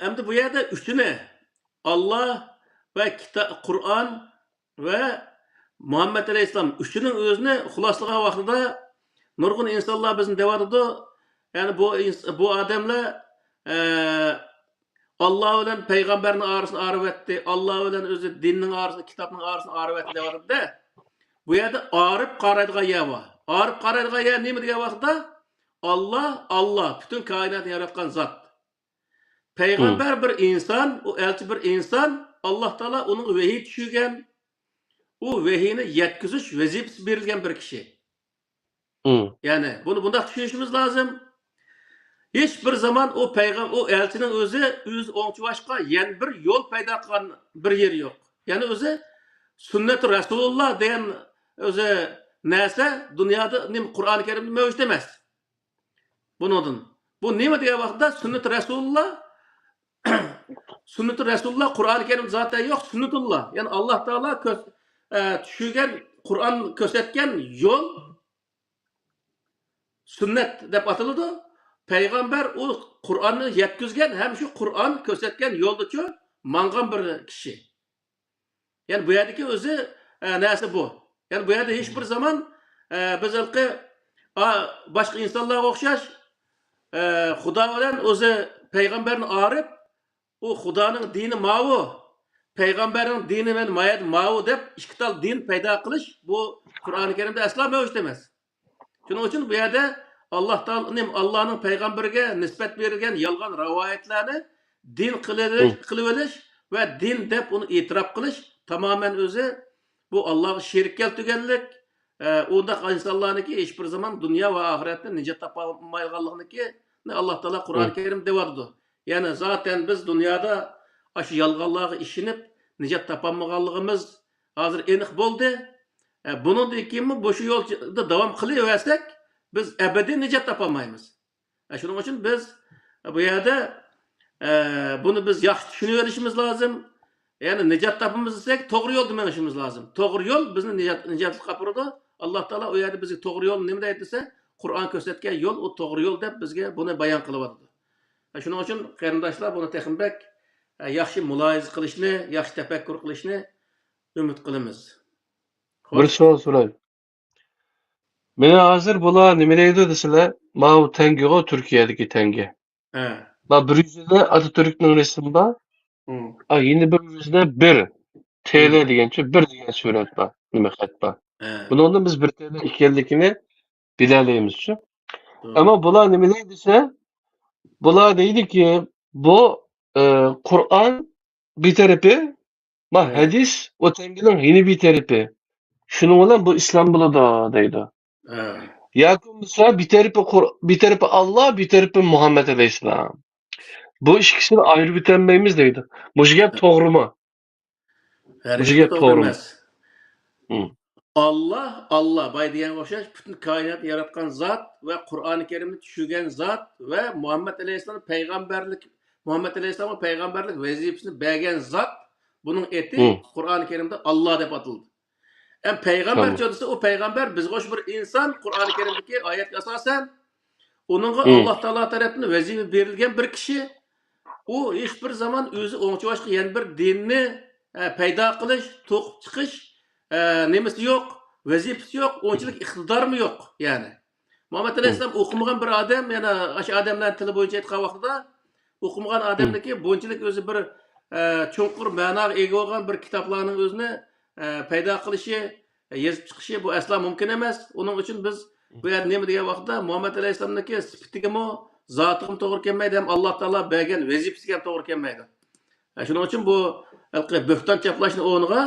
ئەمدى بۇ يەردە ئۈچىنى، ئاللا ۋە كىتا-، قۇرئان ۋە مۇھەممەد ئەلەيھىسسالام ئۈچىنىڭ ئۆزىنى خۇلاسىلىغان ۋاقتىدا نۇرغۇن ئىنسانلار بىزنى دەۋاتىدۇ، يەنى بۇ ئىنس-، بۇ ئادەملەر، ئە، ئاللا بىلەن پەيغەمبەرنىڭ ئارىسىنى ئايرىۋەتتى، ئاللا بىلەن ئۆزى دىننىڭ ئارىسىنى، كىتابنىڭ ئارىسىنى ئايرىۋەتتى دەۋاتىدۇ-دە. بۇ يەردە ئارىپ قارايدىغان يەر بار. ئارىپ قارايدىغان يەر نېمە دېگەن ۋاقىتتا، ئاللا، ئاللا، پۈتۈن كائىناتنى ياراتقان زات. پەيغەمبەر بىر ئىنسان، ئۇ ئەلچى بىر ئىنسان، ئاللا تائالا ئۇنىڭغا ۋەھىي چۈشۈرگەن، ئۇ ۋەھىينى يەتكۈزۈش ۋەزىپىسى بېرىلگەن بىر كىشى. يەنى بۇنى بۇنداق چۈشىنىشىمىز لازىم. ھېچ بىر زامان ئۇ پەيغەم-، ئۇ ئەلچىنىڭ ئۆزى، ئۆزى ئوڭچىۋاشقا يەنە بىر يول پەيدا قىلغان بىر يېرى يوق. يەنى ئۆزى سۈننەتۇ رەسۇلۇللا دېگەن ئۆزى نەرسە دۇنيادا نېمە قۇرئانى كەرىمدە مەۋجۇت ئەمەس. بۇنىڭدىن. بۇ نېمە دېگەن ۋاقىتتا سۈننىتى رەسۇلۇللا، سۈننىتى رەسۇلۇللا قۇرئانى كەرىم زاتەن يوق، سۈننىتۇللا. يەنى ئاللا تائالا كۆ-، ئە، چۈشۈرگەن، قۇرئان كۆرسەتكەن يول سۈننەت دەپ ئاتىلىدۇ. پەيغەمبەر ئۇ قۇرئاننى يەتكۈزگەن ھەم شۇ قۇرئان كۆرسەتكەن يولدىچۇ ماڭغان بىر كىشى. يەنى بۇ يەردىكى ئۆزى، ئە، نەرسە بۇ. يەنى بۇ يەردە ھېچ بىر زامان، ئە، بىز ھېلىقى، ئا، باشقا ئىنسانلارغا ئوخشاش، ئە، خۇدا بىلەن ئۆزى پەيغەمبەرنى ئايرىپ، ئۇ خۇدانىڭ دىنى ماۋۇ، پەيغەمبەرنىڭ دىنى مەن مايەد ماۋۇ دەپ ئىككى تال دىن پەيدا قىلىش، بۇ قۇرئانى كەرىمدە ئەسلا مەۋجۇت ئەمەس. شۇنىڭ ئۈچۈن بۇ يەردە ئاللا تائالا، ئاللانىڭ پەيغەمبىرىگە نىسبەت بېرىلگەن يالغان رىۋايەتلەرنى دىن قىلىۋېلىش، قىلىۋېلىش ۋە دىن دەپ ئۇنى ئېتىراپ قىلىش تامامەن ئۆزى بۇ ئاللاغا شېرىك كەلتۈرگەنلىك، ئە، ئۇنداق ئىنسانلارنىڭكى ھېچ بىر زامان دۇنيا ۋە ئاخىرەتتە نىجات تاپالمايدىغانلىقىنى ئاللا تائالا قۇرئان كەرىم دەۋاتىدۇ. يەنى زاتەن بىز دۇنيادا ئاشۇ يالغانلارغا ئىشىنىپ نىجات تاپالمىغانلىقىمىز ھازىر ئېنىق بولدى. ئە، بۇنىڭدىن كېيىنمۇ مۇشۇ يولدا داۋام قىلىۋەرسەك، بىز ئەبەدىي نىجات تاپالمايمىز. ئە، شۇنىڭ ئۈچۈن بىز بۇ يەردە، ئە، بۇنى بىز ياخشى چۈشىنىۋېلىشىمىز لازىم. يەنى نىجات تاپىمىز دېسەك، توغرا يولدا مېڭىشىمىز لازىم. توغرا يول بىزنى نىجات، نىجاتلىققا ئاپىرىدۇ. ئاللا تائالا ئۇ يەردە بىزگە توغرا يول نېمە دەيدۇ دېسە، قۇرئان كۆرسەتكەن يول، ئۇ توغرا يول دەپ بىزگە بۇنى بايان قىلىۋاتىدۇ. ئە، شۇنىڭ ئۈچۈن قېرىنداشلار بۇنى تېخىمۇ بەك، ئە، ياخشى مۇلاھىزە قىلىشنى، ياخشى تەپەككۇر قىلىشنى ئۈمىد قىلىمىز. بىر سوئال سوراي. مېنى ھازىر بۇلار نېمە دەيدۇ دېسىلە، ماۋۇ تەڭگىغۇ، تۈركىيەدىكى تەڭگە. ھە. ما بىر يۈزىدە ئاتاتۈركنىڭ رەسىمى بار. ھىم. ئا، يەنە بىر يۈزىدە بىر تېلە دېگەنچە، بىر دېگەن سۈرەت بار، نېمە خەت بار. ھە. بۇنىڭدىن بىز بىر تېلە ئىكەنلىكىنى بىلەلەيمىزچۇ. توغرا. ئەمما بۇلار نېمە دەيدۇ دېسە، بۇلار دەيدۇكى، بۇ، ئە، قۇرئان بىر تەرىپى، ما، ھە. ھەدىس ئۇ تەڭگىنىڭ يەنە بىر تەرىپى. شۇنىڭ بىلەن بۇ ئىسلام بولىدۇ دەيدۇ. ھە. ياكى بولمىسا بىر تەرىپى قۇر-، بىر تەرىپى ئاللا، بىر تەرىپى مۇھەممەد ئەلەيھىسسالام. بۇ ئىككىسىنى ئايرىۋېتەلمەيمىز دەيدۇ. مۇشۇ گەپ ھە. توغرىمۇ؟ ھەرگىز مۇشۇ گەپ توغرا توغرىمۇ؟ ئەمەس. ھىم. ئاللا، ئاللا، بايا دېگەنگە ئوخشاش، پۈتۈن كائىناتنى ياراتقان زات ۋە قۇرئانى كەرىمنى چۈشۈرگەن زات ۋە مۇھەممەد ئەلەيھىسسالام پەيغەمبەرلىك، مۇھەممەد ئەلەيھىسسالامغا پەيغەمبەرلىك ۋەزىپىسىنى بەرگەن زات، بۇنىڭ ئېتى ھىم. قۇرئانى كەرىمدە ئاللا دەپ ئاتىلىدۇ. ئەم، پەيغەمبەر تامام. چۆ دېسە، ئۇ پەيغەمبەر بىزگە ئوخشاش بىر ئىنسان، قۇرئانى كەرىمدىكى ئايەتكە ئاساسەن، ئۇنىڭغا ھىم. ئاللا تائالا تەرەپتىن ۋەزىپە بېرىلگەن بىر كىشى. ئۇ ھېچ بىر زامان ئۆزى ئوڭچە باشقا يەنە بىر دىننى، ئە، پەيدا قىلىش، توقۇپ چىقىش، ئە، نېمىسى يوق، ۋەزىپىسى يوق، ئۇنچىلىك ئىقتىدارىمۇ يوق، يەنى. مۇھەممەد ئەلەيھىسسالام ئوقۇمىغان بىر ئادەم، يەنە ئاشۇ ئادەملەرنىڭ تىلى بويىچە ئېيتقان ۋاقتىدا، ئوقۇمىغان ئادەمنىڭكى بۇنچىلىك ئۆزى بىر، ئە، چوڭقۇر مەناغا ئىگە بولغان بىر كىتابلارنىڭ ئۆزىنى، ئە، پەيدا قىلىشى، يېزىپ چىقىشى بۇ ئەسلا مۇمكىن ئەمەس. ئۇنىڭ ئۈچۈن بىز بۇ يەردە نېمە دېگەن ۋاقىتتا مۇھەممەد ئەلەيھىسسالامنىڭكى سۈپىتىگىمۇ، زاتىغىمۇ توغرا كەلمەيدۇ ھەم ئاللا تائالا بەرگەن ۋەزىپىسىگە ھەم توغرا كەلمەيدۇ. ھە، شۇنىڭ ئۈچۈن بۇ ھېلىقى بۆھتان چاپلاشنىڭ ئورنىغا،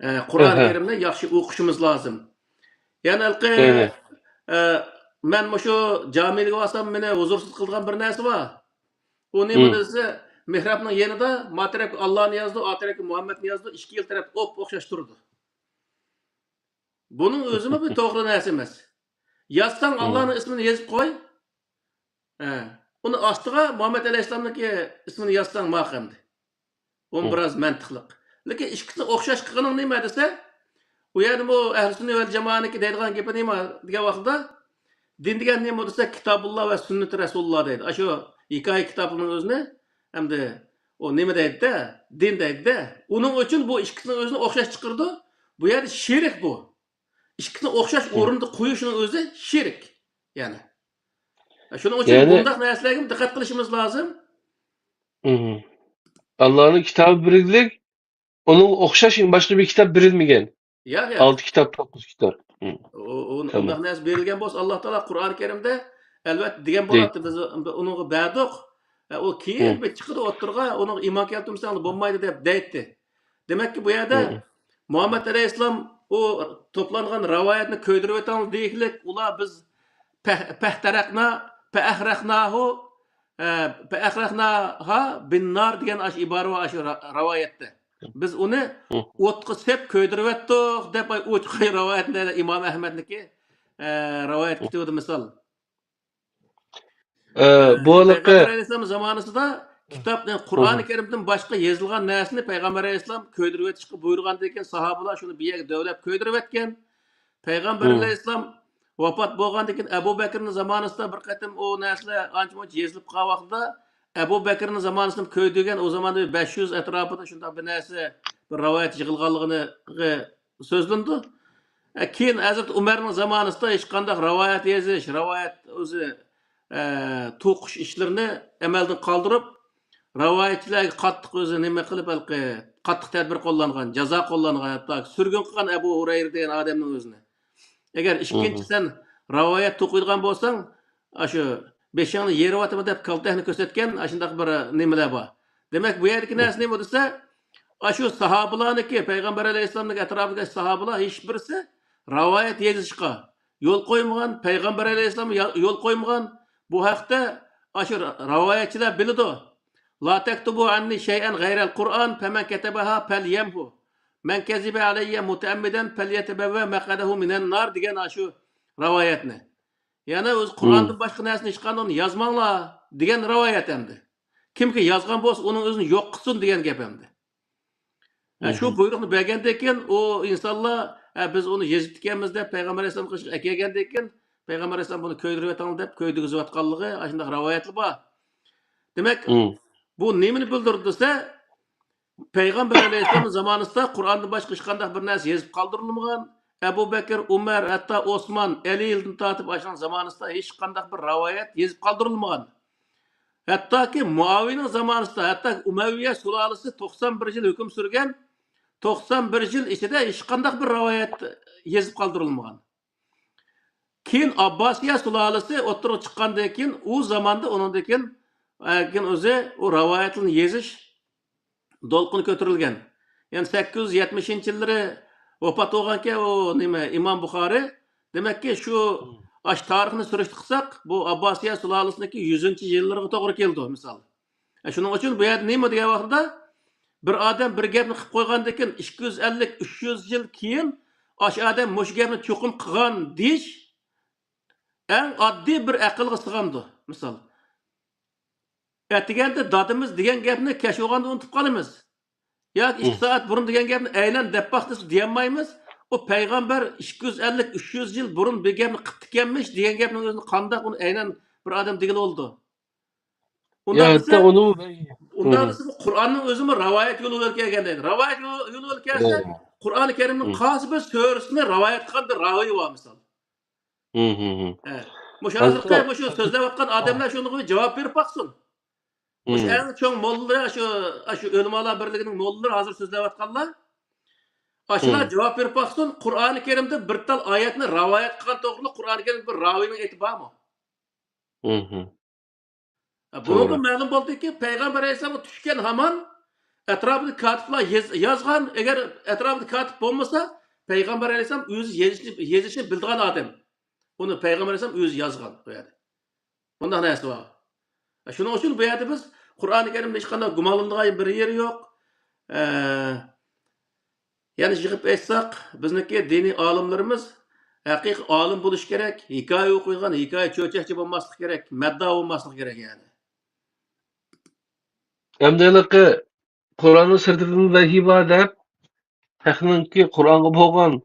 ئە، قۇرئان كەرىمنى ياخشى ئوقۇشىمىز لازىم. يەنە ھېلىقى، ئە، مەن مۇشۇ جامىلىگە بارسام مېنى ھۇزۇرسىز قىلىدىغان بىر نەرسە بار. ئۇ نېمە دېسە، مېھرابنىڭ يېنىدا ما تەرەپكە ئاللانى يازىدۇ، ئا تەرەپكە مۇھەممەدنى يازىدۇ، ئىككى يىل تەرەپ ئوپئوخشاش تۇرىدۇ. بۇنىڭ ئۆزىمۇ بىر توغرا نەرسە ئەمەس. يازساڭ ئاللانىڭ ئىسمىنى يېزىپ قوي. ھە. ئۇنى ئاستىغا مۇھەممەد ئەلەيھىسسالامنىڭكى ئىسمىنى يازساڭ ماقۇل ئەمدى. ئۇمۇ بىراز مەنتىقلىق. لېكىن ئىككىسىنى ئوخشاش قىلغىنىڭ نېمە دېسە، ئۇ يەردىمۇ ئەھلى سۈننە ۋەل جامائەنىڭكى دەيدىغان گېپى نېمە دېگەن ۋاقىتتا، دىن دېگەن نېمە دېسە، كىتابۇللا ۋە سۈننىتى رەسۇلۇللا دەيدۇ. ئاشۇ ھېكايە كىتابلىرىنىڭ ئۆزىنى ئەمدى ئۇ نېمە دەيدۇ-دە، دىن دەيدۇ-دە. ئۇنىڭ ئۈچۈن بۇ ئىككىسىنىڭ ئۆزىنى ئوخشاش چىقىرىدۇ. بۇ يەردە شېرىك بۇ. ئىككىسىنى ئوخشاش ئورۇندا قويۇشنىڭ ئۆزى شېرىك. يەنى. شۇنىڭ ئۈچۈن يەنى بۇنداق نەرسىلەرگە دىققەت قىلىشىمىز لازىم. ئاللانىڭ كىتابى بىرلىك، ئۇنىڭغا ئوخشاش باشقا بىر كىتاب بېرىلمىگەن. ياق، ياق. ئالتە كىتاب، توققۇز كىتاب. ئۇ، ئۇ، تامام. ئۇنداق نەرسە بېرىلگەن بولسا، ئاللا تائالا قۇرئان كەرىمدە، ئەلۋەتتە، دېگەن بولاتتى، بىز ئۇنىڭغا بەردۇق. ئە، ئۇ كېيىن بىر چىقىدۇ ئوتتۇرىغا، ئۇنىڭغا ئىمان كەلتۈرمىسەڭلار بولمايدۇ دەپ دەيتتى. دېمەككى، بۇ يەردە مۇھەممەد ئەلەيھىسسالام ئۇ توپلانغان رىۋايەتنى كۆيدۈرۈۋېتىڭلار دېگىلىك، ئۇلار بىز پەھ-، پەھتەرەقنا، پەئەھرەقناھۇ، ئە، پەئەھرەقناھا بىننار دېگەن ئاشۇ ئىبارە بار ئاشۇ را-، رىۋايەتتە. بىز ئۇنى ئوتقا سېپ كۆيدۈرۈۋەتتۇق دەپ ئوچۇق رىۋايەتنى ئىمام ئەھمەدنىكى، ئە، رىۋايەت كېتىۋىدى مىسال. ئە، بۇ ھېلىقى پەيغەمبەر ئەلەيھىسسالام زامانىسىدا كىتابنى، قۇرئانى كەرىمدىن باشقا يېزىلغان نەرسىنى پەيغەمبەر ئەلەيھىسسالام كۆيدۈرۈۋېتىشكە بۇيرۇغاندىن كېيىن، ساھابىلار شۇنى بىر يەرگە دۆۋىلەپ كۆيدۈرۈۋەتكەن. پەيغەمبەر ئەلەيھىسسالام ۋاپات بولغاندىن كېيىن، ئەبۇ بەكرىنىڭ زامانىسىدا بىر قېتىم ئۇ نەرسىلەر ئانچە-مۇنچە يېزىلىپ قالغان ۋاقتىدا، ئەبۇ بەكرىنىڭ زامانىسىدا كۆيدۈرگەن، ئۇ زاماندا بەش يۈز ئەتراپىدا شۇنداق بىر نەرسە، بىر رىۋايەت يىغىلغانلىقىنى سۆزلىنىدۇ. ئە، كېيىن ھەزرىتى ئۆمەرنىڭ زامانىسىدا ھېچقانداق رىۋايەت يېزىش، رىۋايەت ئۆزى، ئە، توقۇش ئىشلىرىنى ئەمەلدىن قالدۇرۇپ، رىۋايەتچىلەرگە قاتتىق ئۆزى نېمە قىلىپ، ھېلىقى قاتتىق تەدبىر قوللانغان، جازا قوللانغان، ھەتتا سۈرگۈن قىلغان ئەبۇ ھۇرەيرە دېگەن ئادەمنىڭ ئۆزىنى. ئەگەر ئىككىنچى سەن رىۋايەت توقۇيدىغان بولساڭ، ئاشۇ بېشىڭنى يېرىۋاتىمەن دەپ كالتەكنى كۆرسەتكەن، ئاشۇنداق بىر نېمىلەر بار. دېمەك، بۇ يەردىكى نەرسە نېمە دېسە، ئاشۇ ساھابىلارنىڭكى، پەيغەمبەر ئەلەيھىسسالامنىڭ ئەتراپىدىكى ساھابىلار ھېچ بىرسى رىۋايەت يېزىشقا يول قويمىغان، پەيغەمبەر ئەلەيھىسسالام يا-، يول قويمىغان. بۇ ھەقتە ئاشۇ رىۋايەتچىلەر بىلىدۇ. لا تكتبوا عني شيئا غير القرآن فمن كتبها فليمه، من كذب علي متعمدا فليتبوأ مقعده من النار دېگەن ئاشۇ رىۋايەتنى. يەنە ئۆزى قۇرئاندىن باشقا نەرسىنى ھېچقانداق يازماڭلار دېگەن رىۋايەت ئەمدى. كىمكى يازغان بولسا، ئۇنىڭ ئۆزىنى يوق قىلسۇن دېگەن گەپ ئەمدى. ھە، شۇ بۇيرۇقنى بەرگەندىن كېيىن، ئۇ ئىنسانلار، ھە، بىز ئۇنى يېزىپتىكەنمىز دەپ پەيغەمبەر ئەلەيھىسسالامغا ئەكەلگەندىن كېيىن، پەيغەمبەر ئەلەيھىسسالام بۇنى كۆيدۈرۈۋېتىڭلار دەپ كۆيدۈرگۈزۈۋاتقانلىقى ئاشۇنداق رىۋايەتلەر بار. دېمەك، بۇ نېمىنى بىلدۈرىدۇ دېسە، پەيغەمبەر ئەلەيھىسسالام زامانىسىدا قۇرئاندىن باشقا ھېچقانداق بىر نەرسە يېزىپ قالدۇرۇلمىغان. ئەبۇ بەكىر، ئۇمەر، ھەتتا ئوسمان، ئەلىدىن تارتىپ ئاشۇنىڭ زامانىسىدا ھېچقانداق بىر رىۋايەت يېزىپ قالدۇرۇلمىغان. ھەتتاكى مۇئاۋىيىنىڭ زامانىسىدا، ھەتتا ئۇمەۋىيە سۇلالىسى توقسان بىر يىل ھۆكۈم سۈرگەن، توقسان بىر يىل ئىچىدە ھېچقانداق بىر رىۋايەت يېزىپ قالدۇرۇلمىغان. كېيىن ئابباسىيە سۇلالىسى ئوتتۇرىغا چىققاندىن كېيىن، ئۇ زاماندا ئۇنىڭدىن كېيىن، ئە، كېيىن ئۆزى ئۇ رىۋايەتلەرنى يېزىش دولقۇنى كۆتۈرۈلگەن. يەنى سەككىز يۈز يەتمىشىنچى يىللىرى ۋاپات بولغانكەن، ئۇ نېمە، ئىمام بۇخارىي. دېمەككى، شۇ، ئاشۇ تارىخنى سۈرۈشتە قىلساق، بۇ ئابباسىيە سۇلالىسىنىڭكى يۈزىنچى يىللىرىغا توغرا كېلىدۇ، مىسال. ئە، شۇنىڭ ئۈچۈن بۇ يەردە نېمە دېگەن ۋاقتىدا، بىر ئادەم بىر گەپنى قىلىپ قويغاندىن كېيىن، ئىككى يۈز ئەللىك، ئۈچ يۈز يىل كېيىن، ئاشۇ ئادەم مۇشۇ گەپنى چوقۇم قىلغان دېيىش ئەڭ ئاددىي بىر ئەقىلگە سىغامدۇ؟ مىسال، ئەتىگەندە دادىمىز دېگەن گەپنى كەچ بولغاندا ئۇنتۇپ قالىمىز. ياكى ئىككى سائەت بۇرۇن دېگەن گەپنى ئەينەن دەپ باق دېسە دېيەلمەيمىز. ئۇ پەيغەمبەر ئىككى يۈز ئەللىك، ئۈچ يۈز يىل بۇرۇن بىر گەپنى قىپتىكەنمىش دېگەن گەپنىڭ ئۆزىنى قانداق ئۇنى ئەينەن بىر ئادەم دېگىلى بولىدۇ؟ يا ئۇنداق دېسە، ئۇنىمۇ، ئۇنداق دېسە، بۇ قۇرئاننىڭ ئۆزىمۇ رىۋايەت يولى بىلەن كەلگەن دەيدۇ. رىۋايەت يولى، يولى بىلەن كەلسە، قۇرئانى كەرىمنىڭ قايسى بىر سۈرىسىنى رىۋايەت قىلغان بىر راۋى بار، مىسال. ھە. مۇشۇ ھازىرقى مۇشۇ سۆزلەۋاتقان ئادەملەر شۇنىڭغا بىر جاۋاب بېرىپ باقسۇن. مۇشۇ ئەڭ چوڭ موللىلىرى، شۇ، شۇ ئۆلىمالار بىرلىكىنىڭ موللىلىرى ھازىر سۆزلەۋاتقانلار. ئاشۇلار جاۋاب بېرىپ باقسۇن، قۇرئانى كەرىمدە بىر تال ئايەتنى رىۋايەت قىلغان توغرۇلۇق قۇرئانى كەرىمدە بىر راۋىنىڭ ئېتى بارمۇ؟ بۇنىڭدىن مەلۇم بولدىكى، پەيغەمبەر ئەلەيھىسسالامغا چۈشكەن ھامان ئەتراپىدا كاتىپلار يېز-، يازغان. ئەگەر ئەتراپىدا كاتىپ بولمىسا، پەيغەمبەر ئەلەيھىسسالام ئۆزى يېزىشنى، يېزىشنى بىلىدىغان ئادەم. ئۇنى پەيغەمبەر ئەلەيھىسسالام ئۆزى يازغان بۇ يەردە. بۇنداق نەرسە بار. شۇنىڭ ئۈچۈن بۇ يەردە بىز قۇرئانى كەرىمدە ھېچقانداق گۇمانلىنىدىغان بىر يېرى يوق. ئە، يەنە يىغىپ ئېيتساق، بىزنىڭكى دىنىي ئالىملىرىمىز ھەقىقىي ئالىم بولۇشى كېرەك، ھېكايە ئوقۇيدىغان ھېكايە چۆچەكچى بولماسلىقى كېرەك، مەددا بولماسلىقى كېرەك يەنى. ئەمدى ھېلىقى قۇرئاننىڭ سىرتىدىن ۋەھىي بار دەپ، خەقنىڭكى قۇرئانغا بولغان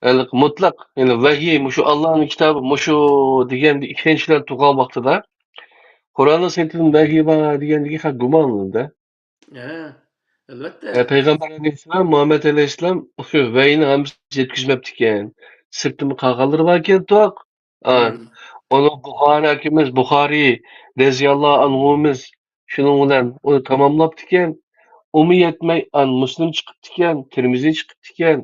ھېلىقى مۇتلەق، يەنى ۋەھىي، مۇشۇ ئاللانىڭ كىتابى، مۇشۇ دېگەن ئىشەنچلەر تۇغان ۋاقتىدا، قۇرئاننىڭ سىرتىدىن ۋەھىي بار دېگەندىكى خەق گۇمانلىنىدۇ. ھە، ئەلۋەتتە. ئە، پەيغەمبەر ئەلەيھىسسالام، مۇھەممەد ئەلەيھىسسالام شۇ ۋەھىينىڭ ھەممىسىنى يەتكۈزمەپتىكەن. سىرتتىمۇ قالغانلىرى باركەن توق. ئا، ئۇنى بۇخارى ئاكىمىز، بۇخارى رەزىياللاھۇ ئەنھۇمىز شۇنىڭ بىلەن ئۇنى تاماملاپتىكەن. ئۇمۇ يەتمەي، ئان مۇسلىم چىقىپتىكەن، تىرمىزى چىقىپتىكەن.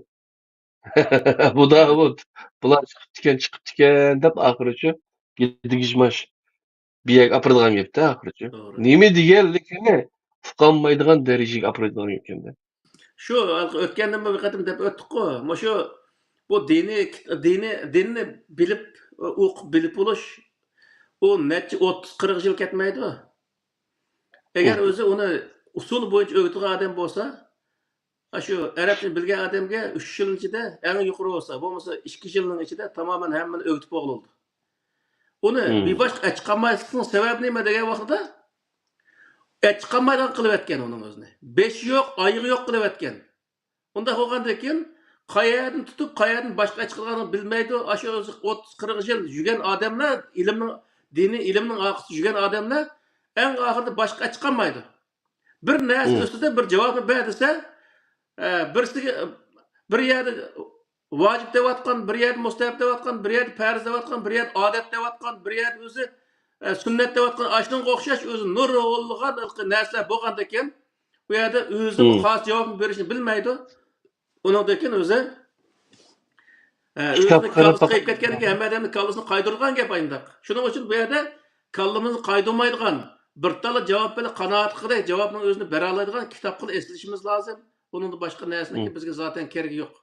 ئەبۇ داۋۇد، بۇلار چىقىپتىكەن، چىقىپتىكەن دەپ ئاخىرىچۇ گىدىگىشماش بىيەگە ئاپىرىدىغان گەپتە ئاخىرىچۇ. توغرا. نېمە دېگەنلىكىنى ئۇقالمايدىغان دەرىجىگە ئاپىرىدىغان گەپكەندە. شۇ ئۆتكەندىمۇ بىر قېتىم دەپ ئۆتتۇققۇ. مۇشۇ بۇ دىنىي، دىنىي، دىننى بىلىپ، ئوقۇپ بىلىپ بولۇش، ئۇ نەچچە ئوتتۇز، قىرىق يىل كەتمەيدۇ. ئەگەر ئۆزى ئۇنى ئۇسۇل بويىچە ئۆگىتىدىغان ئادەم بولسا، ئاشۇ ئەرەبچىنى بىلگەن ئادەمگە ئۈچ يىلنىڭ ئىچىدە، ئەڭ يۇقىرى بولسا، بولمىسا ئىككى يىلنىڭ ئىچىدە تامامەن ھەممىنى ئۆگىتىپ بولغىلى بولىدۇ. ئۇنى بىر باشقا ئەچىقالماسلىقنىڭ سەۋەبى نېمە دېگەن ۋاقتىدا، ئەچىقالمايدىغان قىلىۋەتكەن ئۇنىڭ ئۆزىنى. بېشى يوق، ئايىغى يوق قىلىۋەتكەن. ئۇنداق بولغاندىن كېيىن، قەيەردىن تۇتۇپ، قەيەردىن باشقا ئەچىقىدىغانلىقىنى بىلمەيدۇ. ئاشۇ ئۆزى ئوتتۇز، قىرىق يىل يۈرگەن ئادەملەر، ئىلىمنىڭ، دىنىي ئىلىمنىڭ ئارقىسىدا يۈرگەن ئادەملەر ئەڭ ئاخىرىدا باشقا ئەچىقالمايدۇ. بىر نەرسە ئۈستىدە بىر جاۋابنى بەر دېسە، ئە، بىرسىگە، بىر يەردە ۋاجىپ دەۋاتقان، بىر يەردە مۇستەھەب دەۋاتقان، بىر يەردە پەرز دەۋاتقان، بىر يەردە ئادەت دەۋاتقان، بىر يەردە ئۆزى ئە، سۈننەت دەۋاتقان ئاشۇنىڭغا ئوخشاش ئۆزى نۇرغۇنلىغان ھېلىقى نەرسىلەر بولغاندىكىن، ئۇ يەردە ئۆزىنىڭ خاس جاۋابىنى بېرىشنى بىلمەيدۇ. ئۇنىڭدىن كېيىن ئۆزى، ئە، ئۆزىنىڭ كاللىسى قېيىپ كەتكەندىن كېيىن ھەممە ئادەمنىڭ كاللىسىنى قايدۇرىدىغان گەپ ئاينداق. شۇنىڭ ئۈچۈن بۇ يەردە كاللىمىزنى قايدۇرمايدىغان، بىر تاللا جاۋاب بىلەن قانائەت قىلغۇدەك جاۋابنىڭ ئۆزىنى بېرەلەيدىغان كىتابقىلا ئېسىلىشىمىز لازىم. ئۇنىڭدىن باشقا نەرسىنىڭكى بىزگە زاتەن كېرىگى يوق.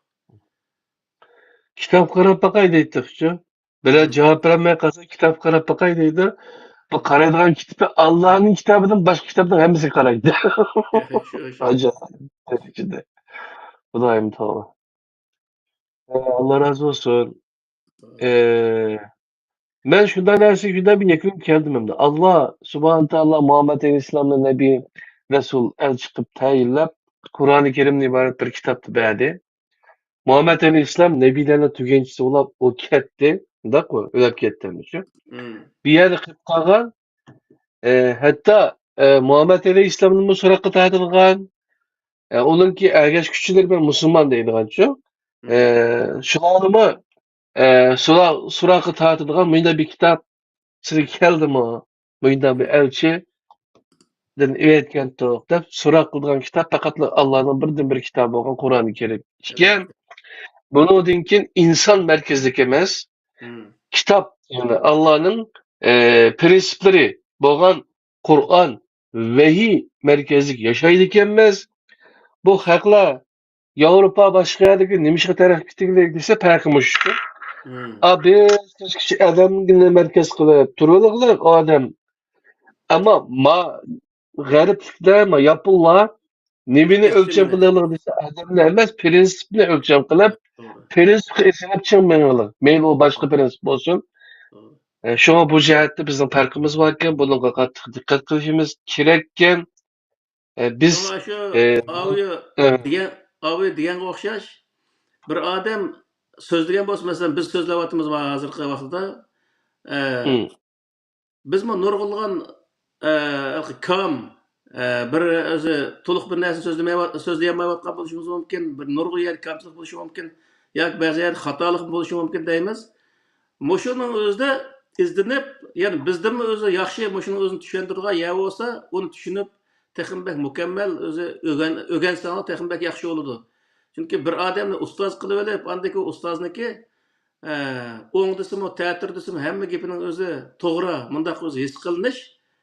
كىتاب قاراپ باقاي دەيتتۇق شۇ. بىرەر جاۋاب بېرەلمەي قالسا، كىتاب قاراپ باقاي دەيدۇ. بۇ قارايدىغان كىتابى ئاللانىڭ كىتابىدىن باشقا كىتابنىڭ ھەممىسىگە قارايدۇ. ئاجايىپ دەرىجىدە. خۇدايىم توغرا. ئاللا رازى بولسۇن. مەن شۇنداق نەرسىگە شۇنداق بىر يەكۈنگە كەلدىم ئەمدى. ئاللا سۇبھانە تائالا مۇھەممەد ئەلەيھىسسالامنى نەبىي، رەسۇل، ئەلچى قىلىپ تەيىنلەپ، قۇرئانى كەرىمدىن ئىبارەت بىر كىتابنى بەردى. مۇھەممەد ئەلەيھىسسالام نەبىيلەرنىڭ تۈگەنچىسى بولۇپ، ئۇ كەتتى. شۇنداققۇ؟ ئۆلۈپ كەتتى ئەمدى شۇ. بۇ يەردە قېلىپ قالغان، ئە، ھەتتا، ئە، مۇھەممەد ئەلەيھىسسالامنىمۇ سوراققا تارتىدىغان، ئە، ئۇنىڭكى ئەگەشكۈچىلىرى بىلەن مۇسۇلمان دەيدىغانچۇ. ئە، شۇلارنىمۇ، ئە، سوراق، سوراققا تارتىدىغان مۇنداق بىر كىتاب سىزگە كەلدىمۇ؟ مۇنداق بىر ئەلچىدىن ئېۋەتكەنتۇق دەپ سوراق قىلىدىغان كىتاب پەقەتلا ئاللانىڭ بىردىنبىر كىتابى بولغان قۇرئانى كەرىم ئىكەن. بۇنىڭدىن كېيىن ئىنسان مەركەزلىك ئەمەس، كىتاب، يەنى ئاللانىڭ، ئە، پرىنسىپلىرى بولغان قۇرئان، ۋەھىي مەركەزلىك ياشايدىكەنمىز. بۇ خەقلەر ياۋروپا باشقا يەردىكى نېمىشقا تەرەققىي قىلدى دېسە، پەرقى مۇشۇ. ئا، بىز كەچكىچە ئادەمنى مەركەز قىلىپ تۇرۇۋالغىلى ئادەم. ئەمما ما غەربلىكلەر، ما ياپونلار نېمىنى ئۆلچەم قىلىۋالغىلى دېسە، ئادەمنى ئەمەس، پرىنسىپنى ئۆلچەم قىلىپ، پرىنسىپقا ئېسىلىپ چىڭ مېڭىڭلار. مەيلى ئۇ باشقا پرىنسىپ بولسۇن. ئە، شۇڭا بۇ جەھەتتە بىزنىڭ پەرقىمىز باركەن، بۇنىڭغا قاتتىق دىققەت قىلىشىمىز كېرەككەن. ئە، بىز، شۇڭا شۇ ئە، ئاۋۇ ئە، دېگەن، ئاۋۇ دېگەنگە ئوخشاش، بىر ئادەم سۆزلىگەن بولسا، مەسىلەن، بىز سۆزلەۋاتىمىز ھازىرقى ۋاقىتتا، ئە، بىزمۇ نۇرغۇنلىغان، ئە، كام، ئە، بىر ئۆزى تولۇق بىر نەرسە سۆزلىمەيۋات-، سۆزلىيەلمەيۋاتقان بولۇشىمىز مۇمكىن، بىر نۇرغۇن يەردە كەمچىلىك بولۇشى مۇمكىن، ياكى بەزى يەردە خاتالىق بولۇشى مۇمكىن دەيمىز. مۇشۇنىڭ ئۆزىدە ئىزدىنىپ، يەنى بىزدىنمۇ ئۆزى ياخشى مۇشۇنىڭ ئۆزىنى چۈشەندۈرىدىغان يەر بولسا، ئۇنى چۈشىنىپ، تېخىمۇ بەك مۇكەممەل ئۆزى ئۆگەن-، ئۆگەنسەڭلار تېخىمۇ بەك ياخشى بولىدۇ. چۈنكى بىر ئادەمنى ئۇستاز قىلىۋېلىپ، ئاندىن كېيىن ئۇستازنىڭكى، ئە، ئوڭ دېسىمۇ، تەتۈر دېسىمۇ، ھەممە گېپىنىڭ ئۆزى توغرا، مۇنداق ئۆزى ھېس قىلىنىش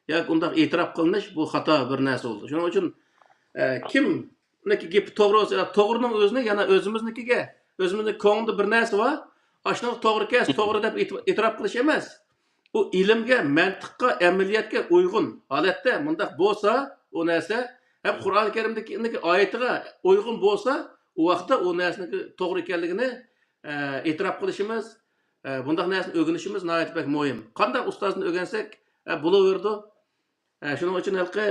ياكى ئۇنداق ئېتىراپ قىلىنىش، بۇ خاتا بىر نەرسە بولىدۇ. شۇنىڭ ئۈچۈن، ئە، كىمنىڭكى گېپى توغرا بولسا، توغرىنىڭ ئۆزىنى يەنە ئۆزىمىزنىڭكىگە، ئۆزىمىزنىڭ كۆڭلىدە بىر نەرسە بار، ئاشۇنىڭغا توغرا كەلسە توغرا دەپ ئېتىپ-، ئېتىراپ قىلىش ئەمەس. ئۇ ئىلىمگە، مەنتىققا، ئەمەلىيەتكە ئۇيغۇن ھالەتتە مۇنداق بولسا، ئۇ نەرسە ھەم قۇرئان كەرىمدىكى ئايىتىغا ئۇيغۇن بولسا، ئۇ ۋاقىتتا ئۇ نەرسىنىڭ توغرا ئىكەنلىكىنى، ئە، ئېتىراپ قىلىشىمىز، ئە، بۇنداق نەرسىنى ئۆگىنىشىمىز ناھايىتى بەك مۇھىم. قانداق ئۇستازدىن ئۆگەنسەك، ئە، بولۇۋېرىدۇ. ئە، شۇنىڭ ئۈچۈن ھېلىقى،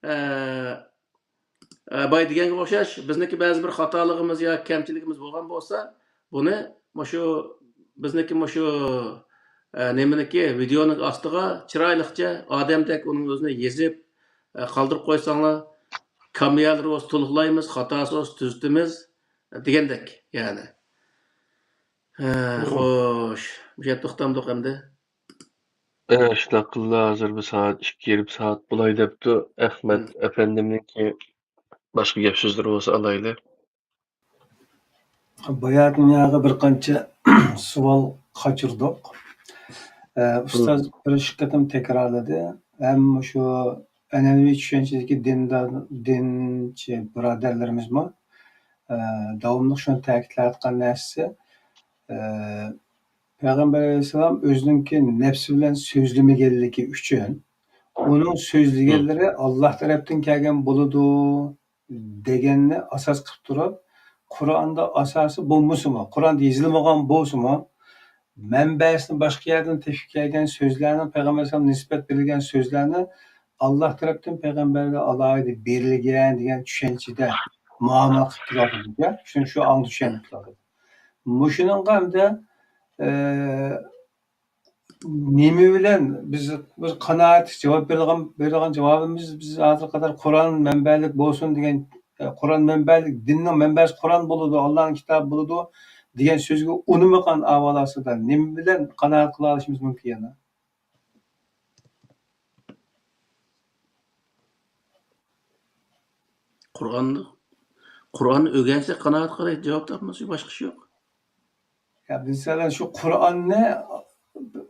ئە، ئە، بايا دېگەنگە ئوخشاش، بىزنىڭكى بەزى بىر خاتالىقىمىز ياكى كەمچىلىكىمىز بولغان بولسا، بۇنى مۇشۇ، بىزنىڭكى مۇشۇ، ئە، نېمىنىڭكى، ۋىدېئونىڭ ئاستىغا چىرايلىقچە ئادەمدەك ئۇنىڭ ئۆزىنى يېزىپ، ئە، قالدۇرۇپ قويساڭلار، كامىيالىرى بولسا تولۇقلايمىز، خاتاسى بولسا تۈزىتىمىز، دېگەندەك، يەنى. ھە، خوش. مۇشۇ يەردە توختامدۇق ئەمدى. ئە، شۇنداق قىللا، ھازىر بىر سائەت، ئىككى يېرىم سائەت بولاي دەپتۇ. ئەخمەت ئەپەندىمنىڭكى باشقا گەپ سۆزلىرى بولسا ئالايلى. باياتىن ياغا بىر قانچە سوئال قاچۇردۇق. ئە، ئۇستاز بىر ئىككى قېتىم تەكرارلىدى. ھەم شۇ ئەنئەنىۋى چۈشەنچىدىكى دىندا-، دىنچى بۇرادەرلىرىمىزمۇ، ئە، داۋاملىق شۇنى تەكىتلەۋاتقان نەرسىسى، ئە، پەيغەمبەر ئەلەيھىسسالام ئۆزىنىڭكى نەپسى بىلەن سۆزلىمىگەنلىكى ئۈچۈن، ئۇنىڭ سۆزلىگەنلىرى ئاللاھ تەرەپتىن كەلگەن بولىدۇ دېگەننى ئاساس قىلىپ تۇرۇپ، قۇرئاندا ئاساسى بولمىسىمۇ، قۇرئاندا يېزىلمىغان بولسىمۇ، مەنبەسىنى باشقا يەردىن تېپىپ كەلگەن سۆزلەرنىڭ پەيغەمبەر ئەلەيھىسسالامغا نىسبەت بېرىلگەن سۆزلەرنى ئاللاھ تەرەپتىن پەيغەمبەرگە ئالاھىدە بېرىلگەن دېگەن چۈشەنچىدە مۇئامىلە قىلىپ كېلىۋاتىدۇ. شۇ، شۇ ئاڭدا چۈشەنچە قىلىۋاتىدۇ. مۇشۇنىڭغا ئەمدى، ئە، نېمە بىلەن بىز بىر قانائەتلىك جاۋاب بېرىدىغان، بېرىدىغان جاۋابىمىز، بىز ھازىرغا قەدەر قۇرئان مەنبەلىك بولسۇن دېگەن، ئە، قۇرئان مەنبەلىك، دىننىڭ مەنبەسى قۇرئان بولىدۇ، ئاللانىڭ كىتابى بولىدۇ دېگەن سۆزگە ئۇنىمىغان ئەھۋال ئاستىدا نېمە بىلەن قانائەت قىلالىشىمىز مۇمكىن يەنە؟ قۇرئان، قۇرئاننى ئۆگەنسە قانائەت قىلاي، جاۋاب تاپمىسا باشقا ئىش يوق. يا، مەسىلەن، شۇ قۇرئاننى،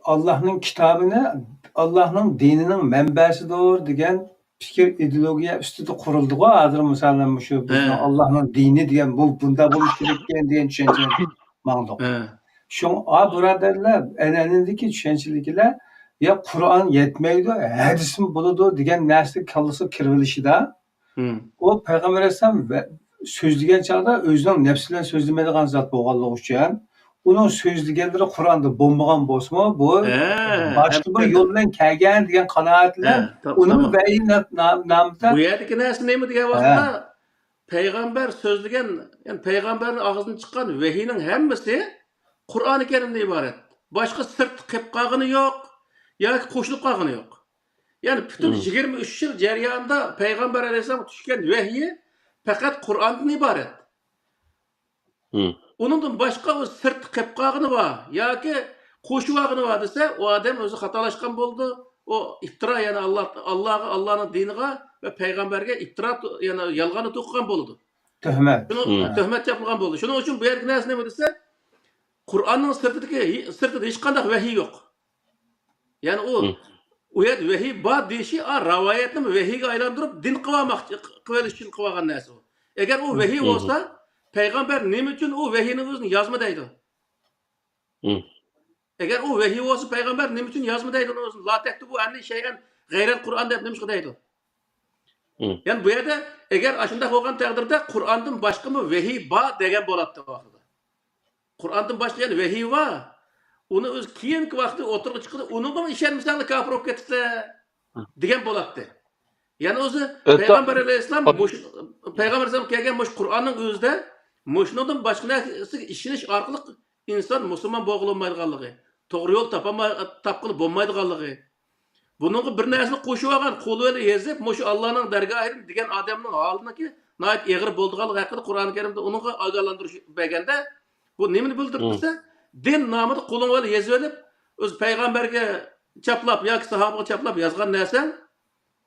ئاللاھنىڭ كىتابىنى، ئاللاھنىڭ دىنىنىڭ مەنبەسىدۇر دېگەن پىكىر، ئىدېئولوگىيە ئۈستىدە قۇرۇلدىغۇ. ھازىر، مىسالەن، مۇشۇ بىزنىڭ ھە. ئاللاھنىڭ دىنى دېگەن بۇ، بۇنداق بولۇش كېرەككەن دېگەن چۈشەنچە ماڭدۇق. ھە. شۇڭا، ئا، بۇرادەرلەر، ئەنئەنىدىكى چۈشەنچىدىكىلەر، يا قۇرئان يەتمەيدۇ، ھەدىسمۇ بولىدۇ دېگەن نەرسە كاللىسىغا كىرىۋېلىشىدا، ھىم. ئۇ پەيغەمبەر ئەلەيھىسسالام ۋە-، سۆزلىگەن چاغدا ئۆزىنىڭ نەپسى بىلەن سۆزلىمەيدىغان زات بولغانلىقى ئۈچۈن، ئۇنىڭ سۆزلىگەنلىرى قۇرئاندا بولمىغان بولسىمۇ، بۇ ھە، باشقا بىر ئەلبەتتە. يول بىلەن كەلگەن دېگەن قانائەت بىلەن ھە، تا-، ئۇنىڭ تامام. ۋەھىي نام-، نامىدا. بۇ يەردىكى نەرسە نېمە دېگەن ھە. ۋاقىتتا، پەيغەمبەر سۆزلىگەن، يەنى پەيغەمبەرنىڭ ئاغزىدىن چىققان ۋەھىينىڭ ھەممىسى قۇرئانى كەرىمدىن ئىبارەت. باشقا سىرتتا قېلىپ قالغىنى يوق ياكى قوشۇلۇپ قالغىنى يوق. يەنى پۈتۈن مم. يىگىرمە ئۈچ يىل جەريانىدا پەيغەمبەر ئەلەيھىسسالامغا چۈشكەن ۋەھىي پەقەت قۇرئاندىن ئىبارەت. مم. ئۇنىڭدىن باشقا ئۇ سىرتتا قېلىپ قالغىنى بار ياكى قوشۇۋالغىنى بار دېسە، ئۇ ئادەم ئۆزى خاتالاشقان بولىدۇ. ئۇ ئىپتىرا، يەنى ئاللا، ئاللاغا، ئاللانىڭ دىنىغا ۋە پەيغەمبەرگە ئىپتىرا، يەنى يالغاننى توقۇغان بولىدۇ. تۆھمەت. شۇنىڭ مم. تۆھمەت چاپلىغان بولىدۇ. شۇنىڭ ئۈچۈن بۇ يەردىكى نەرسە نېمە دېسە، قۇرئاننىڭ سىرتىدىكى، سىرتىدا ھېچقانداق ۋەھىي يوق. يەنى ئۇ، مم. ئۇ يەردە ۋەھىي بار دېيىشى، ئا، رىۋايەتنى ۋەھىيگە ئايلاندۇرۇپ دىن قىلىۋالماقچى، قىلىۋېلىش ئۈچۈن قىلىۋالغان نەرسە ئۇ. ئەگەر ئۇ ۋەھىي مم. بولسا، پەيغەمبەر نېمە ئۈچۈن ئۇ ۋەھىينى ئۆزىنى يازما دەيدۇ؟ مم. ئەگەر ئۇ ۋەھىي بولسا، پەيغەمبەر نېمە ئۈچۈن يازما دەيدۇ ئۇنى ئۆزىنى؟ لا تەكتۇبۇ ئەننى شەيئەن غەيرەل قۇرئان دەپ نېمىشقا دەيدۇ؟ مم. يەنى بۇ يەردە ئەگەر ئاشۇنداق بولغان تەقدىردە، قۇرئاندىن باشقىمۇ ۋەھىي بار دېگەن بولاتتى ئاخىرىدا. قۇرئاندىن باشقا يەنە ۋەھىي بار. ئۇنى ئۆزى كېيىنكى ۋاقىتتا ئوتتۇرىغا چىقىدۇ، ئۇنىڭغىمۇ ئىشەنمىسەڭلار كاپىر بولۇپ كېتىسىلەر دېگەن بولاتتى. يەنى ئۆزى پەيغەمبەر ئەلەيھىسسالام مۇشۇ، پەيغەمبەر ئەلەيھىسسالام كەلگەن مۇشۇ قۇرئاننىڭ ئۆزىدە مۇشۇنىڭدىن باشقا نەرسىگە ئىشىنىش ئارقىلىق ئىنسان مۇسۇلمان بولغىلى بولمايدىغانلىقى، توغرا يول تاپالماي-، تاپقىلى بولمايدىغانلىقى، بۇنىڭغا بىر نەرسىنى قوشۇۋالغان، قولى بىلەن يېزىپ، مۇشۇ ئاللانىڭ دەرگاھىدىن دېگەن ئادەمنىڭ ھالىنىڭكى ناھايىتى ئېغىر بولىدىغانلىقى ھەققىدە قۇرئان كەرىمدە ئۇنىڭغا ئاگاھلاندۇرۇش بەرگەندە، بۇ نېمىنى بىلدۈرۈپ دېسە، دىن نامىدا قولۇڭ بىلەن يېزىۋېلىپ، ئۆز پەيغەمبەرگە چاپلاپ ياكى ساھابىغا چاپلاپ يازغان نەرسەڭ،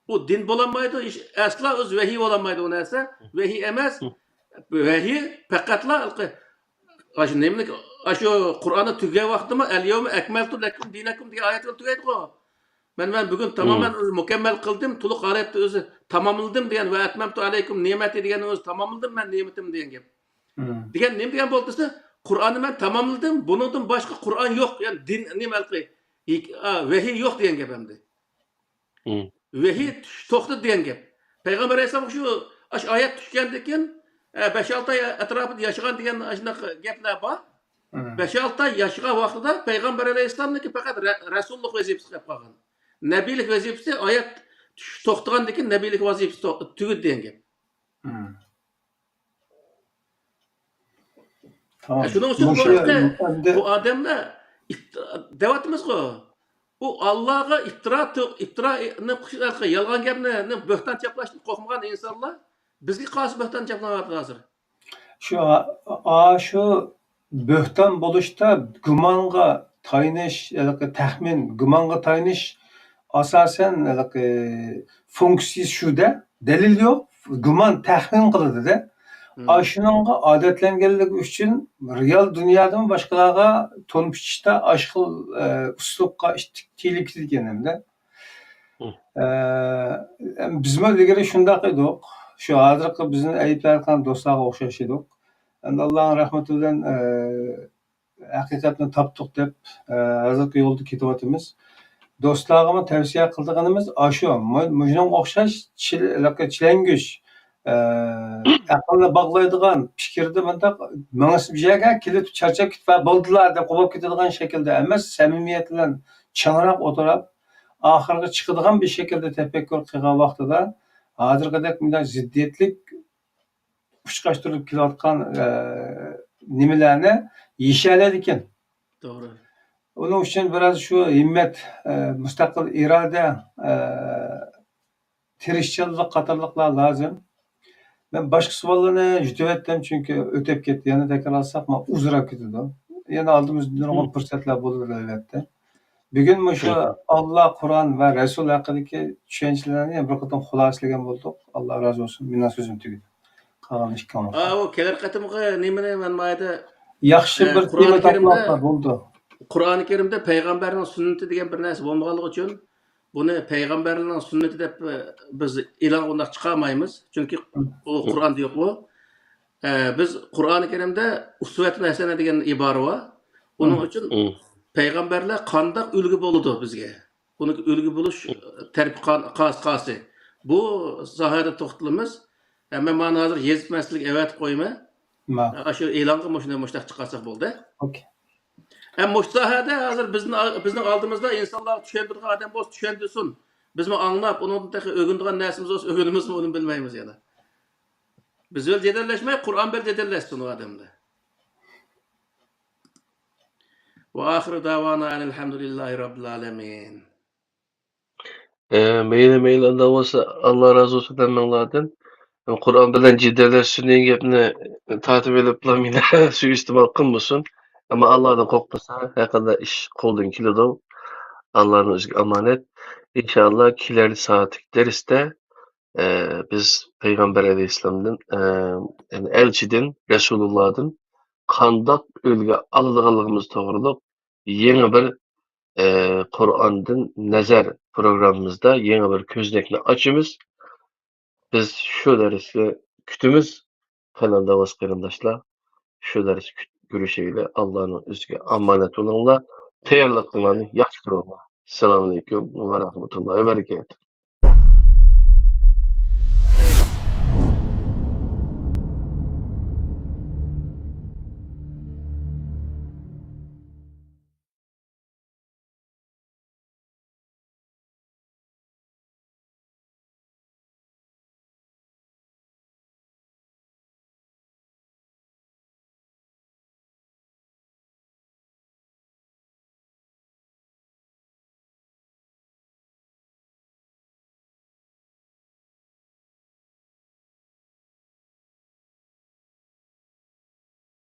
ئۇ دىن بولالمايدۇ، ھېچ، ئەسلا ئۆز ۋەھىي بولالمايدۇ ئۇ نەرسە. ۋەھىي ئەمەس. ۋەھىي پەقەتلا ھېلىقى، ئاشۇ نېمىنى، ئاشۇ قۇرئاننى تۈگىگەن ۋاقتىدىمۇ، «ئەل يەۋمە ئەكمەلتۇ لەكۇم دىنەكۇم» دېگەن ئايەت بىلەن تۈگەيدىغۇ. مەن، مەن بۈگۈن تامامەن ئۆزى مۇكەممەل قىلدىم، تولۇق ھالەتتە ئۆزى تاماملىدىم دېگەن، «ۋە ئەتمەمتۇ ئەلەيكۇم نىئمەتى» دېگەننى ئۆزى تاماملىدىم مەن نېمىتىمنى دېگەن گەپ. دېگەن نېمە دېگەن بولدى دېسە، قۇرئاننى مەن تاماملىدىم، بۇنىڭدىن باشقا قۇرئان يوق، يەنى دىن نېمە ھېلىقى، ھېك-، ئا، ۋەھىي يوق دېگەن گەپ ئەمدى. ۋەھىي توختىدى دېگەن گەپ. پەيغەمبەر ئەلەيھىسسالام شۇ، ئاشۇ ئايەت چۈشكەندىن كېيىن، ئە، بەش-ئالتە ئاي ئەتراپىدا ياشىغان دېگەن ئاشۇنداق گەپلەر بار. بەش-ئالتە ئاي ياشىغان ۋاقتىدا پەيغەمبەر ئەلەيھىسسالامنىڭكى پەقەت رە-، رەسۇللۇق ۋەزىپىسى قېلىپ قالغان. نەبىيلىك ۋەزىپىسى ئايەت چۈشۈش توختىغاندىن كېيىن نەبىيلىك ۋەزىپىسى تو-، تۈگىدى دېگەن گەپ. تامام. شۇنىڭ ئۈچۈن بۇ ھەقتە بۇ ئادەملەر ئىپت-، دەۋاتىمىزغۇ، ئۇ ئاللاغا ئىپتىرا، ئىپتىرانى، يالغان گەپنى، بۆھتان چاپلاشتىن قورقمىغان ئىنسانلار بىزگە قارشى بۆھتان چاپلىنىۋاتىدۇ ھازىر. شۇ، ئا-، شۇ بۆھتان بولۇشتا گۇمانغا تايىنىش، ھېلىقى تەخمىن، گۇمانغا تايىنىش ئاساسەن ھېلىقى فۇنكسىيىسى شۇ-دە، دەلىل يوق، گۇمان، تەخمىن قىلىدۇ-دە. ئاشۇنىڭغا ئادەتلەنگەنلىكى ئۈچۈن رېئال دۇنيادىمۇ باشقىلارغا تون پىچىشتا ئاشۇ خىل، ئە، ئۇسلۇبقا ئىتتىك تېيىلىپ كېتىدىكەن ئەمدى. ئە، بىزمۇ ئىلگىرى شۇنداق ئىدۇق. شۇ ھازىرقى بىزنى ئەيىبلەۋاتقان دوستلارغا ئوخشاش ئىدۇق. ئەمدى ئاللانىڭ رەھمىتى بىلەن، ئە، ھەقىقەتنى تاپتۇق دەپ، ئە، ھازىرقى يولدا كېتىۋاتىمىز. دوستلارغىمۇ تەۋسىيە قىلىدىغىنىمىز ئاشۇ. مۇ-، مۇشۇنىڭغا ئوخشاش چىل-، ھېلىقى چىلەڭگۈچ، ئە، ئەقىلنى باغلايدىغان پىكىردە مۇنداق مېڭىسى بىر يەرگە كېلىپ چارچاپ كېتىپ، «بولدىلا» دەپ قوپۇپ كېتىدىغان شەكىلدە ئەمەس، سەمىمىيەت بىلەن چىڭراق ئولتۇرۇپ، ئاخىرغا چىقىدىغان بىر شەكىلدە تەپەككۇر قىلغان ۋاقتىدا، ھازىرقىدەك مۇنداق زىددىيەتلىك ئۇچقاشتۇرۇپ كېلىۋاتقان، ئە، نېمىلەرنى يېشەلەيدىكەن. توغرا. ئۇنىڭ ئۈچۈن بىراز شۇ ھىممەت، ئە، مۇستەقىل ئىرادە، ئە، تىرىشچانلىق قاتارلىقلار لازىم. مەن باشقا سوئاللارنى يۇتۇۋەتتىم، چۈنكى ئۆتۈپ كەتتى. يەنە تەكرارلىساق، مانا ئۇزىراپ كېتىدۇ. يەنە ئالدىمىزدا نۇرغۇن پۇرسەتلەر بولىدۇ، ئەلۋەتتە. بۈگۈن مۇشۇ ئاللا، قۇرئان ۋە رەسۇل ھەققىدىكى چۈشەنچىلەرنى بىر قېتىم خۇلاسىلىگەن بولدۇق. ئاللا رازى بولسۇن. مېنىڭ سۆزۈم تۈگىدى. قالغان ئىككى ئون. ئا، ئۇ كېلەر قېتىمقى نېمىنى مەن مايدا ياخشى ئە، بىر قۇرئان تېما كەرىمدە تاپىلاپلا بولدى. قۇرئان كەرىمدە پەيغەمبەرنىڭ سۈننىتى دېگەن بىر نەرسە بولمىغانلىقى ئۈچۈن بۇنى پەيغەمبەرنىڭ سۈننىتى دەپ، ئە، بىز ئېلان ئۇنداق چىقارمايمىز. چۈنكى ئۇ قۇرئاندا يوق بۇ. ئە، بىز قۇرئان كەرىمدە ئۇسۋەتۇن ھەسەنە دېگەن ئىبارە بار. ئۇنىڭ ئۈچۈن پەيغەمبەرلەر قانداق ئۈلگە بولىدۇ بىزگە؟ بۇنىڭ ئۈلگە بولۇش تەرىپى قان-، قاس-، قاسى. بۇ ساھەدە توختىلىمىز. ئەمما مانا ھازىر يېزىپ مەن سىزگە ئەۋەتىپ قويىمەن. ما. ئاشۇ ئېلانغا مۇشۇنى مۇشتاق چىقارساق بولدى. ئوكەي. ئەمما مۇشۇ ساھەدە ھازىر بىزنىڭ، بىزنىڭ ئالدىمىزدا ئىنسانلارغا چۈشەندۈرىدىغان ئادەم بولسا چۈشەندۈرسۇن. بىزمۇ ئاڭلاپ، ئۇنىڭدىن تېخى ئۆگىنىدىغان نەرسىمىز بولسا ئۆگىنىمىزمۇ، ئۇنى بىلمەيمىز يەنە. بىز بىلەن جېدەللەشمەي، قۇرئان بىلەن جېدەللەشسۇن ئۇ ئادەملەر. وآخر دعوانا أن الحمد لله رب العالمين. ئە، مەيلى، مەيلى، ئۇنداق بولسا، ئاللا رازى بولسۇن ھەممىڭلاردىن. قۇرئان بىلەن جېدەللەشسۇن دېگەن گەپنى تارتىپ ئېلىپلا مېنى سۇيىئىستېمال قىلمىسۇن. ئەمما ئاللادىن قورقمىسا، ھەر قانداق ئىش قولدىن كېلىدۇ. ئاللانىڭ ئۆزىگە ئامانەت. ئىنشائاللا، كېلەر سائەتلىك دەرستە، ئە، بىز پەيغەمبەر ئەلەيھىسسالامدىن، ئە، يەنى ئەلچىدىن، رەسۇلۇللادىن قانداق ئۈلگە ئالىدىغانلىقىمىز توغرىلىق يېڭى بىر، ئە، قۇرئاندىن نەزەر پروگراممىمىزدا يېڭى بىر كۆزنەكنى ئاچىمىز. بىز شۇ دەرسنى كۈتىمىز. قېنى داۋاس قېرىنداشلار، شۇ دەرس كۈت-، كۆرۈشەيلى. ئاللانىڭ ئۆزىگە ئامانەت بولۇڭلار. تەييارلىقىڭلارنى ياخشى قىلىڭلار. ئەسسالامۇئەلەيكۇم ۋە رەھمەتۇللاھى ۋە بەرىكاتۇھ.